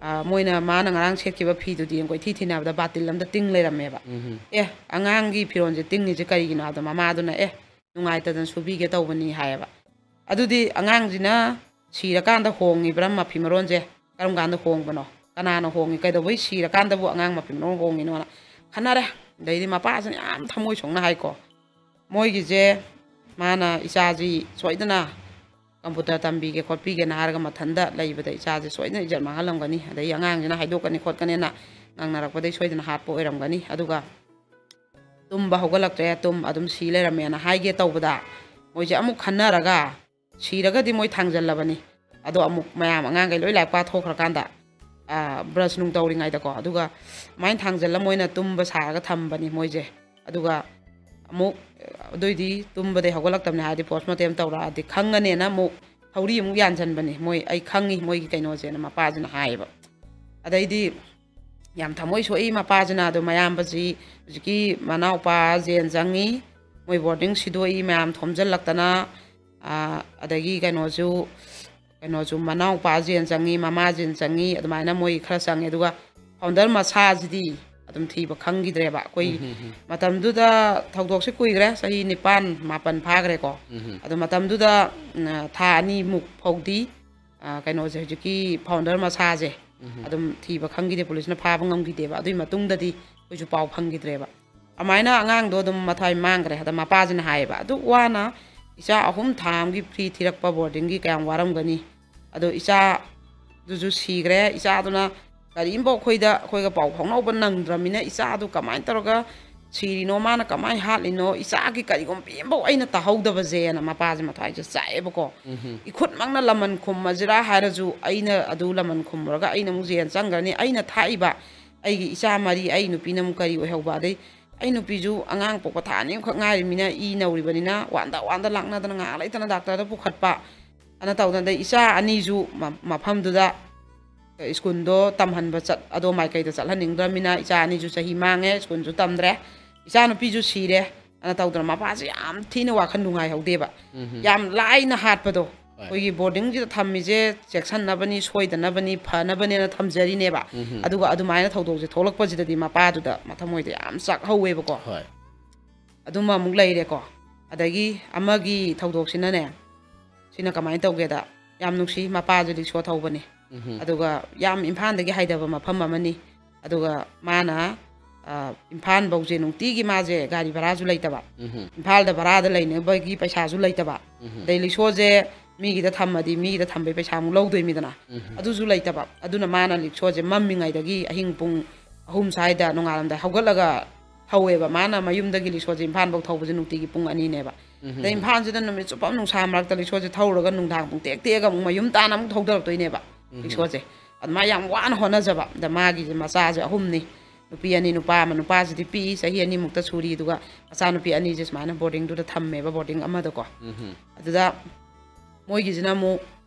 ꯑ, ꯃꯣꯏꯅ, ꯃꯥꯅ ꯉꯔꯥꯡ ꯁꯦꯠꯈꯤꯕ ꯐꯤꯗꯨꯗꯤ ꯀꯣꯏꯊꯤ ꯊꯤꯅꯕꯗ ꯕꯥꯇꯤꯜ ꯑꯝꯗ ꯇꯤꯡ ꯂꯩꯔꯝꯃꯦꯕ꯫ ꯎꯝ꯫ "ꯑꯦ, ꯑꯉꯥꯡꯒꯤ ꯐꯤꯔꯣꯜꯁꯦ ꯇꯤꯡꯉꯤꯁꯦ ꯀꯔꯤꯒꯤꯅꯣ?" ꯍꯥꯏꯕꯗ ꯃꯃꯥꯗꯨꯅ, "ꯑꯦ, ꯅꯨꯡꯉꯥꯏꯇꯗꯅ ꯁꯨꯕꯤꯒꯦ ꯇꯧꯕꯅꯤ" ꯍꯥꯏꯌꯦꯕ꯫ ꯑꯗꯨꯗꯤ ꯑꯉꯥꯡꯁꯤꯅ ꯁꯤꯔꯀꯥꯟꯗ ꯍꯣꯡꯉꯤꯕ꯭ꯔꯥ ꯃꯐꯤ ꯃꯔꯣꯟꯁꯦ? ꯀꯔꯝ ꯀꯥꯟꯗ ꯍꯣꯡꯕꯅꯣ? ꯀꯅꯥꯅ ꯍꯣꯡꯉꯤ? ꯀꯩꯗꯧꯕꯩ ꯁꯤꯔꯀꯥꯟꯗꯕꯨ ꯑꯉꯥꯡ ꯃꯐꯤ ꯃꯔꯣꯟ ꯍꯣꯡꯉꯤꯅꯣꯅ ꯈꯟꯅꯔꯦ꯫ ꯑꯗꯩꯗꯤ ꯃꯄꯥꯁꯤꯅ ꯌꯥꯝ ꯊꯃꯣꯏ ꯁꯣꯛꯅ ꯍꯥꯏꯀꯣ, ꯃꯣꯏꯒꯤꯁꯦ, ꯃꯥꯅ ꯏꯆꯥꯁꯤ ꯁꯣꯏꯗꯅ ꯀꯝꯄ꯭ꯌꯨꯇꯔ ꯇꯝꯕꯤꯒꯦ ꯈꯣꯠꯄꯤꯒꯦꯅ ꯍꯥꯏꯔꯒ ꯃꯊꯟꯇ ꯂꯩꯕꯗ ꯏꯆꯥꯁꯦ ꯁꯣꯏꯗꯅ ꯏꯖꯠ ꯃꯥꯡꯍꯜꯂꯝꯒꯅꯤ, ꯑꯗꯩ ꯑꯉꯥꯡꯁꯤꯅ ꯍꯥꯏꯗꯣꯛꯀꯅꯤ ꯈꯣꯠꯀꯅꯤꯅ ꯉꯥꯡꯅꯔꯛꯄꯗꯩ ꯁꯣꯏꯗꯅ ꯍꯥꯠꯄ ꯑꯣꯏꯔꯝꯒꯅꯤ꯫ ꯑꯗꯨꯒ ꯇꯨꯝꯕ ꯍꯧꯒꯠꯂꯛꯇ꯭ꯔꯦ, ꯇꯨꯝ ꯑꯗꯨꯝ ꯁꯤ ꯂꯩꯔꯝꯃꯦꯅ ꯍꯥꯏꯒꯦ ꯇꯧꯕꯗ, ꯃꯣꯏꯁꯦ ꯑꯃꯨꯛ ꯈꯟꯅꯔꯒ, ꯁꯤꯔꯒꯗꯤ ꯃꯣꯏ ꯊꯥꯡꯖꯜꯂꯕꯅꯤ꯫ ꯑꯗꯣ ꯑꯃꯨꯛ ꯃꯌꯥꯝ ꯑꯉꯥꯡꯈꯩ ꯂꯣꯏ ꯂꯥꯏꯔꯤꯛ ꯄꯥꯊꯣꯛꯈ꯭ꯔꯀꯥꯟꯗ, ꯑ, ꯕ꯭ꯔꯁ ꯅꯨꯡ ꯇꯧꯔꯤꯉꯩꯗꯀꯣ, ꯑꯗꯨꯒ ꯑꯗꯨꯃꯥꯏꯅ ꯊꯥꯡꯖꯜꯂ ꯃꯣꯏꯅ ꯇꯨꯝꯕ ꯁꯥꯔꯒ ꯊꯝꯕꯅꯤ ꯃꯣꯏꯁꯦ꯫ ꯑꯗꯨꯒ ꯑꯃꯨꯛ ꯑꯗꯨꯏꯗꯤ ꯇꯨꯝꯕꯗꯩ ꯍꯧꯒꯠꯂꯛꯇꯕꯅꯤ ꯍꯥꯏꯔꯗꯤ, ꯄꯣꯁꯃꯣꯔꯇꯦꯝ ꯇꯧꯔꯛꯑꯗꯤ ꯈꯪꯒꯅꯦꯅ ꯑꯃꯨꯛ ꯊꯧꯔꯤ ꯑꯃꯨꯛ ꯌꯥꯟꯁꯤꯟꯕꯅꯤ꯫ "ꯃꯣꯏ, ꯑꯩ ꯈꯪꯉꯤ ꯃꯣꯏꯒꯤ ꯀꯩꯅꯣꯁꯦꯅ" ꯃꯄꯥꯁꯤꯅ ꯍꯥꯏꯌꯦꯕ꯫ ꯑꯗꯩꯗꯤ ꯌꯥꯝ ꯊꯃꯣꯏ ꯁꯣꯛꯏ ꯃꯄꯥꯁꯤꯅ꯫ ꯑꯗꯣ ꯃꯌꯥꯝꯕꯁꯤ, ꯍꯧꯖꯤꯛꯀꯤ ꯃꯅꯥꯎꯄꯥ ꯖꯦꯟ ꯆꯪꯉꯤ, ꯃꯣꯏ ꯕꯣꯔꯗꯤꯡ ꯁꯤꯗꯣꯛꯏ ꯃꯌꯥꯝ ꯊꯣꯝꯖꯤꯜꯂꯛꯇꯅ, ꯑ, ꯑꯗꯒꯤ ꯀꯩꯅꯣꯁꯨ, ꯀꯩꯅꯣꯁꯨ ꯃꯅꯥꯎꯄꯥ ꯖꯦꯟ ꯆꯪꯉꯤ, ꯃꯃꯥ ꯖꯦꯟ ꯆꯪꯉꯤ, ꯑꯗꯨꯃꯥꯏꯅ ꯃꯣꯏ ꯈꯔ ꯆꯪꯉꯦ꯫ ꯑꯗꯨꯒ ꯐꯥꯎꯟꯗꯔ ꯃꯁꯥꯁꯤꯗꯤ ꯑꯗꯨꯝ ꯊꯤꯕ ꯈꯪꯈꯤꯗ꯭ꯔꯦꯕ꯫ ꯑꯩꯈꯣꯏ ꯎꯝ, ꯍꯝ, ꯍꯝ꯫ ꯃꯇꯝꯗꯨꯗ ꯊꯧꯗꯣꯛꯁꯦ ꯀꯨꯏꯈ꯭ꯔꯦ, ꯆꯍꯤ ꯅꯤꯄꯥꯟ ꯃꯥꯄꯟ ꯐꯥꯈ꯭ꯔꯦꯀꯣ꯫ ꯎꯝ, ꯍꯝ꯫ ꯑꯗꯣ ꯃꯇꯝꯗꯨꯗ, ꯎꯝ, ꯊꯥ ꯑꯅꯤꯃꯨꯛ ꯐꯥꯎꯗꯤ, ꯑ, ꯀꯩꯅꯣꯁꯦ, ꯍꯧꯖꯤꯛꯀꯤ ꯐꯥꯎꯟꯗꯔ ꯃꯁꯥꯁꯦ ꯎꯝ, ꯍꯝ꯫ ꯑꯗꯨꯝ ꯊꯤꯕ ꯈꯪꯈꯤꯗꯦ, ꯄꯨꯂꯤꯁꯅ ꯐꯥꯕ ꯉꯝꯈꯤꯗꯦꯕ꯫ ꯑꯗꯨꯒꯤ ꯃꯇꯨꯡꯗꯗꯤ ꯑꯩꯈꯣꯏꯁꯨ ꯄꯥꯎ ꯐꯪꯈꯤꯗ꯭ꯔꯦꯕ꯫ ꯑꯗꯨꯃꯥꯏꯅ ꯑꯉꯥꯡꯗꯣ ꯑꯗꯨꯝ ꯃꯊ꯭ꯋꯥꯏ ꯃꯥꯡꯈ꯭ꯔꯦ꯫ ꯑꯗ ꯃꯄꯥꯁꯤꯅ ꯍꯥꯏꯌꯦꯕ, "ꯑꯗꯨꯛ ꯋꯥꯅ ꯏꯆꯥ ꯑꯍꯨꯝ ꯊꯥ ꯑꯃꯒꯤ ꯐ꯭ꯔꯤ ꯊꯤꯔꯛꯄ ꯕꯣꯔꯗꯤꯡꯒꯤ ꯀꯌꯥꯝ ꯋꯥꯔꯝꯒꯅꯤ꯫ ꯑꯗꯣ ꯏꯆꯥꯗꯨꯁꯨ ꯁꯤꯈ꯭ꯔꯦ, ꯏꯆꯥꯗꯨꯅ ꯀꯔꯤꯝꯐꯥꯎ ꯑꯩꯈꯣꯏꯗ, ꯑꯩꯈꯣꯏꯒ ꯄꯥꯎ ꯐꯥꯎꯅꯕ ꯅꯪꯗ꯭ꯔꯃꯤꯅ ꯏꯆꯥꯗꯨ ꯀꯃꯥꯏꯅ ꯇꯧꯔꯒ ꯁꯤꯔꯤꯅꯣ, ꯃꯥꯅ ꯀꯃꯥꯏꯅ ꯍꯥꯠꯂꯤꯅꯣ, ꯏꯆꯥꯒꯤ ꯀꯔꯤꯒꯨꯝꯕ ꯑꯃꯐꯥꯎ ꯑꯩꯅ ꯇꯥꯍꯧꯗꯕꯁꯦꯅ" ꯃꯄꯥꯁꯦ ꯃꯊ꯭ꯋꯥꯏꯁꯦ ꯆꯥꯛꯑꯦꯕꯀꯣ꯫ ꯎꯝ, ꯍꯝ꯫ "ꯏꯈꯨꯠꯃꯛꯅ ꯂꯃꯟ ꯈꯨꯝꯃꯁꯤꯔꯥ ꯍꯥꯏꯔꯁꯨ, ꯑꯩꯅ ꯑꯗꯨ ꯂꯃꯟ ꯈꯨꯝꯃꯨꯔꯒ ꯑꯩꯅ ꯑꯃꯨꯛ ꯖꯦꯜ ꯆꯪꯈ꯭ꯔꯅꯤ, ꯑꯩꯅ ꯊꯥꯛꯏꯕ ꯑꯩꯒꯤ ꯏꯆꯥ ꯃꯔꯤ, ꯑꯩ ꯅꯨꯄꯤꯅ ꯑꯃꯨꯛ ꯀꯔꯤ ꯑꯣꯏꯍꯧꯕ?" ꯑꯗꯩ ꯑꯩ ꯅꯨꯄꯤꯁꯨ ꯑꯉꯥꯡ ꯄꯣꯛꯄ ꯊꯥ ꯑꯅꯤ ꯑꯃꯈꯛ ꯉꯥꯏꯔꯤꯃꯤꯅ ꯏ ꯅꯧꯔꯤꯕꯅꯤꯅ ꯋꯥꯟꯗ ꯋꯥꯟꯗ ꯂꯥꯛꯅꯗꯅ ꯉꯥꯏꯍꯥꯛ ꯂꯩꯇꯅ ꯗꯥꯛꯇꯔꯗ ꯄꯨꯈꯠꯄ ꯑꯅ ꯇꯧꯗꯅ, ꯑꯗꯩ ꯏꯆꯥ ꯑꯅꯤꯁꯨ ꯃ-, ꯃꯐꯝꯗꯨꯗ ꯁ꯭ꯀꯨꯜꯗꯣ ꯇꯝꯍꯟꯕ ꯆꯠ-, ꯑꯗꯣ ꯃꯥꯏꯀꯩꯗ ꯆꯠꯍꯟꯅꯤꯡꯗ꯭ꯔꯃꯤꯅ ꯏꯆꯥ ꯑꯅꯤꯁꯨ ꯆꯍꯤ ꯃꯥꯡꯉꯦ, ꯁ꯭ꯀꯨꯜꯁꯨ ꯇꯝꯗ꯭ꯔꯦ, ꯏꯆꯥ ꯅꯨꯄꯤꯁꯨ ꯁꯤꯔꯦ ꯑꯅ ꯇꯧꯗꯅ ꯃꯄꯥꯁꯦ ꯌꯥꯝ ꯊꯤꯅ ꯋꯥꯈꯜ ꯅꯨꯡꯉꯥꯏꯍꯧꯗꯦꯕ꯫ ꯎꯝꯍꯨꯝ꯫ ꯌꯥꯝ ꯂꯥꯏꯅ ꯍꯥꯠꯄꯗꯣ꯫ ꯍꯣꯏ꯫ ꯑꯩꯈꯣꯏꯒꯤ ꯕꯣꯔꯗꯤꯡꯁꯤꯗ ꯊꯝꯃꯤꯁꯦ ꯆꯦꯛꯁꯤꯟꯅꯕꯅꯤ, ꯁꯣꯏꯗꯅꯕꯅꯤ, ꯐꯅꯕꯅꯦꯅ ꯊꯝꯖꯔꯤꯅꯦꯕ꯫ ꯎꯝꯍꯨꯝ꯫ ꯑꯗꯨꯒ ꯑꯗꯨꯃꯥꯏꯅ ꯊꯧꯗꯣꯛꯁꯦ ꯊꯣꯛꯂꯛꯄꯁꯤꯗꯗꯤ ꯃꯄꯥꯗꯨꯗ ꯃꯊꯃꯣꯏꯗ ꯌꯥꯝ ꯆꯥꯛꯍꯧꯋꯦꯕꯀꯣ꯫ ꯍꯣꯏ꯫ ꯑꯗꯨꯃ ꯑꯃꯨꯛ ꯂꯩꯔꯦꯀꯣ꯫ ꯑꯗꯒꯤ ꯑꯃꯒꯤ ꯊꯧꯗꯣꯛꯁꯤꯅꯅꯦ, ꯁꯤꯅ ꯀꯃꯥꯏꯅ ꯇꯧꯒꯦꯗ, ꯌꯥꯝ ꯅꯨꯡꯁꯤ, ꯃꯄꯥꯁꯦ ꯔꯤꯛꯁꯣ ꯊꯧꯕꯅꯤ꯫ ꯎꯝꯍꯨꯝ꯫ ꯑꯗꯨꯒ ꯌꯥꯝ ꯏꯝꯐꯥꯜꯗꯒꯤ ꯍꯥꯏꯊꯕ ꯃꯐꯝ ꯑꯃꯅꯤ꯫ ꯑꯗꯨꯒ ꯃꯥꯅ, ꯑ, ꯏꯝꯐꯥꯜ ꯐꯧꯁꯦ ꯅꯨꯡꯇꯤꯒꯤ ꯃꯥꯁꯦ ꯒꯥꯔꯤ ꯚꯔꯥꯁꯨ ꯂꯩꯇꯕ, ꯎꯝꯍꯨꯝ꯫ ꯏꯝꯐꯥꯜꯗ ꯚꯔꯥꯗ ꯂꯩꯅꯕꯒꯤ ꯄꯩꯁꯥꯁꯨ ꯂꯩꯇꯕ, ꯎꯝꯍꯨꯝ꯫ ꯑꯗꯩ ꯔꯤꯛꯁꯣꯁꯦ ꯃꯤꯒꯤꯗ ꯊꯝꯃꯗꯤ ꯃꯤꯒꯤꯗ ꯊꯝꯕꯩ ꯄꯩꯁꯥ ꯑꯃꯨꯛ ꯂꯧꯗꯣꯏꯃꯤꯗꯅ, ꯎꯝꯍꯨꯝ꯫ ꯑꯗꯨꯁꯨ ꯂꯩꯇꯕ꯫ ꯑꯗꯨꯅ ꯃꯥꯅ ꯔꯤꯛꯁꯣꯁꯦ ꯃꯝꯃꯤꯉꯩꯗꯒꯤ ꯑꯍꯤꯡ ꯄꯨꯡ ꯑꯍꯨꯝ ꯁ꯭ꯋꯥꯏꯗ ꯅꯣꯡꯉꯥꯜꯂꯝꯗꯥꯏ ꯍꯧꯒꯠꯂꯒ ꯊꯧꯋꯦꯕ꯫ ꯃꯥꯅ ꯃꯌꯨꯝꯗꯒꯤ ꯔꯤꯛꯁꯣꯁꯦ ꯏꯝꯐꯥꯜ ꯐꯧ ꯊꯧꯕꯁꯦ ꯅꯨꯡꯇꯤꯒꯤ ꯄꯨꯡ ꯑꯅꯤꯅꯦꯕ꯫ ꯎꯝꯍꯨꯝ꯫ ꯑꯗꯩ ꯏꯝꯐꯥꯜꯁꯤꯗ ꯅꯨꯃꯤꯠ ꯆꯨꯞꯄ ꯅꯨꯡꯁꯥ ꯃꯔꯛꯇ ꯔꯤꯛꯁꯣꯁꯦ ꯊꯧꯔꯒ ꯅꯨꯡꯗꯥꯡ ꯄꯨꯡ ꯇꯦꯛ ꯇꯦꯛꯑꯒ ꯑꯃꯨꯛ ꯃꯌꯨꯝ ꯇꯥꯅ ꯑꯃꯨꯛ ꯊꯧꯗꯔꯛꯇꯣꯏꯅꯦꯕ ꯎꯝꯍꯨꯝ꯫ ꯔꯤꯛꯁꯣꯁꯦ꯫ ꯑꯗꯨꯃꯥꯏꯅ ꯌꯥꯝ ꯋꯥꯅ ꯍꯣꯠꯅꯖꯕ꯫ ꯑꯗ ꯃꯥꯒꯤꯁꯦ ꯃꯆꯥꯁꯦ ꯑꯍꯨꯝꯅꯤ, ꯅꯨꯄꯤ ꯑꯅꯤ, ꯅꯨꯄꯥ ꯑꯃ꯫ ꯅꯨꯄꯥꯁꯤꯗꯤ ꯄꯤꯛꯏ, ꯆꯍꯤ ꯑꯅꯤꯃꯨꯛꯇ ꯁꯨꯔꯤ꯫ ꯑꯗꯨꯒ ꯃꯆꯥꯅꯨꯄꯤ ꯑꯅꯤꯁꯦ ꯁꯨꯃꯥꯏꯅ ꯕꯣꯔꯗꯤꯡꯗꯨꯗ ꯊꯝꯃꯦꯕ, ꯕꯣꯔꯗꯤꯡ ꯑꯃꯗꯀꯣ꯫ ꯎꯝꯍꯨꯝ꯫ ꯑꯗꯨꯗ ꯃꯣꯏꯒꯤꯁꯤꯅ ꯑꯃꯨꯛ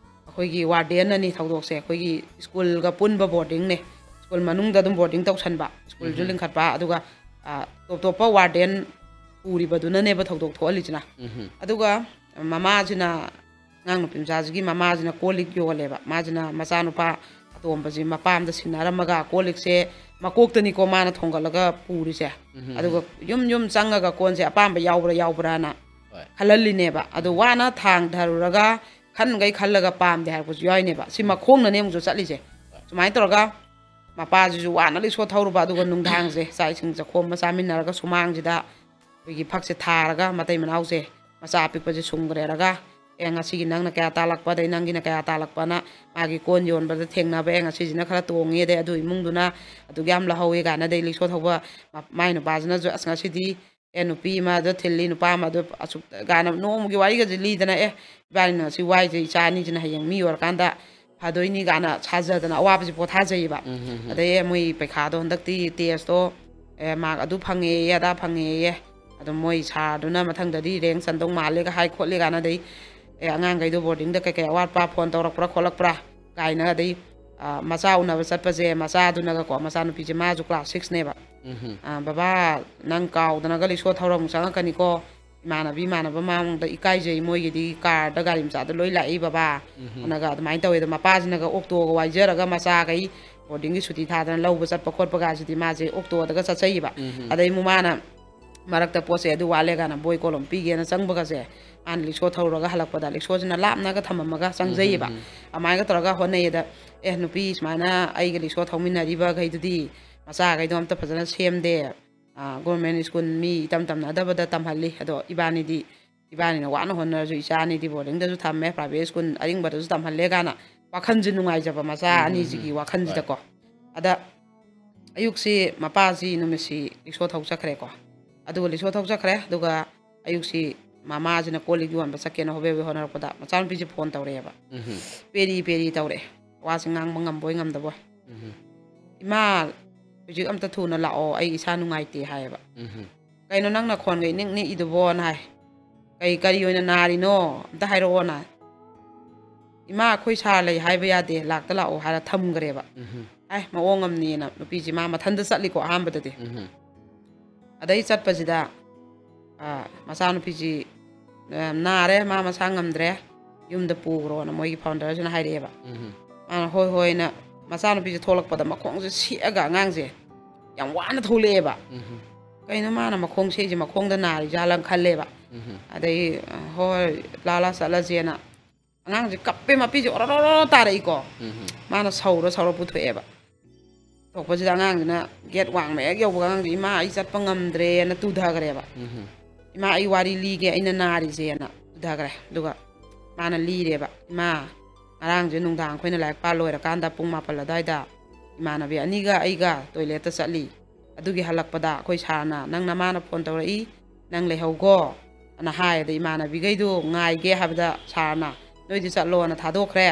ꯑꯩꯈꯣꯏꯒꯤ ꯋꯥꯔꯗꯦꯟꯅꯅꯤ ꯊꯧꯗꯣꯛꯁꯦ꯫ ꯑꯩꯈꯣꯏꯒꯤ ꯁ꯭ꯀꯨꯜꯒ ꯄꯨꯟꯕ ꯕꯣꯔꯗꯤꯡꯅꯦ꯫ ꯁ꯭ꯀꯨꯜ ꯃꯅꯨꯡꯗ ꯑꯗꯨꯝ ꯕꯣꯔꯗꯤꯡ ꯇꯧꯁꯟꯕ, ꯁ꯭ꯀꯨꯜꯁꯨ ꯎꯝꯍꯨꯝ꯫ ꯂꯤꯡꯈꯠꯄ, ꯑꯗꯨꯒ, ꯑ, ꯇꯣꯞ ꯇꯣꯞꯄ ꯋꯥꯔꯗꯦꯟ ꯄꯨꯔꯤꯕꯗꯨꯅꯅꯦꯕ ꯊꯧꯗꯣꯛ ꯊꯣꯛꯍꯜꯂꯤꯁꯤꯅ꯫ ꯎꯝꯍꯨꯝ꯫ ꯑꯗꯨꯒ ꯃꯃꯥꯁꯤꯅ, ꯑꯉꯥꯡ ꯅꯨꯄꯤ ꯃꯆꯥꯁꯤꯒꯤ ꯃꯃꯥꯁꯤꯅ ꯀꯣꯜ ꯂꯤꯛ ꯌꯣꯜꯂꯦꯕ꯫ ꯃꯥꯁꯤꯅ ꯃꯆꯥꯅꯨꯄꯥ ꯑꯇꯣꯝꯕꯁꯤ ꯃꯄꯥꯝꯗ ꯁꯤꯟꯅꯔꯝꯃꯒ ꯀꯣꯜ ꯂꯤꯛꯁꯦ ꯃꯀꯣꯛꯇꯅꯤꯀꯣ ꯃꯥꯅ ꯊꯣꯡꯒꯠꯂꯒ ꯄꯨꯔꯤꯁꯦ꯫ ꯎꯝꯍꯨꯝ꯫ ꯑꯗꯨꯒ ꯌꯨꯝ ꯌꯨꯝ ꯆꯪꯉꯒ ꯀꯣꯟꯁꯦ ꯑꯄꯥꯝꯕ ꯌꯥꯎꯕ꯭ꯔꯥ ꯌꯥꯎꯕ꯭ꯔꯥꯅ ꯍꯣꯏ꯫ ꯈꯜꯍꯜꯂꯤꯅꯦꯕ꯫ ꯑꯗꯨ ꯎꯝ꯫ ꯋꯥꯅ ꯊꯥꯡꯊꯔꯨꯔꯒ ꯈꯟꯈꯩ ꯈꯜꯂꯒ ꯄꯥꯝꯗꯦ ꯍꯥꯏꯔꯛꯄꯁꯨ ꯌꯥꯎꯔꯤꯅꯦꯕ꯫ ꯁꯤ ꯎꯝ꯫ ꯃꯈꯣꯡꯅꯅꯦ ꯑꯃꯨꯛꯁꯨ ꯆꯠꯂꯤꯁꯦ꯫ ꯍꯣꯏ꯫ ꯁꯨꯃꯥꯏꯅ ꯇꯧꯔꯒ ꯃꯄꯥꯁꯤꯁꯨ ꯋꯥꯅ ꯔꯤꯛꯁꯣ ꯊꯧꯔꯨꯕ, ꯑꯗꯨꯒ ꯅꯨꯡꯗꯥꯡꯁꯦ ꯆꯥꯛ ꯏꯁꯤꯡ ꯆꯥꯛꯈꯣꯝ ꯑꯃ ꯆꯥꯃꯤꯟꯅꯔꯒ ꯁꯨꯃꯥꯡꯁꯤꯗ ꯑꯩꯈꯣꯏꯒꯤ ꯐꯛꯁꯦ ꯊꯥꯔꯒ ꯃꯇꯩ ꯃꯅꯥꯎꯁꯦ ꯃꯆꯥ ꯑꯄꯤꯛꯄꯁꯦ ꯁꯨꯝꯈ꯭ꯔꯦꯔꯒ, "ꯑꯦ, ꯉꯁꯤꯒꯤ ꯅꯪꯅ ꯀꯌꯥ ꯇꯥꯜꯂꯛꯄ, ꯑꯗꯩ ꯅꯪꯒꯤꯅ ꯀꯌꯥ ꯇꯥꯜꯂꯛꯄꯅ" ꯃꯥꯒꯤ ꯀꯣꯟ ꯌꯣꯟꯕꯗ ꯊꯦꯡꯅꯕ, "ꯑꯦ, ꯉꯁꯤꯁꯤꯅ ꯈꯔ ꯇꯣꯡꯉꯤ, ꯑꯗꯩ ꯑꯗꯨ ꯏꯃꯨꯡꯗꯨꯅ ꯑꯗꯨꯛ ꯌꯥꯝ ꯂꯧꯍꯧꯋꯤ" ꯀꯥꯏꯅ, ꯑꯗꯩ ꯔꯤꯛꯁꯣ ꯊꯧꯕ ꯃ-, ꯃꯥꯏ ꯅꯨꯄꯥꯁꯤꯅꯁꯨ, "ꯑꯁ, ꯉꯁꯤꯗꯤ, ꯑꯦ, ꯅꯨꯄꯤ ꯑꯃꯗꯣ ꯊꯤꯜꯂꯤ, ꯅꯨꯄꯥ ꯑꯃꯗꯣ ꯑꯁꯨꯛ" ꯀꯥꯏꯅ ꯅꯣꯡꯃꯒꯤ ꯋꯥꯔꯤꯒꯁꯦ ꯂꯤꯗꯅ, "ꯑꯦ, ꯏꯕꯥꯅꯤꯅ ꯉꯁꯤ ꯋꯥꯏꯁꯦ, ꯏꯆꯥ ꯑꯅꯤꯁꯤꯅ ꯍꯌꯦꯡ ꯃꯤ ꯑꯣꯏꯔꯀꯥꯟꯗ ꯐꯗꯣꯏꯅꯤ" ꯀꯥꯏꯅ ꯁꯥꯖꯗꯅ ꯑꯋꯥꯕꯁꯦ ꯄꯣꯊꯥꯖꯩꯌꯦꯕ꯫ ꯎꯝ, ꯎꯝ, ꯎꯝ꯫ ꯑꯗꯩ, "ꯑꯦ, ꯃꯣꯏ ꯄꯩꯈꯥꯗꯣ ꯍꯟꯗꯛꯇꯤ ꯇꯦꯁꯇꯣ ꯑꯦ, ꯃꯥꯔꯛ ꯑꯗꯨ ꯐꯪꯉꯦꯌꯦ, ꯑꯗꯥ ꯐꯪꯉꯦꯌꯦ, ꯑꯗꯨꯝ ꯃꯣꯏ ꯁꯥꯔꯗꯨꯅ ꯃꯊꯪꯗꯗꯤ ꯔꯦꯡ ꯆꯟꯗꯧ ꯃꯥꯜꯂꯦꯒ ꯍꯥꯏ ꯈꯣꯠꯂꯦ ꯀꯥꯟꯅꯗꯩ, ꯑꯦ, ꯑꯉꯥꯡꯈꯩꯗꯣ ꯕꯣꯔꯗꯤꯡꯗ ꯀꯩꯀꯩ ꯑꯋꯥꯠꯄ ꯐꯣꯟ ꯇꯧꯔꯛꯄ꯭ꯔꯥ ꯈꯣꯠꯂꯛꯄ꯭ꯔꯥ ꯀꯥꯏꯅ, ꯑꯗꯩ, ꯑ, ꯃꯆꯥ ꯎꯅꯕ ꯆꯠꯄꯁꯦ, ꯃꯆꯥꯗꯨꯅꯒꯀꯣ, ꯃꯆꯥꯅꯨꯄꯤꯁꯦ, ꯃꯥꯁꯨ ꯀ꯭ꯂꯥꯁ ꯁꯤꯛꯁꯅꯦꯕ, "ꯑ, ꯕꯕꯥ, ꯅꯪ ꯀꯥꯎꯗꯅꯒ ꯂꯤꯛꯁꯣ ꯊꯧꯔ ꯑꯃꯨꯛ ꯆꯪꯉꯛꯀꯅꯤꯀꯣ, ꯏꯃꯥꯟꯅꯕꯤ ꯏꯃꯥꯟꯅꯕ ꯃꯃꯥꯡꯗ ꯏꯀꯥꯏꯖꯩ, ꯃꯣꯏꯒꯤꯗꯤ ꯀꯥꯔꯗ, ꯒꯥꯔꯤ ꯃꯆꯥꯗ ꯂꯣꯏ ꯂꯥꯛꯏ ꯕꯕꯥ", ꯑꯅꯒ ꯑꯗꯨꯃꯥꯏꯅ ꯇꯧꯋꯦ꯫ ꯑꯗꯣ ꯃꯄꯥꯁꯤꯅꯒ ꯑꯣꯛꯇꯣꯒ ꯋꯥꯏꯖꯔꯒ ꯃꯆꯥꯈꯩ ꯕꯣꯔꯗꯤꯡꯒꯤ ꯁꯨꯇꯤ ꯊꯥꯗꯅ ꯂꯧꯕ ꯆꯠꯄ ꯈꯣꯠꯄꯒꯁꯤꯗꯤ ꯃꯥꯁꯦ ꯑꯣꯛꯇꯣꯗꯒ ꯆꯠꯆꯩꯌꯦꯕ꯫ ꯑꯗꯩ ꯑꯃꯨꯛ ꯃꯥꯅ ꯃꯔꯛꯇ ꯄꯣꯠ ꯆꯩ ꯑꯗꯨ ꯋꯥꯠꯂꯦ ꯀꯥꯏꯅ ꯕꯣꯏ ꯀꯣꯂꯣꯝ ꯄꯤꯒꯦꯅ ꯆꯪꯕꯒꯁꯦ, ꯃꯥꯅ ꯂꯤꯛꯁꯣ ꯊꯧꯔꯒ ꯍꯜꯂꯛꯄꯗ ꯂꯤꯛꯁꯣꯁꯤꯅ ꯂꯥꯞꯅꯒ ꯊꯝꯃꯝꯃꯒ ꯆꯪꯖꯩꯌꯦꯕ꯫ ꯑꯗꯨꯃꯥꯏꯅꯒ ꯇꯧꯔꯒ ꯍꯣꯠꯅꯩꯌꯦꯗ, "ꯑꯦ, ꯅꯨꯄꯤ ꯁꯨꯃꯥꯏꯅ ꯑꯩꯒ ꯂꯤꯛꯁꯣ ꯊꯧꯃꯤꯟꯅꯔꯤꯕꯈꯩꯗꯨꯗꯤ ꯃꯆꯥꯈꯩꯗꯣ ꯑꯝꯇ ꯐꯖꯅ ꯁꯦꯝꯗꯦ, ꯒꯣꯔꯃꯦꯟ ꯁ꯭ꯀꯨꯜ ꯃꯤ ꯏꯇꯝ ꯇꯝꯅꯗꯕꯗ ꯇꯝꯍꯜꯂꯤ, ꯑꯗꯣ ꯏꯕꯥꯅꯤꯗꯤ, ꯏꯕꯥꯅꯤꯅ ꯋꯥꯅ ꯍꯣꯠꯅꯔꯁꯨ ꯏꯆꯥ ꯑꯅꯤꯗꯤ ꯕꯣꯔꯗꯤꯡꯗꯁꯨ ꯊꯝꯃꯦ, ꯄ꯭ꯔꯥꯏꯚꯦꯠ ꯁ꯭ꯀꯨꯜ ꯑꯔꯤꯡꯕꯗꯁꯨ ꯇꯝꯍꯜꯂꯦ" ꯀꯥꯏꯅ ꯋꯥꯈꯜꯁꯦ ꯅꯨꯡꯉꯥꯏꯖꯕ ꯃꯆꯥ ꯑꯅꯤꯁꯤꯒꯤ ꯋꯥꯈꯜꯁꯤꯗꯀꯣ꯫ ꯑꯗ ꯑꯌꯨꯛꯁꯤ ꯃꯄꯥꯁꯤ ꯅꯨꯃꯤꯠꯁꯤ ꯔꯤꯛꯁꯣ ꯊꯧ ꯆꯠꯈ꯭ꯔꯦꯀꯣ꯫ ꯑꯗꯨꯒ ꯔꯤꯛꯁꯣ ꯊꯧ ꯆꯠꯈ꯭ꯔꯦ꯫ ꯑꯗꯨꯒ ꯑꯌꯨꯛꯁꯤ ꯃꯃꯥꯁꯤꯅ ꯀꯣꯜ ꯂꯤꯛ ꯌꯣꯟꯕ ꯆꯠꯀꯦꯅ ꯍꯣꯕꯦ ꯍꯣꯕꯦ ꯍꯣꯠꯅꯔꯛꯄꯗ ꯃꯆꯥꯅꯨꯄꯤꯁꯦ ꯐꯣꯟ ꯇꯧꯔꯛꯑꯦꯕ꯫ ꯄꯦꯔꯤ ꯄꯦꯔꯤ ꯇꯧꯔꯛꯑꯦ꯫ ꯋꯥꯁꯦ ꯉꯥꯡꯕ ꯉꯝꯕꯣꯏ ꯉꯝꯗꯕꯣꯏ꯫ "ꯏꯃꯥ, ꯍꯧꯖꯤꯛ ꯑꯝꯇ ꯊꯨꯅ ꯂꯥꯛꯑꯣ, ꯑꯩ ꯏꯁꯥ ꯅꯨꯡꯉꯥꯏꯇꯦ" ꯍꯥꯏꯌꯦꯕ꯫ "ꯀꯩꯅꯣ ꯅꯪ ꯅꯈꯣꯟꯒ ꯏꯅꯤꯛ ꯅꯤꯛꯏꯗꯨꯕꯣꯅ?" ꯍꯥꯏ꯫ "ꯀꯩ, ꯀꯔꯤ ꯑꯣꯏꯅ ꯅꯥꯔꯤꯅꯣ? ꯑꯝꯇ ꯍꯥꯏꯔꯛꯑꯣꯅ?" "ꯏꯃꯥ, ꯑꯩꯈꯣꯏ ꯁꯥꯔ ꯂꯩ ꯍꯥꯏꯕ ꯌꯥꯗꯦ, ꯂꯥꯛꯇ ꯂꯥꯛꯑꯣ" ꯍꯥꯏꯔ ꯊꯝꯈ꯭ꯔꯦꯕ꯫ ꯑꯦ, ꯃꯑꯣꯡ ꯑꯃꯅꯦꯅ ꯅꯨꯄꯤꯁꯤ ꯃꯥ ꯃꯊꯟꯇ ꯆꯠꯂꯤꯀꯣ ꯑꯍꯥꯟꯕꯗꯗꯤ꯫ ꯑꯗꯩ ꯆꯠꯄꯁꯤꯗ, ꯑ, ꯃꯆꯥꯅꯨꯄꯤꯁꯤ, ꯑ, ꯅꯥꯔꯦ, ꯃꯥ ꯃꯁꯥ ꯉꯝꯗ꯭ꯔꯦ, ꯌꯨꯝꯗ ꯄꯨꯈ꯭ꯔꯣꯅ ꯃꯣꯏꯒꯤ ꯐꯥꯎꯟꯗꯔꯁꯤꯅ ꯍꯥꯏꯔꯛꯑꯦꯕ꯫ ꯃꯥꯅ ꯍꯣꯏ ꯍꯣꯏꯅ ꯃꯆꯥꯅꯨꯄꯤꯁꯦ ꯊꯣꯛꯂꯛꯄꯗ ꯃꯈꯣꯡꯁꯦ ꯁꯦꯛꯑꯒ ꯑꯉꯥꯡꯁꯦ ꯌꯥꯝ ꯋꯥꯅ ꯊꯣꯛꯂꯛꯑꯦꯕ꯫ "ꯀꯩꯅꯣ ꯃꯥꯅ ꯃꯈꯣꯡ ꯁꯦꯛꯏꯁꯦ, ꯃꯈꯣꯡꯗ ꯅꯥꯔꯤꯖꯥꯠꯂꯅ" ꯈꯜꯂꯦꯕ꯫ ꯑꯗꯩ, "ꯍꯣꯏ, ꯂꯥ ꯂꯥ ꯆꯠꯂꯁꯦꯅ" ꯑꯉꯥꯡꯁꯦ ꯀꯞꯄꯦ, ꯃꯄꯤꯁꯦ ꯑꯣꯔꯣ ꯔꯣ ꯔꯣ ꯇꯥꯔꯛꯏꯀꯣ꯫ ꯃꯥꯅ ꯁꯧꯔ ꯁꯧꯔ ꯄꯨꯊꯣꯛꯑꯦꯕ꯫ ꯊꯣꯛꯄꯁꯤꯗ ꯑꯉꯥꯡꯁꯤꯅ ꯒꯦꯠ ꯋꯥꯡꯃ ꯍꯦꯛ ꯌꯧꯕꯒ ꯑꯉꯥꯡꯁꯦ, "ꯏꯃꯥ, ꯑꯩ ꯆꯠꯄ ꯉꯝꯗ꯭ꯔꯦꯅ" ꯇꯨꯊꯈ꯭ꯔꯦꯕ꯫ "ꯏꯃꯥ, ꯑꯩ ꯋꯥꯔꯤ ꯂꯤꯒꯦ, ꯑꯩꯅ ꯅꯥꯔꯤꯁꯦꯅ" ꯇꯨꯊꯈ꯭ꯔꯦ꯫ ꯑꯗꯨꯒ ꯃꯥꯅ ꯂꯤꯔꯦꯕ, "ꯏꯃꯥ, ꯉꯔꯥꯡꯁꯦ ꯅꯨꯡꯗꯥꯡ ꯑꯩꯈꯣꯏꯅ ꯂꯥꯏꯔꯤꯛ ꯄꯥ ꯂꯣꯏꯔꯀꯥꯟꯗ ꯄꯨꯡ ꯃꯥꯄꯜ ꯑꯗꯨꯋꯥꯏꯗ ꯏꯃꯥꯟꯅꯕꯤ ꯑꯅꯤꯒ ꯑꯩꯒ ꯇꯣꯏꯂꯦꯠꯇ ꯆꯠꯂꯤ꯫ ꯑꯗꯨꯒꯤ ꯍꯜꯂꯛꯄꯗ ꯑꯩꯈꯣꯏ ꯁꯥꯔꯅ, 'ꯅꯪ ꯅꯃꯥꯅ ꯐꯣꯟ ꯇꯧꯔꯛꯏ, ꯅꯪ ꯂꯩꯍꯧꯒꯣ' ꯑꯅ ꯍꯥꯏ꯫ ꯑꯗ ꯏꯃꯥꯟꯅꯕꯤꯈꯩꯗꯨ ꯉꯥꯏꯒꯦ ꯍꯥꯏꯕꯗ ꯁꯥꯔꯅ, 'ꯅꯣꯏꯗꯤ ꯆꯠꯂꯣꯅ' ꯊꯥꯗꯣꯛꯈ꯭ꯔꯦ꯫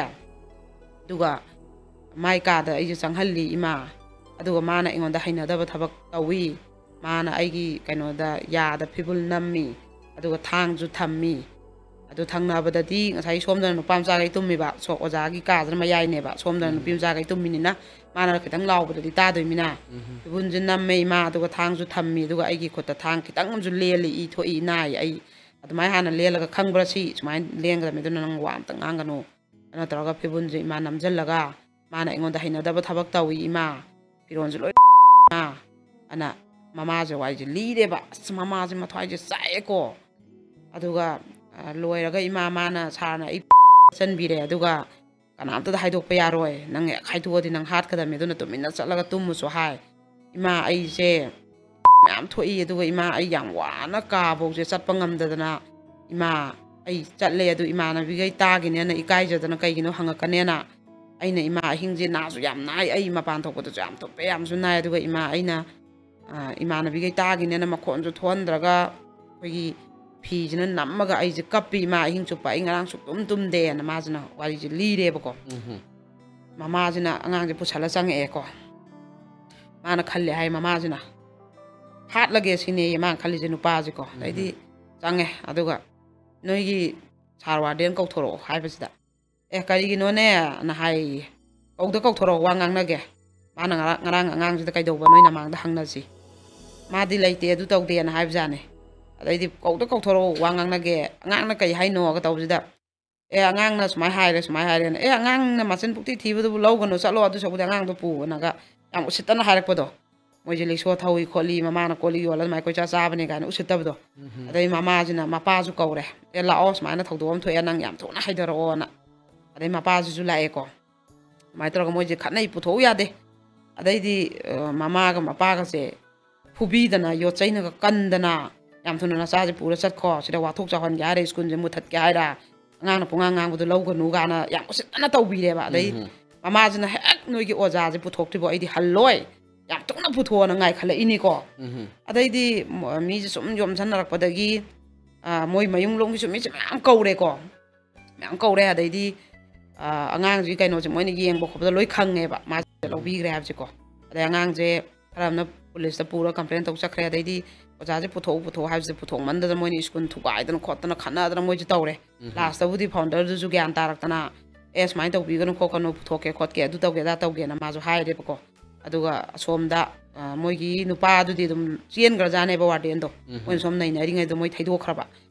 ꯑꯗꯨꯒ ꯃꯥꯏ ꯀꯥꯗ ꯑꯩꯁꯦ ꯆꯪꯍꯜꯂꯤ ꯏꯃꯥ꯫ ꯑꯗꯨꯒ ꯃꯥꯅ ꯑꯩꯉꯣꯟꯗ ꯍꯩꯅꯗꯕ ꯊꯕꯛ ꯇꯧꯏ꯫ ꯃꯥꯅ ꯑꯩꯒꯤ ꯀꯩꯅꯣꯗ ꯌꯥꯗ ꯐꯤꯕꯨꯜ ꯅꯝꯃꯤ, ꯑꯗꯨꯒ ꯊꯥꯡꯁꯨ ꯊꯝꯃꯤ꯫ ꯑꯗꯨ ꯊꯪꯅꯕꯗꯗꯤ ꯉꯁꯥꯏ ꯁꯣꯝꯗꯅ ꯅꯨꯄꯥ ꯃꯆꯥꯈꯩ ꯇꯨꯝꯃꯤꯕ, ꯁꯣ ꯑꯣꯖꯥꯒꯤ ꯀꯥꯁꯤꯅ ꯃꯌꯥꯏꯅꯦꯕ, ꯁꯣꯝꯗꯅ ꯅꯨꯄꯤ ꯃꯆꯥꯈꯩ ꯇꯨꯝꯃꯤꯅꯤꯅ ꯃꯥꯅ ꯈꯤꯇꯪ ꯂꯥꯎꯕꯗꯗꯤ ꯇꯥꯗꯣꯏꯃꯤꯅ꯫ ꯐꯤꯕꯨꯜꯁꯦ ꯅꯝꯃꯦ ꯏꯃꯥ, ꯑꯗꯨꯒ ꯊꯥꯡꯁꯨ ꯊꯝꯃꯤ, ꯑꯗꯨꯒ ꯑꯩꯒꯤ ꯈꯨꯠꯇ ꯊꯥꯡ ꯈꯤꯇꯪ ꯑꯃꯁꯨ ꯂꯦꯜꯂꯤ, ꯏ ꯊꯣꯛꯏ, ꯅꯥꯏ꯫ ꯑꯩ ꯑꯗꯨꯃꯥꯏꯅ ꯍꯥꯟꯅ ꯂꯦꯜꯂꯒ ꯈꯪꯕ꯭ꯔꯥ ꯁꯤ ꯁꯨꯃꯥꯏꯅ ꯂꯦꯟꯒꯗꯕꯅꯤ, ꯑꯗꯨꯅ ꯅꯪ ꯋꯥ ꯑꯝꯇ ꯉꯥꯡꯒꯅꯨ꯫ ꯀꯩꯅꯣ ꯇꯧꯔꯒ ꯐꯤꯕꯨꯜꯁꯦ ꯏꯃꯥ ꯅꯝꯁꯤꯜꯂꯒ, ꯃꯥꯅ ꯑꯩꯉꯣꯟꯗ ꯍꯩꯅꯗꯕ ꯊꯕꯛ ꯇꯧꯏ ꯏꯃꯥ, ꯐꯤꯔꯣꯜꯁꯨ ꯂꯣꯏ ꯏꯃꯥ ꯑꯅ ꯃꯃꯥꯁꯦ ꯋꯥꯔꯤꯁꯦ ꯂꯤꯔꯦꯕ꯫ ꯑꯁ, ꯃꯃꯥꯁꯦ ꯃꯊ꯭ꯋꯥꯏꯁꯦ ꯆꯥꯛꯑꯦꯀꯣ꯫ ꯑꯗꯨꯒ, ꯑ, ꯂꯣꯏꯔꯒ ꯏꯃꯥ, ꯃꯥꯅ, ꯁꯥꯔꯅ ꯑꯩ ꯆꯟꯕꯤꯔꯦ, ꯑꯗꯨꯒ ꯀꯅꯥꯝꯇꯗ ꯍꯥꯏꯗꯣꯛꯄ ꯌꯥꯔꯣꯏ, ꯅꯪ ꯍꯦꯛ ꯍꯥꯏꯗꯣꯛꯑꯗꯤ ꯅꯪ ꯍꯥꯠꯀꯗꯕꯅꯤ, ꯑꯗꯨꯅ ꯇꯨꯃꯤꯟꯅ ꯆꯠꯂꯒ ꯇꯨꯝꯃꯨꯁꯨ ꯍꯥꯏ꯫ ꯏꯃꯥ, ꯑꯩꯁꯦ ꯃꯌꯥꯝ ꯊꯣꯛꯏ, ꯑꯗꯨꯒ ꯏꯃꯥ, ꯑꯩ ꯌꯥꯝ ꯋꯥꯅ ꯀꯥꯐꯧꯁꯦ ꯆꯠꯄ ꯉꯝꯗꯗꯅ, ꯏꯃꯥ, ꯑꯩ ꯆꯠꯂꯦ, ꯑꯗꯨ ꯏꯃꯥꯟꯅꯕꯤꯈꯩ ꯇꯥꯈꯤꯅꯦꯅ ꯏꯀꯥꯏꯖꯗꯅ ꯀꯩꯒꯤꯅꯣ ꯍꯪꯉꯛꯀꯅꯦꯅ꯫ ꯑꯩꯅ, ꯏꯃꯥ, ꯑꯍꯤꯡꯁꯦ ꯅꯥꯁꯨ ꯌꯥꯝ ꯅꯥꯏ, ꯑꯩ ꯃꯄꯥꯟ ꯊꯣꯛꯄꯗꯁꯨ ꯌꯥꯝ ꯊꯣꯛꯄ, ꯌꯥꯝꯁꯨ ꯅꯥꯏ, ꯑꯗꯨꯒ ꯏꯃꯥ, ꯑꯩꯅ, ꯑ, ꯏꯃꯥꯟꯅꯕꯤꯈꯩ ꯇꯥꯈꯤꯅꯦꯅ ꯃꯈꯣꯟꯁꯨ ꯊꯣꯛꯍꯟꯗ꯭ꯔꯒ ꯑꯩꯈꯣꯏꯒꯤ ꯐꯤꯁꯤꯅ ꯅꯝꯃꯒ ꯑꯩꯁꯦ ꯀꯞꯄꯤ, ꯏꯃꯥ, ꯑꯍꯤꯡ ꯆꯨꯞꯄ ꯑꯩ ꯉꯔꯥꯡ ꯁꯨꯛꯇꯨꯝ ꯇꯨꯝꯗꯦꯅ ꯃꯥꯁꯤꯅ ꯋꯥꯔꯤꯁꯦ ꯂꯤꯔꯦꯕꯀꯣ꯫ ꯃꯃꯥꯁꯤꯅ ꯑꯉꯥꯡꯁꯦ ꯄꯨꯁꯜꯂ ꯆꯪꯉꯛꯑꯦꯀꯣ꯫ ꯃꯥꯅ ꯈꯜꯂꯦ ꯍꯥꯏ, ꯃꯃꯥꯁꯤꯅ ꯍꯥꯠꯂꯒꯦ ꯁꯤꯅꯦꯌꯦ ꯃꯥꯅ ꯈꯜꯂꯤꯁꯦ ꯅꯨꯄꯥꯁꯤꯀꯣ꯫ ꯑꯗꯩꯗꯤ ꯆꯪꯉꯦ, ꯑꯗꯨꯒ "ꯅꯣꯏꯒꯤ ꯁꯥꯔ ꯋꯥꯔꯗꯦꯟ ꯀꯧꯊꯣꯔꯛꯑꯣ" ꯍꯥꯏꯕꯁꯤꯗ, "ꯑꯦ, ꯀꯔꯤꯒꯤꯅꯣꯅꯦ?" ꯅ ꯍꯥꯏꯌꯦ꯫ "ꯀꯧꯗ ꯀꯧꯊꯣꯔꯛꯑꯣ, ꯋꯥ ꯉꯥꯡꯅꯒꯦ꯫ ꯃꯥꯅ ꯉꯔꯥꯡ, ꯉꯔꯥꯡ ꯑꯉꯥꯡꯁꯤꯗ ꯀꯩꯗꯧꯕ ꯅꯣꯏ ꯅꯃꯥꯡꯗ ꯍꯪꯅꯁꯤ꯫ ꯃꯥꯗꯤ ꯂꯩꯇꯦ, ꯑꯗꯨ ꯇꯧꯗꯦꯅ" ꯍꯥꯏꯕꯖꯥꯠꯅꯦ꯫ ꯑꯗꯩꯗꯤ "ꯀꯧꯗ ꯀꯧꯊꯣꯔꯛꯑꯣ, ꯋꯥ ꯉꯥꯡꯅꯒꯦ, ꯑꯉꯥꯡꯅ ꯀꯩ ꯍꯥꯏꯅꯣꯒ ꯇꯧꯕꯁꯤꯗ, ꯑꯦ, ꯑꯉꯥꯡꯅ ꯁꯨꯃꯥꯏꯅ ꯍꯥꯏꯔꯦ, ꯁꯨꯃꯥꯏꯅ ꯍꯥꯏꯔꯦꯅ, "ꯑꯦ, ꯑꯉꯥꯡꯅ ꯃꯆꯤꯟ ꯄꯨꯛꯊꯤ ꯊꯤꯕꯗꯨꯕꯨ ꯂꯧꯒꯅꯨ, ꯆꯠꯂꯣ, ꯑꯗꯨ ꯁꯔꯨꯛꯄꯨꯗꯤ ꯑꯉꯥꯡꯗꯣ ꯄꯨꯑꯣꯅꯒ" ꯌꯥꯝ ꯎꯁꯤꯠꯇꯅ ꯍꯥꯏꯔꯛꯄꯗꯣ꯫ ꯃꯣꯏꯁꯦ ꯂꯤꯛꯁꯣ ꯊꯧꯏ ꯈꯣꯠꯂꯤ, ꯃꯃꯥꯅ ꯀꯣꯜꯂꯤꯛ ꯌꯣꯜꯂ ꯑꯗꯨꯃꯥꯏꯅ ꯀꯣꯏꯆꯥ ꯆꯥꯕꯅꯦ ꯀꯥꯏꯅ ꯎꯁꯤꯠꯇꯕꯗꯣ꯫ ꯑꯗꯩ ꯃꯃꯥꯁꯤꯅ ꯃꯄꯥꯁꯨ ꯀꯧꯔꯦ, "ꯑꯦ, ꯂꯥꯛꯑꯣ, ꯁꯨꯃꯥꯏꯅ ꯊꯧꯗꯣꯛ ꯑꯃ ꯊꯣꯛꯑꯦ, ꯅꯪ ꯌꯥꯝ ꯊꯨꯅ ꯍꯥꯏꯊꯔꯛꯑꯣꯅ"꯫ ꯑꯗꯩ ꯃꯄꯥꯁꯤꯁꯨ ꯂꯥꯛꯑꯦꯀꯣ꯫ ꯑꯗꯨꯃꯥꯏꯅ ꯇꯧꯔꯒ ꯃꯣꯏꯁꯦ ꯈꯠꯅꯩ, ꯄꯨꯊꯣꯛꯎ ꯌꯥꯗꯦ꯫ ꯑꯗꯩꯗꯤ, ꯑ, ꯃꯃꯥꯒ ꯃꯄꯥꯒꯁꯦ ꯐꯨꯕꯤꯗꯅ, ꯌꯣꯠ ꯆꯩꯅꯒ ꯀꯟꯗꯅ, "ꯌꯥꯝ ꯊꯨꯅ ꯅꯆꯥꯁꯦ ꯄꯨꯔ ꯆꯠꯈꯣ, ꯁꯤꯗ ꯋꯥꯊꯣꯛ ꯆꯥꯎꯍꯟꯒꯦ ꯍꯥꯏꯔ, ꯁ꯭ꯀꯨꯜꯁꯦ ꯃꯨꯊꯠꯀꯦ ꯍꯥꯏꯔ, ꯑꯉꯥꯡꯅ ꯄꯨꯡꯉꯥꯡ ꯉꯥꯡꯕꯗꯣ ꯂꯧꯒꯅꯨ" ꯀꯥꯏꯅ ꯌꯥꯝ ꯎꯁꯤꯠꯇꯅ ꯇꯧꯕꯤꯔꯦꯕ꯫ ꯑꯗꯩ ꯃꯃꯥꯁꯤꯅ, "ꯍꯦꯛ ꯅꯣꯏꯒꯤ ꯑꯣꯖꯥꯁꯦ ꯄꯨꯊꯣꯛꯇ꯭ꯔꯤꯕꯣ ꯑꯩꯗꯤ ꯍꯜꯂꯣꯏ, ꯌꯥꯝ ꯊꯨꯅ ꯄꯨꯊꯣꯛꯑꯣꯅ" ꯉꯥꯏꯈꯠꯂꯛꯏꯅꯤꯀꯣ꯫ ꯑꯗꯩꯗꯤ ꯃ-, ꯃꯤꯁꯦ ꯁꯨꯝ ꯌꯣꯝꯁꯟꯅꯔꯛꯄꯗꯒꯤ, ꯑ, ꯃꯣꯏ ꯃꯌꯨꯝꯂꯣꯝꯒꯤꯁꯨ ꯃꯤꯁꯦ ꯃꯌꯥꯝ ꯀꯧꯔꯦꯀꯣ꯫ ꯃꯌꯥꯝ ꯀꯧꯔꯦ꯫ ꯑꯗꯩꯗꯤ, ꯑ, ꯑꯉꯥꯡꯁꯤꯒꯤ ꯀꯩꯅꯣꯁꯦ ꯃꯣꯏꯅ ꯌꯦꯡꯕ ꯈꯣꯠꯄꯗ ꯂꯣꯏ ꯈꯪꯉꯦꯕ, ꯃꯥꯁꯦ ꯂꯧꯕꯤꯈ꯭ꯔꯦ ꯍꯥꯏꯕꯁꯦꯀꯣ꯫ ꯑꯗꯩ ꯑꯉꯥꯡꯁꯦ ꯈꯔ ꯑꯃꯅ ꯄꯨꯂꯤꯁꯇ ꯄꯨꯔꯒ ꯀꯝꯄ꯭ꯂꯦꯟ ꯇꯧ ꯆꯠꯈ꯭ꯔꯦ꯫ ꯑꯗꯩꯗꯤ ꯑꯣꯖꯥꯁꯦ ꯄꯨꯊꯣꯛꯎ ꯄꯨꯊꯣꯛꯎ ꯍꯥꯏꯕꯁꯦ ꯄꯨꯊꯣꯛꯃꯟꯗꯗꯅ ꯃꯣꯏꯅ ꯁ꯭ꯀꯨꯜ ꯊꯨꯒꯥꯏꯗꯅ ꯈꯣꯠꯇꯅ ꯈꯠꯅꯗꯅ ꯃꯣꯏꯁꯦ ꯇꯧꯔꯦ꯫ ꯂꯥꯁꯇꯕꯨꯗꯤ ꯐꯥꯎꯟꯗꯔꯗꯨꯁꯨ ꯒ꯭ꯌꯥꯟ ꯇꯥꯔꯛꯇꯅ, "ꯑꯦ, ꯁꯨꯃꯥꯏꯅ ꯇꯧꯕꯤꯒꯅꯨ ꯈꯣꯠꯀꯅꯨ, ꯄꯨꯊꯣꯛꯀꯦ ꯈꯣꯠꯀꯦ, ꯑꯗꯨ ꯇꯧꯒꯦ ꯑꯗꯥ ꯇꯧꯒꯦꯅ" ꯃꯥꯁꯨ ꯍꯥꯏꯔꯦꯕꯀꯣ꯫ ꯑꯗꯨꯒ ꯑꯁꯣꯝꯗ, ꯑ, ꯃꯣꯏꯒꯤ ꯅꯨꯄꯥꯗꯨꯗꯤ ꯑꯗꯨꯝ ꯆꯦꯟꯈ꯭ꯔꯖꯥꯠꯅꯦꯕ, ꯋꯥꯔꯗꯦꯟꯗꯣ꯫ ꯃꯣꯏꯅ ꯁꯣꯝ ꯅꯩꯅꯔꯤꯉꯩꯗ ꯃꯣꯏ ꯊꯩꯗꯣꯛꯈ꯭ꯔꯕ꯫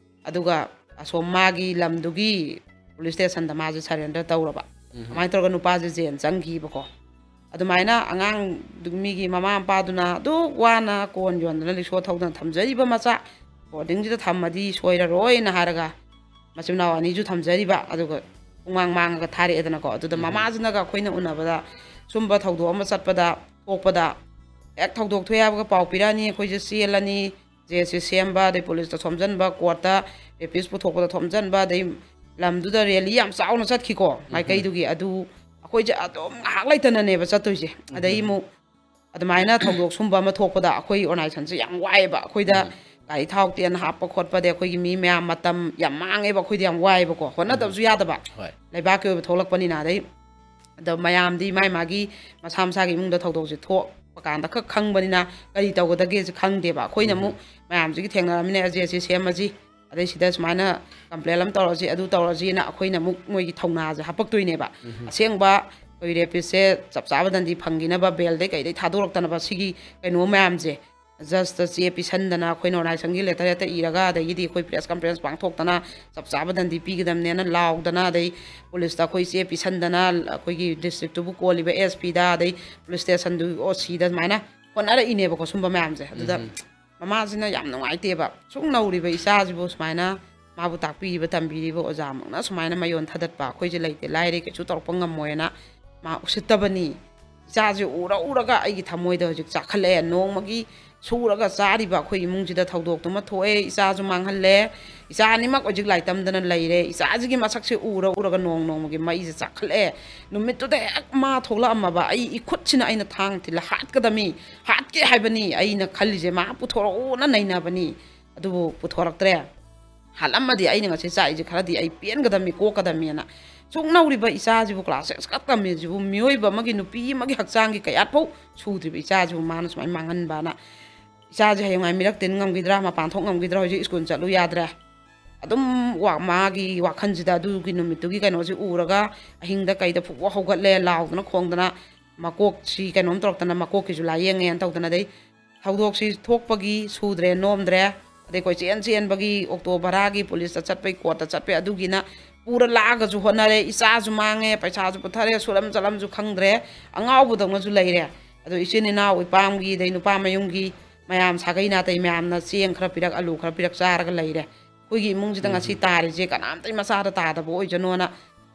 ꯑꯗꯨꯒ ꯑꯁꯣꯝ ꯃꯥꯒꯤ ꯂꯝꯗꯨꯒꯤ ꯄꯨꯂꯤꯁ ꯁ꯭ꯇꯦꯁꯟꯗ ꯃꯥꯁꯦ ꯁꯔꯦꯟꯗꯔ ꯇꯧꯔꯕ꯫ ꯑꯗꯨꯃꯥꯏꯅ ꯇꯧꯔꯒ ꯅꯨꯄꯥꯁꯦ ꯖꯦꯜ ꯆꯪꯈꯤꯕꯀꯣ꯫ ꯑꯗꯨꯃꯥꯏꯅ ꯑꯉꯥꯡꯗꯨ, ꯃꯤꯒꯤ ꯃꯃꯥ ꯃꯄꯥꯗꯨꯅ ꯑꯗꯨ ꯋꯥꯅ ꯀꯣꯟ ꯌꯣꯟꯗꯅ ꯔꯤꯛꯁꯣ ꯊꯧꯗꯅ ꯊꯝꯖꯔꯤꯕ ꯃꯆꯥ ꯕꯣꯔꯗꯤꯡꯁꯤꯗ ꯊꯝꯃꯗꯤ ꯁꯣꯏꯔꯔꯣꯏꯅ ꯍꯥꯏꯔꯒ ꯃꯆꯤꯟ ꯃꯅꯥꯎ ꯑꯅꯤꯁꯨ ꯊꯝꯖꯔꯤꯕ, ꯑꯗꯨꯒ ꯄꯨꯡꯃꯥꯡ ꯃꯥꯡꯉꯒ ꯊꯥꯔꯛꯑꯦꯗꯅꯀꯣ꯫ ꯑꯗꯨꯗ ꯃꯃꯥꯁꯤꯅꯒ ꯑꯩꯈꯣꯏꯅ ꯎꯅꯕꯗ ꯁꯨꯝꯕ ꯊꯧꯗꯣꯛ ꯑꯃ ꯆꯠꯄꯗ, ꯊꯣꯛꯄꯗ, ꯍꯦꯛ ꯊꯧꯗꯣꯛ ꯊꯣꯛꯑꯦ ꯍꯥꯏꯕꯒ ꯄꯥꯎ ꯄꯤꯔꯛꯑꯅꯤ, ꯑꯩꯈꯣꯏꯁꯦ ꯆꯦꯜꯂꯅꯤ, ꯖꯦꯁꯦ ꯁꯦꯝꯕ, ꯑꯗꯩ ꯄꯨꯂꯤꯁꯇ ꯊꯣꯝꯖꯤꯟꯕ, ꯀꯣꯔꯠꯇ ꯔꯦꯄꯤꯁ ꯄꯨꯊꯣꯛꯄꯗ ꯊꯣꯝꯖꯤꯟꯕ, ꯑꯗꯩ ꯂꯝꯗꯨꯗ ꯔꯦꯂꯤ ꯌꯥꯝ ꯆꯥꯎꯅ ꯆꯠꯈꯤꯀꯣ ꯃꯥꯏꯀꯩꯗꯨꯒꯤ꯫ ꯑꯗꯨ ꯑꯩꯈꯣꯏꯁꯦ ꯑꯗꯨꯝ ꯉꯥꯏꯍꯥꯛ ꯂꯩꯇꯅꯅꯦꯕ ꯆꯠꯇꯣꯏꯁꯦ꯫ ꯑꯗꯩ ꯑꯃꯨꯛ ꯑꯗꯨꯃꯥꯏꯅ ꯊꯧꯗꯣꯛ ꯁꯨꯝꯕ ꯑꯃ ꯊꯣꯛꯄꯗ ꯑꯩꯈꯣꯏ ꯑꯣꯔꯒꯅꯥꯏꯖꯦꯁꯟꯁꯦ ꯌꯥꯝ ꯋꯥꯏꯑꯦꯕ꯫ ꯑꯩꯈꯣꯏꯗ ꯒꯥꯔꯤ ꯊꯥꯎ ꯇꯦꯟ ꯍꯥꯞꯄ ꯈꯣꯠꯄꯗ ꯑꯩꯈꯣꯏꯒꯤ ꯃꯤ ꯃꯌꯥꯝ ꯃꯇꯝ ꯌꯥꯝ ꯃꯥꯡꯉꯦꯕ꯫ ꯑꯩꯈꯣꯏꯗꯤ ꯌꯥꯝ ꯋꯥꯏꯑꯦꯕꯀꯣ, ꯍꯣꯠꯅꯗꯕꯁꯨ ꯌꯥꯗꯕ, ꯍꯣꯏ꯫ ꯂꯩꯕꯥꯛꯀꯤ ꯑꯣꯏꯕ ꯊꯣꯛꯂꯛꯄꯅꯤꯅ꯫ ꯑꯗꯩ ꯑꯗꯣ ꯃꯌꯥꯝꯗꯤ ꯃꯥꯏ ꯃꯥꯒꯤ ꯃꯁꯥ ꯃꯁꯥꯒꯤ ꯏꯃꯨꯡꯗ ꯊꯧꯗꯣꯛꯁꯦ ꯊꯣꯛꯄ ꯀꯥꯟꯗ ꯈꯛ ꯈꯪꯕꯅꯤꯅ ꯀꯔꯤ ꯇꯧꯒꯗꯒꯦꯁꯦ ꯈꯪꯗꯦꯕ꯫ ꯑꯩꯈꯣꯏꯅ ꯑꯃꯨꯛ ꯃꯌꯥꯝꯁꯤꯒꯤ ꯊꯦꯡꯅꯔꯃꯤꯅ, "ꯑꯁꯤ, ꯑꯁꯤ ꯁꯦꯝꯃꯁꯤ, ꯑꯗꯩ ꯁꯤꯗ ꯁꯨꯃꯥꯏꯅ ꯀꯝꯄ꯭ꯂꯦꯟ ꯑꯃ ꯇꯧꯔꯁꯤ, ꯑꯗꯨ ꯇꯧꯔꯁꯤꯅ" ꯑꯩꯈꯣꯏꯅ ꯑꯃꯨꯛ ꯃꯣꯏꯒꯤ ꯊꯧꯅꯥꯁꯦ ꯍꯥꯄꯛꯇꯣꯏꯅꯦꯕ꯫ ꯑꯁꯦꯡꯕ ꯑꯩꯈꯣꯏ ꯔꯦꯄꯤꯁꯁꯦ ꯆꯞ ꯆꯥꯕ ꯗꯟꯗꯤ ꯐꯪꯈꯤꯅꯕ, ꯕꯦꯜꯗꯩ ꯀꯩꯗꯩ ꯊꯥꯗꯣꯔꯛꯇꯅꯕ ꯁꯤꯒꯤ ꯀꯩꯅꯣ ꯃꯌꯥꯝꯁꯦ, ꯖꯁꯇ ꯆꯦ ꯄꯤꯁꯟꯗꯅ, ꯑꯩꯈꯣꯏꯅ ꯑꯣꯔꯒꯅꯥꯏꯖꯦꯁꯟꯒꯤ ꯂꯦꯇꯔ ꯍꯦꯛꯇ ꯏꯔꯒ, ꯑꯗꯒꯤꯗꯤ ꯑꯩꯈꯣꯏ ꯄ꯭ꯔꯦꯁ ꯀꯟꯐ꯭ꯔꯦꯟꯁ ꯄꯥꯡꯊꯣꯛꯇꯅ, ꯆꯞ ꯆꯥꯕ ꯗꯟꯗꯤ ꯄꯤꯒꯗꯕꯅꯦꯅ ꯂꯥꯎꯗꯅ, ꯑꯗꯩ ꯄꯨꯂꯤꯁꯇ ꯑꯩꯈꯣꯏ ꯆꯦ ꯄꯤꯁꯟꯗꯅ, ꯑꯩꯈꯣꯏꯒꯤ ꯗꯤꯁꯇ꯭ꯔꯤꯛꯇꯨꯕꯨ ꯀꯣꯜꯂꯤꯕ ꯑꯦꯁ ꯄꯤꯗ, ꯑꯗꯩ ꯄꯨꯂꯤꯁ ꯁ꯭ꯇꯦꯁꯟꯗꯨ ꯑꯣ ꯁꯤꯗ ꯑꯗꯨꯃꯥꯏꯅ ꯍꯣꯠꯅꯔꯛꯏꯅꯦꯕꯀꯣ ꯁꯨꯝꯕ ꯃꯌꯥꯝꯁꯦ꯫ ꯑꯗꯨꯗ ꯃꯃꯥꯁꯤꯅ ꯌꯥꯝ ꯅꯨꯡꯉꯥꯏꯇꯦꯕ, ꯁꯨꯛ ꯅꯧꯔꯤꯕ ꯏꯆꯥꯁꯤꯕꯨ ꯁꯨꯃꯥꯏꯅ ꯃꯥꯕꯨ ꯇꯥꯛꯄꯤꯔꯤꯕ ꯇꯝꯕꯤꯔꯤꯕ ꯑꯣꯖꯥꯃꯛꯅ ꯁꯨꯃꯥꯏꯅ ꯃꯌꯣꯟ ꯊꯥꯗꯠꯄ, "ꯑꯩꯈꯣꯏꯁꯦ ꯂꯩꯇꯦ ꯂꯥꯏꯔꯦ, ꯀꯩꯁꯨ ꯇꯧꯔꯛꯄ ꯉꯝꯃꯣꯏꯅ" ꯃꯥ ꯎꯁꯤꯠꯇꯕꯅꯤ꯫ ꯏꯆꯥꯁꯦ ꯎꯔ ꯎꯔꯒ ꯑꯩꯒꯤ ꯊꯃꯣꯏꯗ ꯍꯧꯖꯤꯛ ꯆꯥꯛꯈꯠꯂꯛꯑꯦ꯫ ꯅꯣꯡꯃꯒꯤ ꯁꯨꯔꯒ ꯆꯥꯔꯤꯕ ꯑꯩꯈꯣꯏ ꯏꯃꯨꯡꯁꯤꯗ ꯊꯧꯗꯣꯛꯇꯨꯃ ꯊꯣꯛꯑꯦ, ꯏꯆꯥꯁꯨ ꯃꯥꯡꯍꯜꯂꯦ, ꯏꯆꯥ ꯑꯅꯤꯃꯛ ꯍꯧꯖꯤꯛ ꯂꯥꯏꯔꯤꯛ ꯇꯝꯗꯅ ꯂꯩꯔꯦ꯫ ꯏꯆꯥꯁꯤꯒꯤ ꯃꯁꯛꯁꯦ ꯎꯔ ꯎꯔꯒ ꯅꯣꯡ ꯅꯣꯡꯃꯒꯤ ꯃꯩꯁꯦ ꯆꯥꯛꯈꯠꯂꯛꯑꯦ꯫ ꯅꯨꯃꯤꯠꯇꯨꯗ ꯍꯦꯛ ꯃꯥ ꯊꯣꯛꯂꯛꯑꯝꯃꯕ, ꯑꯩ ꯏꯈꯨꯠꯁꯤꯅ ꯑꯩꯅ ꯊꯥꯡ ꯊꯤꯜꯂ ꯍꯥꯠꯀꯗꯕꯅꯤ, ꯍꯥꯠꯀꯦ ꯍꯥꯏꯕꯅꯤ ꯑꯩꯅ ꯈꯜꯂꯤꯁꯦ, ꯃꯥ ꯄꯨꯊꯣꯔꯛꯎꯅ ꯅꯩꯅꯕꯅꯤ꯫ ꯑꯗꯨꯕꯨ ꯄꯨꯊꯣꯔꯛꯇ꯭ꯔꯦ꯫ ꯍꯥꯠꯂꯝꯃꯗꯤ ꯑꯩꯅ ꯉꯁꯤ ꯆꯥꯛꯏꯁꯦ ꯈꯔꯗꯤ ꯑꯩ ꯄꯦꯟꯒꯗꯕꯅꯤ, ꯀꯣꯛꯀꯗꯕꯅꯤꯅ ꯁꯨꯛ ꯅꯧꯔꯤꯕ ꯏꯆꯥꯁꯤꯕꯨ class six ꯈꯛ ꯇꯝꯃꯤꯁꯤꯕꯨ, ꯃꯤꯑꯣꯏꯕ ꯑꯃꯒꯤ, ꯅꯨꯄꯤ ꯑꯃꯒꯤ ꯍꯛꯆꯥꯡꯒꯤ ꯀꯌꯥꯠꯐꯧ ꯁꯨꯗ꯭ꯔꯤꯕ ꯏꯆꯥꯁꯤꯕꯨ ꯃꯥꯅ ꯁꯨꯃꯥꯏꯅ ꯃꯥꯡꯍꯟꯕꯅ, ꯏꯆꯥꯁꯦ ꯍꯌꯦꯡꯋꯥꯏ ꯃꯤꯔꯛ ꯇꯤꯟ ꯉꯝꯈꯤꯗ꯭ꯔꯥ, ꯃꯄꯥꯟ ꯊꯣꯛ ꯉꯝꯈꯤꯗ꯭ꯔꯥ, ꯍꯧꯖꯤꯛ ꯁ꯭ꯀꯨꯜ ꯆꯠꯂꯨ ꯌꯥꯗ꯭ꯔꯦ꯫ ꯑꯗꯨꯝ ꯋꯥ-, ꯃꯥꯒꯤ ꯋꯥꯈꯜꯁꯤꯗ ꯑꯗꯨꯒꯤ ꯅꯨꯃꯤꯠꯇꯨꯒꯤ ꯀꯩꯅꯣꯁꯤ ꯎꯔꯒ ꯑꯍꯤꯡꯗ ꯀꯩꯗ ꯐꯨꯕ ꯍꯧꯒꯠꯂꯦ, ꯂꯥꯎꯗꯅ ꯈꯣꯡꯗꯅ, ꯃꯀꯣꯛꯁꯤ ꯀꯩꯅꯣꯝ ꯇꯧꯔꯛꯇꯅ, ꯃꯀꯣꯛꯀꯤꯁꯨ ꯂꯥꯏꯌꯦꯡꯉꯦꯅ ꯇꯧꯗꯅ, ꯑꯗꯩ ꯊꯧꯗꯣꯛꯁꯤ ꯊꯣꯛꯄꯒꯤ ꯁꯨꯗ꯭ꯔꯦ, ꯅꯣꯝꯗ꯭ꯔꯦ, ꯑꯗꯩ ꯀꯣꯏꯆꯦꯟ ꯆꯦꯟꯕꯒꯤ, ꯑꯣꯛꯇꯣ ꯚꯔꯥꯒꯤ, ꯄꯨꯂꯤꯁꯇ ꯆꯠꯄꯒꯤ, ꯀꯣꯔꯠꯇ ꯆꯠꯄꯒꯤ, ꯑꯗꯨꯒꯤꯅ ꯄꯨꯔ ꯂꯥꯛꯑꯒꯁꯨ ꯍꯣꯠꯅꯔꯦ, ꯏꯆꯥꯁꯨ ꯃꯥꯡꯉꯦ, ꯄꯩꯁꯥꯁꯨ ꯄꯨꯊꯔꯦ, ꯁꯨꯔꯝ ꯆꯠꯂꯝꯁꯨ ꯈꯪꯗ꯭ꯔꯦ, ꯑꯉꯥꯎꯕꯗꯧꯅꯁꯨ ꯂꯩꯔꯦ꯫ ꯑꯗꯣ ꯏꯆꯤꯟ ꯏꯅꯥꯎ, ꯏꯄꯥꯝꯒꯤ, ꯑꯗꯩ ꯅꯨꯄꯥ ꯃꯌꯨꯝꯒꯤ ꯃꯌꯥꯝ, ꯁꯥꯒꯩ ꯅꯥꯇꯩ ꯃꯌꯥꯝꯅ ꯆꯦꯡ ꯈꯔ ꯄꯤꯔꯛ, ꯑꯂꯨ ꯈꯔ ꯄꯤꯔꯛ ꯆꯥꯔꯒ ꯂꯩꯔꯦ꯫ ꯑꯩꯈꯣꯏꯒꯤ ꯏꯃꯨꯡꯁꯤꯗ ꯉꯁꯤ ꯎꯝ꯫ ꯇꯥꯔꯤꯁꯦ ꯀꯅꯥꯝꯇꯒꯤ ꯃꯆꯥꯗ ꯇꯥꯗꯕ ꯑꯣꯏꯖꯅꯣꯅ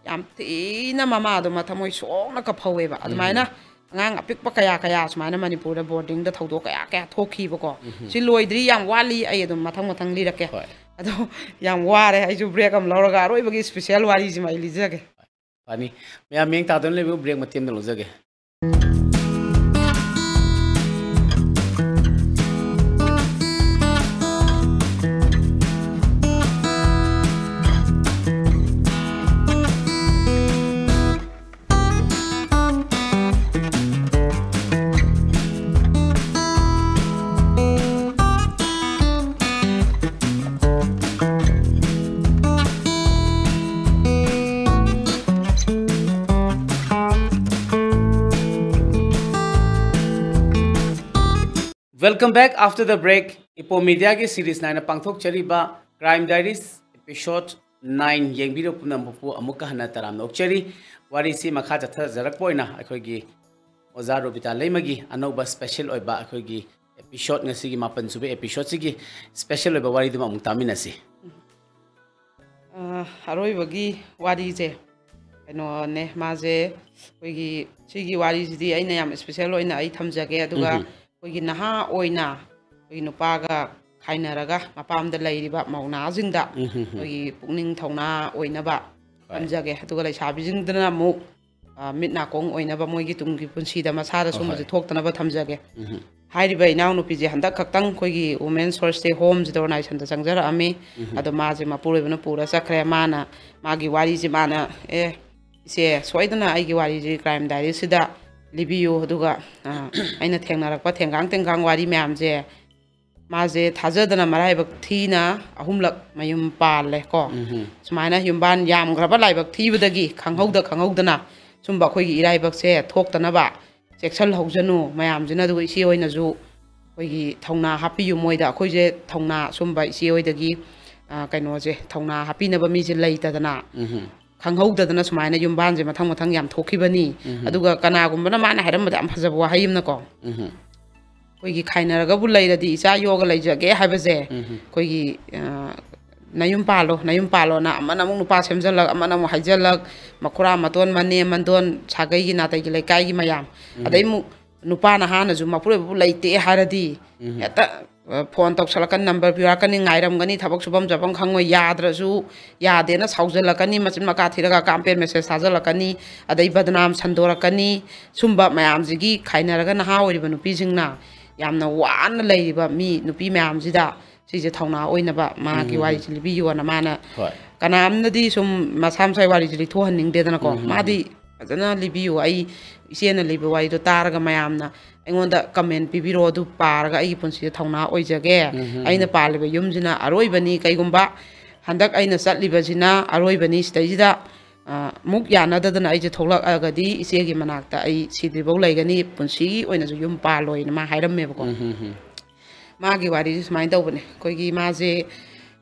ꯌꯥꯝ ꯊꯤꯅ ꯃꯃꯥꯗꯣ ꯃꯊꯃꯣꯏ ꯁꯣꯛꯅ ꯀꯞꯍꯧꯋꯦꯕ꯫ ꯎꯝ꯫ ꯑꯗꯨꯃꯥꯏꯅ ꯑꯉꯥꯡ ꯑꯄꯤꯛꯄ ꯀꯌꯥ ꯀꯌꯥ ꯁꯨꯃꯥꯏꯅ ꯃꯅꯤꯄꯨꯔꯗ ꯕꯣꯔꯗꯤꯡꯗ ꯊꯧꯗꯣꯛ ꯀꯌꯥ ꯀꯌꯥ ꯊꯣꯛꯈꯤꯕꯀꯣ꯫ ꯎꯝ꯫ ꯁꯤ ꯂꯣꯏꯗ꯭ꯔꯤ, ꯌꯥꯝ ꯋꯥꯠꯂꯤ, ꯑꯩ ꯑꯗꯨꯝ ꯃꯊꯪ ꯃꯊꯪ ꯂꯤꯔꯛꯀꯦ꯫ ꯍꯣꯏ꯫ ꯑꯗꯣ ꯌꯥꯝ ꯋꯥꯔꯦ, ꯑꯩꯁꯨ ꯕ꯭ꯔꯦꯛ ꯑꯃ ꯂꯧꯔꯒ ꯑꯔꯣꯏꯕꯒꯤ ꯏꯁꯄꯤꯁꯦꯜ ꯋꯥꯔꯤꯁꯤꯃ ꯑꯩ ꯂꯤꯖꯒꯦ꯫ ꯐꯅꯤ꯫ ꯃꯌꯥꯝ ꯃꯤꯠꯌꯦꯡ ꯇꯥꯗꯨꯅ ꯂꯩꯕꯤꯌꯨ, ꯕ꯭ꯔꯦꯛ ꯃꯇꯦꯛ ꯑꯃ ꯂꯧꯖꯒꯦ꯫ Welcome back after the break. Ipom ꯃꯤꯗꯤꯌꯥꯒꯤ ꯁꯤꯔꯤꯁ ꯅꯥꯏꯅ ꯄꯥꯡꯊꯣꯛꯆꯔꯤꯕ Crime Diaries episode nine ꯌꯦꯡꯕꯤꯔꯤꯕ ꯄꯨꯝꯅꯃꯛꯄꯨ ꯑꯃꯨꯛꯀ ꯍꯟꯅ ꯇꯔꯥꯝꯅ ꯑꯣꯛꯆꯔꯤ꯫ ꯋꯥꯔꯤꯁꯤ ꯃꯈꯥ ꯆꯠꯊꯖꯔꯛꯄ ꯑꯣꯏꯅ ꯑꯩꯈꯣꯏꯒꯤ ꯑꯣꯖꯥ ꯔꯣꯕꯤꯇꯥ ꯂꯩꯃꯒꯤ ꯑꯅꯧꯕ special ꯑꯣꯏꯕ ꯑꯩꯈꯣꯏꯒꯤ episode, ꯉꯁꯤꯒꯤ ꯃꯥꯄꯟ ꯁꯨꯕ episodeꯁꯤꯒꯤ special ꯑꯣꯏꯕ ꯋꯥꯔꯤꯗꯨꯃ ꯑꯃꯨꯛ ꯇꯥꯃꯤꯟꯅꯁꯤ꯫ ꯑ, ꯑꯔꯣꯏꯕꯒꯤ ꯋꯥꯔꯤꯁꯦ ꯀꯩꯅꯣꯅꯦ, ꯃꯥꯁꯦ ꯑꯩꯈꯣꯏꯒꯤ ꯁꯤꯒꯤ ꯋꯥꯔꯤꯁꯤꯗꯤ ꯑꯩꯅ ꯌꯥꯝ special ꯑꯣꯏꯅ ꯑꯩ ꯊꯝꯖꯒꯦ, ꯑꯗꯨꯒ ꯎꯝꯍꯨꯝ꯫ ꯑꯩꯈꯣꯏꯒꯤ ꯅꯍꯥ ꯑꯣꯏꯅ ꯑꯩꯈꯣꯏꯒꯤ ꯅꯨꯄꯥꯒ ꯈꯥꯏꯅꯔꯒ ꯃꯄꯥꯝꯗ ꯂꯩꯔꯤꯕ ꯃꯧ ꯅꯍꯥꯁꯤꯡꯗ ꯎꯝꯍꯨꯝ꯫ ꯑꯩꯈꯣꯏꯒꯤ ꯄꯨꯛꯅꯤꯡ ꯊꯧꯅꯥ ꯑꯣꯏꯅꯕ ꯍꯣꯏ꯫ ꯊꯝꯖꯒꯦ꯫ ꯑꯗꯨꯒ ꯂꯩꯁꯥꯕꯤꯁꯤꯡꯗꯨꯅ ꯑꯃꯨꯛ, ꯑ, ꯃꯤꯠ ꯅꯥꯀꯣꯡ ꯑꯣꯏꯅꯕ, ꯃꯣꯏꯒꯤ ꯇꯨꯡꯒꯤ ꯄꯨꯟꯁꯤꯗ ꯃꯁꯥꯗ ꯁꯨꯝꯕꯁꯦ ꯍꯣꯏ꯫ ꯊꯣꯛꯇꯅꯕ ꯊꯝꯖꯒꯦ꯫ ꯎꯝꯍꯨꯝ꯫ ꯍꯥꯏꯔꯤꯕ ꯏꯅꯥꯎꯅꯨꯄꯤꯁꯦ ꯍꯟꯗꯛ ꯈꯛꯇꯪ ꯑꯩꯈꯣꯏꯒꯤ Women Source Day Homeꯁꯤꯗ organizationꯗ ꯆꯪꯖꯔꯛꯑꯝꯃꯤ꯫ ꯑꯗꯣ ꯃꯥꯁꯦ ꯃꯄꯨꯔꯣꯏꯕꯅ ꯄꯨꯔ ꯆꯠꯈ꯭ꯔꯦ꯫ ꯃꯥꯅ ꯃꯥꯒꯤ ꯋꯥꯔꯤꯁꯦ ꯃꯥꯅ, "ꯑꯦ, ꯏꯆꯦ, ꯁꯣꯏꯗꯅ ꯑꯩꯒꯤ ꯋꯥꯔꯤꯁꯦ Crime Diaryꯁꯤꯗ ꯂꯤꯕꯤꯌꯨ, ꯑꯗꯨꯒ, ꯑ, ꯑꯩꯅ ꯊꯦꯡꯅꯔꯛꯄ ꯊꯦꯡꯒꯥꯡ ꯇꯦꯡꯒꯥꯡ ꯋꯥꯔꯤ ꯃꯌꯥꯝꯁꯦ", ꯃꯥꯁꯦ ꯊꯥꯖꯗꯅ ꯃꯔꯥꯏꯕꯛ ꯊꯤꯅ ꯑꯍꯨꯝꯂꯛ ꯃꯌꯨꯝ ꯄꯥꯜꯂꯦ ꯀꯣ꯫ ꯁꯨꯃꯥꯏꯅ ꯌꯨꯝꯕꯥꯟ ꯌꯥꯝꯈ꯭ꯔꯕ ꯂꯥꯏꯕꯛ ꯊꯤꯕꯗꯒꯤ ꯈꯪꯍꯧꯗ ꯈꯪꯍꯧꯗꯅ ꯁꯨꯝꯕ ꯑꯩꯈꯣꯏꯒꯤ ꯏꯔꯥꯏꯕꯛꯁꯦ ꯊꯣꯛꯇꯅꯕ ꯆꯦꯛꯁꯤꯜꯍꯧꯖꯅꯨ ꯃꯌꯥꯝꯁꯤꯅ꯫ ꯑꯗꯨꯒ ꯏꯆꯦ ꯍꯣꯏꯅꯁꯨ ꯑꯩꯈꯣꯏꯒꯤ ꯊꯧꯅꯥ ꯍꯥꯞꯄꯤꯌꯨ ꯃꯣꯏꯗ꯫ ꯑꯩꯈꯣꯏꯁꯦ ꯊꯧꯅꯥ ꯁꯨꯝꯕ ꯏꯆꯦ ꯍꯣꯏꯗꯒꯤ, ꯑ, ꯀꯩꯅꯣꯁꯦ, ꯊꯧꯅꯥ ꯍꯥꯞꯄꯤꯅꯕ ꯃꯤꯁꯦ ꯂꯩꯇꯗꯅ ꯈꯪꯍꯧꯗꯗꯅ ꯁꯨꯃꯥꯏꯅ ꯌꯨꯝꯕꯥꯟꯁꯦ ꯃꯊꯪ ꯃꯊꯪ ꯌꯥꯝ ꯊꯣꯛꯈꯤꯕꯅꯤ꯫ ꯑꯗꯨꯒ ꯀꯅꯥꯒꯨꯝꯕꯅ ꯃꯥꯅ ꯍꯥꯏꯔꯝꯕꯗ ꯌꯥꯝ ꯐꯖꯕ ꯋꯥꯍꯩ ꯑꯃꯅꯀꯣ, ꯑꯩꯈꯣꯏꯒꯤ ꯈꯥꯏꯅꯔꯒꯕꯨ ꯂꯩꯔꯗꯤ ꯏꯆꯥ ꯌꯣꯛꯑꯒ ꯂꯩꯖꯒꯦ ꯍꯥꯏꯕꯁꯦ, ꯑꯩꯈꯣꯏꯒꯤ, ꯑ, "ꯅꯌꯨꯝ ꯄꯥꯜꯂꯣ, ꯅꯌꯨꯝ ꯄꯥꯜꯂꯣꯅ" ꯑꯃꯅ ꯑꯃꯨꯛ ꯅꯨꯄꯥ ꯁꯦꯝꯖꯜꯂꯛ, ꯑꯃꯅ ꯑꯃꯨꯛ ꯍꯥꯏꯖꯜꯂꯛ, ꯃꯈꯨꯔꯥ ꯃꯇꯣꯟ, ꯃꯅꯦꯝ ꯃꯗꯣꯟ, ꯁꯥꯒꯩꯒꯤ ꯅꯥꯇꯩꯒꯤ ꯂꯩꯀꯥꯏꯒꯤ ꯃꯌꯥꯝ, ꯑꯗꯩ ꯑꯃꯨꯛ ꯅꯨꯄꯥ ꯅꯍꯥꯅꯁꯨ ꯃꯄꯨꯔꯣꯏꯕꯕꯨ ꯂꯩꯇꯦ ꯍꯥꯏꯔꯗꯤ ꯍꯦꯛꯇ, ꯑ, ꯐꯣꯟ ꯇꯧꯁꯜꯂꯛꯀꯅꯤ, ꯅꯝꯕꯔ ꯄꯤꯔꯛꯀꯅꯤ, ꯉꯥꯏꯔꯝꯒꯅꯤ, ꯊꯕꯛ ꯁꯨꯐꯝ ꯆꯥꯐꯝ ꯈꯪꯉꯣꯏ, ꯌꯥꯗ꯭ꯔꯁꯨ ꯌꯥꯗꯦꯅ ꯁꯥꯎꯖꯜꯂꯛꯀꯅꯤ, ꯃꯆꯤꯟ ꯃꯀꯥ ꯊꯤꯔꯒ ꯀꯥꯝꯄꯦꯟ ꯃꯦꯁꯦꯖ ꯊꯥꯖꯜꯂꯛꯀꯅꯤ, ꯑꯗꯩ ꯕꯗꯅꯥꯝ ꯁꯟꯗꯣꯔꯛꯀꯅꯤ꯫ ꯁꯨꯝꯕ ꯃꯌꯥꯝꯁꯤꯒꯤ ꯈꯥꯏꯅꯔꯒ ꯅꯍꯥ ꯑꯣꯏꯔꯤꯕ ꯅꯨꯄꯤꯁꯤꯡꯅ ꯌꯥꯝꯅ ꯋꯥꯅ ꯂꯩꯔꯤꯕ ꯃꯤ, ꯅꯨꯄꯤ ꯃꯌꯥꯝꯁꯤꯗ ꯁꯤꯁꯦ ꯊꯧꯅꯥ ꯑꯣꯏꯅꯕ ꯃꯥꯒꯤ ꯋꯥꯔꯤꯁꯤ ꯂꯤꯕꯤꯌꯣꯅ ꯃꯥꯅ, ꯍꯣꯏ꯫ ꯀꯅꯥꯝꯅꯗꯤ ꯁꯨꯝ ꯃꯁꯥ ꯃꯁꯥꯒꯤ ꯋꯥꯔꯤꯁꯦ ꯂꯤꯊꯣꯛꯍꯟꯅꯤꯡꯗꯦꯗꯅꯀꯣ꯫ ꯃꯥꯗꯤ ꯐꯖꯅ ꯂꯤꯕꯤꯌꯨ, ꯑꯩ ꯏꯆꯦꯅ ꯂꯤꯕ ꯋꯥꯔꯤꯗꯣ ꯇꯥꯔꯒ ꯃꯌꯥꯝꯅ ꯑꯩꯉꯣꯟꯗ ꯀꯃꯦꯟ ꯄꯤꯕꯤꯔꯣ, ꯑꯗꯨ ꯄꯥꯔꯒ ꯑꯩꯒꯤ ꯄꯨꯟꯁꯤꯗ ꯊꯧꯅꯥ ꯑꯣꯏꯖꯒꯦ꯫ ꯑꯩꯅ ꯄꯥꯜꯂꯤꯕ ꯌꯨꯝꯁꯤꯅ ꯑꯔꯣꯏꯕꯅꯤ, ꯀꯩꯒꯨꯝꯕ ꯍꯟꯗꯛ ꯑꯩꯅ ꯆꯠꯂꯤꯕꯁꯤꯅ ꯑꯔꯣꯏꯕꯅꯤ, ꯁꯤꯗꯩꯁꯤꯗ, ꯑ, ꯃꯨꯛ ꯌꯥꯅꯗꯗꯅ ꯑꯩꯁꯦ ꯊꯣꯛꯂꯛꯑꯒꯗꯤ ꯏꯆꯦꯒꯤ ꯃꯅꯥꯛꯇ ꯑꯩ ꯁꯤꯗ꯭ꯔꯤꯐꯥꯎ ꯂꯩꯒꯅꯤ, ꯄꯨꯟꯁꯤꯒꯤ ꯑꯣꯏꯅꯁꯨ ꯌꯨꯝ ꯄꯥꯜꯂꯣꯏꯅ ꯃꯥ ꯍꯥꯏꯔꯝꯃꯦꯕꯀꯣ꯫ ꯃꯥꯒꯤ ꯋꯥꯔꯤꯁꯦ ꯁꯨꯃꯥꯏꯅ ꯇꯧꯕꯅꯦ꯫ ꯑꯩꯈꯣꯏꯒꯤ ꯃꯥꯁꯦ,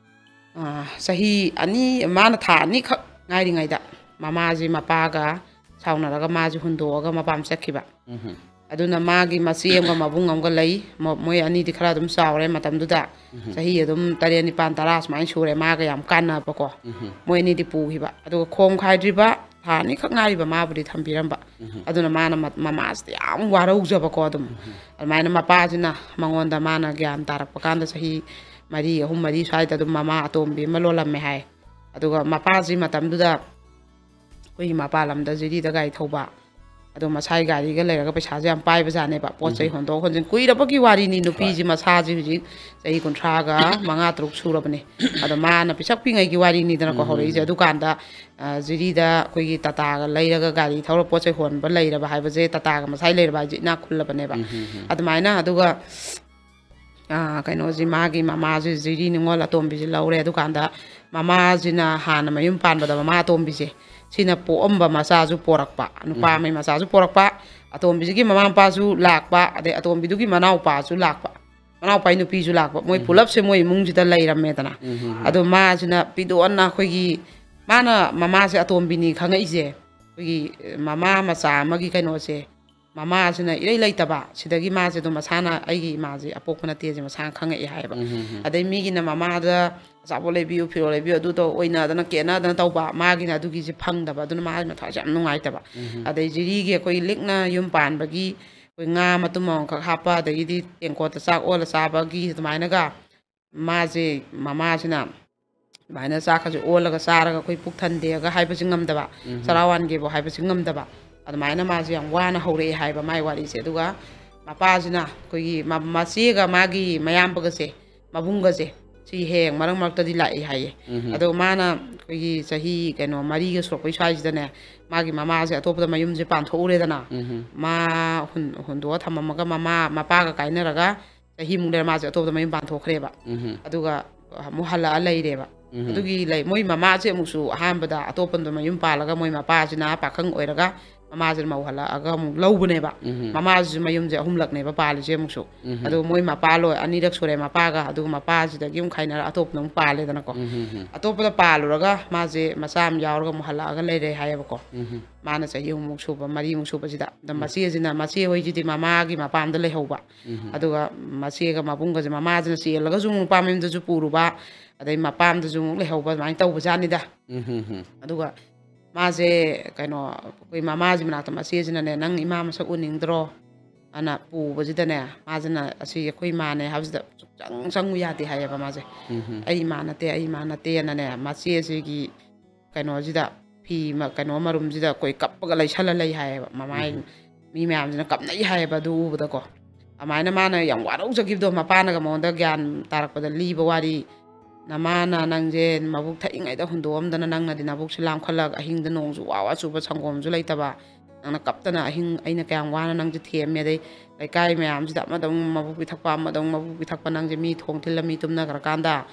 ꯑ, ꯆꯍꯤ ꯑꯅꯤ, ꯃꯥꯅ ꯊꯥ ꯑꯅꯤꯈꯛ ꯉꯥꯏꯔꯤꯉꯩꯗ ꯃꯃꯥꯁꯦ ꯃꯄꯥꯒ ꯁꯥꯎꯅꯔꯒ ꯃꯥꯁꯦ ꯍꯨꯟꯗꯣꯛꯑꯒ ꯃꯄꯥꯝ ꯆꯠꯈꯤꯕ꯫ ꯑꯗꯨꯅ ꯃꯥꯒꯤ ꯃꯆꯦ ꯑꯃꯒ ꯃꯕꯨꯡ ꯑꯃꯒ ꯂꯩ꯫ ꯃꯣ-, ꯃꯣꯏ ꯑꯅꯤꯗꯤ ꯈꯔ ꯑꯗꯨꯝ ꯆꯥꯎꯔꯦ ꯃꯇꯝꯗꯨꯗ꯫ ꯆꯍꯤ ꯑꯗꯨꯝ ꯇꯔꯦꯠ, ꯅꯤꯄꯥꯟ, ꯇꯔꯥ ꯁꯨꯃꯥꯏꯅ ꯁꯨꯔꯦ꯫ ꯃꯥꯒ ꯌꯥꯝ ꯀꯥꯟꯅꯕꯀꯣ꯫ ꯃꯣꯏ ꯑꯅꯤꯗꯤ ꯄꯨꯈꯤꯕ꯫ ꯑꯗꯨꯒ ꯈꯣꯡ ꯈꯥꯏꯗ꯭ꯔꯤꯕ ꯊꯥ ꯑꯅꯤꯈꯛ ꯉꯥꯏꯔꯤꯕ ꯃꯥꯕꯨꯗꯤ ꯊꯝꯕꯤꯔꯝꯕ꯫ ꯑꯗꯨꯅ ꯃꯥꯅ ꯃ-, ꯃꯃꯥꯁꯤꯗ ꯌꯥꯝ ꯋꯥꯔꯧꯖꯕꯀꯣ ꯑꯗꯨꯝ꯫ ꯑꯗꯨꯃꯥꯏꯅ ꯃꯄꯥꯁꯤꯅ ꯃꯉꯣꯟꯗ ꯃꯥꯅ ꯒ꯭ꯌꯥꯟ ꯇꯥꯔꯛꯄ ꯀꯥꯟꯗ ꯆꯍꯤ ꯃꯔꯤ, ꯑꯍꯨꯝ ꯃꯔꯤ ꯁ꯭ꯋꯥꯏꯗ ꯑꯗꯨꯝ ꯃꯃꯥ ꯑꯇꯣꯝꯕꯤ ꯑꯃ ꯂꯣꯜꯂꯝꯃꯦ ꯍꯥꯏ꯫ ꯑꯗꯨꯒ ꯃꯄꯥꯁꯤ ꯃꯇꯝꯗꯨꯗ ꯑꯩꯈꯣꯏꯒꯤ ꯃꯄꯥꯟ ꯂꯝꯗ ꯖꯤꯔꯤꯗ ꯒꯥꯔꯤ ꯊꯧꯕ, ꯑꯗꯣ ꯃꯁꯥꯒꯤ ꯒꯥꯔꯤꯒ ꯂꯩꯔꯒ ꯄꯩꯁꯥꯁꯦ ꯌꯥꯝ ꯄꯥꯏꯕꯖꯥꯠꯅꯦꯕ, ꯄꯣꯠ ꯆꯩ ꯎꯝ꯫ ꯍꯣꯟꯗꯣꯛ ꯍꯣꯟꯖꯤꯟ꯫ ꯀꯨꯏꯔꯕꯒꯤ ꯋꯥꯔꯤꯅꯤ, ꯅꯨꯄꯤꯁꯤ ꯃꯁꯥꯁꯤ ꯍꯧꯖꯤꯛ ꯆꯍꯤ ꯀꯨꯟꯊ꯭ꯔꯥꯒ ꯃꯉꯥ ꯇꯔꯨꯛ ꯁꯨꯔꯕꯅꯦ꯫ ꯑꯗꯣ ꯃꯥꯅ ꯄꯤꯁꯛ ꯄꯤꯉꯩꯒꯤ ꯋꯥꯔꯤꯅꯤꯗꯅꯀꯣ ꯎꯝ, ꯍꯧꯔꯛꯏꯁꯦ꯫ ꯎꯝ꯫ ꯑꯗꯨꯀꯥꯟꯗ ꯑ, ꯖꯤꯔꯤꯗ ꯑꯩꯈꯣꯏꯒꯤ ꯇꯥꯇꯥꯒ ꯂꯩꯔꯒ ꯒꯥꯔꯤ ꯊꯧꯔ ꯄꯣꯠ ꯆꯩ ꯍꯣꯟꯕ ꯂꯩꯔꯕ ꯍꯥꯏꯕꯁꯦ, ꯇꯥꯇꯥꯒ ꯃꯁꯥꯏ ꯂꯩꯔꯕ ꯍꯥꯏꯁꯦ ꯏꯅꯥꯛ ꯈꯨꯜꯂꯕꯅꯦꯕ꯫ ꯎꯝ, ꯎꯝ, ꯎꯝ꯫ ꯑꯗꯨꯃꯥꯏꯅ, ꯑꯗꯨꯒ ꯑ, ꯀꯩꯅꯣꯁꯤ, ꯃꯥꯒꯤ ꯃꯃꯥꯁꯤ ꯖꯤꯔꯤ ꯅꯤꯉꯣꯜ ꯑꯇꯣꯝꯕꯤꯁꯤ ꯂꯧꯔꯦ꯫ ꯑꯗꯨꯀꯥꯟꯗ ꯃꯃꯥꯁꯤꯅ ꯍꯥꯟꯅ ꯃꯌꯨꯝ ꯄꯥꯟꯕꯗ ꯃꯃꯥ ꯑꯇꯣꯝꯕꯤꯁꯦ ꯁꯤꯅ ꯄꯣꯛꯑꯝꯕ ꯃꯆꯥꯁꯨ ꯄꯣꯔꯛꯄ, ꯅꯨꯄꯥ ꯎꯝ꯫ ꯑꯃꯒꯤ ꯃꯆꯥꯁꯨ ꯄꯣꯔꯛꯄ, ꯑꯇꯣꯝꯕꯤꯁꯤꯒꯤ ꯃꯃꯥ ꯃꯄꯥꯁꯨ ꯂꯥꯛꯄ, ꯑꯗꯩ ꯑꯇꯣꯝꯕꯤꯗꯨꯒꯤ ꯃꯅꯥꯎꯄꯥꯁꯨ ꯂꯥꯛꯄ, ꯃꯅꯥꯎꯄꯥꯒꯤ ꯅꯨꯄꯤꯁꯨ ꯂꯥꯛꯄ꯫ ꯃꯣꯏ ꯎꯝ꯫ ꯄꯨꯂꯞꯁꯦ ꯃꯣꯏ ꯏꯃꯨꯡꯁꯤꯗ ꯂꯩꯔꯝꯃꯦꯗꯅ꯫ ꯎꯝ, ꯎꯝ, ꯎꯝ꯫ ꯑꯗꯣ ꯃꯥꯁꯤꯅ ꯄꯤꯗꯣꯟꯅ ꯑꯩꯈꯣꯏꯒꯤ, ꯃꯥꯅ ꯃꯃꯥꯁꯦ ꯑꯇꯣꯝꯕꯤꯅꯤ ꯈꯪꯉꯛꯏꯁꯦ ꯑꯩꯈꯣꯏꯒꯤ ꯃꯃꯥ ꯃꯆꯥ ꯑꯃꯒꯤ ꯀꯩꯅꯣꯁꯦ, ꯃꯃꯥꯁꯤꯅ ꯏꯔꯩ ꯂꯩꯇꯕ꯫ ꯁꯤꯗꯒꯤ ꯃꯥꯁꯦ ꯑꯗꯨꯝ ꯃꯁꯥꯅ, "ꯑꯩꯒꯤ ꯏꯃꯥꯁꯦ ꯑꯄꯣꯛꯄ ꯅꯠꯇꯦꯁꯦ" ꯃꯁꯥꯅ ꯈꯪꯉꯛꯑꯦ ꯍꯥꯏꯌꯦꯕ꯫ ꯎꯝ, ꯎꯝ, ꯎꯝ꯫ ꯑꯗꯩ ꯃꯤꯒꯤꯅ ꯃꯃꯥꯗ ꯑꯆꯥꯄꯣꯠ ꯂꯩꯕꯤꯌꯨ, ꯐꯤꯔꯣꯜ ꯂꯩꯕꯤꯌꯨ, ꯑꯗꯨ ꯇꯧ, ꯑꯣꯏꯅꯗꯅ ꯀꯦꯅꯗꯅ ꯇꯧꯕ, ꯃꯥꯒꯤꯅ ꯑꯗꯨꯒꯤꯁꯦ ꯐꯪꯗꯕ꯫ ꯑꯗꯨꯅ ꯃꯥꯒꯤ ꯃꯊꯥꯁꯦ ꯌꯥꯝ ꯅꯨꯡꯉꯥꯏꯇꯕ꯫ ꯎꯝ꯫ ꯑꯗꯩ ꯖꯤꯔꯤꯒꯤ ꯑꯩꯈꯣꯏ ꯂꯤꯛꯅ ꯌꯨꯝ ꯄꯥꯟꯕꯒꯤ ꯑꯩꯈꯣꯏ ꯉꯥ ꯃꯇꯨꯝ ꯑꯃꯈꯛ ꯍꯥꯞꯄ, ꯑꯗꯒꯤꯗꯤ ꯇꯦꯡꯀꯣꯠꯇ ꯆꯥꯛ ꯑꯣꯜꯂ ꯆꯥꯕꯒꯤ ꯑꯗꯨꯃꯥꯏꯅꯒ ꯃꯥꯁꯦ, ꯃꯃꯥꯁꯤꯅ ꯑꯗꯨꯃꯥꯏꯅ ꯆꯥꯛꯀꯁꯦ ꯑꯣꯜꯂꯒ ꯆꯥꯔꯒ ꯑꯩꯈꯣꯏ ꯄꯨꯛ ꯊꯟꯗꯦꯒ ꯍꯥꯏꯕꯁꯤ ꯉꯝꯗꯕ, ꯎꯝ꯫ ꯆꯔꯥ ꯋꯥꯟꯒꯦꯕꯨ ꯍꯥꯏꯕꯁꯤ ꯉꯝꯗꯕ, ꯑꯗꯨꯃꯥꯏꯅ ꯃꯥꯁꯦ ꯌꯥꯝ ꯋꯥꯅ ꯍꯧꯔꯛꯑꯦ ꯍꯥꯏꯕ ꯃꯥꯏ ꯋꯥꯔꯤꯁꯦ꯫ ꯑꯗꯨꯒ ꯃꯄꯥꯁꯤꯅ ꯑꯩꯈꯣꯏꯒꯤ ꯃ-, ꯃꯆꯦꯒ ꯃꯥꯒꯤ ꯃꯌꯥꯝꯕꯒꯁꯦ, ꯃꯕꯨꯡꯒꯁꯦ, ꯁꯤ ꯍꯦꯛ ꯃꯔꯛ ꯃꯔꯛꯇꯗꯤ ꯂꯥꯛꯏ ꯍꯥꯏꯌꯦ꯫ ꯎꯝ꯫ ꯑꯗꯣ ꯃꯥꯅ ꯑꯩꯈꯣꯏꯒꯤ ꯆꯍꯤ, ꯀꯩꯅꯣ, ꯃꯔꯤꯒ ꯁꯨꯔꯛꯄꯩ ꯁ꯭ꯋꯥꯏꯁꯤꯗꯅꯦ, ꯃꯥꯒꯤ ꯃꯃꯥꯁꯦ ꯑꯇꯣꯞꯄꯗ ꯃꯌꯨꯝꯁꯦ ꯄꯥꯟꯊꯣꯛꯎꯔꯦꯗꯅ, ꯎꯝ꯫ ꯃꯥ ꯍꯨꯟ-, ꯍꯨꯟꯗꯣꯛꯑ ꯊꯝꯃꯝꯃꯒ ꯃꯃꯥ, ꯃꯄꯥꯒ ꯀꯥꯏꯅꯔꯒ ꯆꯍꯤꯃꯨꯛ ꯂꯩꯔ ꯃꯥꯁꯦ ꯑꯇꯣꯞꯄꯗ ꯃꯌꯨꯝ ꯄꯥꯟꯊꯣꯛꯈ꯭ꯔꯦꯕ꯫ ꯎꯝ꯫ ꯑꯗꯨꯒ ꯑꯃꯨꯛ ꯍꯜꯂꯛꯑ ꯂꯩꯔꯦꯕ꯫ ꯎꯝ꯫ ꯑꯗꯨꯒꯤ ꯂꯩ-, ꯃꯣꯏ ꯃꯃꯥꯁꯦ ꯑꯃꯨꯛꯁꯨ ꯑꯍꯥꯟꯕꯗ ꯑꯇꯣꯞꯄꯗ ꯃꯌꯨꯝ ꯄꯥꯜꯂꯒ ꯃꯣꯏ ꯃꯄꯥꯁꯤꯅ ꯄꯥꯈꯪ ꯑꯣꯏꯔꯒ ꯃꯃꯥꯁꯤꯅ ꯃꯧ ꯍꯜꯂꯛꯑꯒ ꯑꯃꯨꯛ ꯂꯧꯕꯅꯦꯕ꯫ ꯎꯝ꯫ ꯃꯃꯥꯁꯤꯁꯨ ꯃꯌꯨꯝꯁꯦ ꯑꯍꯨꯝꯂꯛꯅꯦꯕ ꯄꯥꯜꯂꯤꯁꯦ ꯑꯃꯨꯛꯁꯨ꯫ ꯎꯝ꯫ ꯑꯗꯣ ꯃꯣꯏ ꯃꯄꯥ ꯂꯣꯏ ꯑꯅꯤꯔꯛ ꯁꯨꯔꯦ ꯃꯄꯥꯒ, ꯑꯗꯨꯒ ꯃꯄꯥꯁꯤꯗꯒꯤ ꯑꯃꯨꯛ ꯈꯥꯏꯅꯔ ꯑꯇꯣꯞꯄꯗ ꯑꯃꯨꯛ ꯄꯥꯜꯂꯦꯗꯅꯀꯣ꯫ ꯎꯝ, ꯎꯝ, ꯎꯝ꯫ ꯑꯇꯣꯞꯄꯗ ꯄꯥꯜꯂꯨꯔꯒ ꯃꯥꯁꯦ ꯃꯆꯥ ꯑꯃ ꯌꯥꯎꯔꯒ ꯑꯃꯨꯛ ꯍꯜꯂꯛꯑꯒ ꯂꯩꯔꯦ ꯍꯥꯏꯌꯦꯕꯀꯣ꯫ ꯎꯝ꯫ ꯃꯥꯅ ꯆꯍꯤ ꯑꯍꯨꯝꯃꯨꯛ ꯁꯨꯕ, ꯃꯔꯤꯃꯨꯛ ꯁꯨꯕꯁꯤꯗ꯫ ꯑꯗ ꯎꯝ꯫ ꯃꯆꯦꯁꯤꯅ, ꯃꯆꯦ ꯍꯣꯏꯁꯤꯗꯤ ꯃꯃꯥꯒꯤ ꯃꯄꯥꯝꯗ ꯂꯩꯍꯧꯕ꯫ ꯎꯝ꯫ ꯑꯗꯨꯒ ꯃꯆꯦꯒ ꯃꯕꯨꯡꯒꯁꯦ, ꯃꯃꯥꯁꯤꯅ ꯆꯦꯜꯂꯒꯁꯨ ꯑꯃꯨꯛ ꯅꯨꯄꯥ ꯃꯌꯨꯝꯗꯁꯨ ꯄꯨꯔꯨꯕ, ꯑꯗꯩ ꯃꯄꯥꯝꯗꯁꯨ ꯑꯃꯨꯛ ꯂꯩꯍꯧꯕ, ꯑꯗꯨꯃꯥꯏꯅ ꯇꯧꯕꯖꯥꯠꯅꯤꯗ꯫ ꯎꯝ, ꯎꯝ, ꯎꯝ꯫ ꯑꯗꯨꯒ ꯃꯥꯁꯦ, ꯀꯩꯅꯣ, ꯑꯩꯈꯣꯏ ꯃꯃꯥꯁꯤ ꯃꯅꯥꯛꯇ ꯃꯆꯦꯁꯤꯅꯅꯦ, "ꯅꯪ ꯏꯃꯥ ꯃꯁꯛ ꯎꯅꯤꯡꯗ꯭ꯔꯣ?" ꯑꯅ ꯄꯨꯕꯁꯤꯗꯅꯦ, ꯃꯥꯁꯤꯅ, "ꯑꯁꯤ ꯑꯩꯈꯣꯏ ꯏꯃꯥꯅꯦ" ꯍꯥꯏꯕꯁꯤꯗ ꯁꯨꯡꯆꯪ ꯆꯪꯉꯨ ꯌꯥꯗꯦ ꯍꯥꯏꯌꯦꯕ ꯃꯥꯁꯦ꯫ ꯎꯝ꯫ "ꯑꯩ ꯏꯃꯥ ꯅꯠꯇꯦ, ꯑꯩ ꯏꯃꯥ ꯅꯠꯇꯦꯅꯅꯦ", ꯃꯆꯦꯁꯤꯒꯤ ꯀꯩꯅꯣꯁꯤꯗ, ꯐꯤ ꯀꯩꯅꯣ ꯃꯔꯨꯝꯁꯤꯗ ꯑꯩꯈꯣꯏ ꯀꯞꯄꯒ ꯂꯩꯁꯜꯂ ꯂꯩ ꯍꯥꯏꯌꯦꯕ꯫ ꯃꯃꯥꯏ ꯃꯤ ꯃꯌꯥꯝꯁꯤꯅ ꯀꯞꯅꯩ ꯍꯥꯏꯌꯦꯕ ꯑꯗꯨ ꯎꯕꯗꯀꯣ꯫ ꯑꯗꯨꯃꯥꯏꯅ ꯃꯥꯅ ꯌꯥꯝ ꯋꯥꯔꯧꯖꯈꯤꯕꯗꯣ, ꯃꯄꯥꯅꯒ ꯃꯉꯣꯟꯗ ꯒ꯭ꯌꯥꯟ ꯇꯥꯔꯛꯄꯗ ꯂꯤꯕ ꯋꯥꯔꯤ꯫ "ꯅꯃꯥꯅ ꯅꯪꯁꯦ ꯃꯕꯨꯛ ꯊꯛꯏꯉꯩꯗ ꯍꯨꯟꯗꯣꯛꯑꯝꯗꯅ, ꯅꯪꯅꯗꯤ ꯅꯕꯨꯛꯁꯦ ꯂꯥꯝꯈꯠꯂꯒ ꯑꯍꯤꯡꯗ ꯅꯣꯡꯁꯨ ꯋꯥ ꯋꯥ ꯆꯨꯕ, ꯁꯪꯒꯣꯝꯁꯨ ꯂꯩꯇꯕ, ꯅꯪꯅ ꯀꯞꯇꯅ ꯑꯍꯤꯡ ꯑꯩꯅ ꯀꯌꯥꯝ ꯋꯥꯅ ꯅꯪꯁꯦ ꯊꯦꯝꯃꯦ, ꯑꯗꯩ ꯂꯩꯀꯥꯏ ꯃꯌꯥꯝꯁꯤꯗ ꯑꯃꯗ ꯑꯃꯨꯛ ꯃꯕꯨꯛ ꯄꯤꯊꯛꯄ, ꯑꯃꯗ ꯑꯃꯨꯛ ꯃꯕꯨꯛ ꯄꯤꯊꯛꯄ, ꯅꯪꯁꯦ ꯃꯤ ꯊꯣꯡ ꯊꯤꯜꯂ ꯃꯤ ꯇꯨꯝꯅꯈ꯭ꯔꯀꯥꯟꯗ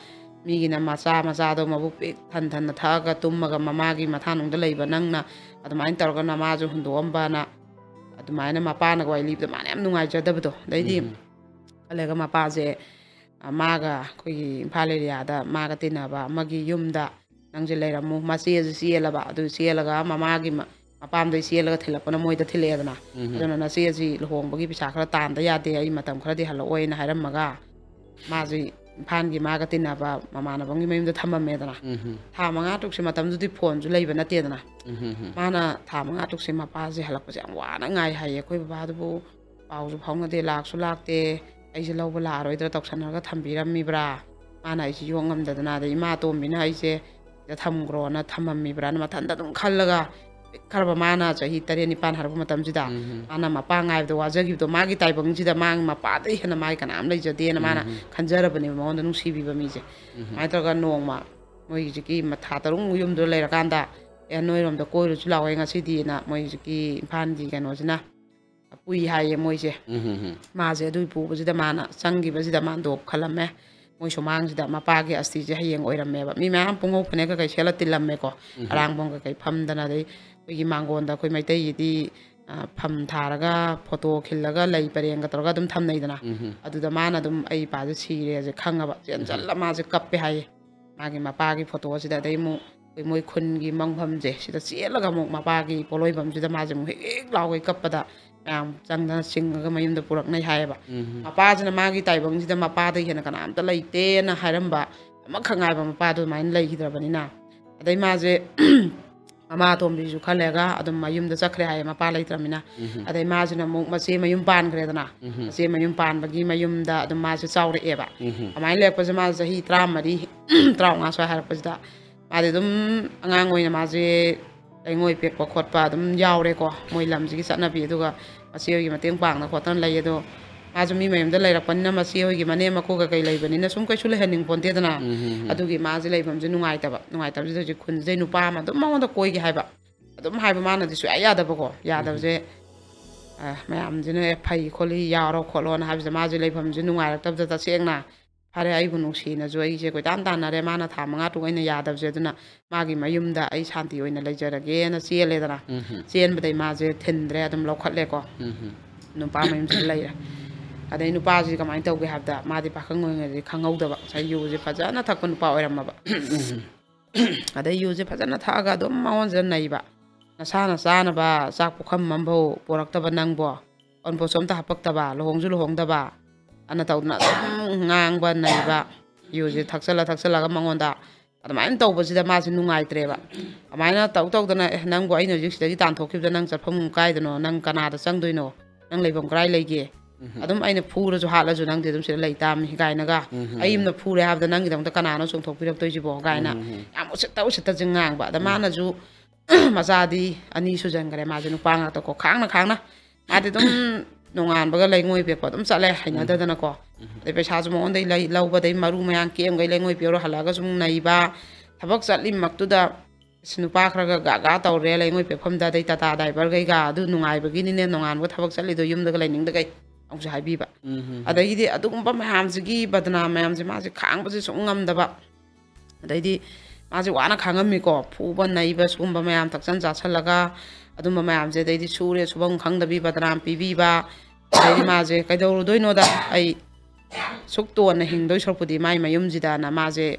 ꯃꯤꯒꯤꯅ ꯃꯆꯥ ꯃꯆꯥꯗꯣ ꯃꯕꯨꯛ ꯄꯤꯛ ꯊꯟ ꯊꯟꯅ ꯊꯛꯑꯒ ꯇꯨꯝꯃꯒ ꯃꯃꯥꯒꯤ ꯃꯊꯥꯅꯨꯡꯗ ꯂꯩꯕ ꯅꯪꯅ ꯑꯗꯨꯃꯥꯏꯅ ꯇꯧꯔꯒ ꯅꯃꯥꯁꯨ ꯍꯨꯟꯗꯣꯛꯑꯝꯕꯅ", ꯑꯗꯨꯃꯥꯏꯅ ꯃꯄꯥꯅꯒ ꯋꯥꯔꯤ ꯂꯤꯕꯗ ꯃꯥꯅ ꯌꯥꯝ ꯅꯨꯡꯉꯥꯏꯖꯗꯕꯗꯣ꯫ ꯑꯗꯩꯗꯤ ꯈꯜꯂꯒ ꯃꯄꯥꯁꯦ, ꯑ, ꯃꯥꯒ ꯑꯩꯈꯣꯏꯒꯤ ꯏꯝꯐꯥꯜ ꯑꯦꯔꯤꯌꯥꯗ ꯃꯥꯒ ꯇꯤꯟꯅꯕ ꯑꯃꯒꯤ ꯌꯨꯝꯗ ꯅꯪꯁꯦ ꯂꯩꯔꯝꯃꯨ꯫ ꯃꯆꯦꯁꯦ ꯆꯦꯜꯂꯕ, ꯑꯗꯨ ꯆꯦꯜꯂꯒ ꯃꯃꯥꯒꯤ ꯃ-, ꯃꯄꯥꯝꯗꯩ ꯆꯦꯜꯂꯒ ꯊꯤꯜꯂꯛꯄꯅ ꯃꯣꯏꯗ ꯊꯤꯜꯂꯛꯑꯦꯗꯅ꯫ ꯑꯗꯨꯅ ꯅꯆꯦꯁꯤ ꯂꯨꯍꯣꯡꯕꯒꯤ ꯄꯩꯁꯥ ꯈꯔ ꯇꯥꯟꯗ ꯌꯥꯗꯦ, ꯑꯩ ꯃꯇꯝ ꯈꯔꯗꯤ ꯍꯜꯂꯛꯑꯣꯏꯅ ꯍꯥꯏꯔꯝꯃꯒ ꯃꯥꯁꯤ ꯏꯝꯐꯥꯜꯒꯤ ꯃꯥꯒ ꯇꯤꯟꯅꯕ ꯃꯃꯥꯟꯅꯕ ꯑꯃꯒꯤ ꯃꯌꯨꯝꯗ ꯊꯝꯃꯝꯃꯦꯗꯅ꯫ ꯊꯥ ꯃꯉꯥ ꯇꯔꯨꯛꯁꯤ ꯃꯇꯝꯗꯨꯗꯤ ꯐꯣꯟꯁꯨ ꯂꯩꯕ ꯅꯠꯇꯦꯗꯅ꯫ ꯃꯥꯅ ꯊꯥ ꯃꯉꯥ ꯇꯔꯨꯛꯁꯦ ꯃꯄꯥꯁꯦ ꯍꯜꯂꯛꯄꯁꯦ ꯌꯥꯝ ꯋꯥꯅ ꯉꯥꯏ ꯍꯥꯏꯌꯦ꯫ "ꯑꯩꯈꯣꯏ ꯕꯕꯥꯗꯨꯕꯨ ꯄꯥꯎꯁꯨ ꯐꯥꯎꯅꯗꯦ, ꯂꯥꯛꯁꯨ ꯂꯥꯛꯇꯦ, ꯑꯩꯁꯦ ꯂꯧꯕ ꯂꯥꯛꯑꯔꯣꯏꯗ꯭ꯔꯥ ꯇꯧꯁꯟꯅꯔꯒ ꯊꯝꯕꯤꯔꯝꯃꯤꯕ꯭ꯔꯥ? ꯃꯥꯅ ꯑꯩꯁꯦ ꯌꯣꯛ ꯉꯝꯗꯗꯅ, ꯑꯗꯩ ꯏꯃꯥ ꯑꯇꯣꯝꯕꯤꯅ ꯑꯩꯁꯦ ꯁꯤꯗ ꯊꯝꯈ꯭ꯔꯣꯅ ꯊꯝꯃꯝꯃꯤꯕ꯭ꯔꯥꯅ" ꯃꯊꯟꯇ ꯑꯗꯨꯝ ꯈꯜꯂꯒ ꯄꯤꯛꯈ꯭ꯔꯕ ꯃꯥꯅ ꯆꯍꯤ ꯇꯔꯦꯠ ꯅꯤꯄꯥꯟ ꯍꯥꯏꯔꯛꯄ ꯃꯇꯝꯁꯤꯗ ꯃꯥꯅ ꯃꯄꯥ ꯉꯥꯏꯕꯗ ꯋꯥꯖꯈꯤꯕꯗꯣ, ꯃꯥꯒꯤ ꯇꯥꯏꯕꯪꯁꯤꯗ ꯃꯥꯒꯤ ꯃꯄꯥꯗꯩ ꯍꯦꯟꯅ ꯃꯥꯒꯤ ꯀꯅꯥꯝ ꯂꯩꯖꯗꯦꯅ ꯃꯥꯅ ꯈꯟꯖꯔꯕꯅꯦꯕ, ꯃꯉꯣꯟꯗ ꯅꯨꯡꯁꯤꯕꯤꯕ ꯃꯤꯁꯦ꯫ ꯑꯗꯨꯃꯥꯏꯅ ꯇꯧꯔꯒ ꯅꯣꯡꯃ ꯃꯣꯏ ꯍꯧꯖꯤꯛꯀꯤ ꯃ-, ꯊꯥ ꯇꯔꯨꯛꯃꯨꯛ ꯌꯨꯝꯗꯨꯗ ꯂꯩꯔꯀꯥꯟꯗ, "ꯑꯦ, ꯅꯣꯏꯔꯣꯝꯗ ꯀꯣꯏꯔꯨꯁꯤ ꯂꯥꯛꯑꯣ ꯉꯁꯤꯗꯤꯅ" ꯃꯣꯏ ꯍꯧꯖꯤꯛꯀꯤ ꯏꯝꯐꯥꯜꯒꯤ ꯀꯩꯅꯣꯁꯤꯅ ꯄꯨꯏ ꯍꯥꯏꯌꯦ ꯃꯣꯏꯁꯦ꯫ ꯃꯥꯁꯦ ꯑꯗꯨꯏ ꯄꯨꯕꯁꯤꯗ ꯃꯥꯅ ꯆꯪꯈꯤꯕꯁꯤꯗ ꯃꯥ ꯗꯣꯞ ꯈꯜꯂꯝꯃꯦ꯫ ꯃꯣꯏ ꯁꯨꯃꯥꯡꯁꯤꯗ ꯃꯄꯥꯒꯤ ꯑꯁꯇꯤꯁꯦ ꯍꯌꯦꯡ ꯑꯣꯏꯔꯝꯃꯦꯕ꯫ ꯃꯤ ꯃꯌꯥꯝ ꯄꯨꯡꯍꯧ ꯐꯅꯦꯛ ꯀꯩꯀꯩ ꯁꯦꯠꯂ ꯇꯤꯜꯂꯝꯃꯦꯀꯣ꯫ ꯑꯔꯥꯡꯕꯝ ꯀꯩꯀꯩ ꯐꯝꯗꯅ, ꯑꯗꯩ ꯑꯩꯈꯣꯏꯒꯤ ꯃꯥꯡꯒꯣꯟꯗ ꯑꯩꯈꯣꯏ ꯃꯩꯇꯩꯒꯤꯗꯤ, ꯑ, ꯐꯝ ꯊꯥꯔꯒ ꯐꯣꯇꯣ ꯈꯤꯜꯂꯒ ꯂꯩ ꯄꯔꯦꯡꯒ ꯇꯧꯔꯒ ꯑꯗꯨꯝ ꯊꯝꯅꯩꯗꯅ꯫ ꯑꯗꯨꯗ ꯃꯥꯅ ꯑꯗꯨꯝ ꯑꯩ ꯏꯄꯥꯁꯦ ꯁꯤꯔꯦꯁꯦ ꯈꯪꯉꯕ꯫ ꯆꯦꯟꯁꯤꯜꯂ ꯃꯥꯁꯦ ꯀꯞꯄꯦ ꯍꯥꯏꯌꯦ꯫ ꯃꯥꯒꯤ ꯃꯄꯥꯒꯤ ꯐꯣꯇꯣꯁꯤꯗ, ꯑꯗꯩ ꯑꯃꯨꯛ ꯑꯩꯈꯣꯏ ꯃꯣꯏ ꯈꯨꯟꯒꯤ ꯃꯪꯐꯝꯁꯦ ꯁꯤꯗ ꯆꯦꯜꯂꯒ ꯑꯃꯨꯛ ꯃꯄꯥꯒꯤ ꯄꯣꯠꯂꯣꯏꯐꯝꯁꯤꯗ ꯃꯥꯁꯦ ꯑꯃꯨꯛ ꯍꯦꯛ ꯍꯦꯛ ꯂꯥꯎꯒꯩ ꯀꯞꯄꯗ ꯃꯌꯥꯝ ꯆꯪꯗꯅ ꯆꯤꯡꯉꯒ ꯃꯌꯨꯝꯗ ꯄꯨꯔꯛꯅꯩ ꯍꯥꯏꯌꯦꯕ꯫ ꯃꯄꯥꯁꯤꯅ ꯃꯥꯒꯤ ꯇꯥꯏꯕꯪꯁꯤꯗ ꯃꯄꯥꯗꯒꯤ ꯍꯦꯟꯅ ꯀꯅꯥꯝꯇ ꯂꯩꯇꯦꯅ ꯍꯥꯏꯔꯝꯕ ꯑꯃꯈꯛ ꯉꯥꯏꯕ ꯃꯄꯥꯗꯣ ꯑꯗꯨꯃꯥꯏꯅ ꯂꯩꯈꯤꯗ꯭ꯔꯕꯅꯤꯅ, ꯑꯗꯩ ꯃꯥꯁꯦ ꯃꯃꯥ ꯑꯇꯣꯝꯕꯤꯁꯨ ꯈꯔ ꯂꯩꯔꯒ ꯑꯗꯨꯝ ꯃꯌꯨꯝꯗ ꯆꯠꯈ꯭ꯔꯦ ꯍꯥꯏꯌꯦ, ꯃꯄꯥ ꯂꯩꯇ꯭ꯔꯕꯅꯤꯅ꯫ ꯑꯗꯩ ꯃꯥꯁꯤꯅ ꯑꯃꯨꯛ ꯃꯆꯦ ꯃꯌꯨꯝ ꯄꯥꯟꯈ꯭ꯔꯦꯗꯅ꯫ ꯃꯆꯦ ꯃꯌꯨꯝ ꯄꯥꯟꯕꯒꯤ ꯃꯌꯨꯝꯗ ꯑꯗꯨꯝ ꯃꯥꯁꯦ ꯆꯥꯎꯔꯛꯑꯦꯕ꯫ ꯑꯗꯨꯃꯥꯏꯅ ꯂꯩꯔꯛꯄꯁꯦ ꯃꯥꯁꯦ ꯆꯍꯤ ꯇꯔꯥꯃꯔꯤ, ꯇꯔꯥꯃꯉꯥ ꯁ꯭ꯋꯥꯏ ꯍꯥꯏꯔꯛꯄꯁꯤꯗ ꯃꯥꯗꯤ ꯑꯗꯨꯝ ꯑꯉꯥꯡ ꯑꯣꯏꯅ ꯃꯥꯁꯦ ꯂꯩꯉꯣꯏ ꯄꯦꯛꯄ ꯈꯣꯠꯄ ꯑꯗꯨꯝ ꯌꯥꯎꯔꯦꯀꯣ, ꯃꯣꯏ ꯂꯝꯁꯤꯒꯤ ꯆꯠꯅꯕꯤ꯫ ꯑꯗꯨꯒ ꯃꯆꯦ ꯍꯣꯏꯒꯤ ꯃꯇꯦꯡ ꯄꯥꯡꯗꯅ ꯈꯣꯠꯇꯅ ꯂꯩ꯫ ꯑꯗꯣ ꯃꯥꯁꯨ ꯃꯤ ꯃꯌꯨꯝꯗ ꯂꯩꯔꯛꯄꯅꯤꯅ, ꯃꯆꯦ ꯍꯣꯏꯒꯤ ꯃꯅꯦꯝ ꯃꯀꯨ ꯀꯩꯀꯩ ꯂꯩꯕꯅꯤꯅ ꯁꯨꯝ ꯀꯩꯁꯨ ꯂꯩꯍꯟꯅꯤꯡ ꯄꯣꯟꯇꯦꯗꯅ꯫ ꯎꯝ, ꯎꯝ, ꯎꯝ꯫ ꯑꯗꯨꯒꯤ ꯃꯥꯁꯦ ꯂꯩꯐꯝꯁꯦ ꯅꯨꯡꯉꯥꯏꯇꯕ꯫ ꯅꯨꯡꯉꯥꯏꯇꯕꯁꯤꯗ ꯍꯧꯖꯤꯛ ꯈꯨꯟꯁꯤꯗꯩ ꯅꯨꯄꯥ ꯑꯃ ꯑꯗꯨꯝ ꯃꯉꯣꯟꯗ ꯀꯣꯏꯒꯦ ꯍꯥꯏꯕ, ꯑꯗꯨꯝ ꯍꯥꯏꯕ꯫ ꯃꯥꯅꯗꯤ ꯁꯨꯡꯌꯥ ꯌꯥꯗꯕꯀꯣ꯫ ꯌꯥꯗꯕꯁꯦ ꯑ, ꯃꯌꯥꯝꯁꯤꯅ "ꯑꯦ, ꯐꯩ ꯈꯣꯠꯂꯤ, ꯌꯥꯎꯔꯣ ꯈꯣꯠꯂꯣꯅ" ꯍꯥꯏꯕꯁꯦ, ꯃꯥꯁꯦ ꯂꯩꯐꯝꯁꯦ ꯅꯨꯡꯉꯥꯏꯔꯛꯇꯕꯗ, ꯇꯁꯦꯡꯅ ꯐꯔꯦ, ꯑꯩꯕꯨ ꯅꯨꯡꯁꯤꯅꯁꯨ ꯑꯩꯁꯦ ꯀꯣꯏꯇꯥꯟ ꯇꯥꯟꯅꯔꯦ꯫ ꯃꯥꯅ ꯊꯥ ꯃꯉꯥ ꯇꯔꯨꯛ ꯑꯩꯅ ꯌꯥꯗꯕꯁꯦ, ꯑꯗꯨꯅ ꯃꯥꯒꯤ ꯃꯌꯨꯝꯗ ꯑꯩ ꯁꯥꯟꯇꯤ ꯑꯣꯏꯅ ꯂꯩꯖꯔꯒꯦꯅ ꯆꯦꯜꯂꯦꯗꯅ꯫ ꯎꯝ, ꯎꯝ꯫ ꯆꯦꯟꯕꯗꯩ ꯃꯥꯁꯦ ꯊꯤꯟꯗ꯭ꯔꯦ, ꯑꯗꯨꯝ ꯂꯧꯈꯠꯂꯦꯀꯣ꯫ ꯎꯝ, ꯎꯝ꯫ ꯅꯨꯄꯥ ꯃꯌꯨꯝꯁꯤꯗ ꯂꯩꯔꯦ꯫ ꯑꯗꯩ ꯅꯨꯄꯥꯁꯤ ꯀꯃꯥꯏꯅ ꯇꯧꯒꯦ ꯍꯥꯏꯕꯗ, ꯃꯥꯗꯤ ꯄꯥꯈꯪ ꯑꯣꯏꯔꯤꯉꯩꯗꯗꯤ ꯈꯪꯍꯧꯗꯕ ꯉꯁꯥꯏ ꯌꯨꯁꯦ ꯐꯖꯅ ꯊꯛꯄ ꯅꯨꯄꯥ ꯑꯣꯏꯔꯝꯃꯕ꯫ ꯑꯗꯩ ꯌꯨꯁꯦ ꯐꯖꯅ ꯊꯛꯑꯒ ꯑꯗꯨꯝ ꯃꯉꯣꯟꯁꯤꯗ ꯅꯩꯕ꯫ "ꯅꯁꯥꯅ ꯆꯥꯅꯕ ꯆꯥꯛ ꯄꯨꯈꯝ ꯑꯃꯐꯥꯎ ꯄꯣꯔꯛꯇꯕ ꯅꯪꯕꯣ, ꯑꯣꯟꯄꯣꯠꯁꯨ ꯑꯝꯇ ꯍꯥꯄꯛꯇꯕ, ꯂꯨꯍꯣꯡꯁꯨ ꯂꯨꯍꯣꯡꯗꯕ", ꯑꯅ ꯇꯧꯗꯅ ꯑꯗꯨꯝ ꯉꯥꯡꯕ ꯅꯩꯕ꯫ ꯌꯨꯁꯦ ꯊꯛꯆꯜꯂ ꯊꯛꯆꯜꯂꯒ ꯃꯉꯣꯟꯗ ꯑꯗꯨꯃꯥꯏꯅ ꯇꯧꯕꯁꯤꯗ ꯃꯥꯁꯦ ꯅꯨꯡꯉꯥꯏꯇ꯭ꯔꯦꯕ꯫ ꯑꯗꯨꯃꯥꯏꯅ ꯇꯧ ꯇꯧꯗꯅ, "ꯑꯦ, ꯅꯪꯕꯨ ꯑꯩꯅ ꯍꯧꯖꯤꯛ ꯁꯤꯗꯒꯤ ꯇꯥꯟꯊꯣꯛꯈꯤꯕꯗ ꯅꯪ ꯆꯠꯐꯝ ꯀꯥꯏꯗꯅꯣ? ꯅꯪ ꯀꯅꯥꯗ ꯆꯪꯗꯣꯏꯅꯣ? ꯅꯪ ꯂꯩꯐꯝ ꯀꯔꯥꯏ ꯂꯩꯒꯦ? ꯑꯗꯨꯝ ꯑꯩꯅ ꯐꯨꯔꯁꯨ ꯍꯥꯠꯂꯁꯨ ꯅꯪꯗꯤ ꯑꯗꯨꯝ ꯁꯤꯗ ꯂꯩ ꯇꯥꯕꯅꯤ" ꯀꯥꯏꯅꯒ꯫ "ꯑꯩ ꯑꯃꯅ ꯐꯨꯔꯦ ꯍꯥꯏꯕꯗ ꯅꯪꯒꯤꯗꯃꯛꯇ ꯀꯅꯥꯅꯣ ꯆꯣꯡꯊꯣꯛꯄꯤꯔꯛꯇꯣꯏꯁꯤꯕꯣ?" ꯀꯥꯏꯅ ꯌꯥꯝ ꯎꯁꯤꯠꯇ ꯎꯁꯤꯠꯇꯁꯦ ꯉꯥꯡꯕ꯫ ꯑꯗ ꯃꯥꯅꯁꯨ ꯃꯆꯥꯗꯤ ꯑꯅꯤ ꯁꯨꯖꯟꯈ꯭ꯔꯦ, ꯃꯥꯁꯦ ꯅꯨꯄꯥ ꯉꯥꯛꯇꯀꯣ, ꯈꯥꯡꯅ ꯈꯥꯡꯅ꯫ ꯃꯥꯗꯤ ꯑꯗꯨꯝ ꯅꯣꯡꯉꯥꯟꯕꯒ ꯂꯩꯉꯣꯏ ꯄꯦꯛꯄ ꯑꯗꯨꯝ ꯆꯠꯂꯦ, ꯍꯩꯅꯗꯗꯅꯀꯣ꯫ ꯑꯗꯩ ꯄꯩꯁꯥꯁꯨ ꯃꯉꯣꯟꯗꯩ ꯂꯩ, ꯂꯧꯕꯗꯩ ꯃꯔꯨ ꯃꯌꯥꯝ ꯀꯦꯝꯈꯩ ꯂꯩꯉꯣꯏ ꯄꯦꯛꯎꯔ ꯍꯜꯂꯛꯑꯒ ꯁꯨꯝ ꯅꯩꯕ꯫ ꯊꯕꯛ ꯆꯠꯂꯤꯃꯛꯇꯨꯗ ꯑꯁ, ꯅꯨꯄꯥ ꯈꯔꯒ ꯒꯥ ꯒꯥ ꯇꯧꯔꯦ ꯂꯩꯉꯣꯏ ꯄꯦꯛꯐꯝꯗ, ꯑꯗꯩ ꯇꯥꯇꯥ ꯗ꯭ꯔꯥꯏꯚꯔꯈꯩꯒ꯫ ꯑꯗꯨ ꯅꯨꯡꯉꯥꯏꯕꯒꯤꯅꯤꯅꯦ ꯅꯣꯡꯉꯥꯟꯕꯒ ꯊꯕꯛ ꯆꯠꯂꯤꯗꯣ, ꯌꯨꯝꯗꯒ ꯂꯩꯅꯤꯡꯗꯒꯩ ꯑꯃꯨꯛꯁꯨ ꯍꯥꯏꯕꯤꯕ꯫ ꯑꯗꯒꯤꯗꯤ ꯑꯗꯨꯒꯨꯝꯕ ꯃꯌꯥꯝꯁꯤꯒꯤ ꯕꯗꯅꯥꯝ ꯃꯌꯥꯝꯁꯦ ꯃꯥꯁꯦ ꯈꯥꯡꯕꯁꯦ ꯁꯨꯡ ꯉꯝꯗꯕ꯫ ꯑꯗꯩꯗꯤ ꯃꯥꯁꯦ ꯋꯥꯅ ꯈꯥꯡꯉꯝꯃꯤꯀꯣ, ꯐꯨꯕ ꯅꯩꯕ ꯁꯤꯒꯨꯝꯕ ꯃꯌꯥꯝ, ꯊꯛꯆꯟ ꯆꯥꯁꯜꯂꯒ ꯑꯗꯨꯝꯕ ꯃꯌꯥꯝꯁꯦ꯫ ꯑꯗꯩꯗꯤ ꯁꯨꯔꯦ ꯁꯨꯐꯝ ꯈꯪꯗꯕꯤ, ꯕꯗꯅꯥꯝ ꯄꯤꯕꯤꯕ꯫ ꯑꯗꯩꯗꯤ ꯃꯥꯁꯦ "ꯀꯩꯗꯧꯔꯨꯗꯣꯏꯅꯣꯗ, ꯑꯩ ꯁꯨꯛ ꯇꯣꯟꯅ ꯍꯤꯡꯗꯣꯏ ꯁꯔꯨꯛꯄꯨꯗꯤ ꯃꯥꯏ ꯃꯌꯨꯝꯁꯤꯗꯅ" ꯃꯥꯁꯦ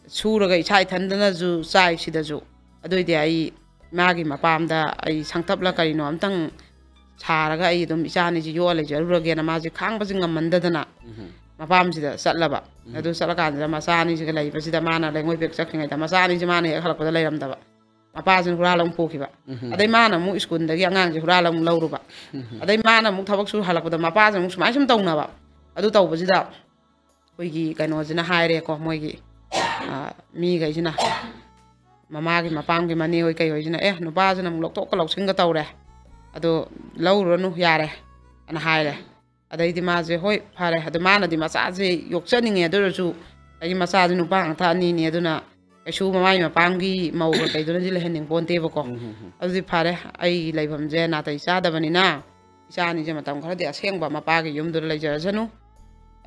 ꯁꯨꯔꯒ ꯏꯁꯥ ꯏꯊꯟꯗꯅꯁꯨ ꯆꯥꯏ ꯁꯤꯗꯁꯨ, "ꯑꯗꯨꯏꯗꯤ ꯑꯩ ꯃꯥꯒꯤ ꯃꯄꯥꯝꯗ ꯑꯩ ꯁꯪꯇꯞꯂ ꯀꯔꯤꯅꯣ ꯑꯝꯇꯪ ꯁꯥꯔꯒ ꯑꯩ ꯑꯗꯨꯝ ꯏꯆꯥ ꯑꯅꯤꯁꯤ ꯌꯣꯛꯑ ꯂꯩꯖꯔꯨꯔꯒꯦꯅ" ꯃꯥꯁꯦ ꯈꯥꯡꯕꯁꯦ ꯉꯝꯃꯟꯗꯗꯅ ꯃꯄꯥꯝꯁꯤꯗ ꯆꯠꯂꯕ꯫ ꯑꯗꯨ ꯆꯠꯂꯀꯥꯟꯁꯤꯗ ꯃꯆꯥ ꯑꯅꯤꯁꯤꯒ ꯂꯩꯕꯁꯤꯗ, ꯃꯥꯅ ꯂꯩꯉꯣꯏ ꯄꯦꯛ ꯆꯠꯈ꯭ꯔꯤꯉꯩꯗ ꯃꯆꯥ ꯑꯅꯤꯁꯤ ꯃꯥꯅ ꯍꯦꯛ ꯍꯜꯂꯛꯄꯗ ꯂꯩꯔꯝꯗꯕ, ꯃꯄꯥꯁꯤꯅ ꯍꯨꯔꯥꯜꯂ ꯑꯃꯨꯛ ꯄꯨꯈꯤꯕ꯫ ꯑꯗꯩ ꯃꯥꯅ ꯑꯃꯨꯛ ꯁ꯭ꯀꯨꯜꯗꯒꯤ ꯑꯉꯥꯡꯁꯦ ꯍꯨꯔꯥꯜꯂ ꯑꯃꯨꯛ ꯂꯧꯔꯨꯕ꯫ ꯑꯗꯩ ꯃꯥꯅ ꯑꯃꯨꯛ ꯊꯕꯛ ꯁꯨ ꯍꯜꯂꯛꯄꯗ ꯃꯄꯥꯁꯤꯅ ꯑꯃꯨꯛ ꯁꯨꯃꯥꯏꯅ ꯁꯨꯝ ꯇꯧꯅꯕ꯫ ꯑꯗꯨ ꯇꯧꯕꯁꯤꯗ ꯑꯩꯈꯣꯏꯒꯤ ꯀꯩꯅꯣꯁꯤꯅ ꯍꯥꯏꯔꯦꯀꯣ, ꯃꯣꯏꯒꯤ, ꯑ, ꯃꯤꯈꯩꯁꯤꯅ, ꯃꯃꯥꯒꯤ ꯃꯄꯥꯝꯒꯤ ꯃꯅꯦ ꯍꯣꯏ ꯀꯩ ꯍꯣꯏꯁꯤꯅ, "ꯑꯦ, ꯅꯨꯄꯥꯁꯤꯅ ꯑꯃꯨꯛ ꯂꯧꯊꯣꯛꯀ ꯂꯧꯁꯤꯟꯒ ꯇꯧꯔꯦ, ꯑꯗꯣ ꯂꯧꯔꯨꯔꯅꯨ, ꯌꯥꯔꯦ" ꯑꯅ ꯍꯥꯏꯔꯦ꯫ ꯑꯗꯩꯗꯤ ꯃꯥꯁꯦ, "ꯍꯣꯏ, ꯐꯔꯦ"꯫ ꯑꯗꯣ ꯃꯥꯅꯗꯤ ꯃꯆꯥꯁꯦ ꯌꯣꯛꯆꯅꯤꯡꯉꯦ, ꯑꯗꯨ ꯑꯣꯏꯔꯁꯨ ꯑꯩꯒꯤ ꯃꯆꯥꯁꯦ ꯅꯨꯄꯥ ꯉꯥꯛꯇ ꯑꯅꯤꯅꯤ, ꯑꯗꯨꯅ ꯀꯩꯁꯨ ꯃꯃꯥꯏ ꯃꯄꯥꯝꯒꯤ ꯃꯧꯒ ꯀꯩꯗꯨꯅꯗꯤ ꯂꯩꯍꯟꯅꯤꯡ ꯄꯣꯟꯇꯦꯕꯀꯣ꯫ "ꯑꯗꯨꯗꯤ ꯐꯔꯦ, ꯑꯩꯒꯤ ꯂꯩꯐꯝꯁꯦ ꯅꯥꯇꯩ ꯆꯥꯗꯕꯅꯤꯅ ꯏꯆꯥ ꯑꯅꯤꯁꯦ ꯃꯇꯝ ꯈꯔꯗꯤ ꯑꯁꯦꯡꯕ ꯃꯄꯥꯒꯤ ꯌꯨꯝꯗꯨꯗ ꯂꯩꯖꯔꯁꯅꯨ,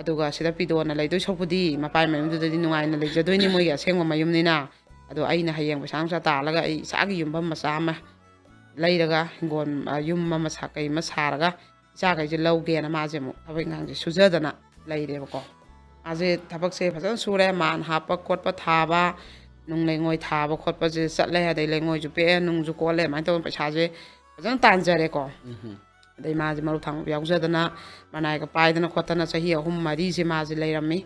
ꯑꯗꯨꯒ ꯁꯤꯗ ꯄꯤꯗꯣꯟꯅ ꯂꯩꯗꯣꯏ ꯁꯔꯨꯛꯄꯨꯗꯤ ꯃꯄꯥꯏ ꯃꯌꯨꯝꯗꯨꯗꯗꯤ ꯅꯨꯡꯉꯥꯏꯅ ꯂꯩꯖꯗꯣꯏꯅꯤ, ꯃꯣꯏꯒꯤ ꯑꯁꯦꯡꯕ ꯃꯌꯨꯝꯅꯤꯅ꯫ ꯑꯗꯣ ꯑꯩꯅ ꯍꯌꯦꯡ ꯄꯩꯁꯥ ꯅꯨꯡꯁꯥ ꯇꯥꯜꯂꯒ ꯑꯩ ꯏꯁꯥꯒꯤ ꯌꯨꯝꯐꯝ ꯃꯆꯥ ꯑꯃ ꯂꯩꯔꯒ, ꯍꯤꯡꯒꯣꯜ, ꯑ, ꯌꯨꯝ ꯑꯃ ꯁꯥ-, ꯀꯩ ꯑꯃ ꯁꯥꯔꯒ ꯏꯆꯥꯈꯩꯁꯦ ꯂꯧꯒꯦꯅ ꯃꯥꯁꯦ ꯑꯃꯨꯛ ꯊꯕꯛ ꯏꯪꯈꯥꯡꯁꯦ ꯁꯨꯖꯗꯅ ꯂꯩꯔꯦꯕꯀꯣ꯫ ꯃꯥꯁꯦ ꯊꯕꯛꯁꯦ ꯐꯖꯅ ꯁꯨꯔꯦ, ꯃꯥꯟ ꯍꯥꯞꯄ ꯈꯣꯠꯄ ꯊꯥꯕ, ꯅꯨꯡ ꯂꯩꯉꯣꯏ ꯊꯥꯕ ꯈꯣꯠꯄꯁꯦ ꯆꯠꯂꯦ, ꯑꯗꯩ ꯂꯩꯉꯣꯏꯁꯨ ꯄꯦꯛꯑꯦ, ꯅꯨꯡꯁꯨ ꯀꯣꯜꯂꯦ, ꯑꯗꯨꯃꯥꯏꯅ ꯇꯧꯗꯅ ꯄꯩꯁꯥꯁꯦ ꯐꯖꯅ ꯇꯥꯟꯖꯔꯦꯀꯣ꯫ ꯑꯗꯩ ꯃꯥꯁꯦ ꯃꯔꯨꯞ ꯊꯥꯡ ꯌꯥꯎꯖꯗꯅ ꯃꯅꯥꯏꯒ ꯄꯥꯏꯗꯅ ꯈꯣꯠꯇꯅ ꯆꯍꯤ ꯑꯍꯨꯝ ꯃꯔꯤꯁꯦ ꯃꯥꯁꯦ ꯂꯩꯔꯝꯃꯤ꯫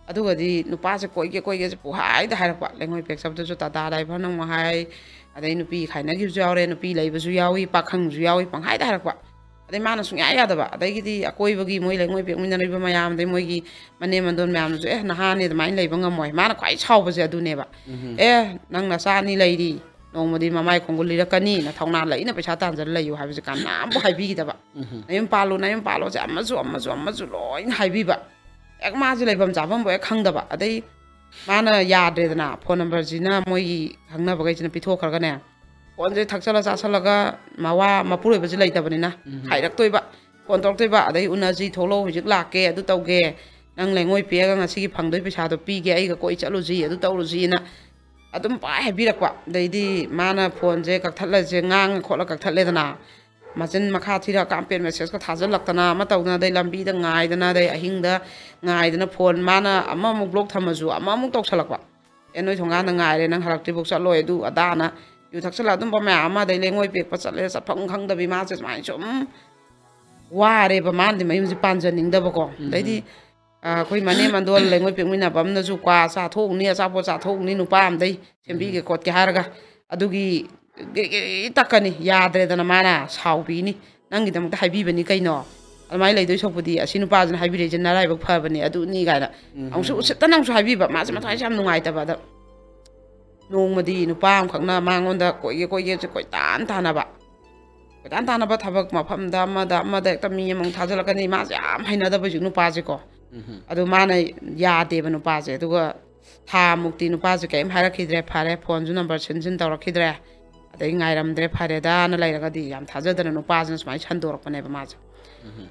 ꯑꯗꯨꯒꯗꯤ ꯅꯨꯄꯥꯁꯦ ꯀꯣꯏꯒꯦ ꯀꯣꯏꯒꯦꯁꯦ ꯄꯨꯡꯍꯥꯏꯗ ꯍꯥꯏꯔꯛꯄ, ꯂꯩꯉꯣꯏ ꯄꯦꯛ ꯆꯠꯄꯗꯁꯨ ꯇꯥꯇꯥ ꯗ꯭ꯔꯥꯏꯚꯔꯅ ꯑꯃꯨꯛ ꯍꯥꯏ, ꯑꯗꯩ ꯅꯨꯄꯤ ꯈꯥꯏꯅꯈꯤꯕꯁꯨ ꯌꯥꯎꯔꯦ, ꯅꯨꯄꯤ ꯂꯩꯕꯁꯨ ꯌꯥꯎꯏ, ꯄꯥꯈꯪꯁꯨ ꯌꯥꯎꯏ, ꯄꯪꯍꯥꯏꯗ ꯍꯥꯏꯔꯛꯄ꯫ ꯑꯗꯩ ꯃꯥꯅ ꯁꯨꯡꯌꯥ ꯌꯥꯗꯕ, ꯑꯗꯒꯤꯗꯤ ꯑꯀꯣꯏꯕꯒꯤ ꯃꯣꯏ ꯂꯩꯉꯣꯏ ꯄꯦꯛꯃꯤꯟꯅꯔꯤꯕ ꯃꯌꯥꯝ, ꯑꯗꯩ ꯃꯣꯏꯒꯤ ꯃꯅꯦꯝ ꯃꯟꯗꯣꯟ ꯃꯌꯥꯝꯅꯁꯨ, "ꯑꯦ, ꯅꯍꯥꯅꯦ, ꯑꯗꯨꯃꯥꯏꯅ ꯂꯩꯕ ꯉꯝꯃꯣꯏ"꯫ ꯃꯥꯅ ꯈ꯭ꯋꯥꯏ ꯁꯥꯎꯕꯁꯦ ꯑꯗꯨꯅꯦꯕ꯫ "ꯑꯦ, ꯅꯪ ꯅꯆꯥ ꯑꯅꯤ ꯂꯩꯔꯤ, ꯅꯣꯡꯃꯗꯤ ꯃꯃꯥꯏ ꯈꯣꯡꯒꯨꯜ ꯂꯤꯔꯛꯀꯅꯤ, ꯅꯊꯧꯅꯥ ꯂꯩꯅ ꯄꯩꯁꯥ ꯇꯥꯟꯖꯔ ꯂꯩꯌꯨ" ꯍꯥꯏꯕꯁꯦ ꯀꯅꯥꯝꯕꯨ ꯍꯥꯏꯕꯤꯈꯤꯗꯕ꯫ "ꯅꯌꯨꯝ ꯄꯥꯜꯂꯨ, ꯅꯌꯨꯝ ꯄꯥꯜꯂꯣꯁꯦ" ꯑꯃꯁꯨ ꯑꯃꯁꯨ ꯑꯃꯁꯨ ꯂꯣꯏꯅ ꯍꯥꯏꯕꯤꯕ꯫ ꯍꯦꯛ ꯃꯥꯁꯦ ꯂꯩꯐꯝ ꯆꯥꯐꯝꯕꯨ ꯍꯦꯛ ꯈꯪꯗꯕ꯫ ꯑꯗꯩ ꯃꯥꯅ ꯌꯥꯗ꯭ꯔꯦꯗꯅ, ꯐꯣꯟ ꯅꯝꯕꯔꯁꯤꯅ ꯃꯣꯏꯒꯤ ꯈꯪꯅꯕꯈꯩꯁꯤꯅ ꯄꯤꯊꯣꯛꯈ꯭ꯔꯒꯅꯦ, ꯐꯣꯟꯁꯦ ꯊꯛꯆꯜꯂ ꯆꯥꯁꯜꯂꯒ ꯃꯋꯥ ꯃꯄꯨꯔꯣꯏꯕꯁꯦ ꯂꯩꯇꯕꯅꯤꯅ ꯍꯥꯏꯔꯛꯇꯣꯏꯕ, ꯐꯣꯟ ꯇꯧꯔꯛꯇꯣꯏꯕ꯫ ꯑꯗꯩ "ꯎꯅꯁꯤ, ꯊꯣꯛꯂꯛꯑꯣ, ꯍꯧꯖꯤꯛ ꯂꯥꯛꯀꯦ, ꯑꯗꯨ ꯇꯧꯒꯦ, ꯅꯪ ꯂꯩꯉꯣꯏ ꯄꯦꯛꯑꯒ ꯉꯁꯤꯒꯤ ꯐꯪꯗꯣꯏ ꯄꯩꯁꯥꯗꯣ ꯄꯤꯒꯦ, ꯑꯩꯒ ꯀꯣꯏ ꯆꯠꯂꯨꯁꯤ, ꯑꯗꯨ ꯇꯧꯔꯨꯁꯤꯅ" ꯑꯗꯨꯝ ꯄꯥꯏ ꯍꯥꯏꯕꯤꯔꯛꯄ꯫ ꯑꯗꯩꯗꯤ ꯃꯥꯅ ꯐꯣꯟꯁꯦ ꯀꯛꯊꯠꯂꯁꯦ, ꯉꯥꯡꯉ ꯈꯣꯠꯂ ꯀꯛꯊꯠꯂꯦꯗꯅ, ꯃꯆꯤꯟ ꯃꯈꯥ ꯊꯤꯔ ꯀꯥꯝꯄꯦꯟ ꯃꯦꯁꯦꯖꯀ ꯊꯥꯖꯤꯜꯂꯛꯇꯅ ꯑꯃ ꯇꯧꯗꯅ, ꯑꯗꯩ ꯂꯝꯕꯤꯗ ꯉꯥꯏꯗꯅ, ꯑꯗꯩ ꯑꯍꯤꯡꯗ ꯉꯥꯏꯗꯅ, ꯐꯣꯟ ꯃꯥꯅ ꯑꯃꯃꯨꯛ ꯕ꯭ꯂꯣꯛ ꯊꯝꯃꯁꯨ ꯑꯃꯃꯨꯛ ꯇꯧꯁꯜꯂꯛꯄ꯫ "ꯑꯦ, ꯅꯣꯏ ꯊꯣꯡꯒꯥꯟꯗ ꯉꯥꯏꯔꯦ, ꯅꯪ ꯍꯜꯂꯛꯇ꯭ꯔꯤꯐꯥꯎ ꯆꯠꯂꯣꯏ", ꯑꯗꯨ ꯑꯗꯥꯅ ꯌꯨ ꯊꯛꯆꯜꯂ ꯑꯗꯨꯝꯕ ꯃꯌꯥꯝ ꯑꯃ, ꯑꯗꯩ ꯂꯩꯉꯣꯏ ꯄꯦꯛꯄ ꯆꯠꯂꯦ, ꯆꯠꯐꯝ ꯈꯪꯗꯕꯤ, ꯃꯥꯁꯦ ꯁꯨꯃꯥꯏꯅ ꯁꯨꯝ ꯋꯥꯔꯦꯕ꯫ ꯃꯥꯅꯗꯤ ꯃꯌꯨꯝꯁꯦ ꯄꯥꯟꯖꯅꯤꯡꯗꯕꯀꯣ꯫ ꯑꯗꯩꯗꯤ, ꯑ, ꯑꯩꯈꯣꯏ ꯃꯅꯦꯝ ꯃꯟꯗꯣꯜ ꯂꯩꯉꯣꯏ ꯄꯦꯛꯃꯤꯟꯅꯕ ꯑꯃꯅꯁꯨ ꯀ꯭ꯋꯥ ꯆꯥꯊꯣꯛꯎꯅꯤ, ꯑꯆꯥꯄꯣꯠ ꯆꯥꯊꯣꯛꯎꯅꯤ, ꯅꯨꯄꯥ ꯑꯃꯗꯩ ꯁꯦꯝꯕꯤꯒꯦ ꯈꯣꯠꯀꯦ ꯍꯥꯏꯔꯒ, ꯑꯗꯨꯒꯤ ꯒꯤꯔꯤ ꯒꯤꯔꯤ ꯇꯛꯀꯅꯤ, ꯌꯥꯗ꯭ꯔꯦꯗꯅ ꯃꯥꯅ ꯁꯥꯎꯕꯤꯅꯤ, "ꯅꯪꯒꯤꯗꯃꯛꯇ ꯍꯥꯏꯕꯤꯕꯅꯤ ꯀꯩꯅꯣ, ꯑꯗꯨꯃꯥꯏꯅ ꯂꯩꯗꯣꯏ ꯁꯔꯨꯛꯄꯨꯗꯤ ꯑꯁꯤ ꯅꯨꯄꯥꯁꯤꯅ ꯍꯥꯏꯕꯤꯔꯛꯏꯁꯦ ꯅꯔꯥꯏꯕꯛ ꯐꯕꯅꯦ", ꯑꯗꯨꯅꯤ ꯀꯥꯏꯅ ꯑꯃꯨꯛꯁꯨ ꯎꯁꯤꯠꯇꯅ ꯑꯃꯨꯛꯁꯨ ꯍꯥꯏꯕꯤꯕ꯫ ꯃꯥꯁꯦ ꯃꯊ꯭ꯋꯥꯏꯁꯦ ꯌꯥꯝ ꯅꯨꯡꯉꯥꯏꯇꯕ꯫ ꯑꯗ ꯅꯣꯡꯃꯗꯤ ꯅꯨꯄꯥ ꯑꯃꯈꯛꯅ ꯃꯉꯣꯟꯗ ꯀꯣꯏꯒꯦ ꯀꯣꯏꯒꯦꯁꯦ ꯀꯣꯏꯇꯥꯟ ꯇꯥꯟꯅꯕ, ꯀꯣꯏꯇꯥꯟ ꯇꯥꯟꯅꯕ, ꯊꯕꯛ ꯃꯐꯝꯗ ꯑꯃꯗ ꯑꯃꯗ ꯍꯦꯛꯇ ꯃꯤ ꯑꯃꯃꯨꯛ ꯊꯥꯖꯤꯜꯂꯛꯀꯅꯤ꯫ ꯃꯥꯁꯦ ꯌꯥꯝ ꯍꯩꯅꯗꯕ ꯍꯧꯖꯤꯛ ꯅꯨꯄꯥꯁꯦꯀꯣ꯫ ꯑꯗꯨ ꯃꯥꯅ ꯌꯥꯗꯦꯕ ꯅꯨꯄꯥꯁꯦ꯫ ꯑꯗꯨꯒ ꯊꯥ ꯃꯨꯛꯇꯤ ꯅꯨꯄꯥꯁꯦ ꯀꯔꯤꯝ ꯍꯥꯏꯔꯛꯈꯤꯗ꯭ꯔꯦ꯫ ꯐꯔꯦ, ꯐꯣꯟꯁꯨ ꯅꯝꯕꯔ ꯁꯤꯟ ꯁꯤꯟ ꯇꯧꯔꯛꯈꯤꯗ꯭ꯔꯦ꯫ ꯑꯗꯩ ꯉꯥꯏꯔꯝꯗ꯭ꯔꯦ, ꯐꯔꯦꯗꯥꯅ ꯂꯩꯔꯒꯗꯤ ꯌꯥꯝ ꯊꯥꯖꯗꯅ ꯅꯨꯄꯥꯁꯤꯅ ꯁꯨꯃꯥꯏꯅ ꯁꯟꯗꯣꯔꯛꯄꯅꯦꯕ ꯃꯥꯁꯦ꯫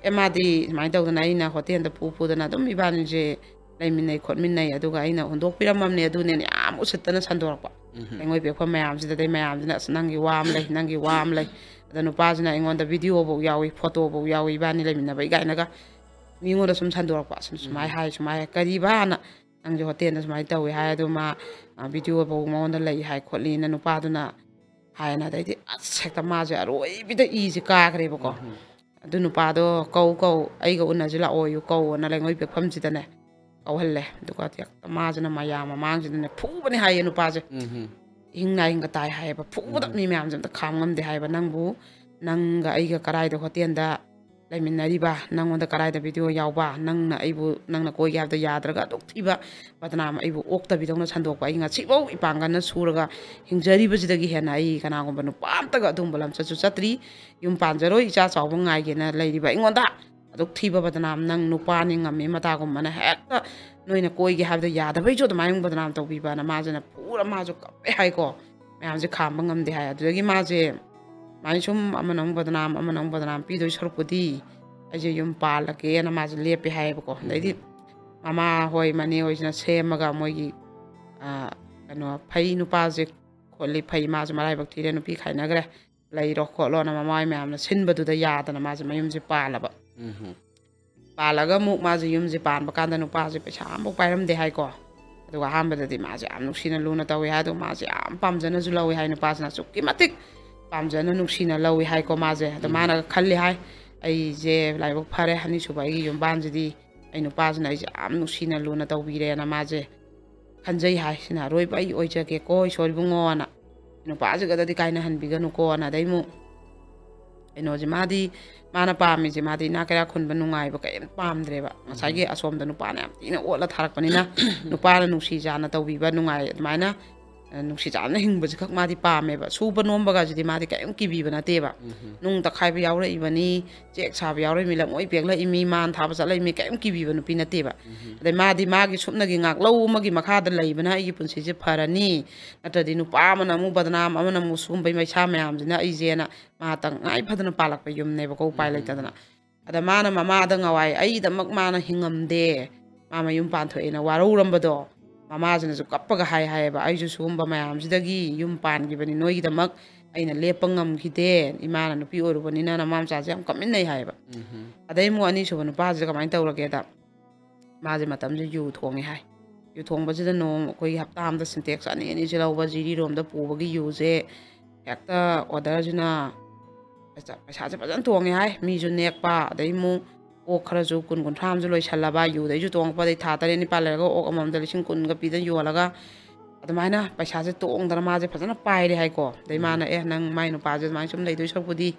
ꯑꯦ, ꯃꯥꯗꯤ ꯁꯨꯃꯥꯏꯅ ꯇꯧꯗꯅ ꯑꯩꯅ ꯍꯣꯇꯦꯜꯗ ꯄꯨ ꯄꯨꯗꯅ ꯑꯗꯨꯝ ꯏꯕꯥꯅꯤꯁꯦ ꯂꯩꯃꯤꯟꯅꯩ ꯈꯣꯠꯃꯤꯟꯅꯩ, ꯑꯗꯨꯒ ꯑꯩꯅ ꯍꯨꯟꯗꯣꯛꯄꯤꯔꯝꯃꯕꯅꯦ ꯑꯗꯨꯅꯦꯅ ꯌꯥꯝ ꯎꯁꯤꯠꯇꯅ ꯁꯟꯗꯣꯔꯛꯄ꯫ ꯂꯩꯉꯣꯏ ꯄꯦꯛꯐꯝ ꯃꯌꯥꯝꯁꯤꯗ, ꯑꯗꯩ ꯃꯌꯥꯝꯁꯤꯅ "ꯑꯁ, ꯅꯪꯒꯤ ꯋꯥ ꯑꯃ ꯂꯩ, ꯅꯪꯒꯤ ꯋꯥ ꯑꯃ ꯂꯩ"꯫ ꯑꯗ ꯅꯨꯄꯥꯁꯤꯅ ꯑꯩꯉꯣꯟꯗ ꯚꯤꯗꯤꯑꯣꯐꯧ ꯌꯥꯎꯏ, ꯐꯣꯇꯣꯐꯧ ꯌꯥꯎꯏ, ꯏꯕꯥꯅꯤ ꯂꯩꯃꯤꯟꯅꯕꯩ ꯀꯥꯏꯅꯒ ꯃꯤꯉꯣꯟꯗ ꯁꯨꯝ ꯁꯟꯗꯣꯔꯛꯄ꯫ "ꯑꯁ, ꯁꯨꯃꯥꯏꯅ ꯍꯥꯏ, ꯁꯨꯃꯥꯏꯅ ꯍꯥꯏ, ꯀꯔꯤꯕꯥꯅ ꯅꯪꯁꯦ ꯍꯣꯇꯦꯜꯗ ꯁꯨꯃꯥꯏꯅ ꯇꯧꯏ" ꯍꯥꯏ꯫ ꯑꯗꯨ ꯃꯥ, ꯑ, ꯚꯤꯗꯤꯑꯣꯐꯧ ꯃꯉꯣꯟꯗ ꯂꯩ ꯍꯥꯏ ꯈꯣꯠꯂꯤꯅ ꯅꯨꯄꯥꯗꯨꯅ ꯍꯥꯏꯅ꯫ ꯑꯗꯩꯗꯤ ꯑꯁ, ꯍꯦꯛꯇ ꯃꯥꯁꯦ ꯑꯔꯣꯏꯕꯤꯗ ꯏꯁꯦ ꯀꯥꯈ꯭ꯔꯦꯕꯀꯣ꯫ ꯑꯗꯨ ꯅꯨꯄꯥꯗꯣ "ꯀꯧ, ꯀꯧ, ꯑꯩꯒ ꯎꯅꯁꯤ ꯂꯥꯛꯑꯣꯌꯨ, ꯀꯧꯑꯣꯅ" ꯂꯩꯉꯣꯏ ꯄꯦꯛꯐꯝꯁꯤꯗꯅꯦ ꯀꯧꯍꯜꯂꯦ꯫ ꯑꯗꯨꯒ ꯍꯦꯛꯇ ꯃꯥꯁꯤꯅ ꯃꯌꯥꯝ ꯃꯃꯥꯡꯁꯤꯗꯅꯦ ꯐꯨꯕꯅꯦ ꯍꯥꯏꯌꯦ ꯅꯨꯄꯥꯁꯦ꯫ ꯏꯍꯤꯡ ꯅꯥꯍꯤꯡꯒ ꯇꯥꯏ ꯍꯥꯏꯌꯦꯕ꯫ ꯐꯨꯕꯗ ꯃꯤ ꯃꯌꯥꯝꯁꯦ ꯑꯝꯇ ꯈꯥꯝ ꯉꯝꯗꯦ ꯍꯥꯏꯌꯦꯕ꯫ "ꯅꯪꯕꯨ, ꯅꯪꯒ ꯑꯩꯒ ꯀꯔꯥꯏꯗ ꯍꯣꯇꯦꯜꯗ ꯂꯩꯃꯤꯟꯅꯔꯤꯕ? ꯅꯪꯉꯣꯟꯗ ꯀꯔꯥꯏꯗ ꯚꯤꯗꯤꯑꯣ ꯌꯥꯎꯕ? ꯅꯪꯅ ꯑꯩꯕꯨ, ꯅꯪꯅ ꯀꯣꯏꯒꯦ ꯍꯥꯏꯕꯗ ꯌꯥꯗ꯭ꯔꯒ ꯑꯗꯨꯛ ꯊꯤꯕ ꯕꯗꯅꯥꯝ ꯑꯩꯕꯨ ꯑꯣꯛꯇꯕꯤꯗꯧꯅ ꯁꯟꯗꯣꯛꯄ꯫ ꯑꯩ ꯉꯁꯤꯐꯥꯎ ꯏꯄꯥꯡꯒꯜꯅ ꯁꯨꯔꯒ ꯍꯤꯡꯖꯔꯤꯕꯁꯤꯗꯒꯤ ꯍꯦꯟꯅ ꯑꯩ ꯀꯅꯥꯒꯨꯝꯕ ꯅꯨꯄꯥ ꯑꯝꯇꯒ ꯑꯗꯨꯒꯨꯝꯕ ꯂꯝꯆꯠꯁꯨ ꯆꯠꯇ꯭ꯔꯤ꯫ ꯌꯨꯝ ꯄꯥꯟꯖꯔꯣꯏ, ꯏꯆꯥ ꯆꯥꯎꯕ ꯉꯥꯏꯒꯦꯅ ꯂꯩꯔꯤꯕ ꯑꯩꯉꯣꯟꯗ ꯑꯗꯨꯛ ꯊꯤꯕ ꯕꯗꯅꯥꯝ, ꯅꯪ ꯅꯨꯄꯥꯅꯤ ꯉꯝꯃꯤ ꯃꯇꯥꯒꯨꯝꯕꯅ ꯍꯦꯛꯇ ꯅꯣꯏꯅ ꯀꯣꯏꯒꯦ ꯍꯥꯏꯕꯗ ꯌꯥꯗꯕꯩꯁꯨ ꯑꯗꯨꯃꯥꯏꯅ ꯕꯗꯅꯥꯝ ꯇꯧꯕꯤꯕꯅ" ꯃꯥꯁꯤꯅ ꯐꯨꯔ ꯃꯥꯁꯨ ꯀꯞꯄꯦ ꯍꯥꯏꯀꯣ꯫ ꯃꯌꯥꯝꯁꯦ ꯈꯥꯝꯕ ꯉꯝꯗꯦ ꯍꯥꯏ꯫ ꯑꯗꯨꯗꯒꯤ ꯃꯥꯁꯦ ꯁꯨꯃꯥꯏꯅ ꯁꯨꯝ ꯑꯃꯅ ꯑꯃꯨꯛ ꯕꯗꯅꯥꯝ, ꯑꯃꯅ ꯑꯃꯨꯛ ꯕꯗꯅꯥꯝ ꯄꯤꯗꯣꯏ ꯁꯔꯨꯛꯄꯨꯗꯤ ꯑꯩꯁꯦ ꯌꯨꯝ ꯄꯥꯜꯂꯒꯦꯅ ꯃꯥꯁꯦ ꯂꯦꯞꯄꯦ ꯍꯥꯏꯌꯦꯕꯀꯣ꯫ ꯑꯗꯩꯗꯤ ꯃꯃꯥ ꯍꯣꯏ, ꯃꯅꯦ ꯍꯣꯏꯁꯤꯅ ꯁꯦꯝꯃꯒ ꯃꯣꯏꯒꯤ, ꯑ, ꯀꯩꯅꯣ, ꯐꯩ, ꯅꯨꯄꯥꯁꯦ ꯈꯣꯠꯂꯤ, ꯐꯩ, ꯃꯥꯁꯨ ꯃꯔꯥꯏꯕꯛ ꯊꯤꯔꯦ, ꯅꯨꯄꯤ ꯈꯥꯏꯅꯈ꯭ꯔꯦ, ꯂꯩꯔꯣ ꯈꯣꯠꯂꯣꯅ ꯃꯃꯥ ꯍꯣꯏ ꯃꯌꯥꯝꯅ ꯁꯤꯟꯕꯗꯨꯗ ꯌꯥꯗꯅ ꯃꯥꯁꯦ ꯃꯌꯨꯝꯁꯦ ꯄꯥꯜꯂꯕ꯫ ꯄꯥꯜꯂꯒ ꯑꯃꯨꯛ ꯃꯥꯁꯦ ꯌꯨꯝꯁꯦ ꯄꯥꯟꯕ ꯀꯥꯟꯗ ꯅꯨꯄꯥꯁꯦ ꯄꯩꯁꯥ ꯑꯃꯐꯥꯎ ꯄꯥꯏꯔꯝꯗꯦ ꯍꯥꯏꯀꯣ꯫ ꯑꯗꯨꯒ ꯑꯍꯥꯟꯕꯗꯗꯤ ꯃꯥꯁꯦ ꯌꯥꯝ ꯅꯨꯡꯁꯤꯅ ꯂꯨꯅ ꯇꯧꯏ ꯍꯥꯏ꯫ ꯑꯗꯨꯒ ꯃꯥꯁꯦ ꯌꯥꯝ ꯄꯥꯝꯖꯅꯁꯨ ꯂꯧꯏ ꯍꯥꯏ, ꯅꯨꯄꯥꯁꯤꯅ ꯑꯁꯨꯛꯀꯤ ꯃꯇꯤꯛ ꯄꯥꯝꯖꯅ ꯅꯨꯡꯁꯤꯅ ꯂꯧꯏ ꯍꯥꯏꯀꯣ ꯃꯥꯁꯦ꯫ ꯑꯗꯣ ꯃꯥꯅꯒ ꯈꯜꯂꯤ ꯍꯥꯏ, "ꯑꯩꯁꯦ ꯂꯥꯏꯕꯛ ꯐꯔꯦ, ꯑꯅꯤꯁꯨꯕ ꯑꯩꯒꯤ ꯌꯨꯝꯕꯥꯟꯁꯤꯗꯤ ꯑꯩ ꯅꯨꯄꯥꯁꯤꯅ ꯑꯩꯁꯦ ꯌꯥꯝ ꯅꯨꯡꯁꯤꯅ ꯂꯨꯅ ꯇꯧꯕꯤꯔꯦꯅ" ꯃꯥꯁꯦ ꯈꯟꯖꯩ ꯍꯥꯏ꯫ "ꯁꯤꯅ ꯑꯔꯣꯏꯕ ꯑꯩ ꯑꯣꯏꯖꯒꯦꯀꯣ ꯏꯁꯣꯔ ꯏꯕꯨꯡꯉꯣꯅ, ꯅꯨꯄꯥꯁꯤꯒꯗꯗꯤ ꯀꯥꯏꯅꯍꯟꯕꯤꯒꯅꯨꯀꯣꯅ"꯫ ꯑꯗꯩ ꯑꯃꯨꯛ ꯀꯩꯅꯣꯁꯦ, ꯃꯥꯗꯤ, ꯃꯥꯅ ꯄꯥꯝꯃꯤꯁꯦ, ꯃꯥꯗꯤ ꯏꯅꯥꯛ ꯀꯩꯔꯥꯛ ꯈꯨꯟꯕ ꯅꯨꯡꯉꯥꯏꯕ ꯀꯔꯤꯝ ꯄꯥꯝꯗ꯭ꯔꯦꯕ꯫ ꯉꯁꯥꯏꯒꯤ ꯑꯁꯣꯝꯗ ꯅꯨꯄꯥꯅ ꯌꯥꯝ ꯊꯤꯅ ꯑꯣꯠꯂ ꯊꯥꯔꯛꯄꯅꯤꯅ ꯅꯨꯄꯥꯅ ꯅꯨꯡꯁꯤ ꯆꯥꯅ ꯇꯧꯕꯤꯕ, ꯅꯨꯡꯉꯥꯏ, ꯑꯗꯨꯃꯥꯏꯅ ꯑ, ꯅꯨꯡꯁꯤ ꯆꯥꯟꯅ ꯍꯤꯡꯕꯁꯤ ꯈꯛ ꯃꯥꯗꯤ ꯄꯥꯝꯃꯦꯕ꯫ ꯁꯨꯕ ꯅꯣꯝꯕꯒꯁꯤꯗꯤ ꯃꯥꯗꯤ ꯀꯔꯤꯝ ꯀꯤꯕꯤꯕ ꯅꯠꯇꯦꯕ꯫ ꯎꯝꯍꯨꯝ꯫ ꯅꯨꯡ ꯇꯛꯈꯥꯏꯕ ꯌꯥꯎꯔꯛꯏꯕꯅꯤ, ꯆꯦꯛ ꯁꯥꯕ ꯌꯥꯎꯔꯛꯏꯃꯤ, ꯂꯪꯉꯣꯏ ꯄꯦꯛꯂꯛꯏꯃꯤ, ꯃꯥꯟ ꯊꯥꯕ ꯆꯠꯂꯛꯏꯃꯤ, ꯀꯔꯤꯝ ꯀꯤꯕꯤꯕ ꯅꯨꯄꯤ ꯅꯠꯇꯦꯕ꯫ ꯎꯝꯍꯨꯝ꯫ ꯑꯗꯩ ꯃꯥꯗꯤ ꯃꯥꯒꯤ ꯁꯨꯞꯅꯒꯤ ꯉꯥꯛꯂꯧ ꯑꯃꯒꯤ ꯃꯈꯥꯗ ꯂꯩꯕꯅ ꯑꯩꯒꯤ ꯄꯨꯟꯁꯤꯁꯦ ꯐꯔꯅꯤ, ꯅꯠꯇ꯭ꯔꯗꯤ ꯅꯨꯄꯥ ꯑꯃꯅ ꯑꯃꯨꯛ ꯕꯗꯅꯥꯝ, ꯑꯃꯅ ꯑꯃꯨꯛ ꯁꯨꯝꯕꯩ ꯃꯩꯁꯥ ꯃꯌꯥꯝꯁꯤꯅ ꯑꯩꯁꯦꯅ ꯃꯥ ꯇꯉꯥꯏ ꯐꯗꯅ ꯄꯥꯜꯂꯛꯄ ꯌꯨꯝꯅꯦꯕꯀꯣ, ꯎꯄꯥꯏ ꯎꯝꯍꯨꯝ꯫ ꯂꯩꯇꯗꯅ꯫ ꯑꯗ ꯃꯥꯅ ꯃꯃꯥꯗ ꯉꯋꯥꯏ ꯑꯩꯒꯤꯗꯃꯛ ꯃꯥꯅ ꯍꯤꯡꯉꯝꯗꯦ, ꯃꯥ ꯃꯌꯨꯝ ꯄꯥꯟꯊꯣꯛꯑꯦꯅ ꯋꯥꯔꯧꯔꯝꯕꯗꯣ, ꯃꯃꯥꯁꯤꯅꯁꯨ ꯀꯞꯄꯒ ꯍꯥꯏ ꯍꯥꯏꯌꯦꯕ, "ꯑꯩꯁꯨ ꯁꯤꯒꯨꯝꯕ ꯃꯌꯥꯝꯁꯤꯗꯒꯤ ꯌꯨꯝ ꯄꯥꯟꯈꯤꯕꯅꯤ, ꯅꯣꯏꯒꯤꯗꯃꯛ ꯑꯩꯅ ꯂꯦꯞꯄ ꯉꯝꯈꯤꯗꯦ, ꯏꯃꯥꯅ ꯅꯨꯄꯤ ꯑꯣꯏꯔꯨꯕꯅꯤꯅ", ꯃꯃꯥ ꯃꯆꯥꯁꯦ ꯌꯥꯝ ꯀꯞꯃꯤꯟꯅꯩ ꯍꯥꯏꯌꯦꯕ꯫ ꯎꯝꯍꯨꯝ꯫ ꯑꯗꯩ ꯑꯃꯨꯛ ꯑꯅꯤꯁꯨꯕ ꯅꯨꯄꯥꯁꯤꯗ ꯀꯃꯥꯏꯅ ꯇꯧꯔꯒꯦꯗ, ꯃꯥꯁꯦ ꯃꯇꯝꯁꯦ ꯌꯨ ꯊꯣꯡꯉꯦ ꯍꯥꯏ꯫ ꯌꯨ ꯊꯣꯡꯕꯁꯤꯗ ꯅꯣꯡ ꯑꯩꯈꯣꯏꯒꯤ ꯍꯞꯇꯥ ꯑꯃꯗ ꯁꯤꯟꯇꯦꯛꯁ ꯑꯅꯤ ꯑꯅꯤꯁꯦ ꯂꯧꯕ ꯖꯤꯔꯤꯔꯣꯝꯗ ꯄꯨꯕꯒꯤ ꯌꯨꯁꯦ ꯍꯦꯛꯇ ꯑꯣꯔꯗꯔꯁꯤꯅ ꯄꯩꯁꯥ, ꯄꯩꯁꯥꯁꯦ ꯐꯖꯅ ꯇꯣꯡꯉꯦ ꯍꯥꯏ꯫ ꯃꯤꯁꯨ ꯅꯦꯛꯄ, ꯑꯗꯩ ꯑꯃꯨꯛ ꯑꯣꯛ ꯈꯔꯁꯨ ꯀꯨꯟ ꯀꯨꯟꯊ꯭ꯔꯥ ꯑꯃꯁꯨ ꯂꯣꯏꯁꯜꯂꯕ, ꯌꯨꯗꯩꯁꯨ ꯇꯣꯡꯉꯛꯄ, ꯑꯗꯩ ꯊꯥ ꯇꯔꯦꯠ ꯅꯤꯄꯥꯜ ꯂꯩꯔꯒ ꯑꯣꯛ ꯑꯃꯃꯝꯗ ꯂꯤꯁꯤꯡ ꯀꯨꯟꯒ ꯄꯤꯗꯅ ꯌꯣꯜꯂꯒ ꯑꯗꯨꯃꯥꯏꯅ ꯄꯩꯁꯥꯁꯦ ꯇꯣꯡꯗꯅ ꯃꯥꯁꯦ ꯐꯖꯅ ꯄꯥꯏꯔꯦ ꯍꯥꯏꯀꯣ꯫ ꯑꯗꯩ ꯎꯝ꯫ ꯃꯥꯅ, "ꯑꯦ, ꯅꯪ ꯃꯥꯏ ꯅꯨꯄꯥꯁꯦ ꯑꯗꯨꯃꯥꯏꯅ ꯁꯨꯝ ꯂꯩꯗꯣꯏ ꯁꯔꯨꯛꯄꯨꯗꯤ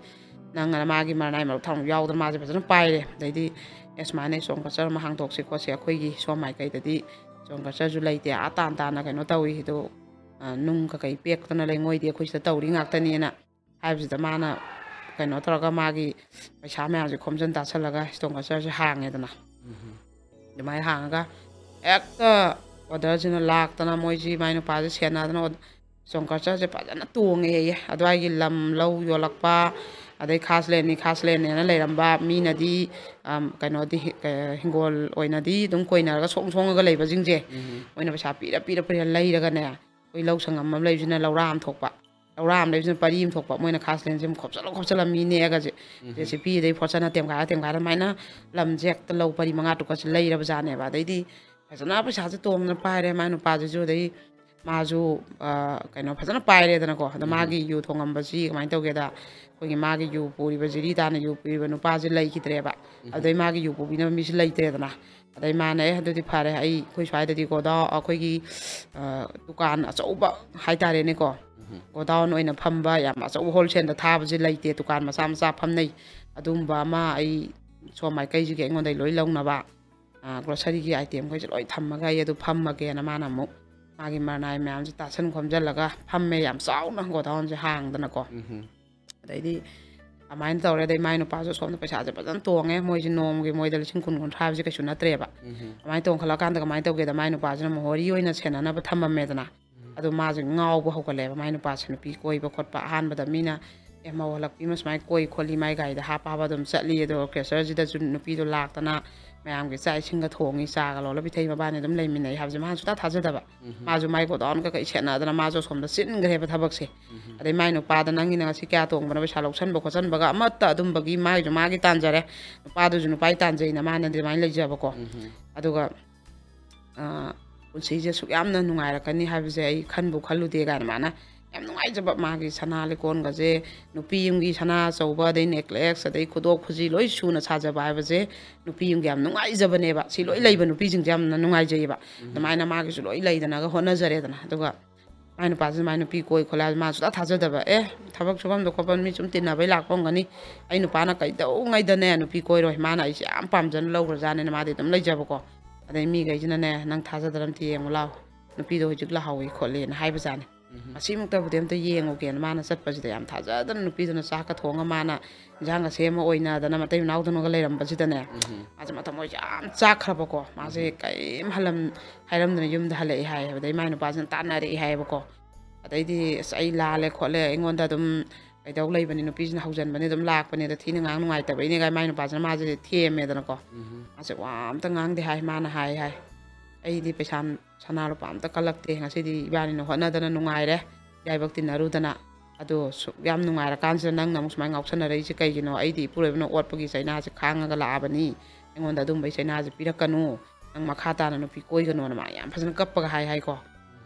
ꯅꯪ ꯃꯥꯒꯤ ꯃꯔꯅꯥꯏ ꯃꯔꯨꯞ ꯊꯥꯎ ꯌꯥꯎꯗꯅ ꯃꯥꯁꯦ ꯐꯖꯅ ꯄꯥꯏꯔꯦ꯫ ꯑꯗꯩꯗꯤ, ꯑꯦ, ꯁꯨꯃꯥꯏꯅ ꯏꯁꯇꯣꯟ ꯀꯜꯆꯔ ꯑꯃ ꯍꯥꯡꯗꯣꯛꯁꯤ ꯈꯣꯠꯁꯤ, ꯑꯩꯈꯣꯏꯒꯤ ꯁꯣꯝ ꯃꯥꯏꯀꯩꯗꯗꯤ ꯏꯁꯇꯣꯟ ꯀꯜꯆꯔꯁꯨ ꯂꯩꯇꯦ, ꯑꯥ ꯇꯥꯟ ꯇꯥꯅ ꯀꯩꯅꯣ ꯇꯧꯏ, ꯑꯗꯣ, ꯑ, ꯅꯨꯡ ꯀꯀꯩ ꯄꯦꯛꯇꯅ ꯂꯩꯉꯣꯏꯗꯤ ꯑꯩꯈꯣꯏ ꯁꯤꯗ ꯇꯧꯔꯤ ꯉꯥꯛꯇꯅꯦꯅ" ꯍꯥꯏꯕꯁꯤꯗ ꯃꯥꯅ ꯀꯩꯅꯣ ꯇꯧꯔꯒ ꯃꯥꯒꯤ ꯄꯩꯁꯥ ꯃꯌꯥꯝꯁꯦ ꯈꯣꯝꯖꯤꯟ ꯇꯥꯁꯜꯂꯒ ꯏꯁꯇꯣꯟ ꯀꯜꯆꯔꯁꯦ ꯍꯥꯡꯉꯦꯗꯅ꯫ ꯎꯝꯍꯨꯝ꯫ ꯑꯗꯨꯃꯥꯏꯅ ꯍꯥꯡꯉꯒ ꯍꯦꯛꯇ ꯑꯣꯔꯗꯔꯁꯤꯅ ꯂꯥꯛꯇꯅ ꯃꯣꯏꯁꯤ ꯃꯥꯏ ꯅꯨꯄꯥꯁꯦ ꯁꯦꯟꯅꯗꯅ ꯏꯁꯇꯣꯟ ꯀꯜꯆꯔꯁꯦ ꯐꯖꯅ ꯇꯣꯡꯉꯦꯌꯦ꯫ ꯑꯗꯨꯋꯥꯏꯒꯤ ꯂꯝ ꯂꯧ ꯌꯣꯜꯂꯛꯄ, ꯑꯗꯩ ꯈꯥꯁꯂꯦꯟꯅꯤ, ꯈꯥꯁꯂꯦꯟꯅꯦꯅ ꯂꯩꯔꯝꯕ ꯃꯤꯅꯗꯤ, ꯑꯝ, ꯀꯩꯅꯣꯗꯤ ꯍꯤ-, ꯀ-, ꯍꯤꯡꯒꯣꯜ ꯑꯣꯏꯅꯗꯤ ꯑꯗꯨꯝ ꯀꯣꯏꯅꯔꯒ ꯁꯣꯡ ꯁꯣꯡꯉꯒ ꯂꯩꯕꯁꯤꯡꯁꯦ, ꯎꯝꯍꯨꯝ꯫ ꯃꯣꯏꯅ ꯄꯩꯁꯥ ꯄꯤꯔ ꯄꯤꯔ ꯄꯤꯔ ꯂꯩꯔꯒꯅꯦ, ꯑꯩꯈꯣꯏ ꯂꯧ ꯁꯪꯉꯝ ꯑꯃ ꯂꯩꯕꯁꯤꯅ ꯂꯧꯔꯥ ꯑꯃ ꯊꯣꯛꯄ, ꯂꯧꯔꯥ ꯑꯃ ꯂꯩꯕꯁꯤꯅ ꯄꯔꯤ ꯑꯃ ꯊꯣꯛꯄ, ꯃꯣꯏꯅ ꯈꯥꯁꯂꯦꯟꯁꯦ ꯑꯃꯨꯛ ꯈꯣꯞꯆꯜꯂ ꯈꯣꯞꯆꯜꯂ ꯃꯤ ꯅꯦꯛꯑꯒꯁꯦ, ꯎꯝꯍꯨꯝ꯫ ꯖꯦ ꯁꯤ ꯄꯤ ꯑꯗꯩ ꯐꯣꯔꯆꯅꯔ ꯇꯦꯝꯒꯥꯏꯔ ꯇꯦꯝꯒꯥꯏꯔ ꯑꯗꯨꯃꯥꯏꯅ ꯂꯝꯁꯦ ꯍꯦꯛꯇ ꯂꯧ ꯄꯔꯤ ꯃꯉꯥ ꯇꯔꯨꯛꯀꯁꯦ ꯂꯩꯔꯕꯖꯥꯠꯅꯦꯕ꯫ ꯑꯗꯩꯗꯤ ꯐꯖꯅ ꯄꯩꯁꯥꯁꯦ ꯇꯣꯡꯗꯅ ꯄꯥꯏꯔꯦ ꯃꯥꯏ ꯅꯨꯄꯥꯁꯤꯁꯨ, ꯑꯗꯩ ꯃꯥꯁꯨ, ꯑ, ꯀꯩꯅꯣ ꯐꯖꯅ ꯄꯥꯏꯔꯦꯗꯅꯀꯣ꯫ ꯑꯗꯣ ꯎꯝꯍꯨꯝ꯫ ꯃꯥꯒꯤ ꯌꯨ ꯊꯣꯡꯉꯝꯕꯁꯤ ꯀꯃꯥꯏꯅ ꯇꯧꯒꯦꯗ, ꯑꯩꯈꯣꯏꯒꯤ ꯃꯥꯒꯤ ꯌꯨ ꯄꯨꯔꯤꯕ, ꯖꯤꯔꯤ ꯇꯥꯅ ꯌꯨ ꯄꯨꯔꯤꯕ ꯅꯨꯄꯥꯁꯦ ꯂꯩꯈꯤꯗ꯭ꯔꯦꯕ꯫ ꯎꯝꯍꯨꯝ꯫ ꯑꯗꯩ ꯃꯥꯒꯤ ꯌꯨ ꯄꯨꯕꯤꯅꯕ ꯃꯤꯁꯨ ꯂꯩꯇ꯭ꯔꯦꯗꯅ꯫ ꯑꯗꯩ ꯃꯥꯅ, "ꯑꯦ, ꯑꯗꯨꯗꯤ ꯐꯔꯦ, ꯑꯩ, ꯑꯩꯈꯣꯏ ꯁ꯭ꯋꯥꯏꯗꯗꯤ ꯒꯣꯗꯥꯎ-, ꯑꯩꯈꯣꯏꯒꯤ, ꯑ, ꯗꯨꯀꯥꯟ ꯑꯆꯧꯕ ꯍꯥꯏꯇꯥꯔꯦꯅꯦꯀꯣ, ꯎꯝꯍꯨꯝ꯫ ꯒꯣꯗꯥꯎꯟ ꯑꯣꯏꯅ ꯐꯝꯕ ꯌꯥꯝ ꯑꯆꯧꯕ ꯍꯣꯜꯁꯦꯜꯗ ꯊꯥꯕꯁꯦ ꯂꯩꯇꯦ, ꯗꯨꯀꯥꯟ ꯃꯆꯥ ꯃꯆꯥ ꯐꯝꯅꯩ꯫ ꯑꯗꯨꯝꯕ ꯑꯃ ꯑꯩ ꯁꯣꯝ ꯃꯥꯏꯀꯩꯁꯤꯒꯤ ꯑꯩꯉꯣꯟꯗ ꯂꯣꯏ ꯂꯧꯅꯕ, ꯑ, ꯒ꯭ꯔꯣꯁꯔꯤꯒꯤ ꯑꯥꯏꯇꯦꯝꯈꯩꯁꯦ ꯂꯣꯏ ꯊꯝꯃꯒ ꯑꯩ ꯑꯗꯨ ꯐꯝꯃꯒꯦꯅ" ꯃꯥꯅ ꯑꯃꯨꯛ ꯃꯥꯒꯤ ꯃꯔꯅꯥꯏ ꯃꯌꯥꯝꯁꯦ ꯇꯥꯁꯟ ꯈꯣꯝꯖꯤꯜꯂꯒ ꯐꯝꯃꯦ, ꯌꯥꯝ ꯆꯥꯎꯅ ꯒꯣꯗꯥꯎꯟꯁꯦ ꯍꯥꯡꯗꯅꯀꯣ꯫ ꯎꯝ ꯑꯗꯩꯗꯤ ꯑꯗꯨꯃꯥꯏꯅ ꯇꯧꯔꯦ꯫ ꯑꯗꯩ ꯃꯥꯏ ꯅꯨꯄꯥꯁꯨ ꯁꯣꯝꯗ ꯄꯩꯁꯥꯁꯦ ꯐꯖꯅ ꯇꯣꯡꯉꯦ, ꯃꯣꯏꯁꯦ ꯅꯣꯡꯃꯒꯤ ꯃꯣꯏꯗ ꯂꯤꯁꯤꯡ ꯀꯨꯟ ꯀꯨꯟꯊ꯭ꯔꯥ ꯍꯥꯏꯕꯁꯦ ꯀꯩꯁꯨ ꯅꯠꯇ꯭ꯔꯦꯕ꯫ ꯎꯝ ꯑꯗꯨꯃꯥꯏꯅ ꯇꯣꯡꯈꯠꯂꯛꯀꯥꯟꯗ ꯀꯃꯥꯏꯅ ꯇꯧꯒꯦꯗ, ꯃꯥꯏ ꯅꯨꯄꯥꯁꯤꯅ ꯃꯣꯍꯣꯔꯤ ꯑꯣꯏꯅ ꯁꯦꯟꯅꯅꯕ ꯊꯝꯃꯝꯃꯦꯗꯅ꯫ ꯑꯗꯣ ꯃꯥꯁꯦ ꯉꯥꯎꯕ ꯍꯧꯒꯠꯂꯦꯕ, ꯃꯥꯏ ꯅꯨꯄꯥꯁꯦ ꯅꯨꯄꯤ ꯀꯣꯏꯕ ꯈꯣꯠꯄ꯫ ꯑꯍꯥꯟꯕꯗ ꯃꯤꯅ ꯑꯦ ꯃꯧ ꯍꯜꯂꯛꯄꯤ ꯑꯃ ꯁꯨꯃꯥꯏꯅ ꯀꯣꯏ ꯈꯣꯠꯂꯤ, ꯃꯥꯏ ꯒꯥꯔꯤꯗ ꯍꯥꯞꯄ ꯍꯥꯞꯄ ꯑꯗꯨꯝ ꯆꯠꯂꯤ, ꯑꯗꯣ ꯀ꯭ꯔꯦꯁꯔꯁꯤꯗꯁꯨ ꯅꯨꯄꯤꯗꯣ ꯂꯥꯛꯇꯅ ꯃꯌꯥꯝꯒꯤ ꯆꯥꯛ ꯏꯁꯤꯡꯒ ꯊꯣꯡꯉꯤ, ꯆꯥꯒ ꯂꯣꯜꯂ ꯄꯤꯊꯛꯏ, ꯃꯕꯥꯅꯤ ꯑꯗꯨꯝ ꯂꯩꯃꯤꯟꯅꯩ ꯍꯥꯏꯕꯁꯦ ꯃꯥꯅ ꯁꯨꯡꯊꯥ ꯊꯥꯖꯗꯕ꯫ ꯃꯥꯁꯨ ꯃꯥꯏ ꯒꯣꯗꯥꯎꯟ ꯀꯩꯀꯩ ꯁꯦꯟꯅꯗꯅ ꯃꯥꯁꯨ ꯑꯁꯣꯝꯗ ꯆꯤꯟꯈ꯭ꯔꯦꯕ ꯊꯕꯛꯁꯦ꯫ ꯑꯗꯩ ꯃꯥꯏ ꯅꯨꯄꯥꯗ ꯅꯪꯒꯤꯅ ꯉꯁꯤ ꯀꯌꯥ ꯇꯣꯡꯕꯅꯣ, ꯄꯩꯁꯥ ꯂꯧꯁꯟꯕ ꯈꯣꯠꯆꯟꯕꯒ ꯑꯃꯠꯇ ꯑꯗꯨꯝꯕꯒꯤ, ꯃꯥꯒꯤꯁꯨ ꯃꯥꯒꯤ ꯇꯥꯟꯖꯔꯦ, ꯅꯨꯄꯥꯗꯨꯁꯨ ꯅꯨꯄꯥꯒꯤ ꯇꯥꯟꯖꯩꯅ ꯃꯥꯅꯗꯤ ꯑꯗꯨꯃꯥꯏꯅ ꯂꯩꯖꯕꯀꯣ꯫ ꯑꯗꯨꯒ ꯑ, ꯄꯨꯟꯁꯤꯁꯦ ꯑꯁꯨꯛ ꯌꯥꯝꯅ ꯅꯨꯡꯉꯥꯏꯔꯛꯀꯅꯤ ꯍꯥꯏꯕꯁꯦ ꯑꯩ ꯈꯟꯕꯨ ꯈꯜꯂꯨꯗꯦ ꯀꯥꯏꯅ ꯃꯥꯅ ꯌꯥꯝ ꯅꯨꯡꯉꯥꯏꯖꯕ, ꯃꯥꯒꯤ ꯁꯅꯥ ꯂꯤꯀꯣꯟꯒꯁꯦ, ꯅꯨꯄꯤ ꯑꯃꯒꯤ ꯁꯅꯥ ꯑꯆꯧꯕ, ꯑꯗꯩ ꯅꯦꯀ꯭ꯂꯦꯁ, ꯑꯗꯩ ꯈꯨꯗꯣꯞ ꯈꯨꯖꯤ ꯂꯣꯏ ꯁꯨꯅ ꯁꯥꯖꯕ ꯍꯥꯏꯕꯁꯦ ꯅꯨꯄꯤ ꯑꯃꯒꯤ ꯌꯥꯝ ꯅꯨꯡꯉꯥꯏꯖꯕꯅꯦꯕ꯫ ꯁꯤ ꯂꯣꯏ ꯂꯩꯕ ꯅꯨꯄꯤꯁꯤꯡꯁꯦ ꯌꯥꯝꯅ ꯅꯨꯡꯉꯥꯏꯖꯩꯌꯦꯕ꯫ ꯑꯗꯨꯃꯥꯏꯅ ꯃꯥꯒꯤꯁꯨ ꯂꯣꯏ ꯂꯩꯗꯅꯒ ꯍꯣꯠꯅꯖꯔꯦꯗꯅ꯫ ꯑꯗꯨꯒ ꯃꯥꯏ ꯅꯨꯄꯥꯁꯤꯅ ꯃꯥꯏ ꯅꯨꯄꯤ ꯀꯣꯏ ꯈꯣꯠꯂꯦ ꯍꯥꯏꯕꯁꯦ ꯃꯥ ꯁꯨꯡꯊꯥ ꯊꯥꯖꯗꯕ꯫ ꯑꯦ, ꯊꯕꯛ ꯁꯨꯐꯝꯗ ꯈꯣꯠꯐꯝ ꯃꯤ ꯁꯨꯝ ꯇꯤꯟꯅꯕꯩ ꯂꯥꯛꯄ ꯑꯣꯏꯔꯝꯒꯅꯤ, ꯑꯩ ꯅꯨꯄꯥꯅ ꯀꯩꯗꯧꯉꯩꯗꯅꯦ ꯅꯨꯄꯤ ꯀꯣꯏꯔꯣꯏ, ꯃꯥꯅ ꯑꯩꯁꯦ ꯌꯥꯝ ꯄꯥꯝꯖꯅ ꯂꯧꯈ꯭ꯔꯖꯥꯠꯅꯦꯅ ꯃꯥꯗꯤ ꯑꯗꯨꯝ ꯂꯩꯖꯕꯀꯣ꯫ ꯑꯗꯩ ꯃꯤꯈꯩꯁꯤꯅꯅꯦ, "ꯅꯪ ꯊꯥꯖꯗ꯭ꯔ ꯑꯝꯇ ꯌꯦꯡꯉꯨ ꯂꯥꯎ, ꯅꯨꯄꯤꯗꯣ ꯍꯧꯖꯤꯛ ꯂꯥꯛꯍꯧꯋꯤ ꯈꯣꯠꯂꯤꯅ" ꯍꯥꯏꯕꯖꯥꯠꯅꯤ꯫ ꯃꯁꯤꯃꯨꯛꯇꯕꯨꯗꯤ ꯑꯝꯇ ꯌꯦꯡꯉꯨꯒꯦꯅ ꯃꯥꯅ ꯆꯠꯄꯁꯤꯗ ꯌꯥꯝ ꯊꯥꯖꯗꯅ ꯅꯨꯄꯤꯗꯨꯅ ꯆꯥꯛꯀ ꯊꯣꯡꯉ ꯃꯥꯅ ꯏꯟꯖꯥꯡꯒ ꯁꯦꯝꯃ ꯑꯣꯏꯅꯗꯅ ꯃꯇꯩ ꯃꯅꯥꯎꯗꯨꯅꯒ ꯂꯩꯔꯝꯕꯁꯤꯗꯅꯦ, ꯃꯥꯁꯦ ꯃꯊꯃꯣꯏꯁꯦ ꯌꯥꯝ ꯆꯥꯛꯈ꯭ꯔꯕꯀꯣ꯫ ꯃꯥꯁꯦ ꯀꯔꯤꯝ ꯍꯜꯂꯝ ꯍꯥꯏꯔꯝꯗꯅ ꯌꯨꯝꯗ ꯍꯜꯂꯛꯑꯦ ꯍꯥꯏꯌꯦꯕ꯫ ꯑꯗꯩ ꯃꯥꯏ ꯅꯨꯄꯥꯁꯤꯅ ꯇꯥꯟꯅꯔꯛꯑꯦ ꯍꯥꯏꯌꯦꯕꯀꯣ꯫ ꯑꯗꯩꯗꯤ "ꯑꯁ, ꯑꯩ ꯂꯥꯜꯂꯦ ꯈꯣꯠꯂꯦ, ꯑꯩꯉꯣꯟꯗ ꯑꯗꯨꯝ ꯀꯩꯗꯧ ꯂꯩꯕꯅꯤ, ꯅꯨꯄꯤꯁꯤꯅ ꯍꯧꯖꯟꯕꯅꯤ, ꯑꯗꯨꯝ ꯂꯥꯛꯄꯅꯤꯗ, ꯊꯤꯅ ꯉꯥꯡ ꯅꯨꯡꯉꯥꯏꯇꯕꯩꯅꯦ" ꯀꯥꯏ ꯃꯥꯏ ꯅꯨꯄꯥꯁꯤꯅ ꯃꯥꯁꯦ ꯊꯦꯝꯃꯦꯗꯅꯀꯣ꯫ ꯃꯥꯁꯦ ꯋꯥ ꯑꯝꯇ ꯉꯥꯡꯗꯦ ꯍꯥꯏ꯫ ꯃꯥꯅ ꯍꯥꯏ ꯍꯥꯏ, "ꯑꯩꯗꯤ ꯄꯩꯁꯥ ꯁꯅꯥ ꯂꯨꯄꯥ ꯑꯝꯇ ꯀꯜꯂꯛꯇꯦ, ꯉꯁꯤꯗꯤ ꯏꯕꯥꯅꯤꯅ ꯍꯣꯠꯅꯗꯅ ꯅꯨꯡꯉꯥꯏꯔꯦ, ꯌꯥꯏꯕꯛ ꯇꯤꯟꯅꯔꯨꯗꯅ꯫ ꯑꯗꯣ ꯁꯨꯛ ꯌꯥꯝ ꯅꯨꯡꯉꯥꯏꯔꯀꯥꯟꯁꯤꯗ ꯅꯪꯅ ꯑꯃꯨꯛ ꯁꯨꯃꯥꯏꯅ ꯉꯥꯎꯁꯟꯅꯔꯛꯏꯁꯦ ꯀꯩꯒꯤꯅꯣ? ꯑꯩꯗꯤ ꯏꯄꯨꯔꯣꯏꯕꯅ ꯑꯣꯠꯄꯒꯤ ꯆꯩꯅꯥꯁꯦ ꯈꯥꯡꯉꯒ ꯂꯥꯛꯑꯕꯅꯤ, ꯑꯩꯉꯣꯟꯗ ꯑꯗꯨꯝꯕꯩ ꯆꯩꯅꯥꯁꯦ ꯄꯤꯔꯛꯀꯅꯨ, ꯅꯪ ꯃꯈꯥ ꯇꯥꯅ ꯅꯨꯄꯤ ꯀꯣꯏꯒꯅꯣꯅ" ꯃꯥ ꯌꯥꯝ ꯐꯖꯅ ꯀꯞꯄꯒ ꯍꯥꯏ ꯍꯥꯏꯀꯣ꯫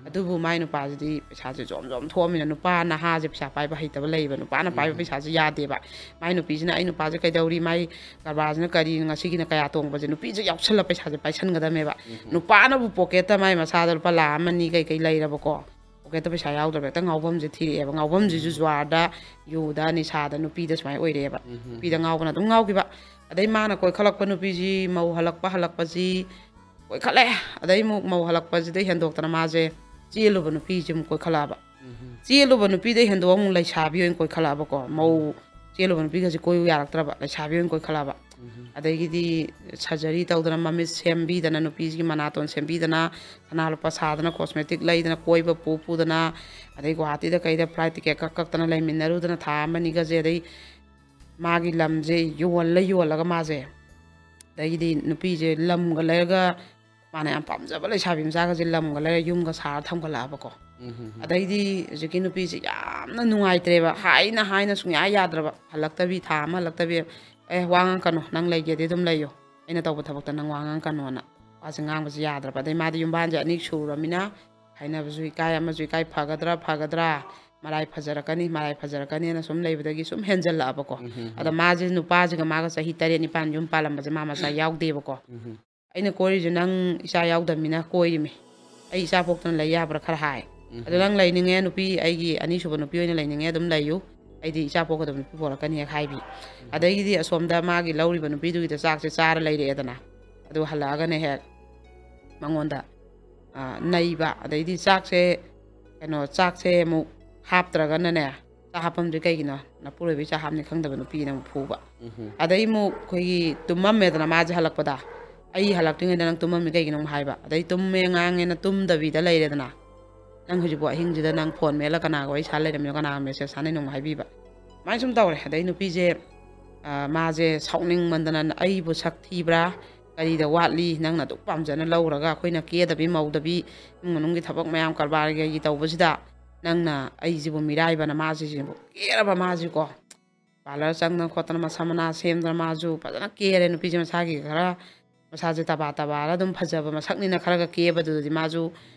ꯑꯗꯨꯕꯨ ꯃꯥꯏ ꯅꯨꯄꯥꯁꯤꯗꯤ ꯄꯩꯁꯥꯁꯦ ꯖꯣꯝ ꯖꯣꯝ ꯊꯣꯛꯑꯃꯤꯅ, ꯅꯨꯄꯥ ꯅꯍꯥꯁꯦ ꯄꯩꯁꯥ ꯄꯥꯏꯕ ꯍꯩꯇꯕ ꯂꯩꯌꯦꯕ, ꯅꯨꯄꯥꯅ ꯄꯥꯏꯕ ꯄꯩꯁꯥꯁꯦ ꯌꯥꯗꯦꯕ꯫ ꯃꯥꯏ ꯅꯨꯄꯤꯁꯤꯅ "ꯑꯩ ꯅꯨꯄꯥꯁꯦ ꯀꯩꯗꯧꯔꯤ, ꯃꯥꯏ ꯀꯔꯕꯥꯔꯁꯤꯅ ꯀꯔꯤ, ꯉꯁꯤꯒꯤꯅ ꯀꯌꯥ ꯇꯣꯡꯕꯁꯦ", ꯅꯨꯄꯤꯁꯦ ꯌꯥꯎꯁꯜꯂ ꯄꯩꯁꯥꯁꯦ ꯄꯥꯏꯁꯟꯒꯗꯕꯅꯦꯕ꯫ ꯅꯨꯄꯥꯅꯕꯨ ꯄꯣꯀꯦꯠꯇ ꯃꯥꯏ ꯃꯁꯥꯗ ꯂꯨꯄꯥ ꯂꯥꯈ ꯑꯃ ꯑꯅꯤ ꯀꯩꯀꯩ ꯂꯩꯔꯕꯀꯣ, ꯄꯣꯀꯦꯠꯇ ꯄꯩꯁꯥ ꯌꯥꯎꯗ꯭ꯔꯕ ꯍꯦꯛꯇ ꯉꯥꯎꯐꯝꯁꯦ ꯊꯤꯔꯛꯑꯦꯕ꯫ ꯉꯥꯎꯐꯝꯁꯤꯁꯨ ꯖꯨꯋꯥꯔꯗ, ꯌꯨꯗ, ꯅꯤꯁꯥꯗ, ꯅꯨꯄꯤꯗ ꯁꯨꯃꯥꯏꯅ ꯑꯣꯏꯔꯛꯑꯦꯕ꯫ ꯅꯨꯄꯤꯗ ꯉꯥꯎꯕꯅ ꯑꯗꯨꯝ ꯉꯥꯎꯈꯤꯕ꯫ ꯑꯗꯩ ꯃꯥꯅ ꯀꯣꯏꯈꯠꯂꯛꯄ ꯅꯨꯄꯤꯁꯤ, ꯃꯧ ꯍꯜꯂꯛꯄ ꯍꯜꯂꯛꯄꯁꯤ ꯀꯣꯏꯈꯠꯂꯦ꯫ ꯑꯗꯩ ꯑꯃꯨꯛ ꯃꯧ ꯍꯜꯂꯛꯄꯁꯤꯗ ꯍꯦꯟꯗꯣꯛꯇꯅ ꯃꯥꯁꯦ ꯆꯦꯜꯂꯨꯕ ꯅꯨꯄꯤꯁꯦ ꯑꯃꯨꯛ ꯀꯣꯏꯈꯠꯂꯛꯑꯕ꯫ ꯆꯦꯜꯂꯨꯕ ꯅꯨꯄꯤꯗꯩ ꯍꯦꯟꯗꯣꯛ ꯑꯃꯨꯛ ꯂꯩꯁꯥꯕꯤ ꯑꯣꯏꯅ ꯀꯣꯏꯈꯠꯂꯛꯑꯕꯀꯣ꯫ ꯃꯧ ꯆꯦꯜꯂꯨꯕ ꯅꯨꯄꯤꯒꯁꯦ ꯀꯣꯏꯌꯨ ꯌꯥꯔꯛꯇ꯭ꯔꯕ, ꯂꯩꯁꯥꯕꯤ ꯑꯣꯏꯅ ꯀꯣꯏꯈꯠꯂꯛꯑꯕ꯫ ꯑꯗꯒꯤꯗꯤ ꯁꯔꯖꯔꯤ ꯇꯧꯗꯅ, ꯃꯃꯤꯠ ꯁꯦꯝꯕꯤꯗꯅ, ꯅꯨꯄꯤꯁꯤꯒꯤ ꯃꯅꯥꯇꯣꯟ ꯁꯦꯝꯕꯤꯗꯅ, ꯁꯅꯥ ꯂꯨꯄꯥ ꯁꯥꯗꯅ, ꯀꯣꯁꯃꯦꯇꯤꯛ ꯂꯩꯗꯅ, ꯀꯣꯏꯕ ꯄꯨ ꯄꯨꯗꯅ, ꯑꯗꯩ ꯒꯨꯍꯥꯇꯤꯗ ꯀꯩꯗ ꯐ꯭ꯂꯥꯏꯠ ꯇꯤꯀꯦꯠ ꯀꯛ ꯀꯛꯇꯅ ꯂꯩꯃꯤꯟꯅꯔꯨꯗꯅ ꯊꯥ ꯑꯃꯅꯤꯒꯁꯦ꯫ ꯑꯗꯩ ꯃꯥꯒꯤ ꯂꯝꯁꯦ ꯌꯣꯜꯂ ꯌꯣꯜꯂꯒ ꯃꯥꯁꯦ, ꯑꯗꯒꯤꯗꯤ ꯅꯨꯄꯤꯁꯦ ꯂꯝꯒ ꯂꯩꯔꯒ, ꯃꯥꯅ ꯌꯥꯝ ꯄꯥꯝꯖꯕ ꯂꯩꯁꯥꯕꯤ ꯃꯆꯥꯒꯁꯦ ꯂꯝꯒ ꯂꯩꯔ ꯌꯨꯝꯒ ꯁꯥꯔ ꯊꯝꯒꯠꯂꯛꯑꯕꯀꯣ꯫ ꯑꯗꯩꯗꯤ ꯍꯧꯖꯤꯛꯀꯤ ꯅꯨꯄꯤꯁꯦ ꯌꯥꯝꯅ ꯅꯨꯡꯉꯥꯏꯇ꯭ꯔꯦꯕ, ꯍꯥꯏꯅ ꯍꯥꯏꯅ ꯁꯨꯡꯌꯥ ꯌꯥꯗ꯭ꯔꯕ, ꯍꯜꯂꯛꯇꯕꯤ, ꯊꯥ ꯑꯃ ꯍꯜꯂꯛꯇꯕꯤ꯫ "ꯑꯦ, ꯋꯥ ꯉꯥꯡꯀꯅꯨ, ꯅꯪ ꯂꯩꯒꯦꯗꯤ ꯑꯗꯨꯝ ꯂꯩꯌꯣ, ꯑꯩꯅ ꯇꯧꯕ ꯊꯕꯛꯇ ꯅꯪ ꯋꯥ ꯉꯥꯡꯀꯅꯣꯅ" ꯋꯥꯁꯦ ꯉꯥꯡꯕꯁꯦ ꯌꯥꯗ꯭ꯔꯕ꯫ ꯑꯗꯩ ꯃꯥꯗꯤ ꯌꯨꯝꯕꯥꯟꯁꯦ ꯑꯅꯤ ꯁꯨꯔꯃꯤꯅ, ꯍꯥꯏꯅꯕꯁꯨ ꯏꯀꯥꯏ, ꯑꯃꯁꯨ ꯏꯀꯥꯏ, ꯐꯒꯗ꯭ꯔꯥ ꯐꯒꯗ꯭ꯔꯥ, ꯃꯔꯥꯏ ꯐꯖꯔꯛꯀꯅꯤ, ꯃꯔꯥꯏ ꯐꯖꯔꯛꯀꯅꯤꯅ ꯁꯨꯝ ꯂꯩꯕꯗꯒꯤ ꯁꯨꯝ ꯍꯦꯟꯖꯜꯂꯛꯑꯕꯀꯣ꯫ ꯑꯗ ꯃꯥꯁꯦ ꯅꯨꯄꯥꯁꯤꯒ ꯃꯥꯒ ꯆꯍꯤ ꯇꯔꯦꯠ ꯅꯤꯄꯥꯟ ꯌꯨꯝ ꯄꯥꯜꯂꯝꯕꯁꯦ ꯃꯥ ꯃꯆꯥ ꯌꯥꯎꯗꯦꯕꯀꯣ꯫ "ꯑꯩꯅ ꯀꯣꯏꯔꯤꯁꯦ ꯅꯪ ꯏꯆꯥ ꯌꯥꯎꯗꯕꯅꯤꯅ ꯀꯣꯏꯔꯤꯃꯤ, ꯑꯩ ꯏꯆꯥ ꯄꯣꯛꯇꯅ ꯂꯩ ꯌꯥꯕ꯭ꯔꯥ?" ꯈꯔ ꯍꯥꯏ꯫ "ꯑꯗꯣ ꯅꯪ ꯂꯩꯅꯤꯡꯉꯦ, ꯅꯨꯄꯤ ꯑꯩꯒꯤ ꯑꯅꯤꯁꯨꯕ ꯅꯨꯄꯤ ꯑꯣꯏꯅ ꯂꯩꯅꯤꯡꯉꯦ, ꯑꯗꯨꯝ ꯂꯩꯌꯨ, ꯑꯩꯗꯤ ꯏꯆꯥ ꯄꯣꯛꯀꯗꯕ ꯅꯨꯄꯤ ꯄꯣꯔꯛꯀꯅꯤ" ꯍꯦꯛ ꯍꯥꯏꯕꯤ꯫ ꯑꯗꯒꯤꯗꯤ ꯑꯁꯣꯝꯗ ꯃꯥꯒꯤ ꯂꯧꯔꯤꯕ ꯅꯨꯄꯤꯗꯨꯒꯤꯗ ꯆꯥꯛꯁꯦ ꯆꯥꯔ ꯂꯩꯔꯛꯑꯦꯗꯅ꯫ ꯑꯗꯨ ꯍꯜꯂꯛꯑꯒꯅ ꯍꯦꯛ ꯃꯉꯣꯟꯗ, ꯑ, ꯅꯩꯕ꯫ ꯑꯗꯩꯗꯤ ꯆꯥꯛꯁꯦ, ꯀꯩꯅꯣ, ꯆꯥꯛꯁꯦ ꯑꯃꯨꯛ ꯍꯥꯞꯇ꯭ꯔꯒꯅꯅꯦ, "ꯆꯥꯛ ꯍꯥꯞꯄꯝꯗ꯭ꯔꯤ ꯀꯩꯒꯤꯅꯣ? ꯅꯄꯨꯔꯣꯏꯕꯒꯤ ꯆꯥꯛ ꯍꯥꯞꯅꯤ ꯈꯪꯗꯕ ꯅꯨꯄꯤꯅ" ꯑꯃꯨꯛ ꯐꯨꯕ꯫ ꯑꯗꯩ ꯑꯃꯨꯛ ꯑꯩꯈꯣꯏꯒꯤ ꯇꯨꯝꯃꯝꯃꯦꯗꯅ ꯃꯥꯁꯦ ꯍꯜꯂꯛꯄꯗ꯫ "ꯑꯩ ꯍꯜꯂꯛꯇ꯭ꯔꯤꯉꯩꯗ ꯅꯪ ꯇꯨꯝꯃꯝꯃꯤ ꯀꯩꯒꯤꯅꯣ?" ꯑꯃꯨꯛ ꯍꯥꯏꯕ꯫ ꯑꯗꯩ ꯇꯨꯝꯃꯦ ꯉꯥꯡꯉꯦꯅ ꯇꯨꯝꯗꯕꯤꯗ ꯂꯩꯔꯦꯗꯅ꯫ "ꯅꯪ ꯍꯧꯖꯤꯛꯄꯨ ꯑꯍꯤꯡꯁꯤꯗ ꯅꯪ ꯐꯣꯟ ꯃꯦꯠꯂ ꯀꯅꯥꯒ ꯋꯥꯔꯤ ꯁꯥ ꯂꯩꯔꯝꯃꯤꯅꯣ? ꯀꯅꯥꯒ ꯃꯦꯁꯦꯖ ꯊꯥꯅꯩꯅꯣ?" ꯑꯃꯨꯛ ꯍꯥꯏꯕꯤꯕ꯫ ꯑꯗꯨꯃꯥꯏꯅ ꯁꯨꯝ ꯇꯧꯔꯦ꯫ ꯑꯗꯩ ꯅꯨꯄꯤꯁꯦ, ꯑ, ꯃꯥꯁꯦ ꯁꯥꯎꯅꯤꯡꯃꯟꯗꯅ, "ꯑꯩꯕꯨ ꯁꯛ ꯊꯤꯕ꯭ꯔꯥ? ꯀꯔꯤꯗ ꯋꯥꯠꯂꯤ? ꯅꯪꯅ ꯑꯗꯨꯛ ꯄꯥꯝꯖꯅ ꯂꯧꯔꯒ ꯑꯩꯈꯣꯏꯅ ꯀꯦꯗꯕꯤ ꯃꯧꯗꯕꯤ, ꯏꯃꯨꯡ ꯃꯅꯨꯡꯒꯤ ꯊꯕꯛ ꯃꯌꯥꯝ ꯀꯔꯕꯥꯔꯒꯤ ꯇꯧꯕꯁꯤꯗ ꯅꯪꯅ ꯑꯩꯁꯤꯕꯨ ꯃꯤꯔꯥꯏꯕꯅ", ꯃꯥꯁꯤꯁꯤꯕꯨ ꯀꯦꯔꯕ ꯃꯥꯁꯤꯀꯣ꯫ ꯄꯥꯔꯂꯔ ꯆꯪꯗꯅ ꯈꯣꯠꯇꯅ ꯃꯁꯝ ꯃꯅꯥ ꯁꯦꯝꯗꯅ ꯃꯥꯁꯨ ꯐꯖꯅ ꯀꯦꯔꯦ꯫ ꯅꯨꯄꯤꯁꯦ ꯃꯁꯥꯒꯤ ꯈꯔ, ꯃꯁꯥꯁꯦ ꯇꯕꯥ ꯇꯕꯥꯔ ꯑꯗꯨꯝ ꯐꯖꯕ ꯃꯁꯛꯅꯤꯅ ꯈꯔꯒ ꯀꯦꯕꯗꯨꯗꯗꯤ ꯃꯥꯁꯨ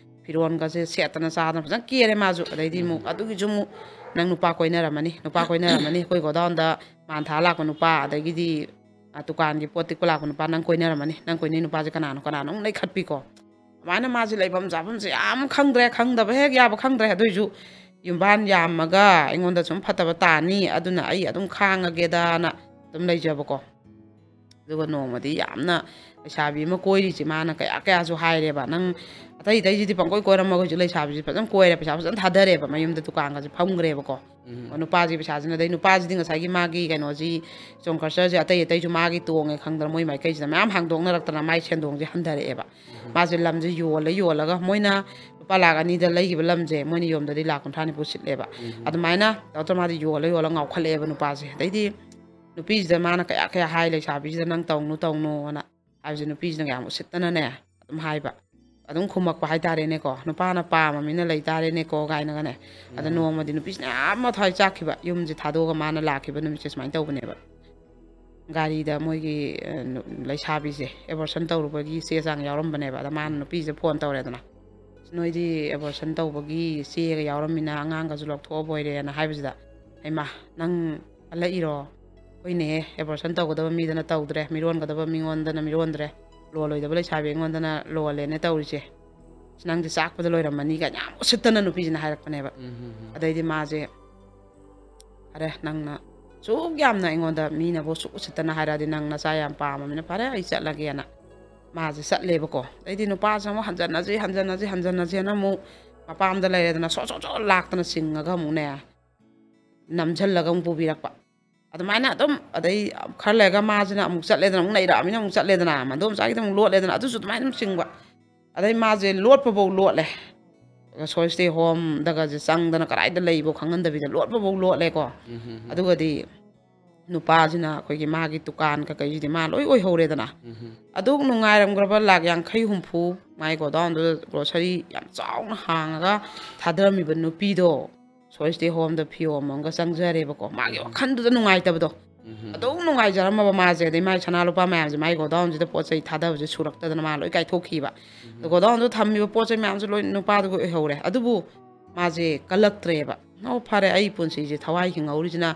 ꯐꯤꯔꯣꯟꯒꯁꯦ ꯁꯦꯠꯇꯅ ꯆꯥꯗꯅ ꯐꯖꯅ ꯀꯦꯔꯦ ꯃꯥꯁꯨ꯫ ꯑꯗꯩꯗꯤ ꯑꯃꯨꯛ ꯑꯗꯨꯒꯤꯁꯨ ꯑꯃꯨꯛ, "ꯅꯪ ꯅꯨꯄꯥ ꯀꯣꯏꯅꯔꯝꯃꯅꯤ, ꯅꯨꯄꯥ ꯀꯣꯏꯅꯔꯝꯃꯅꯤ, ꯑꯩꯈꯣꯏ ꯒꯣꯗꯥꯎꯟꯗ ꯃꯥꯟ ꯊꯥ ꯂꯥꯛꯄ ꯅꯨꯄꯥ, ꯑꯗꯒꯤꯗꯤ, ꯑ, ꯗꯨꯀꯥꯟꯒꯤ ꯄꯣꯠ ꯇꯤꯛꯄ ꯂꯥꯛꯄ ꯅꯨꯄꯥ, ꯅꯪ ꯀꯣꯏꯅꯔꯝꯃꯅꯤ, ꯅꯪ ꯀꯣꯏꯅꯩ ꯅꯨꯄꯥꯁꯦ ꯀꯅꯥꯅꯣ, ꯀꯅꯥꯅꯣ?" ꯑꯃꯨꯛ ꯂꯩꯈꯠꯄꯤꯀꯣ꯫ ꯑꯗꯨꯃꯥꯏꯅ ꯃꯥꯁꯦ ꯂꯩꯐꯝ ꯆꯥꯐꯝꯁꯦ ꯌꯥꯝ ꯈꯪꯗ꯭ꯔꯦ, ꯈꯪꯗꯕ ꯍꯦꯛ ꯌꯥꯕ ꯈꯪꯗ꯭ꯔꯦ꯫ ꯑꯗꯨꯏꯁꯨ ꯌꯨꯝꯕꯥꯟ ꯌꯥꯝꯃꯒ ꯑꯩꯉꯣꯟꯗ ꯁꯨꯝ ꯐꯠꯇꯕ ꯇꯥꯅꯤ, ꯑꯗꯨꯅ ꯑꯩ ꯑꯗꯨꯝ ꯈꯥꯡꯉꯒꯦꯗꯅ ꯑꯗꯨꯝ ꯂꯩꯖꯕꯀꯣ꯫ ꯑꯗꯨꯒ ꯅꯣꯡꯃꯗꯤ ꯌꯥꯝꯅ ꯂꯩꯁꯥꯕꯤ ꯑꯃ ꯀꯣꯏꯔꯤꯁꯦ ꯃꯥꯅ ꯀꯌꯥ ꯀꯌꯥꯁꯨ ꯍꯥꯏꯔꯦꯕ, "ꯅꯪ ꯑꯇꯩ ꯑꯇꯩꯁꯤꯗꯤ ꯄꯪꯀꯣꯏ ꯀꯣꯏꯔꯝꯃꯒ ꯍꯧꯖꯤꯛ ꯂꯩꯁꯥꯕꯤꯁꯤ ꯐꯖꯅ ꯀꯣꯏꯔꯦ, ꯄꯩꯁꯥ ꯐꯖꯅ ꯊꯥꯗꯔꯦꯕ, ꯃꯌꯨꯝꯗ ꯗꯨꯀꯥꯟꯒꯁꯦ ꯐꯝꯈ꯭ꯔꯦꯕꯀꯣ꯫ ꯑꯣ, ꯅꯨꯄꯥꯁꯤ ꯄꯩꯁꯥꯁꯤꯅ, ꯑꯗꯩ ꯅꯨꯄꯥꯁꯤꯗꯤ ꯉꯁꯥꯏꯒꯤ ꯃꯥꯒꯤ ꯀꯩꯅꯣꯁꯤ, ꯆꯣꯡ ꯈꯔꯆꯔꯁꯦ ꯑꯇꯩ ꯑꯇꯩꯁꯨ ꯃꯥꯒꯤ ꯇꯣꯡꯉꯦ ꯈꯪꯗꯅ ꯃꯣꯏ ꯃꯥꯏꯀꯩꯁꯤꯗ ꯃꯌꯥꯝ ꯍꯥꯡꯗꯣꯛꯅꯔꯛꯇꯅ ꯃꯥꯏ ꯁꯦꯟꯗꯣꯡꯁꯦ ꯍꯟꯊꯔꯛꯑꯦꯕ꯫ ꯃꯥꯁꯦ ꯂꯝꯁꯦ ꯌꯣꯜꯂ ꯌꯣꯜꯂꯒ ꯃꯣꯏꯅ ꯂꯨꯄꯥ ꯂꯥꯛ ꯑꯅꯤꯗ ꯂꯩꯈꯤꯕ ꯂꯝꯁꯦ ꯃꯣꯏꯅ ꯌꯣꯝꯗꯗꯤ ꯂꯥꯛ ꯀꯨꯟꯊ꯭ꯔꯥ ꯅꯤꯐꯨ ꯁꯤꯠꯂꯦꯕ꯫ ꯑꯗꯨꯃꯥꯏꯅ ꯇꯧꯔ ꯃꯥꯗꯤ ꯌꯣꯜꯂ ꯌꯣꯜꯂ ꯉꯥꯎꯈꯠꯂꯛꯑꯦꯕ ꯅꯨꯄꯥꯁꯦ꯫ ꯑꯗꯩꯗꯤ ꯅꯨꯄꯤꯁꯤꯗ ꯃꯥꯅ ꯀꯌꯥ ꯀꯌꯥ ꯍꯥꯏ, "ꯂꯩꯁꯥꯕꯤꯁꯤꯗ ꯅꯪ ꯇꯧꯅꯨ ꯇꯧꯅꯨꯅ" ꯍꯥꯏꯕꯁꯦ ꯅꯨꯄꯤꯁꯤꯅ ꯌꯥꯝ ꯎꯁꯤꯠꯇꯅꯅꯦ ꯑꯗꯨꯝ ꯍꯥꯏꯕ, ꯑꯗꯨꯝ ꯈꯨꯝꯃꯛꯄ ꯍꯥꯏꯇꯥꯔꯦꯅꯦꯀꯣ, "ꯅꯨꯄꯥꯅ ꯄꯥꯝꯃꯃꯤꯅ ꯂꯩꯇꯥꯔꯦꯅꯦꯀꯣ" ꯀꯥꯏꯅꯒꯅꯦ꯫ ꯑꯗ ꯅꯣꯡꯃꯗꯤ ꯅꯨꯄꯤꯁꯤꯅ ꯌꯥꯝ ꯃꯊ꯭ꯋꯥꯏ ꯆꯥꯛꯈꯤꯕ, ꯌꯨꯝꯁꯦ ꯊꯥꯗꯣꯛꯑꯒ ꯃꯥꯅ ꯂꯥꯛꯈꯤꯕ ꯅꯨꯃꯤꯠꯁꯦ ꯁꯨꯃꯥꯏꯅ ꯇꯧꯕꯅꯦꯕ꯫ ꯒꯥꯔꯤꯗ ꯃꯣꯏꯒꯤ, ꯑ, ꯅꯨ-, ꯂꯩꯁꯥꯕꯤꯁꯦ ꯑꯦꯕꯣꯔꯁꯟ ꯇꯧꯔꯨꯕꯒꯤ ꯆꯦ ꯆꯥꯡ ꯌꯥꯎꯔꯝꯕꯅꯦꯕ꯫ ꯑꯗ ꯃꯥꯅ ꯅꯨꯄꯤꯁꯦ ꯐꯣꯟ ꯇꯧꯔꯦꯗꯅ, "ꯅꯣꯏꯗꯤ ꯑꯦꯕꯣꯔꯁꯟ ꯇꯧꯕꯒꯤ ꯆꯦꯒ ꯌꯥꯎꯔꯝꯃꯤꯅ ꯑꯉꯥꯡꯒꯁꯨ ꯂꯧꯊꯣꯛꯑꯕꯣꯏꯔꯦꯅ" ꯍꯥꯏꯕꯁꯤꯗ, "ꯍꯩꯃꯥ, ꯅꯪ ꯈꯜꯂꯛꯏꯔꯣ? ꯍꯣꯏꯅꯦꯍꯦ, ꯑꯦꯕꯣꯔꯁꯟ ꯇꯧꯒꯗꯕ ꯃꯤꯗꯅ ꯇꯧꯗ꯭ꯔꯦ, ꯃꯤꯔꯣꯟꯒꯗꯕ ꯃꯤꯉꯣꯟꯗꯅ ꯃꯤꯔꯣꯟꯗ꯭ꯔꯦ, ꯂꯣꯜꯂꯣꯏꯗꯕ ꯂꯩꯁꯥꯕꯤ ꯑꯩꯉꯣꯟꯗꯅ ꯂꯣꯜꯂꯦꯅ ꯇꯧꯔꯤꯁꯦ꯫ ꯑꯁ, ꯅꯪꯗꯤ ꯆꯥꯛꯄꯗ ꯂꯣꯏꯔꯝꯃꯅꯤ" ꯀꯥꯏꯅ ꯌꯥꯝ ꯎꯁꯤꯠꯇꯅ ꯅꯨꯄꯤꯁꯤꯅ ꯍꯥꯏꯔꯛꯄꯅꯦꯕ꯫ ꯑꯗꯩꯗꯤ ꯃꯥꯁꯦ, "ꯐꯔꯦ, ꯅꯪꯅ ꯁꯨꯛ ꯌꯥꯝꯅ ꯑꯩꯉꯣꯟꯗ ꯃꯤꯅꯕꯨ ꯁꯨꯛ ꯎꯁꯤꯠꯇꯅ ꯍꯥꯏꯔꯛꯑꯗꯤ ꯅꯪ ꯅꯆꯥ ꯌꯥꯝ ꯄꯥꯝꯃꯃꯤꯅ ꯐꯔꯦ, ꯑꯩ ꯆꯠꯂꯒꯦꯅ" ꯃꯥꯁꯦ ꯆꯠꯂꯦꯕꯀꯣ꯫ ꯑꯗꯩꯗꯤ ꯅꯨꯄꯥꯁꯦ ꯑꯃꯨꯛ ꯍꯟꯖꯟꯅꯁꯤ, ꯍꯟꯖꯟꯅꯁꯤ, ꯍꯟꯖꯟꯅꯁꯤꯅ ꯑꯃꯨꯛ ꯃꯄꯥꯝꯗ ꯂꯩꯔꯦꯗꯅ, ꯁꯣꯠ ꯁꯣꯠ ꯁꯣꯠ ꯂꯥꯛꯇꯅ ꯆꯤꯡꯉꯒ ꯑꯃꯨꯛꯅꯦ, ꯅꯝꯁꯤꯜꯂꯒ ꯑꯃꯨꯛ ꯄꯨꯕꯤꯔꯛꯄ꯫ ꯑꯗꯨꯃꯥꯏꯅ ꯑꯗꯨꯝ, ꯑꯗꯩ ꯈꯔ ꯂꯩꯔꯒ ꯃꯥꯁꯤꯅ ꯑꯃꯨꯛ ꯆꯠꯂꯦꯗꯅ, ꯑꯃꯨꯛ ꯅꯩꯔꯛꯑꯃꯤꯅ ꯑꯃꯨꯛ ꯆꯠꯂꯦꯗꯅ, ꯃꯗꯣꯝꯆꯥꯒꯤꯗ ꯑꯃꯨꯛ ꯂꯣꯠꯂꯦꯗꯅ, ꯑꯗꯨꯁꯨ ꯑꯗꯨꯃꯥꯏꯅ ꯑꯗꯨꯝ ꯆꯤꯡꯕ꯫ ꯑꯗꯩ ꯃꯥꯁꯦ ꯂꯣꯠꯄꯐꯧ ꯂꯣꯠꯂꯦ꯫ ꯁꯣꯏꯁꯇꯤ ꯍꯣꯝꯗꯒꯁꯦ ꯆꯪꯗꯅ ꯀꯗꯥꯏꯗ ꯂꯩꯕꯣ ꯈꯪꯍꯟꯗꯕꯤꯗ ꯂꯣꯠꯄꯐꯧ ꯂꯣꯠꯂꯦꯀꯣ꯫ ꯑꯗꯨꯒꯗꯤ ꯅꯨꯄꯥꯁꯤꯅ ꯑꯩꯈꯣꯏꯒꯤ ꯃꯥꯒꯤ ꯗꯨꯀꯥꯟ ꯀꯩꯀꯩꯁꯤꯗꯤ ꯃꯥ ꯂꯣꯏ ꯑꯣꯏꯍꯧꯔꯦꯗꯅ꯫ ꯑꯗꯨꯛ ꯅꯨꯡꯉꯥꯏꯔꯝꯈ꯭ꯔꯕ ꯂꯥꯛ ꯌꯥꯡꯈꯩ ꯍꯨꯝꯐꯨ ꯃꯥꯏ ꯒꯣꯗꯥꯎꯟꯗꯨꯗ ꯒ꯭ꯔꯣꯁꯔꯤ ꯌꯥꯝ ꯆꯥꯎꯅ ꯍꯥꯡꯉꯒ ꯊꯥꯗꯔꯝꯃꯤꯕ ꯅꯨꯄꯤꯗꯣ ꯁꯣꯏꯁꯇꯤ ꯍꯣꯝꯗ ꯐꯤꯌꯣꯝ ꯑꯃꯒ ꯆꯪꯖꯔꯦꯕꯀꯣ꯫ ꯃꯥꯒꯤ ꯋꯥꯈꯟꯗꯨꯗ ꯅꯨꯡꯉꯥꯏꯇꯕꯗꯣ꯫ ꯑꯗꯨꯝ ꯅꯨꯡꯉꯥꯏꯖꯔꯝꯃꯕ ꯃꯥꯁꯦ, ꯑꯗꯩ ꯃꯥꯏ ꯁꯅꯥ ꯂꯨꯄꯥ ꯃꯌꯥꯝꯁꯦ ꯃꯥꯏ ꯒꯣꯗꯥꯎꯟꯁꯤꯗ ꯄꯣꯠ ꯆꯩ ꯊꯥꯗꯕꯁꯦ ꯁꯨꯔꯛꯇꯗꯅ ꯃꯥ ꯂꯣꯏ ꯀꯥꯏꯊꯣꯛꯈꯤꯕ꯫ ꯑꯗꯣ ꯒꯣꯗꯥꯎꯟꯗꯨꯗ ꯊꯝꯃꯤꯕ ꯄꯣꯠ ꯆꯩ ꯃꯌꯥꯝꯁꯦ ꯂꯣꯏ ꯅꯨꯄꯥꯗꯨꯒꯤ ꯑꯣꯏꯍꯧꯔꯦ꯫ ꯑꯗꯨꯕꯨ ꯃꯥꯁꯦ ꯀꯜꯂꯛꯇ꯭ꯔꯦꯕ꯫ "ꯑꯣ, ꯐꯔꯦ, ꯑꯩ ꯄꯨꯟꯁꯤꯁꯦ ꯊꯋꯥꯏ ꯍꯤꯡꯍꯧꯔꯤꯁꯤꯅ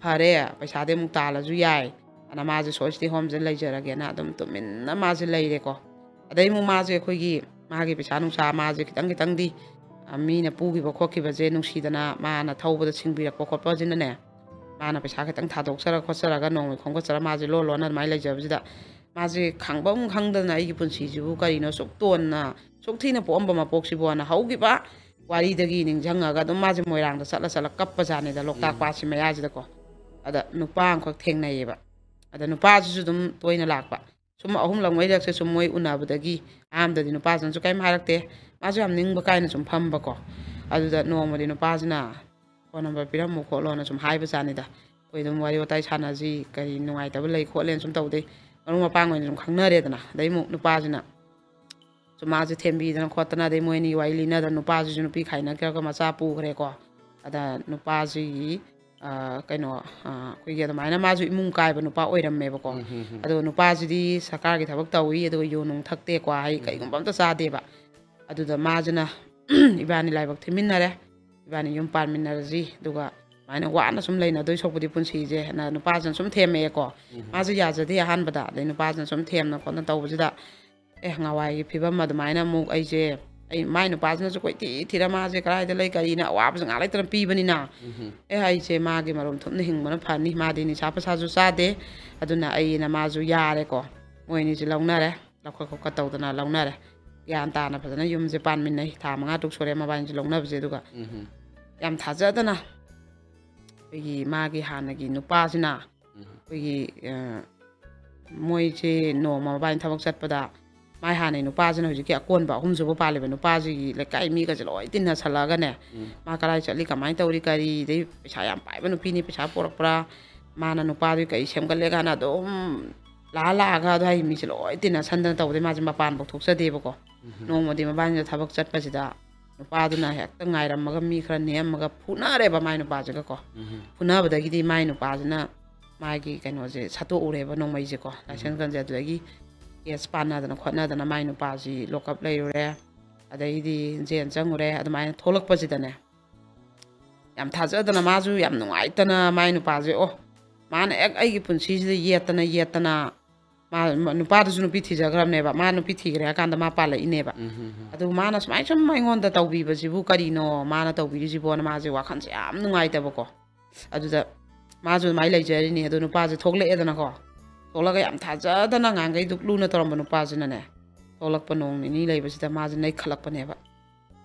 ꯐꯔꯦ, ꯄꯩꯁꯥꯗꯤ ꯑꯃꯨꯛ ꯇꯥꯜꯂꯁꯨ ꯌꯥꯏ" ꯑꯅ ꯃꯥꯁꯦ ꯁꯣꯏꯁꯇꯤ ꯍꯣꯝꯁꯦ ꯂꯩꯖꯔꯒꯦꯅ ꯑꯗꯨꯝ ꯇꯨꯃꯤꯟꯅ ꯃꯥꯁꯦ ꯂꯩꯔꯦꯀꯣ꯫ ꯑꯗꯩ ꯑꯃꯨꯛ ꯃꯥꯁꯦ ꯑꯩꯈꯣꯏꯒꯤ ꯃꯥꯒꯤ ꯄꯩꯁꯥ ꯅꯨꯡꯁꯥ ꯃꯥꯁꯦ ꯈꯤꯇꯪ ꯈꯤꯇꯪꯗꯤ, ꯑ, ꯃꯤꯅ ꯄꯨꯈꯤꯕ ꯈꯣꯠꯈꯤꯕꯁꯦ ꯅꯨꯡꯁꯤꯗꯅ ꯃꯥꯅ ꯊꯧꯕꯗ ꯁꯤꯡꯕꯤꯔꯛꯄ ꯈꯣꯠꯄꯁꯤꯅꯅꯦ, ꯃꯥꯅ ꯄꯩꯁꯥ ꯈꯤꯇꯪ ꯊꯥꯗꯣꯛꯆꯔ ꯈꯣꯠꯆꯔꯒ ꯅꯣꯡꯃꯩ ꯈꯣꯝꯒꯠꯆꯔ ꯃꯥꯁꯦ ꯂꯣꯟ ꯂꯣꯟꯅ ꯑꯗꯨꯃꯥꯏꯅ ꯂꯩꯖꯕꯁꯤꯗ, ꯃꯥꯁꯦ ꯈꯪꯐꯝ ꯈꯪꯗꯅ "ꯑꯩꯒꯤ ꯄꯨꯟꯁꯤꯁꯤꯕꯨ ꯀꯔꯤꯅꯣ, ꯁꯨꯛ ꯇꯣꯟꯅ ꯁꯨꯛ ꯊꯤꯅ ꯄꯣꯛꯑꯝꯕ ꯃꯄꯣꯛꯁꯤꯕꯨꯅ" ꯍꯧꯈꯤꯕ ꯋꯥꯔꯤꯗꯒꯤ ꯅꯤꯡꯁꯤꯡꯉꯒ ꯑꯗꯨꯝ ꯃꯥꯁꯦ ꯃꯣꯏꯔꯥꯡꯗ ꯆꯠꯂ ꯆꯠꯂ ꯀꯞꯄꯖꯥꯠꯅꯤꯗ, ꯂꯣꯛꯇꯥꯛ ꯎꯝ꯫ ꯄꯥꯠꯁꯤ ꯃꯌꯥꯁꯤꯗꯀꯣ꯫ ꯑꯗ ꯅꯨꯄꯥ ꯑꯃꯈꯛ ꯊꯦꯡꯅꯩꯌꯦꯕ꯫ ꯑꯗ ꯅꯨꯄꯥꯁꯤꯁꯨ ꯑꯗꯨꯝ ꯇꯣꯏꯅ ꯂꯥꯛꯄ꯫ ꯁꯨꯝ ꯑꯍꯨꯝꯂꯛ ꯃꯔꯤꯔꯛꯁꯦ ꯁꯨꯝ ꯃꯣꯏ ꯎꯅꯕꯗꯒꯤ, ꯑꯍꯥꯟꯕꯗꯗꯤ ꯅꯨꯄꯥꯁꯤꯅꯁꯨ ꯀꯩꯝ ꯍꯥꯏꯔꯛꯇꯦ꯫ ꯃꯥꯁꯨ ꯌꯥꯝ ꯅꯤꯡꯕ ꯀꯥꯏꯅ ꯁꯨꯝ ꯐꯝꯕꯀꯣ꯫ ꯑꯗꯨꯗ ꯅꯣꯡꯃꯗꯤ ꯅꯨꯄꯥꯁꯤꯅ "ꯐꯣꯟ ꯅꯝꯕꯔ ꯄꯤꯔꯝꯃꯨ ꯈꯣꯠꯂꯣꯅ" ꯁꯨꯝ ꯍꯥꯏꯕꯖꯥꯠꯅꯤꯗ꯫ ꯑꯩꯈꯣꯏ ꯑꯗꯨꯝ ꯋꯥꯔꯤ ꯋꯥꯇꯥꯏ ꯁꯥꯟꯅꯁꯤ, ꯀꯔꯤ ꯅꯨꯡꯉꯥꯏꯇꯕ ꯂꯩ ꯈꯣꯠꯂꯦꯅ ꯁꯨꯝ ꯇꯧꯗꯩ꯫ ꯃꯔꯨꯞ ꯃꯄꯥꯡ ꯑꯣꯏꯅ ꯁꯨꯝ ꯈꯪꯅꯔꯦꯗꯅ꯫ ꯑꯗꯩ ꯑꯃꯨꯛ ꯅꯨꯄꯥꯁꯤꯅ ꯁꯨꯝ ꯃꯥꯁꯦ ꯊꯦꯝꯕꯤꯗꯅ ꯈꯣꯠꯇꯅ, ꯑꯗꯩ ꯃꯣꯏ ꯑꯅꯤ ꯋꯥꯔꯤ ꯂꯤꯅꯗꯅ, ꯅꯨꯄꯥꯁꯤꯁꯨ ꯅꯨꯄꯤ ꯈꯥꯏꯅꯈ꯭ꯔꯒ ꯃꯆꯥ ꯄꯨꯈ꯭ꯔꯦꯀꯣ꯫ ꯑꯗ ꯅꯨꯄꯥꯁꯤꯒꯤ, ꯑ, ꯀꯩꯅꯣ, ꯑ, ꯑꯩꯈꯣꯏꯒꯤ ꯑꯗꯨꯃꯥꯏꯅ ꯃꯥꯁꯨ ꯏꯃꯨꯡ ꯀꯥꯏꯕ ꯅꯨꯄꯥ ꯑꯣꯏꯔꯝꯃꯦꯕꯀꯣ꯫ ꯎꯝ, ꯍꯝ, ꯍꯝ꯫ ꯑꯗꯣ ꯅꯨꯄꯥꯁꯤꯗꯤ ꯁꯔꯀꯥꯔꯒꯤ ꯊꯕꯛ ꯇꯧꯏ, ꯑꯗꯨꯒ ꯌꯨ ꯅꯨꯡ ꯊꯛꯇꯦ, ꯀ꯭ꯋꯥ ꯍꯩ ꯎꯝ꯫ ꯀꯩꯒꯨꯝꯕ ꯑꯝꯇ ꯆꯥꯗꯦꯕ꯫ ꯑꯗꯨꯗ ꯃꯥꯁꯤꯅ "ꯏꯕꯥꯅꯤ ꯂꯥꯏꯕꯛ ꯊꯤꯃꯤꯟꯅꯔꯦ, ꯏꯕꯥꯅꯤ ꯌꯨꯝ ꯄꯥꯟꯃꯤꯟꯅꯔꯁꯤ, ꯑꯗꯨꯒ ꯁꯨꯃꯥꯏꯅ ꯋꯥꯅ ꯁꯨꯝ ꯂꯩꯅꯗꯣꯏ ꯁꯔꯨꯛꯄꯨꯗꯤ ꯄꯨꯟꯁꯤꯁꯦ" ꯍꯥꯏꯅ ꯅꯨꯄꯥꯁꯤꯅ ꯁꯨꯝ ꯊꯦꯝꯃꯛꯑꯦꯀꯣ꯫ ꯎꯝ꯫ ꯃꯥꯁꯨ ꯌꯥꯖꯗꯦ ꯑꯍꯥꯟꯕꯗ꯫ ꯑꯗꯩ ꯅꯨꯄꯥꯁꯤꯅ ꯁꯨꯝ ꯊꯦꯝꯅ ꯈꯣꯠꯅ ꯇꯧꯕꯁꯤꯗ, ꯑꯦ, ꯉꯍꯥꯟꯋꯥꯏꯒꯤ ꯐꯤꯕꯝ ꯑꯗꯨꯃꯥꯏꯅ ꯑꯃꯨꯛ ꯑꯩꯁꯦ, ꯑꯩ, ꯃꯥꯏ ꯅꯨꯄꯥꯁꯤꯅꯁꯨ ꯀꯣꯏꯊꯤ ꯊꯤꯔ ꯃꯥꯁꯦ ꯀꯗꯥꯏꯗ ꯂꯩ ꯀꯔꯤꯅ ꯑꯋꯥꯕꯁꯦ ꯉꯥꯏꯍꯥꯛ ꯂꯩꯇꯅ ꯄꯤꯕꯅꯤꯅ, ꯎꯝ꯫ ꯑꯦ, ꯑꯩꯁꯦ ꯃꯥꯒꯤ ꯃꯔꯨꯝ ꯊꯨꯞꯅ ꯍꯤꯡꯕꯅ ꯐꯅꯤ, ꯃꯥꯗꯤ ꯅꯤꯁꯥ ꯄꯁꯥꯁꯨ ꯆꯥꯗꯦ, ꯑꯗꯨꯅ ꯑꯩꯅ ꯃꯥꯁꯨ ꯌꯥꯔꯦꯀꯣ, ꯃꯣꯏ ꯑꯅꯤꯁꯦ ꯂꯧꯅꯔꯦ꯫ ꯂꯧꯈꯠ ꯈꯣꯠꯀꯠ ꯇꯧꯗꯅ ꯂꯧꯅꯔꯦ꯫ ꯒ꯭ꯌꯥꯟ ꯇꯥꯅ ꯐꯖꯅ ꯌꯨꯝꯁꯦ ꯄꯥꯟꯃꯤꯟꯅꯩ꯫ ꯊꯥ ꯃꯉꯥ ꯇꯔꯨꯛ ꯁꯨꯔꯦ ꯃꯕꯥꯅꯤꯁꯦ ꯂꯧꯅꯕꯁꯦ꯫ ꯑꯗꯨꯒ ꯎꯝ꯫ ꯌꯥꯝ ꯊꯥꯖꯗꯅ ꯑꯩꯈꯣꯏꯒꯤ ꯃꯥꯒꯤ ꯍꯥꯟꯅꯒꯤ ꯅꯨꯄꯥꯁꯤꯅ ꯎꯝ꯫ ꯑꯩꯈꯣꯏꯒꯤ, ꯑ, ꯃꯣꯏꯁꯦ ꯅꯣꯡꯃ ꯃꯕꯥꯅꯤ ꯊꯕꯛ ꯆꯠꯄꯗ ꯃꯥꯏ ꯍꯥꯟꯅꯒꯤ ꯅꯨꯄꯥꯁꯤꯅ ꯍꯧꯖꯤꯛꯀꯤ ꯑꯀꯣꯟꯕ ꯑꯍꯨꯝꯁꯨꯕ ꯄꯥꯜꯂꯤꯕ ꯅꯨꯄꯥꯁꯤꯒꯤ ꯂꯩꯀꯥꯏ ꯃꯤꯒꯁꯦ ꯂꯣꯏ ꯇꯤꯟꯅꯁꯜꯂꯛꯑꯒꯅꯦ, ꯎꯝ꯫ ꯃꯥ ꯀꯗꯥꯏ ꯆꯠꯂꯤ, ꯀꯃꯥꯏꯅ ꯇꯧꯔꯤ, ꯀꯔꯤꯗꯩ ꯄꯩꯁꯥ ꯌꯥꯝ ꯄꯥꯏꯕ ꯅꯨꯄꯤꯅꯤ, ꯄꯩꯁꯥ ꯄꯣꯔꯛꯄ꯭ꯔꯥ, ꯃꯥꯅ ꯅꯨꯄꯥꯗꯨꯒꯤ ꯀꯔꯤ ꯁꯦꯝꯒꯠꯂꯦ ꯀꯥꯏꯅ ꯑꯗꯨꯝ ꯂꯥꯛꯑ ꯂꯥꯛꯑꯒ ꯑꯗꯨꯋꯥꯏꯒꯤ ꯃꯤꯁꯦ ꯂꯣꯏ ꯇꯤꯟꯅꯁꯟꯗꯅ ꯇꯧꯕꯗꯩ ꯃꯥꯁꯦ ꯃꯄꯥꯟꯐꯥꯎ ꯊꯣꯛꯆꯗꯦꯕꯀꯣ꯫ ꯎꯝ꯫ ꯅꯣꯡꯃꯗꯤ ꯃꯕꯥꯅꯤꯗ ꯊꯕꯛ ꯆꯠꯄꯁꯤꯗ ꯅꯨꯄꯥꯗꯨꯅ ꯍꯦꯛꯇ ꯉꯥꯏꯔꯝꯃꯒ ꯃꯤ ꯈꯔ ꯅꯦꯛꯑꯝꯃꯒ ꯐꯨꯅꯔꯦꯕ ꯃꯥꯏ ꯅꯨꯄꯥꯁꯤꯒꯀꯣ꯫ ꯎꯝ꯫ ꯐꯨꯅꯕꯗꯒꯤꯗꯤ ꯃꯥꯏ ꯅꯨꯄꯥꯁꯤꯅ ꯃꯥꯒꯤ ꯀꯩꯅꯣꯁꯦ ꯁꯠꯇꯣꯛꯎꯔꯦꯕ, ꯅꯣꯡꯃꯩꯁꯦꯀꯣ, ꯎꯝ꯫ ꯂꯥꯏꯁꯦꯟꯁ ꯒꯟꯁꯦ꯫ ꯑꯗꯨꯗꯒꯤ ꯀꯦꯁ ꯄꯥꯟꯅꯗꯅ ꯈꯣꯠꯅꯗꯅ ꯃꯥꯏ ꯅꯨꯄꯥꯁꯤ ꯂꯣꯛꯑꯞ ꯂꯩꯔꯨꯔꯦ, ꯑꯗꯩꯗꯤ ꯖꯦꯜ ꯆꯪꯉꯨꯔꯦ꯫ ꯑꯗꯨꯃꯥꯏꯅ ꯊꯣꯛꯂꯛꯄꯁꯤꯗꯅꯦ, ꯌꯥꯝ ꯊꯥꯖꯗꯅ ꯃꯥꯁꯨ ꯌꯥꯝ ꯅꯨꯡꯉꯥꯏꯇꯅ ꯃꯥꯏ ꯅꯨꯄꯥꯁꯦ, ꯑꯣ, ꯃꯥꯅ ꯍꯦꯛ ꯑꯩꯒꯤ ꯄꯨꯟꯁꯤꯁꯤꯗ ꯌꯦꯠꯇꯅ ꯌꯦꯠꯇꯅ ꯃꯥ, ꯃ-, ꯅꯨꯄꯥꯗꯨꯁꯨ ꯅꯨꯄꯤ ꯊꯤꯖꯈ꯭ꯔꯕꯅꯦꯕ꯫ ꯃꯥ ꯅꯨꯄꯤ ꯊꯤꯈ꯭ꯔꯦ ꯍꯥꯏ ꯀꯥꯟꯗ ꯃꯥ ꯄꯥꯜꯂꯛꯏꯅꯦꯕ꯫ ꯎꯝ, ꯍꯝ, ꯍꯝ꯫ ꯑꯗꯨ ꯃꯥꯅ ꯁꯨꯃꯥꯏꯅ ꯁꯨꯝ ꯑꯩꯉꯣꯟꯗ ꯇꯧꯕꯤꯕꯁꯤꯕꯨ ꯀꯔꯤꯅꯣ ꯃꯥꯅ ꯇꯧꯕꯤꯔꯤꯁꯤꯕꯣꯅ ꯃꯥꯁꯦ ꯋꯥꯈꯜꯁꯦ ꯌꯥꯝ ꯅꯨꯡꯉꯥꯏꯇꯕꯀꯣ꯫ ꯑꯗꯨꯗ ꯃꯥꯁꯨ ꯑꯗꯨꯃꯥꯏꯅ ꯂꯩꯖꯔꯤꯅꯤ꯫ ꯑꯗꯣ ꯅꯨꯄꯥꯁꯦ ꯊꯣꯛꯂꯛꯑꯦꯗꯅꯀꯣ, ꯊꯣꯛꯂꯒ ꯌꯥꯝ ꯊꯥꯖꯗꯅ ꯉꯍꯥꯟꯈꯩ ꯗꯨꯛ ꯂꯨꯅ ꯇꯧꯔꯝꯕ ꯅꯨꯄꯥꯁꯤꯅꯅꯦ, ꯊꯣꯛꯂꯛꯄ ꯅꯣꯡ ꯅꯤꯅꯤ ꯂꯩꯕꯁꯤꯗ ꯃꯥꯁꯦ ꯅꯩꯈꯠꯂꯛꯄꯅꯦꯕ꯫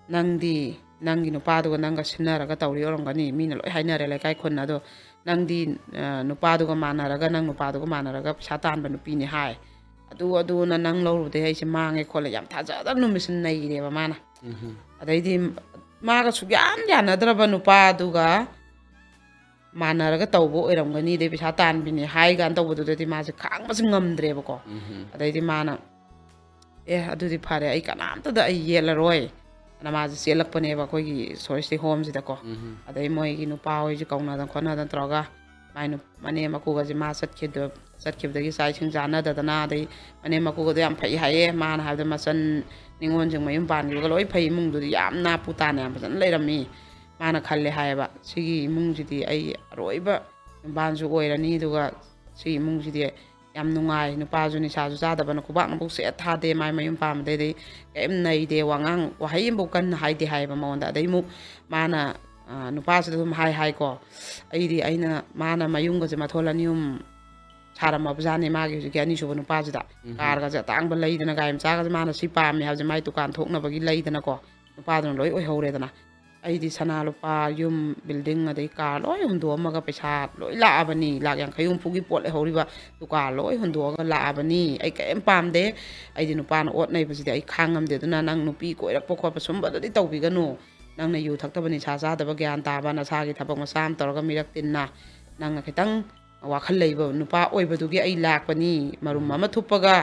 "ꯅꯪꯗꯤ ꯅꯪꯒꯤ ꯅꯨꯄꯥꯗꯨꯒ ꯅꯪꯒ ꯁꯤꯟꯅꯔꯒ ꯇꯧꯔꯤ ꯑꯣꯏꯔꯝꯒꯅꯤ, ꯃꯤꯅ ꯂꯣꯏ ꯍꯥꯏꯅꯔꯦ ꯂꯩꯀꯥꯏ ꯈꯨꯟꯅ, ꯑꯗꯣ ꯅꯪꯗꯤ, ꯑ, ꯅꯨꯄꯥꯗꯨꯒ ꯃꯥꯟꯅꯔꯒ, ꯅꯪ ꯅꯨꯄꯥꯗꯨꯒ ꯃꯥꯟꯅꯔꯒ ꯄꯩꯁꯥ ꯇꯥꯟꯕ ꯅꯨꯄꯤꯅꯤ ꯍꯥꯏ, ꯑꯗꯨ ꯑꯗꯨꯅ ꯅꯪ ꯂꯧꯔꯨꯕꯗꯩ ꯑꯩꯁꯦ ꯃꯥꯡꯉꯦ ꯈꯣꯠꯂꯦ", ꯌꯥꯝ ꯊꯥꯖꯗꯅ ꯅꯨꯃꯤꯠꯁꯤꯅ ꯅꯩꯔꯦꯕ ꯃꯥꯅ꯫ ꯎꯝ꯫ ꯑꯗꯩꯗꯤ ꯃꯥꯒ ꯁꯨꯛꯌꯥꯟ ꯌꯥꯅꯗ꯭ꯔꯕ ꯅꯨꯄꯥꯗꯨꯒ ꯃꯥꯟꯅꯔꯒ ꯇꯧꯕ ꯑꯣꯏꯔꯝꯒꯅꯤ, ꯑꯗꯩ ꯄꯩꯁꯥ ꯇꯥꯟꯕꯤꯅꯦ ꯍꯥꯏ ꯀꯥꯟꯅ ꯇꯧꯕꯗꯨꯗꯗꯤ ꯃꯥꯁꯦ ꯈꯥꯡꯕꯁꯦ ꯉꯝꯗ꯭ꯔꯦꯕꯀꯣ꯫ ꯎꯝ꯫ ꯑꯗꯩꯗꯤ ꯃꯥꯅ, "ꯑꯦ, ꯑꯗꯨꯗꯤ ꯐꯔꯦ, ꯑꯩ ꯀꯅꯥꯝꯇꯗ ꯑꯩ ꯌꯦꯠꯂꯔꯣꯏ" ꯑꯅ ꯃꯥꯁꯦ ꯆꯦꯜꯂꯛꯄꯅꯦꯕ ꯑꯩꯈꯣꯏꯒꯤ ꯁꯣꯔꯤꯁꯇꯤ ꯍꯣꯝꯁꯤꯗꯀꯣ꯫ ꯎꯝ꯫ ꯑꯗꯩ ꯃꯣꯏꯒꯤ ꯅꯨꯄꯥ ꯍꯣꯏꯁꯦ ꯀꯧꯅꯗꯅ ꯈꯣꯠꯅꯗꯅ ꯇꯧꯔꯒ ꯃꯥꯏ ꯅꯨ-, ꯃꯅꯦꯝ ꯃꯀꯨꯒꯁꯦ ꯃꯥ ꯆꯠꯈꯤꯕꯗ-, ꯆꯠꯈꯤꯕꯗꯒꯤ ꯆꯥꯛ ꯏꯁꯤꯡ ꯆꯥꯅꯗꯗꯅ, ꯑꯗꯩ ꯃꯅꯦꯝ ꯃꯀꯨꯒꯗꯣ ꯌꯥꯝ ꯐꯩ ꯍꯥꯏꯌꯦ꯫ ꯃꯥꯅ ꯍꯥꯏꯕꯗ ꯃꯆꯟ ꯅꯤꯉꯣꯜꯁꯤꯡ ꯃꯌꯨꯝ ꯄꯥꯟꯈꯤꯕꯒ ꯂꯣꯏ ꯐꯩ, ꯏꯃꯨꯡꯗꯨꯗꯤ ꯌꯥꯝ ꯅꯥ ꯄꯨ ꯇꯥꯅ ꯌꯥꯝ ꯐꯖꯅ ꯂꯩꯔꯝꯃꯤ꯫ ꯃꯥꯅ ꯈꯜꯂꯦ ꯍꯥꯏꯌꯦꯕ, "ꯁꯤꯒꯤ ꯏꯃꯨꯡꯁꯤꯗꯤ ꯑꯩ ꯑꯔꯣꯏꯕ ꯌꯨꯝꯕꯥꯟꯁꯨ ꯑꯣꯏꯔꯅꯤ, ꯑꯗꯨꯒ ꯁꯤꯒꯤ ꯏꯃꯨꯡꯁꯤꯗꯤ ꯌꯥꯝ ꯅꯨꯡꯉꯥꯏ, ꯅꯨꯄꯥꯁꯨ ꯅꯤꯁꯥꯁꯨ ꯆꯥꯗꯕꯅ ꯈꯨꯕꯥꯛꯅꯐꯧ ꯁꯦꯠ ꯊꯥꯗꯦ, ꯃꯥꯏ ꯃꯌꯨꯝ ꯄꯥꯟꯕꯗꯩꯗꯤ ꯀꯔꯤꯝ ꯅꯩꯗꯦ, ꯋꯥꯉꯥꯡ ꯋꯥꯍꯩ ꯑꯃꯐꯧ ꯀꯟꯅ ꯍꯥꯏꯗꯦ" ꯍꯥꯏꯌꯦꯕ ꯃꯉꯣꯟꯗ꯫ ꯑꯗꯩ ꯑꯃꯨꯛ ꯃꯥꯅ, ꯑ, ꯅꯨꯄꯥꯁꯤꯗ ꯑꯗꯨꯝ ꯍꯥꯏ ꯍꯥꯏꯀꯣ, ꯑꯩꯗꯤ, ꯑꯩꯅ, ꯃꯥꯅ ꯃꯌꯨꯝꯒꯁꯦ ꯃꯊꯣꯜ ꯑꯅꯤ ꯑꯍꯨꯝ ꯁꯥꯔꯝꯃꯕꯖꯥꯠꯅꯤ ꯃꯥꯒꯤ ꯍꯧꯖꯤꯛꯀꯤ ꯑꯅꯤꯁꯨꯕ ꯅꯨꯄꯥꯁꯤꯗ꯫ ꯎꯝ꯫ ꯀꯥꯔꯒꯁꯦ ꯑꯇꯥꯡꯕ ꯂꯩꯗꯅ, ꯒꯥꯔꯤ ꯃꯆꯥꯒꯁꯦ ꯃꯥꯅ ꯁꯤ ꯄꯥꯝꯃꯦ ꯍꯥꯏꯕꯁꯦ ꯃꯥꯏ ꯗꯨꯀꯥꯟ ꯊꯣꯛꯅꯕꯒꯤ ꯂꯩꯗꯅꯀꯣ, ꯅꯨꯄꯥꯗꯨꯅ ꯂꯣꯏ ꯑꯣꯏꯍꯧꯔꯦꯗꯅ꯫ ꯑꯩꯗꯤ ꯁꯅꯥ ꯂꯨꯄꯥ, ꯌꯨꯝ, ꯕꯤꯜꯗꯤꯡ, ꯑꯗꯩ ꯀꯥꯔ ꯂꯣꯏ ꯍꯨꯟꯗꯣꯛꯑꯝꯃꯒ ꯄꯩꯁꯥ ꯂꯣꯏ ꯂꯥꯛꯑꯕꯅꯤ, ꯂꯥꯛ ꯌꯥꯡꯈꯩ ꯍꯨꯝꯐꯨꯒꯤ ꯄꯣꯠ ꯂꯩꯍꯧꯔꯤꯕ ꯗꯨꯀꯥꯟ ꯂꯣꯏ ꯍꯨꯟꯗꯣꯛꯑꯒ ꯂꯥꯛꯑꯕꯅꯤ꯫ ꯑꯩ ꯀꯔꯤꯝ ꯄꯥꯝꯗꯦ, ꯑꯩꯗꯤ ꯅꯨꯄꯥꯅ ꯑꯣꯠ ꯅꯩꯕꯁꯤꯗꯤ ꯑꯩ ꯈꯥꯡ ꯉꯝꯗꯦ꯫ ꯑꯗꯨꯅ ꯅꯪ ꯅꯨꯄꯤ ꯀꯣꯏꯔꯛꯄ ꯈꯣꯠꯄ ꯁꯨꯝꯕꯗꯗꯤ ꯇꯧꯕꯤꯒꯅꯨ꯫ ꯅꯪꯅ ꯌꯨ ꯊꯛꯇꯕ, ꯅꯤꯁꯥ ꯆꯥꯗꯕ, ꯒ꯭ꯌꯥꯟ ꯇꯥꯕ, ꯅꯁꯥꯒꯤ ꯊꯕꯛ ꯃꯆꯥ ꯑꯃ ꯇꯧꯔꯒ ꯃꯤꯔꯛ ꯇꯤꯟꯅ, ꯅꯪꯅ ꯈꯤꯇꯪ ꯋꯥꯈꯜ ꯂꯩꯕ ꯅꯨꯄꯥ ꯑꯣꯏꯕꯗꯨꯒꯤ ꯑꯩ ꯂꯥꯛꯄꯅꯤ꯫ ꯃꯔꯨꯝ ꯑꯃ ꯊꯨꯞꯄꯒ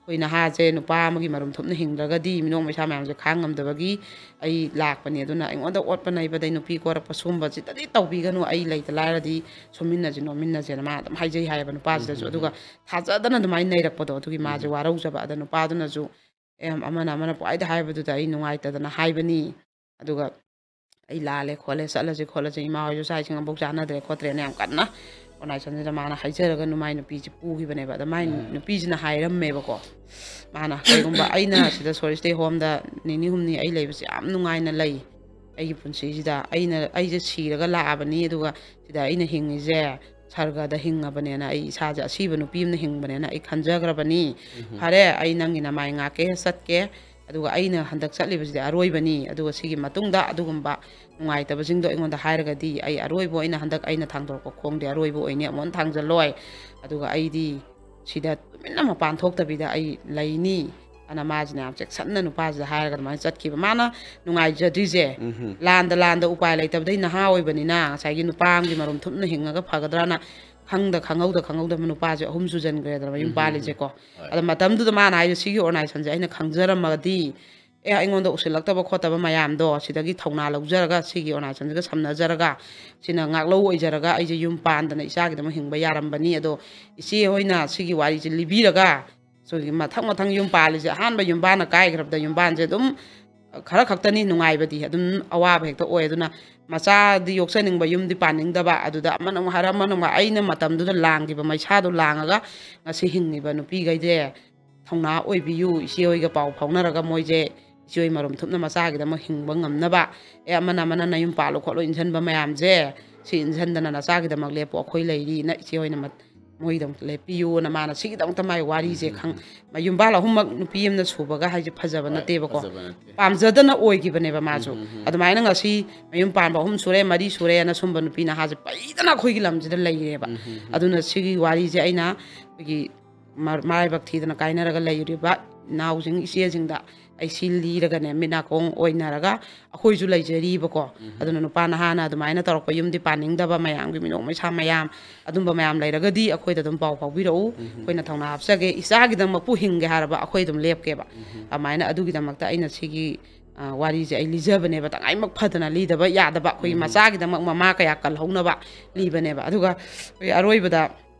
ꯑꯩꯈꯣꯏ ꯅꯍꯥꯁꯦ ꯅꯨꯄꯥ ꯑꯃꯒꯤ ꯃꯔꯨꯝ ꯊꯨꯞꯅ ꯍꯤꯡꯗ꯭ꯔꯒꯗꯤ ꯃꯤꯅꯣꯛ ꯃꯩꯁꯥ ꯃꯌꯥꯝꯁꯦ ꯈꯥꯡ ꯉꯝꯗꯕꯒꯤ ꯑꯩ ꯂꯥꯛꯄꯅꯤ꯫ ꯑꯗꯨꯅ ꯑꯩꯉꯣꯟꯗ ꯑꯣꯠꯄ ꯅꯩꯕꯗꯩ ꯅꯨꯄꯤ ꯀꯣꯏꯔꯛꯄ ꯁꯨꯝꯕꯁꯤꯗꯗꯤ ꯇꯧꯕꯤꯒꯅꯨ꯫ ꯑꯩ ꯂꯩꯇ ꯂꯥꯏꯔꯗꯤ ꯁꯨꯝꯃꯤꯟꯅꯁꯤ ꯅꯣꯝꯃꯤꯟꯅꯁꯦꯅ ꯃꯥ ꯑꯗꯨꯝ ꯍꯥꯏꯖꯩ ꯍꯥꯏꯌꯦꯕ ꯅꯨꯄꯥꯁꯤꯗꯁꯨ꯫ ꯎꯝ, ꯎꯝ, ꯑꯗꯨꯒ ꯎꯝ꯫ ꯊꯥꯖꯗꯅ ꯑꯗꯨꯃꯥꯏꯅ ꯅꯩꯔꯛꯄꯗꯣ ꯑꯗꯨꯒꯤ ꯃꯥꯁꯦ ꯎꯝ꯫ ꯋꯥꯔꯧꯖꯕ꯫ ꯑꯗ ꯅꯨꯄꯥꯗꯨꯅꯁꯨ, ꯑꯦ, ꯑꯃꯅ ꯑꯃꯅ ꯄꯨꯡꯍꯥꯏꯗ ꯍꯥꯏꯕꯗꯨꯗ ꯑꯩ ꯅꯨꯡꯉꯥꯏꯇꯗꯅ ꯍꯥꯏꯕꯅꯤ꯫ ꯑꯗꯨꯒ ꯑꯩ ꯂꯥꯜꯂꯦ ꯈꯣꯠꯂꯦ, ꯆꯠꯂꯁꯤ ꯈꯣꯠꯂꯁꯤ, ꯏꯃꯥ ꯍꯣꯏꯁꯨ ꯆꯥꯛ ꯏꯁꯤꯡ ꯑꯃꯐꯥꯎ ꯆꯥꯅꯗ꯭ꯔꯦ ꯈꯣꯠꯇ꯭ꯔꯦꯅ ꯌꯥꯝ ꯀꯟꯅ ꯑꯣꯔꯒꯅꯥꯏꯖꯦꯁꯟꯁꯤꯗ ꯃꯥꯅ ꯍꯥꯏꯖꯔꯒ ꯅꯨꯃꯥꯏ ꯅꯨꯄꯤꯁꯤ ꯄꯨꯈꯤꯕꯅꯦꯕ꯫ ꯑꯗ ꯃꯥꯏ ꯎꯝ꯫ ꯅꯨꯄꯤꯁꯤꯅ ꯍꯥꯏꯔꯝꯃꯦꯕꯀꯣ, ꯃꯥꯅ, "ꯀꯩꯒꯨꯝꯕ ꯑꯩꯅ ꯁꯤꯗ ꯁꯣꯔꯤꯁꯇꯦ ꯍꯣꯝꯗ ꯅꯤꯅꯤ ꯍꯨꯝꯅꯤ ꯑꯩ ꯂꯩꯕꯁꯦ ꯌꯥꯝ ꯅꯨꯡꯉꯥꯏꯅ ꯂꯩ, ꯑꯩꯒꯤ ꯄꯨꯟꯁꯤꯁꯤꯗ ꯑꯩꯅ, ꯑꯩꯁꯦ ꯁꯤꯔꯒ ꯂꯥꯛꯑꯕꯅꯤ, ꯑꯗꯨꯒ ꯁꯤꯗ ꯑꯩꯅ ꯍꯤꯡꯉꯤꯁꯦ ꯁꯔꯒꯗ ꯍꯤꯡꯉꯕꯅꯦꯅ, ꯑꯩ ꯏꯁꯥꯁꯦ ꯑꯁꯤꯕ ꯅꯨꯄꯤ ꯑꯃꯅ ꯍꯤꯡꯕꯅꯦꯅ ꯑꯩ ꯈꯟꯖꯈ꯭ꯔꯕꯅꯤ꯫ ꯐꯔꯦ, ꯑꯩ ꯅꯪꯒꯤ ꯅꯃꯥꯏ ꯉꯥꯛꯀꯦ, ꯆꯠꯀꯦ, ꯑꯗꯨꯒ ꯑꯩꯅ ꯍꯟꯗꯛ ꯆꯠꯂꯤꯕꯁꯤꯗꯤ ꯑꯔꯣꯏꯕꯅꯤ, ꯑꯗꯨꯒ ꯁꯤꯒꯤ ꯃꯇꯨꯡꯗ ꯑꯗꯨꯒꯨꯝꯕ ꯅꯨꯡꯉꯥꯏꯇꯕꯁꯤꯡꯗꯣ ꯑꯩꯉꯣꯟꯗ ꯍꯥꯏꯔꯒꯗꯤ ꯑꯩ ꯑꯔꯣꯏꯕ ꯑꯣꯏꯅ, ꯍꯟꯗꯛ ꯑꯩꯅ ꯊꯥꯡꯗꯣꯔꯛꯄ ꯈꯣꯡꯗꯤ ꯑꯔꯣꯏꯕ ꯑꯣꯏꯅꯤ, ꯑꯃꯨꯛ ꯍꯟꯅ ꯊꯥꯡꯖꯜꯂꯣꯏ꯫ ꯑꯗꯨꯒ ꯑꯩꯗꯤ ꯁꯤꯗ ꯇꯨꯃꯤꯟꯅ ꯃꯄꯥꯟ ꯊꯣꯛꯇꯕꯤꯗ ꯑꯩ ꯂꯩꯅꯤ꯫ ꯑꯅ ꯃꯥꯁꯤꯅ ꯌꯥꯝ ꯆꯦꯛꯁꯟꯅ ꯅꯨꯄꯥꯁꯤꯗ ꯍꯥꯏꯔꯒ ꯑꯗꯨꯃꯥꯏꯅ ꯆꯠꯈꯤꯕ꯫ ꯃꯥꯅ ꯅꯨꯡꯉꯥꯏꯖꯗ꯭ꯔꯤꯁꯦ, ꯂꯥꯟꯗ ꯂꯥꯟꯗ ꯎꯄꯥꯏ ꯂꯩꯇꯕꯗꯩ ꯅꯍꯥ ꯑꯣꯏꯕꯅꯤꯅ ꯉꯁꯥꯏꯒꯤ ꯅꯨꯄꯥ ꯑꯃꯒꯤ ꯃꯔꯨꯝ ꯊꯨꯞꯅ ꯍꯤꯡꯉꯒ ꯐꯒꯗ꯭ꯔꯅ ꯈꯪꯗ ꯈꯪꯍꯧꯗ ꯈꯪꯍꯧꯗ ꯅꯨꯄꯥꯁꯦ ꯑꯍꯨꯝ ꯁꯨꯖꯟꯈ꯭ꯔꯦꯗꯅ ꯃꯌꯨꯝ ꯄꯥꯜꯂꯤꯁꯦꯀꯣ꯫ ꯑꯗ ꯃꯇꯝꯗꯨꯗ ꯃꯥꯅ ꯍꯥꯏꯁꯦ, "ꯁꯤꯒꯤ ꯑꯣꯔꯒꯅꯥꯏꯖꯦꯁꯟꯁꯦ ꯑꯩꯅ ꯈꯪꯖꯔꯝꯃꯒꯗꯤ, ꯑꯦ, ꯑꯩꯉꯣꯟꯗ ꯎꯁꯤꯜꯂꯛꯇꯕ ꯈꯣꯠꯇꯕ ꯃꯌꯥꯝꯗꯣ ꯁꯤꯗꯒꯤ ꯊꯧꯅꯥ ꯂꯧꯖꯔꯒ, ꯁꯤꯒꯤ ꯑꯣꯔꯒꯅꯥꯏꯖꯦꯁꯟꯁꯤꯒ ꯁꯝꯅꯖꯔꯒ, ꯁꯤꯅ ꯉꯥꯛꯂꯧ ꯑꯣꯏꯖꯔꯒ ꯑꯩꯁꯦ ꯌꯨꯝ ꯄꯥꯟꯗꯅ ꯏꯆꯥꯒꯤꯗꯃꯛ ꯍꯤꯡꯕ ꯌꯥꯔꯝꯕꯅꯤ꯫ ꯑꯗꯣ ꯏꯆꯦ ꯍꯣꯏꯅ ꯁꯤꯒꯤ ꯋꯥꯔꯤꯁꯦ ꯂꯤꯕꯤꯔꯒ, ꯁꯤꯒꯤ ꯃꯊꯪ ꯃꯊꯪ ꯌꯨꯝ ꯄꯥꯜꯂꯤꯁꯦ, ꯑꯍꯥꯟꯕ ꯌꯨꯝꯕꯥꯟꯅ ꯀꯥꯏꯈ꯭ꯔꯕꯗ ꯌꯨꯝꯕꯥꯟꯁꯦ ꯑꯗꯨꯝ ꯈꯔ ꯈꯛꯇꯅꯤ ꯅꯨꯡꯉꯥꯏꯕꯗꯤ, ꯑꯗꯨꯝ ꯑꯋꯥꯕ ꯍꯦꯛꯇ ꯑꯣꯏ꯫ ꯑꯗꯨꯅ ꯃꯆꯥꯗꯤ ꯌꯣꯛꯆꯅꯤꯡꯕ, ꯌꯨꯝꯗꯤ ꯄꯥꯅꯤꯡꯗꯕ, ꯑꯗꯨꯗ ꯑꯃꯅ ꯑꯃꯨꯛ ꯍꯥꯏꯔ, ꯑꯃꯅ ꯑꯃꯨꯛ, ꯑꯩꯅ ꯃꯇꯝꯗꯨꯗ ꯂꯥꯡꯈꯤꯕ ꯃꯩꯁꯥꯗꯣ ꯂꯥꯡꯉꯒ ꯉꯁꯤ ꯍꯤꯡꯉꯤꯕ ꯅꯨꯄꯤꯈꯩꯁꯦ ꯊꯧꯅꯥ ꯑꯣꯏꯕꯤꯌꯨ, ꯏꯆꯦ ꯍꯣꯏꯒ ꯄꯥꯎ ꯐꯥꯎꯅꯔꯒ ꯃꯣꯏꯁꯦ ꯏꯆꯦ ꯍꯣꯏ ꯃꯔꯨꯝ ꯊꯨꯞꯅ ꯃꯆꯥꯒꯤꯗꯃꯛ ꯍꯤꯡꯕ ꯉꯝꯅꯕ, ꯑꯦ, ꯑꯃꯅ ꯑꯃꯅ ꯅꯌꯨꯝ ꯄꯥꯜꯂꯨ ꯈꯣꯠꯂꯨ ꯏꯟꯁꯤꯟꯕ ꯃꯌꯥꯝꯁꯦ, ꯁꯤ ꯏꯟꯁꯤꯟꯗꯅ ꯅꯆꯥꯒꯤꯗꯃꯛ ꯂꯦꯞꯄꯨ, ꯑꯩꯈꯣꯏ ꯂꯩꯔꯤꯅ ꯏꯆꯦ ꯍꯣꯏꯅ ꯃ-, ꯃꯣꯏꯒꯤꯗꯃꯛꯇ ꯂꯦꯞꯄꯤꯌꯨꯅ ꯃꯥꯅ ꯁꯤꯒꯤꯗꯃꯛꯇ ꯃꯥꯏ ꯋꯥꯔꯤꯁꯦ ꯈꯪ-, ꯃꯌꯨꯝꯕꯥꯜ ꯑꯍꯨꯝꯃꯛ ꯅꯨꯄꯤ ꯑꯃꯅ ꯁꯨꯕꯒ ꯍꯥꯏꯁꯦ ꯐꯖꯕ ꯅꯠꯇꯦꯕꯀꯣ꯫ ꯐꯖꯕ ꯅꯠꯇꯦ꯫ ꯄꯥꯝꯖꯗꯅ ꯑꯣꯏꯈꯤꯕꯅꯦꯕ ꯃꯥꯁꯨ꯫ ꯑꯗꯨꯃꯥꯏꯅ ꯉꯁꯤ ꯃꯌꯨꯝ ꯄꯥꯟꯕ ꯑꯍꯨꯝ ꯁꯨꯔꯦ, ꯃꯔꯤ ꯁꯨꯔꯦꯅ ꯁꯨꯝꯕ ꯅꯨꯄꯤ ꯅꯍꯥꯁꯦ ꯄꯩꯗꯅ ꯑꯩꯈꯣꯏꯒꯤ ꯂꯝꯁꯤꯗ ꯂꯩꯔꯦꯕ꯫ ꯑꯗꯨꯅ ꯁꯤꯒꯤ ꯋꯥꯔꯤꯁꯦ ꯑꯩꯅ ꯑꯩꯈꯣꯏꯒꯤ ꯃ-, ꯃꯔꯥꯏꯕꯛ ꯊꯤꯗꯅ ꯀꯥꯏꯅꯔꯒ ꯂꯩꯔꯤꯕ ꯏꯅꯥꯎꯁꯤꯡ, ꯏꯆꯦꯁꯤꯡꯗ ꯑꯩ ꯁꯤ ꯂꯤꯔꯒꯅꯦ, ꯃꯤꯠ ꯅꯥꯀꯣꯡ ꯑꯣꯏꯅꯔꯒ ꯑꯩꯈꯣꯏꯁꯨ ꯂꯩꯖꯔꯤꯕꯀꯣ꯫ ꯑꯗꯨꯅ ꯅꯨꯄꯥ ꯅꯍꯥꯅ ꯑꯗꯨꯃꯥꯏꯅ ꯇꯧꯔꯛꯄ, ꯌꯨꯝꯗꯤ ꯄꯥꯅꯤꯡꯗꯕ, ꯃꯌꯥꯝꯒꯤ ꯃꯤꯅꯣꯛ ꯃꯩꯁꯥ ꯃꯌꯥꯝ, ꯑꯗꯨꯝꯕ ꯃꯌꯥꯝ ꯂꯩꯔꯒꯗꯤ ꯑꯩꯈꯣꯏꯗ ꯑꯗꯨꯝ ꯄꯥꯎ ꯐꯥꯎꯕꯤꯔꯛꯎ꯫ ꯑꯩꯈꯣꯏꯅ ꯊꯧꯅꯥ ꯍꯥꯞꯆꯒꯦ, ꯏꯆꯥꯒꯤꯗꯃꯛꯄꯨ ꯍꯤꯡꯒꯦ ꯍꯥꯏꯔꯕ ꯑꯩꯈꯣꯏ ꯑꯗꯨꯝ ꯂꯦꯞꯀꯦꯕ꯫ ꯑꯗꯨꯃꯥꯏꯅ ꯑꯗꯨꯒꯤꯗꯃꯛꯇ ꯑꯩꯅ ꯁꯤꯒꯤ, ꯑ, ꯋꯥꯔꯤꯁꯦ ꯑꯩ ꯂꯤꯖꯕꯅꯦꯕ, ꯇꯉꯥꯏꯃꯛ ꯐꯗꯅ ꯂꯤꯗꯕ ꯌꯥꯗꯕ, ꯑꯩꯈꯣꯏꯒꯤ ꯃꯆꯥꯒꯤꯗꯃꯛ ꯃꯃꯥ ꯀꯌꯥ ꯀꯜꯍꯧꯅꯕ ꯂꯤꯕꯅꯦꯕ꯫ ꯑꯗꯨꯒ ꯑꯩꯈꯣꯏ ꯑꯔꯣꯏꯕꯗ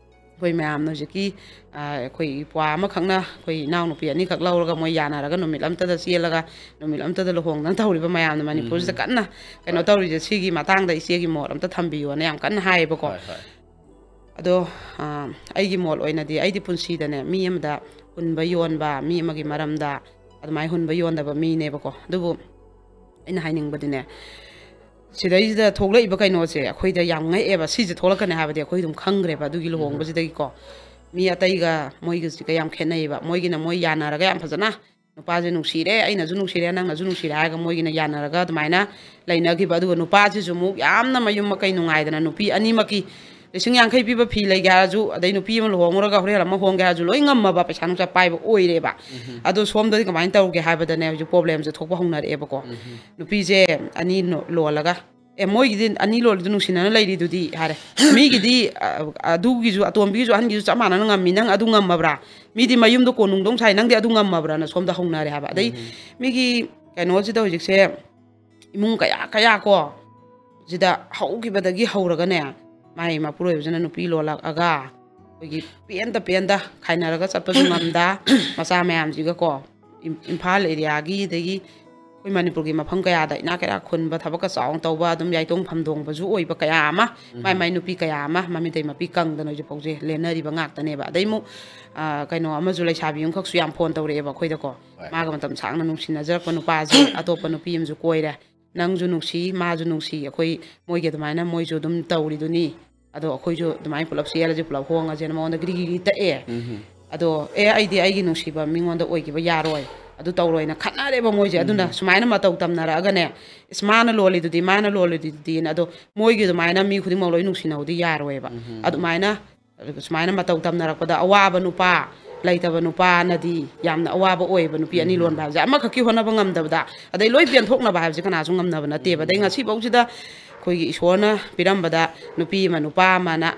ꯑꯩꯈꯣꯏ ꯃꯌꯥꯝꯅ ꯍꯧꯖꯤꯛꯀꯤ, ꯑ, ꯑꯩꯈꯣꯏ ꯏꯄ꯭ꯋꯥ ꯑꯃꯈꯛꯅ ꯑꯩꯈꯣꯏ ꯏꯅꯥꯎꯅꯨꯄꯤ ꯑꯅꯤꯈꯛ ꯂꯧꯔꯒ ꯃꯣꯏ ꯌꯥꯅꯔꯒ ꯅꯨꯃꯤꯠ ꯑꯝꯇꯗ ꯆꯦꯜꯂꯒ ꯅꯨꯃꯤꯠ ꯑꯝꯇꯗ ꯂꯨꯍꯣꯡꯗꯅ ꯇꯧꯔꯤꯕ ꯃꯌꯥꯝꯅ ꯃꯅꯤꯄꯨꯔꯁꯤꯗ ꯀꯟꯅ ꯀꯩꯅꯣ ꯇꯧꯔꯤꯁꯦ, ꯁꯤꯒꯤ ꯃꯇꯥꯡꯗ ꯏꯆꯦꯒꯤ ꯃꯣꯠ ꯑꯝꯇ ꯊꯝꯕꯤꯌꯣꯅ ꯌꯥꯝ ꯀꯟꯅ ꯍꯥꯏꯌꯦꯕꯀꯣ꯫ ꯑꯗꯣ, ꯑ, ꯑꯩꯒꯤ ꯃꯣꯠ ꯑꯣꯏꯅꯗꯤ ꯑꯩꯗꯤ ꯄꯨꯟꯁꯤꯗꯅꯦ ꯃꯤ ꯑꯃꯗ ꯍꯨꯟꯕ ꯌꯣꯟꯕ, ꯃꯤ ꯑꯃꯒꯤ ꯃꯔꯝꯗ ꯑꯗꯨꯃꯥꯏꯅ ꯍꯨꯟꯕ ꯌꯣꯟꯗꯕ ꯃꯤꯅꯦꯕꯀꯣ꯫ ꯑꯗꯨꯕꯨ ꯑꯩꯅ ꯍꯥꯏꯅꯤꯡꯕꯗꯤꯅꯦ, ꯁꯤꯗꯩꯁꯤꯗ ꯊꯣꯛꯂꯛꯏꯕ ꯀꯩꯅꯣꯁꯦ ꯑꯩꯈꯣꯏꯗ ꯌꯥꯝ ꯉꯛꯑꯦꯕ꯫ ꯁꯤꯁꯦ ꯊꯣꯛꯂꯛꯀꯅꯤ ꯍꯥꯏꯕꯗꯤ ꯑꯩꯈꯣꯏ ꯑꯗꯨꯝ ꯈꯪꯈ꯭ꯔꯦꯕ ꯑꯗꯨꯒꯤ ꯂꯨꯍꯣꯡꯕꯁꯤꯗꯒꯤꯀꯣ꯫ ꯃꯤ ꯑꯇꯩꯒ ꯃꯣꯏꯒꯁꯤꯒ ꯌꯥꯝ ꯈꯦꯠꯅꯩꯌꯦꯕ꯫ ꯃꯣꯏꯒꯤꯅ ꯃꯣꯏ ꯌꯥꯅꯔꯒ ꯌꯥꯝ ꯐꯖꯅ, "ꯅꯨꯄꯥꯁꯦ ꯅꯨꯡꯁꯤꯔꯦ, ꯑꯩꯅꯁꯨ ꯅꯨꯡꯁꯤꯔꯦ, ꯅꯪꯅꯁꯨ ꯅꯨꯡꯁꯤꯔꯦ" ꯍꯥꯏꯔꯒ ꯃꯣꯏꯒꯤꯅ ꯌꯥꯅꯔꯒ ꯑꯗꯨꯃꯥꯏꯅ ꯂꯩꯅꯈꯤꯕ꯫ ꯑꯗꯨꯒ ꯅꯨꯄꯥꯁꯤꯁꯨ ꯑꯃꯨꯛ ꯌꯥꯝꯅ ꯃꯌꯨꯝ ꯃꯀꯩ ꯅꯨꯡꯉꯥꯏꯗꯅ ꯅꯨꯄꯤ ꯑꯅꯤꯃꯛꯀꯤ ꯂꯤꯁꯤꯡ ꯌꯥꯡꯈꯩ ꯄꯤꯕ ꯐꯤ ꯂꯩꯒꯦ ꯍꯥꯏꯔꯁꯨ, ꯑꯗꯩ ꯅꯨꯄꯤ ꯑꯃ ꯂꯨꯍꯣꯡꯉꯨꯔꯒ ꯍꯣꯔꯦꯟ ꯑꯃ ꯍꯣꯡꯒꯦ ꯍꯥꯏꯔꯁꯨ ꯂꯣꯏ ꯉꯝꯃꯕ, ꯄꯩꯁꯥ ꯅꯨꯡꯁꯥ ꯄꯥꯏꯕ ꯑꯣꯏꯔꯦꯕ꯫ ꯑꯗꯣ ꯁꯣꯝꯗꯗꯤ ꯀꯃꯥꯏꯅ ꯇꯧꯒꯦ ꯍꯥꯏꯕꯗꯅꯦ, ꯍꯧꯖꯤꯛ ꯄ꯭ꯔꯣꯕ꯭ꯂꯦꯝꯁꯦ ꯊꯣꯛꯄ ꯍꯧꯅꯔꯛꯑꯦꯕꯀꯣ꯫ ꯅꯨꯄꯤꯁꯦ ꯑꯅꯤ ꯅꯣ-, ꯂꯣꯜꯂꯒ, "ꯑꯦ, ꯃꯣꯏꯒꯤꯗꯤ ꯑꯅꯤ ꯂꯣꯜꯂꯤꯗꯨ ꯅꯨꯡꯁꯤꯅꯅ ꯂꯩꯔꯤꯗꯨꯗꯤ?" ꯍꯥꯏꯔꯦ꯫ "ꯃꯤꯒꯤꯗꯤ, ꯑ, ꯑꯗꯨꯒꯤꯁꯨ, ꯑꯇꯣꯝꯕꯤꯒꯤꯁꯨ ꯑꯍꯟꯒꯤꯁꯨ ꯆꯞ ꯃꯥꯟꯅꯅ ꯉꯝꯃꯤ, ꯅꯪ ꯑꯗꯨ ꯉꯝꯃꯕ꯭ꯔꯥ? ꯃꯤꯗꯤ ꯃꯌꯨꯝꯗꯣ ꯀꯣꯟꯅꯨꯡꯗꯧ ꯁꯥꯏ, ꯅꯪꯗꯤ ꯑꯗꯨ ꯉꯝꯃꯕ꯭ꯔꯥꯅ?" ꯁꯣꯝꯗ ꯍꯧꯅꯔꯦ ꯍꯥꯏꯕ꯫ ꯑꯗꯩ ꯃꯤꯒꯤ ꯀꯩꯅꯣꯁꯤꯗ ꯍꯧꯖꯤꯛꯁꯦ ꯏꯃꯨꯡ ꯀꯌꯥ ꯀꯌꯥ ꯀꯣ, ꯁꯤꯗ ꯍꯧꯈꯤꯕꯗꯒꯤ ꯍꯧꯔꯒꯅꯦ, ꯃꯥꯏ ꯃꯄꯨꯔꯣꯏꯕꯁꯤꯅ ꯅꯨꯄꯤ ꯂꯣꯜꯂꯛꯑꯒ ꯑꯩꯈꯣꯏꯒꯤ ꯄꯦꯟꯗ ꯄꯦꯟꯗ ꯈꯥꯏꯅꯔꯒ ꯆꯠꯄꯁꯨ ꯉꯝꯗ, ꯃꯆꯥ ꯃꯌꯥꯝꯁꯤꯒꯀꯣ, ꯏꯝ-, ꯏꯝꯐꯥꯜ ꯑꯦꯔꯤꯌꯥꯒꯤ, ꯑꯗꯒꯤ ꯑꯩꯈꯣꯏ ꯃꯅꯤꯄꯨꯔꯒꯤ ꯃꯐꯝ ꯀꯌꯥꯗ ꯏꯅꯥꯛ ꯀꯩꯔꯥꯛ ꯈꯨꯟꯕ, ꯊꯕꯛꯀ ꯆꯥꯎꯅ ꯇꯧꯕ, ꯑꯗꯨꯝ ꯌꯥꯏꯇꯣꯡ ꯐꯝꯗꯣꯡꯕꯁꯨ ꯑꯣꯏꯕ ꯀꯌꯥ ꯑꯃ, ꯃꯥꯏ ꯃꯥꯏ ꯅꯨꯄꯤ ꯀꯌꯥ ꯑꯃ ꯃꯃꯤꯇꯩ ꯃꯄꯤ ꯀꯪꯗꯅ ꯍꯧꯖꯤꯛ ꯐꯥꯎꯁꯦ ꯂꯦꯟꯅꯔꯤꯕ ꯉꯥꯛꯇꯅꯦꯕ꯫ ꯑꯗꯩ ꯑꯃꯨꯛ, ꯑ, ꯀꯩꯅꯣ ꯑꯃꯁꯨ, ꯂꯩꯁꯥꯕꯤ ꯑꯃꯈꯛꯁꯨ ꯌꯥꯝ ꯐꯣꯟ ꯇꯧꯔꯛꯑꯦꯕ ꯑꯩꯈꯣꯏꯗꯀꯣ꯫ ꯍꯣꯏ꯫ ꯃꯥꯒ ꯃꯇꯝ ꯁꯥꯡꯅ ꯅꯨꯡꯁꯤꯅꯖꯔꯛꯄ ꯅꯨꯄꯥꯁꯦ ꯑꯇꯣꯞꯄ ꯅꯨꯄꯤ ꯑꯃꯁꯨ ꯀꯣꯏꯔꯦ꯫ ꯅꯪꯁꯨ ꯅꯨꯡꯁꯤ, ꯃꯥꯁꯨ ꯅꯨꯡꯁꯤ, ꯑꯩꯈꯣꯏ ꯃꯣꯏꯒꯤ ꯑꯗꯨꯃꯥꯏꯅ ꯃꯣꯏꯁꯨ ꯑꯗꯨꯝ ꯇꯧꯔꯤꯗꯨꯅꯤ꯫ ꯑꯗꯣ ꯑꯩꯈꯣꯏꯁꯨ ꯑꯗꯨꯃꯥꯏꯅ ꯄꯨꯂꯞ ꯆꯦꯜꯂꯁꯦ, ꯄꯨꯂꯞ ꯍꯣꯡꯉꯁꯦꯅ ꯃꯉꯣꯟꯗ ꯒ꯭ꯔꯤ ꯒ꯭ꯔꯤ ꯇꯛꯑꯦ꯫ ꯑꯗꯣ, "ꯑꯦ, ꯑꯩꯗꯤ ꯑꯩꯒꯤ ꯅꯨꯡꯁꯤꯕ ꯃꯤꯉꯣꯟꯗ ꯑꯣꯏꯈꯤꯕ ꯌꯥꯔꯣꯏ, ꯑꯗꯨ ꯇꯧꯔꯣꯏꯅ" ꯈꯠꯅꯔꯦꯕ ꯃꯣꯏꯁꯦ꯫ ꯑꯗꯨꯅ ꯁꯨꯃꯥꯏꯅ ꯃꯇꯧ ꯇꯝꯅꯔꯛꯑꯒꯅꯦ, "ꯏꯁ, ꯃꯥꯅ ꯂꯣꯜꯂꯤꯗꯨꯗꯤ, ꯃꯥꯅ ꯂꯣꯜꯂꯤꯗꯨꯗꯤꯅ", ꯑꯗꯣ ꯃꯣꯏꯒꯤ ꯑꯗꯨꯃꯥꯏꯅ ꯃꯤ ꯈꯨꯗꯤꯡꯃꯛ ꯂꯣꯏ ꯅꯨꯡꯁꯤꯅꯧꯗꯤ ꯌꯥꯔꯣꯏꯕ꯫ ꯑꯗꯨꯃꯥꯏꯅ, ꯁꯨꯃꯥꯏꯅ ꯃꯇꯧ ꯇꯝꯅꯔꯛꯄꯗ ꯑꯋꯥꯕ ꯅꯨꯄꯥ, ꯂꯩꯇꯕ ꯅꯨꯄꯥꯅꯗꯤ ꯌꯥꯝꯅ ꯑꯋꯥꯕ ꯑꯣꯏꯌꯦꯕ, ꯅꯨꯄꯤ ꯑꯅꯤ ꯂꯣꯟꯕ ꯍꯥꯏꯕꯁꯦ꯫ ꯑꯃꯈꯛꯀꯤ ꯍꯣꯠꯅꯕ ꯉꯝꯗꯕꯗ, ꯑꯗꯩ ꯂꯣꯏ ꯄꯦꯟꯊꯣꯛꯅꯕ ꯍꯥꯏꯕꯁꯦ ꯀꯅꯥꯁꯨ ꯉꯝꯅꯕ ꯅꯠꯇꯦꯕ꯫ ꯑꯗꯩ ꯉꯁꯤꯐꯧꯁꯤꯗ ꯑꯩꯈꯣꯏꯒꯤ ꯏꯁꯣꯔꯅ ꯄꯤꯔꯝꯕꯗ ꯅꯨꯄꯤ ꯑꯃ ꯅꯨꯄꯥ ꯑꯃꯅ,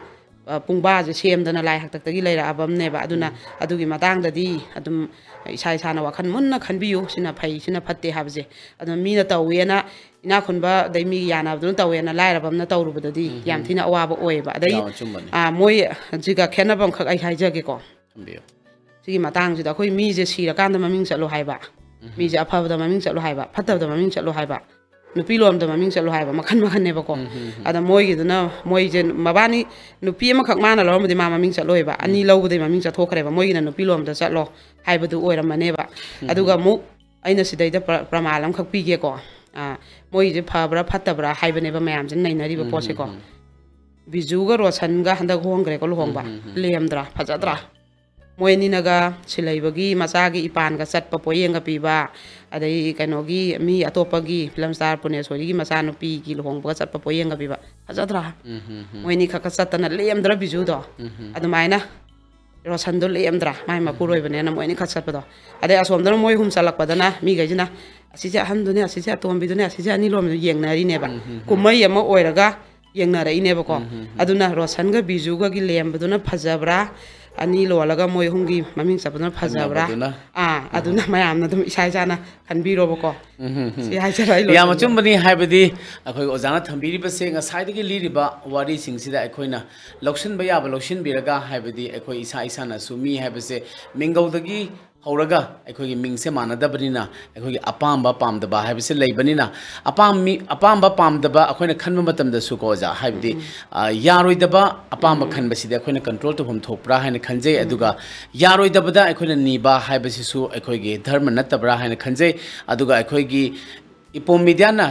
ꯑ, ꯄꯨꯡꯕꯥꯁꯦ ꯁꯦꯝꯗꯅ ꯂꯥꯏ ꯍꯥꯛꯇꯛꯇꯒꯤ ꯂꯩꯔꯛꯑꯕꯅꯦꯕ꯫ ꯑꯗꯨꯅ ꯑꯗꯨꯒꯤ ꯃꯇꯥꯡꯗꯗꯤ ꯑꯗꯨꯝ ꯏꯁꯥ ꯏꯁꯥꯅ ꯋꯥꯈꯜ ꯃꯨꯟꯅ ꯈꯟꯕꯤꯌꯨ, ꯁꯤꯅ ꯐꯩ, ꯁꯤꯅ ꯐꯠꯇꯦ ꯍꯥꯏꯕꯁꯦ꯫ ꯑꯗꯨꯅ ꯃꯤꯅ ꯇꯧꯋꯦꯅ ꯏꯅꯥꯛ ꯈꯨꯟꯕ, ꯑꯗꯩ ꯃꯤꯒꯤ ꯌꯥꯅꯕꯗꯨꯅ ꯇꯧꯋꯦꯅ ꯂꯥꯏꯔꯕ ꯑꯃꯅ ꯇꯧꯔꯨꯕꯗꯗꯤ ꯌꯥꯝ ꯊꯤꯅ ꯑꯋꯥꯕ ꯑꯣꯏꯌꯦꯕ꯫ ꯑꯗꯩ, ꯌꯥꯝ ꯑꯆꯨꯝꯕꯅꯤ꯫ ꯑ, ꯃꯣꯏ ꯁꯤꯒ ꯈꯦꯠꯅꯕ ꯑꯃꯈꯛ ꯑꯩ ꯍꯥꯏꯖꯒꯦꯀꯣ꯫ ꯊꯝꯕꯤꯌꯨ꯫ ꯁꯤꯒꯤ ꯃꯇꯥꯡꯁꯤꯗ ꯑꯩꯈꯣꯏ ꯃꯤꯁꯦ ꯁꯤꯔꯀꯥꯟꯗ ꯃꯃꯤꯡ ꯆꯠꯂꯣ ꯍꯥꯏꯕ, ꯃꯤꯁꯦ ꯑꯐꯕꯗ ꯃꯃꯤꯡ ꯆꯠꯂꯣ ꯍꯥꯏꯕ, ꯐꯠꯇꯕꯗ ꯃꯃꯤꯡ ꯆꯠꯂꯣ ꯍꯥꯏꯕ, ꯅꯨꯄꯤ ꯂꯣꯟꯕꯗ ꯃꯃꯤꯡ ꯆꯠꯂꯣ ꯍꯥꯏꯕ, ꯃꯈꯟ ꯃꯈꯟꯅꯦꯕꯀꯣ꯫ ꯑꯗ ꯃꯣꯏꯒꯤꯗꯨꯅ, ꯃꯣꯏꯁꯦ ꯃꯕꯥꯅꯤ, ꯅꯨꯄꯤ ꯑꯃꯈꯛ ꯃꯥꯅ ꯂꯧꯔꯝꯕꯗꯤ ꯃꯥ ꯃꯃꯤꯡ ꯆꯠꯂꯣꯏꯕ, ꯑꯅꯤ ꯂꯧꯕꯗꯩ ꯃꯃꯤꯡ ꯆꯠꯊꯣꯛꯈ꯭ꯔꯦꯕ꯫ ꯃꯣꯏꯒꯤꯅ ꯅꯨꯄꯤ ꯂꯣꯟꯕꯗ ꯆꯠꯂꯣ ꯍꯥꯏꯕꯗꯨ ꯑꯣꯏꯔꯝꯃꯅꯦꯕ꯫ ꯑꯗꯨꯒ ꯑꯃꯨꯛ ꯑꯩꯅ ꯁꯤꯗꯩꯗ ꯄ꯭ꯔ-, ꯄ꯭ꯔꯃꯥꯟ ꯑꯃꯈꯛ ꯄꯤꯒꯦꯀꯣ꯫ ꯑꯥ, ꯃꯣꯏꯁꯦ ꯐꯕ꯭ꯔꯥ ꯐꯠꯇꯕ꯭ꯔꯥ ꯍꯥꯏꯕꯅꯦꯕ ꯃꯌꯥꯝꯁꯤꯅ ꯅꯩꯅꯔꯤꯕ ꯎꯝ, ꯄꯣꯠꯁꯦꯀꯣ꯫ ꯎꯝ, ꯎꯝ꯫ ꯕꯤꯖꯨꯒ ꯔꯣꯁꯟꯒ ꯍꯟꯗꯛ ꯍꯣꯡꯈ꯭ꯔꯦꯀꯣ ꯂꯨꯍꯣꯡꯕ꯫ ꯎꯝ, ꯎꯝ, ꯎꯝ꯫ ꯂꯦꯝꯗ꯭ꯔꯥ? ꯐꯖꯗ꯭ꯔꯥ? ꯃꯣꯏ ꯑꯅꯤꯅꯒ ꯁꯤꯜꯍꯩꯕꯒꯤ ꯃꯆꯥꯒꯤ ꯏꯄꯥꯟꯒ ꯆꯠꯄ ꯄꯣꯠꯌꯦꯡꯒ ꯄꯤꯕ, ꯑꯗꯩ ꯀꯩꯅꯣꯒꯤ ꯃꯤ ꯑꯇꯣꯞꯄꯒꯤ ꯐꯤꯂꯝ ꯁ꯭ꯇꯥꯔ ꯄꯨꯅꯦꯁꯣꯔꯤꯒꯤ ꯃꯆꯥꯅꯨꯄꯤꯒꯤ ꯂꯨꯍꯣꯡꯕꯒ ꯆꯠꯄ ꯄꯣꯠꯌꯦꯡꯒ ꯄꯤꯕ꯫ ꯐꯖꯗ꯭ꯔꯥ? ꯎꯝ, ꯎꯝ, ꯎꯝ꯫ ꯃꯣꯏ ꯑꯅꯤꯈꯛꯀ ꯆꯠꯇꯅ ꯂꯦꯝꯗ꯭ꯔꯥ ꯕꯤꯖꯨꯗꯣ? ꯎꯝ, ꯎꯝ꯫ ꯑꯗꯨꯃꯥꯏꯅ ꯔꯣꯁꯟꯗꯣ ꯂꯦꯝꯗ꯭ꯔꯥ? ꯃꯥꯏ ꯃꯄꯨꯔꯣꯏꯕꯅꯦꯅ ꯃꯣꯏ ꯑꯅꯤꯈꯛ ꯆꯠꯄꯗꯣ꯫ ꯑꯗꯩ ꯑꯁꯣꯝꯗꯅ ꯃꯣꯏ ꯑꯍꯨꯝ ꯆꯠꯂꯛꯄꯗꯅ ꯃꯤꯈꯩꯁꯤꯅ, "ꯑꯁꯤꯁꯦ ꯑꯍꯟꯗꯨꯅꯦ, ꯑꯁꯤꯁꯦ ꯑꯇꯣꯝꯕꯤꯗꯨꯅꯦ, ꯑꯁꯤꯁꯦ ꯑꯅꯤ ꯂꯣꯝꯗꯨ" ꯌꯦꯡꯅꯔꯤꯅꯦꯕ꯫ ꯎꯝ, ꯎꯝ, ꯎꯝ꯫ ꯀꯨꯝꯍꯩ ꯑꯃ ꯑꯣꯏꯔꯒ ꯌꯦꯡꯅꯔꯛꯏꯅꯦꯕꯀꯣ꯫ ꯎꯝ, ꯎꯝ, ꯎꯝ꯫ ꯑꯗꯨꯅ ꯔꯣꯁꯟꯒ ꯕꯤꯖꯨꯒꯒꯤ ꯂꯦꯝꯕꯗꯨꯅ ꯐꯖꯕ꯭ꯔꯥ, ꯑꯅꯤ ꯂꯣꯜꯂꯒ ꯃꯣꯏ ꯑꯍꯨꯝꯒꯤ ꯃꯃꯤꯡ ꯆꯠꯄꯗꯨꯅ ꯐꯖꯕ꯭ꯔꯥ? ꯈꯟꯅꯕꯗꯨꯅ꯫ ꯑꯥ, ꯑꯗꯨꯅ ꯃꯌꯥꯝꯅ ꯑꯗꯨꯝ ꯏꯁꯥ ꯏꯁꯥꯅ ꯈꯟꯕꯤꯔꯣꯕꯀꯣ꯫ ꯎꯝ, ꯎꯝ, ꯎꯝ꯫ ꯁꯤ ꯍꯥꯏꯖꯔ ꯑꯩ ꯌꯥꯝ ꯂꯣꯏꯁꯤꯟꯖꯔꯦ꯫ ꯑꯆꯨꯝꯕꯅꯤ, ꯍꯥꯏꯕꯗꯤ ꯑꯩꯈꯣꯏ ꯑꯣꯖꯥꯅ ꯊꯝꯕꯤꯔꯤꯕꯁꯦ ꯉꯁꯥꯏꯗꯒꯤ ꯂꯤꯔꯤꯕ ꯋꯥꯔꯤꯁꯤꯡꯁꯤꯗ ꯑꯩꯈꯣꯏꯅ ꯂꯧꯁꯤꯟꯕ ꯌꯥꯕ ꯂꯧꯁꯤꯟꯕꯤꯔꯒ, ꯍꯥꯏꯕꯗꯤ ꯑꯩꯈꯣꯏ ꯏꯁꯥ ꯏꯁꯥꯅꯁꯨ ꯃꯤ ꯍꯥꯏꯕꯁꯦ ꯃꯤꯡꯒꯧꯗꯒꯤ ꯍꯧꯔꯒ ꯑꯩꯈꯣꯏꯒꯤ ꯃꯤꯡꯁꯦ ꯃꯥꯟꯅꯗꯕꯅꯤꯅ ꯑꯩꯈꯣꯏꯒꯤ ꯑꯄꯥꯝꯕ ꯄꯥꯝꯗꯕ ꯍꯥꯏꯕꯁꯦ ꯂꯩꯕꯅꯤꯅ, ꯑꯄꯥꯝ-, ꯃꯤ-, ꯑꯄꯥꯝꯕ ꯄꯥꯝꯗꯕ ꯑꯩꯈꯣꯏꯅ ꯈꯟꯕ ꯃꯇꯝꯗꯁꯨꯀꯣ ꯑꯣꯖꯥ, ꯍꯥꯏꯕꯗꯤ, ꯎꯝ꯫ ꯑ, ꯌꯥꯔꯣꯏꯗꯕ ꯑꯄꯥꯝꯕ ꯎꯝ꯫ ꯈꯟꯕꯁꯤꯗꯤ ꯑꯩꯈꯣꯏꯅ ꯀꯟꯇ꯭ꯔꯣꯜ ꯇꯧꯐꯝ ꯊꯣꯛꯄ꯭ꯔꯥ ꯍꯥꯏꯅ ꯈꯟꯖꯩ꯫ ꯎꯝ꯫ ꯑꯗꯨꯒ ꯌꯥꯔꯣꯏꯗꯕꯗ ꯑꯩꯈꯣꯏꯅ ꯅꯤꯕ ꯍꯥꯏꯕꯁꯤꯁꯨ ꯑꯩꯈꯣꯏꯒꯤ ꯙꯔꯃ ꯅꯠꯇꯕ꯭ꯔꯥ ꯍꯥꯏꯅ ꯈꯟꯖꯩ꯫ ꯑꯗꯨꯒ ꯑꯩꯈꯣꯏꯒꯤ ꯏꯄꯣꯝ ꯃꯤꯗꯤꯌꯥꯅ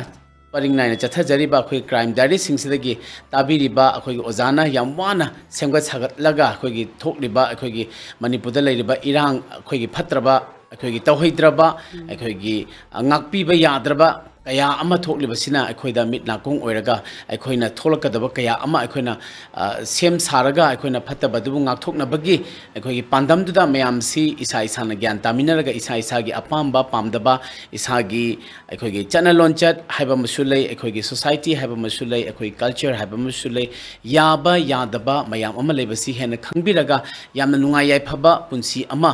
ꯄꯔꯤꯡ ꯅꯥꯏꯅ ꯆꯠꯊꯖꯔꯤꯕ ꯑꯩꯈꯣꯏ ꯀ꯭ꯔꯥꯏꯝ ꯗꯥꯏꯔꯤꯁꯤꯡꯁꯤꯗꯒꯤ ꯇꯥꯕꯤꯔꯤꯕ ꯑꯩꯈꯣꯏꯒꯤ ꯑꯣꯖꯥꯅ ꯌꯥꯝ ꯋꯥꯅ ꯁꯦꯝꯒꯠ ꯁꯥꯒꯠꯂꯒ ꯑꯩꯈꯣꯏꯒꯤ ꯊꯣꯛꯂꯤꯕ ꯑꯩꯈꯣꯏꯒꯤ ꯃꯅꯤꯄꯨꯔꯗ ꯂꯩꯔꯤꯕ ꯏꯔꯥꯡ, ꯑꯩꯈꯣꯏꯒꯤ ꯐꯠꯇ꯭ꯔꯕ, ꯑꯩꯈꯣꯏꯒꯤ ꯇꯧꯍꯩꯗ꯭ꯔꯕ, ꯎꯝ꯫ ꯑꯩꯈꯣꯏꯒꯤ, ꯑ, ꯉꯥꯛꯄꯤꯕ ꯌꯥꯗ꯭ꯔꯕ ꯀꯌꯥ ꯑꯃ ꯊꯣꯛꯂꯤꯕꯁꯤꯅ ꯑꯩꯈꯣꯏꯗ ꯃꯤꯠ ꯅꯥꯀꯣꯡ ꯑꯣꯏꯔꯒ ꯑꯩꯈꯣꯏꯅ ꯊꯣꯛꯂꯛꯀꯗꯕ ꯀꯌꯥ ꯑꯃ ꯑꯩꯈꯣꯏꯅ, ꯑ, ꯁꯦꯝ ꯁꯥꯔꯒ ꯑꯩꯈꯣꯏꯅ ꯐꯠꯇꯕ ꯑꯗꯨꯕꯨ ꯉꯥꯛꯊꯣꯛꯅꯕꯒꯤ ꯑꯩꯈꯣꯏꯒꯤ ꯄꯥꯟꯗꯝꯗꯨꯗ ꯃꯌꯥꯝꯁꯤ ꯏꯁꯥ ꯏꯁꯥꯅ ꯒ꯭ꯌꯥꯟ ꯇꯥꯃꯤꯟꯅꯔꯒ ꯏꯁꯥ ꯏꯁꯥꯒꯤ ꯑꯄꯥꯝꯕ ꯄꯥꯝꯗꯕ, ꯏꯁꯥꯒꯤ ꯑꯩꯈꯣꯏꯒꯤ ꯆꯠꯅ ꯂꯣꯟꯆꯠ ꯍꯥꯏꯕ ꯑꯃꯁꯨ ꯂꯩ, ꯑꯩꯈꯣꯏꯒꯤ ꯁꯣꯁꯥꯏꯇꯤ ꯍꯥꯏꯕ ꯑꯃꯁꯨ ꯂꯩ, ꯑꯩꯈꯣꯏ ꯀꯜꯆꯔ ꯍꯥꯏꯕ ꯑꯃꯁꯨ ꯂꯩ꯫ ꯌꯥꯕ ꯌꯥꯗꯕ ꯃꯌꯥꯝ ꯑꯃ ꯂꯩꯕꯁꯤ ꯍꯦꯟꯅ ꯈꯪꯕꯤꯔꯒ ꯌꯥꯝꯅ ꯅꯨꯡꯉꯥꯏ ꯌꯥꯏꯐꯕ ꯄꯨꯟꯁꯤ ꯑꯃ,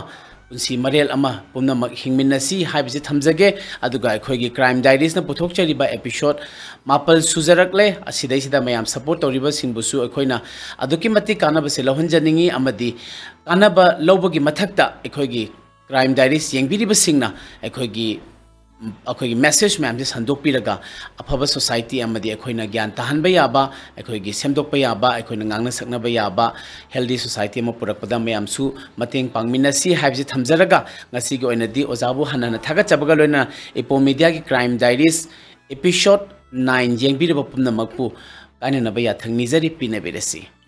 ꯄꯨꯟꯁꯤ ꯃꯔꯦꯜ ꯑꯃ ꯄꯨꯝꯅꯃꯛ ꯍꯤꯡꯃꯤꯟꯅꯁꯤ ꯍꯥꯏꯕꯁꯤ ꯊꯝꯖꯒꯦ꯫ ꯑꯗꯨꯒ ꯑꯩꯈꯣꯏꯒꯤ ꯀ꯭ꯔꯥꯏꯝ ꯗꯥꯏꯔꯤꯁꯅ ꯄꯨꯊꯣꯛꯆꯔꯤꯕ ꯑꯦꯄꯤꯁꯣꯠ ꯃꯥꯄꯜ ꯁꯨꯖꯔꯛꯂꯦ꯫ ꯑꯁꯤꯗꯩꯁꯤꯗ ꯃꯌꯥꯝ ꯁꯄꯣꯔꯠ ꯇꯧꯔꯤꯕꯁꯤꯡꯕꯨꯁꯨ ꯑꯩꯈꯣꯏꯅ ꯑꯗꯨꯛꯀꯤ ꯃꯇꯤꯛ ꯀꯥꯟꯅꯕꯁꯦ ꯂꯧꯍꯟꯖꯅꯤꯡꯉꯤ, ꯑꯃꯗꯤ ꯀꯥꯟꯅꯕ ꯂꯧꯕꯒꯤ ꯃꯊꯛꯇ ꯑꯩꯈꯣꯏꯒꯤ ꯀ꯭ꯔꯥꯏꯝ ꯗꯥꯏꯔꯤꯁ ꯌꯦꯡꯕꯤꯔꯤꯕꯁꯤꯡꯅ ꯑꯩꯈꯣꯏꯒꯤ ꯑꯩꯈꯣꯏꯒꯤ ꯃꯦꯁꯦꯖ ꯃꯌꯥꯝꯁꯦ ꯁꯟꯗꯣꯛꯄꯤꯔꯒ, ꯑꯐꯕ ꯁꯣꯁꯥꯏꯇꯤ ꯑꯃꯗꯤ ꯑꯩꯈꯣꯏꯅ ꯒ꯭ꯌꯥꯟ ꯇꯥꯍꯟꯕ ꯌꯥꯕ, ꯑꯩꯈꯣꯏꯒꯤ ꯁꯦꯝꯗꯣꯛꯄ ꯌꯥꯕ, ꯑꯩꯈꯣꯏꯅ ꯉꯥꯡꯅ ꯁꯛꯅꯕ ꯌꯥꯕ ꯍꯦꯜꯗꯤ ꯁꯣꯁꯥꯏꯇꯤ ꯑꯃ ꯄꯨꯔꯛꯄꯗ ꯃꯌꯥꯝꯁꯨ ꯃꯇꯦꯡ ꯄꯥꯡꯃꯤꯟꯅꯁꯤ ꯍꯥꯏꯕꯁꯤ ꯊꯝꯖꯔꯒ, ꯉꯁꯤꯒꯤ ꯑꯣꯏꯅꯗꯤ ꯑꯣꯖꯥꯕꯨ ꯍꯟꯅ ꯍꯟꯅ ꯊꯥꯒꯠꯆꯕꯒ ꯂꯣꯏꯅꯅ Ipoh Media ꯒꯤ Crime Diaries episode nine ꯌꯦꯡꯕꯤꯔꯤꯕ ꯄꯨꯝꯅꯃꯛꯄꯨ ꯀꯥꯏꯅꯅꯕ ꯌꯥꯊꯪ ꯅꯤꯖꯔꯤ꯫ ꯄꯤꯅꯕꯤꯔꯁꯤ꯫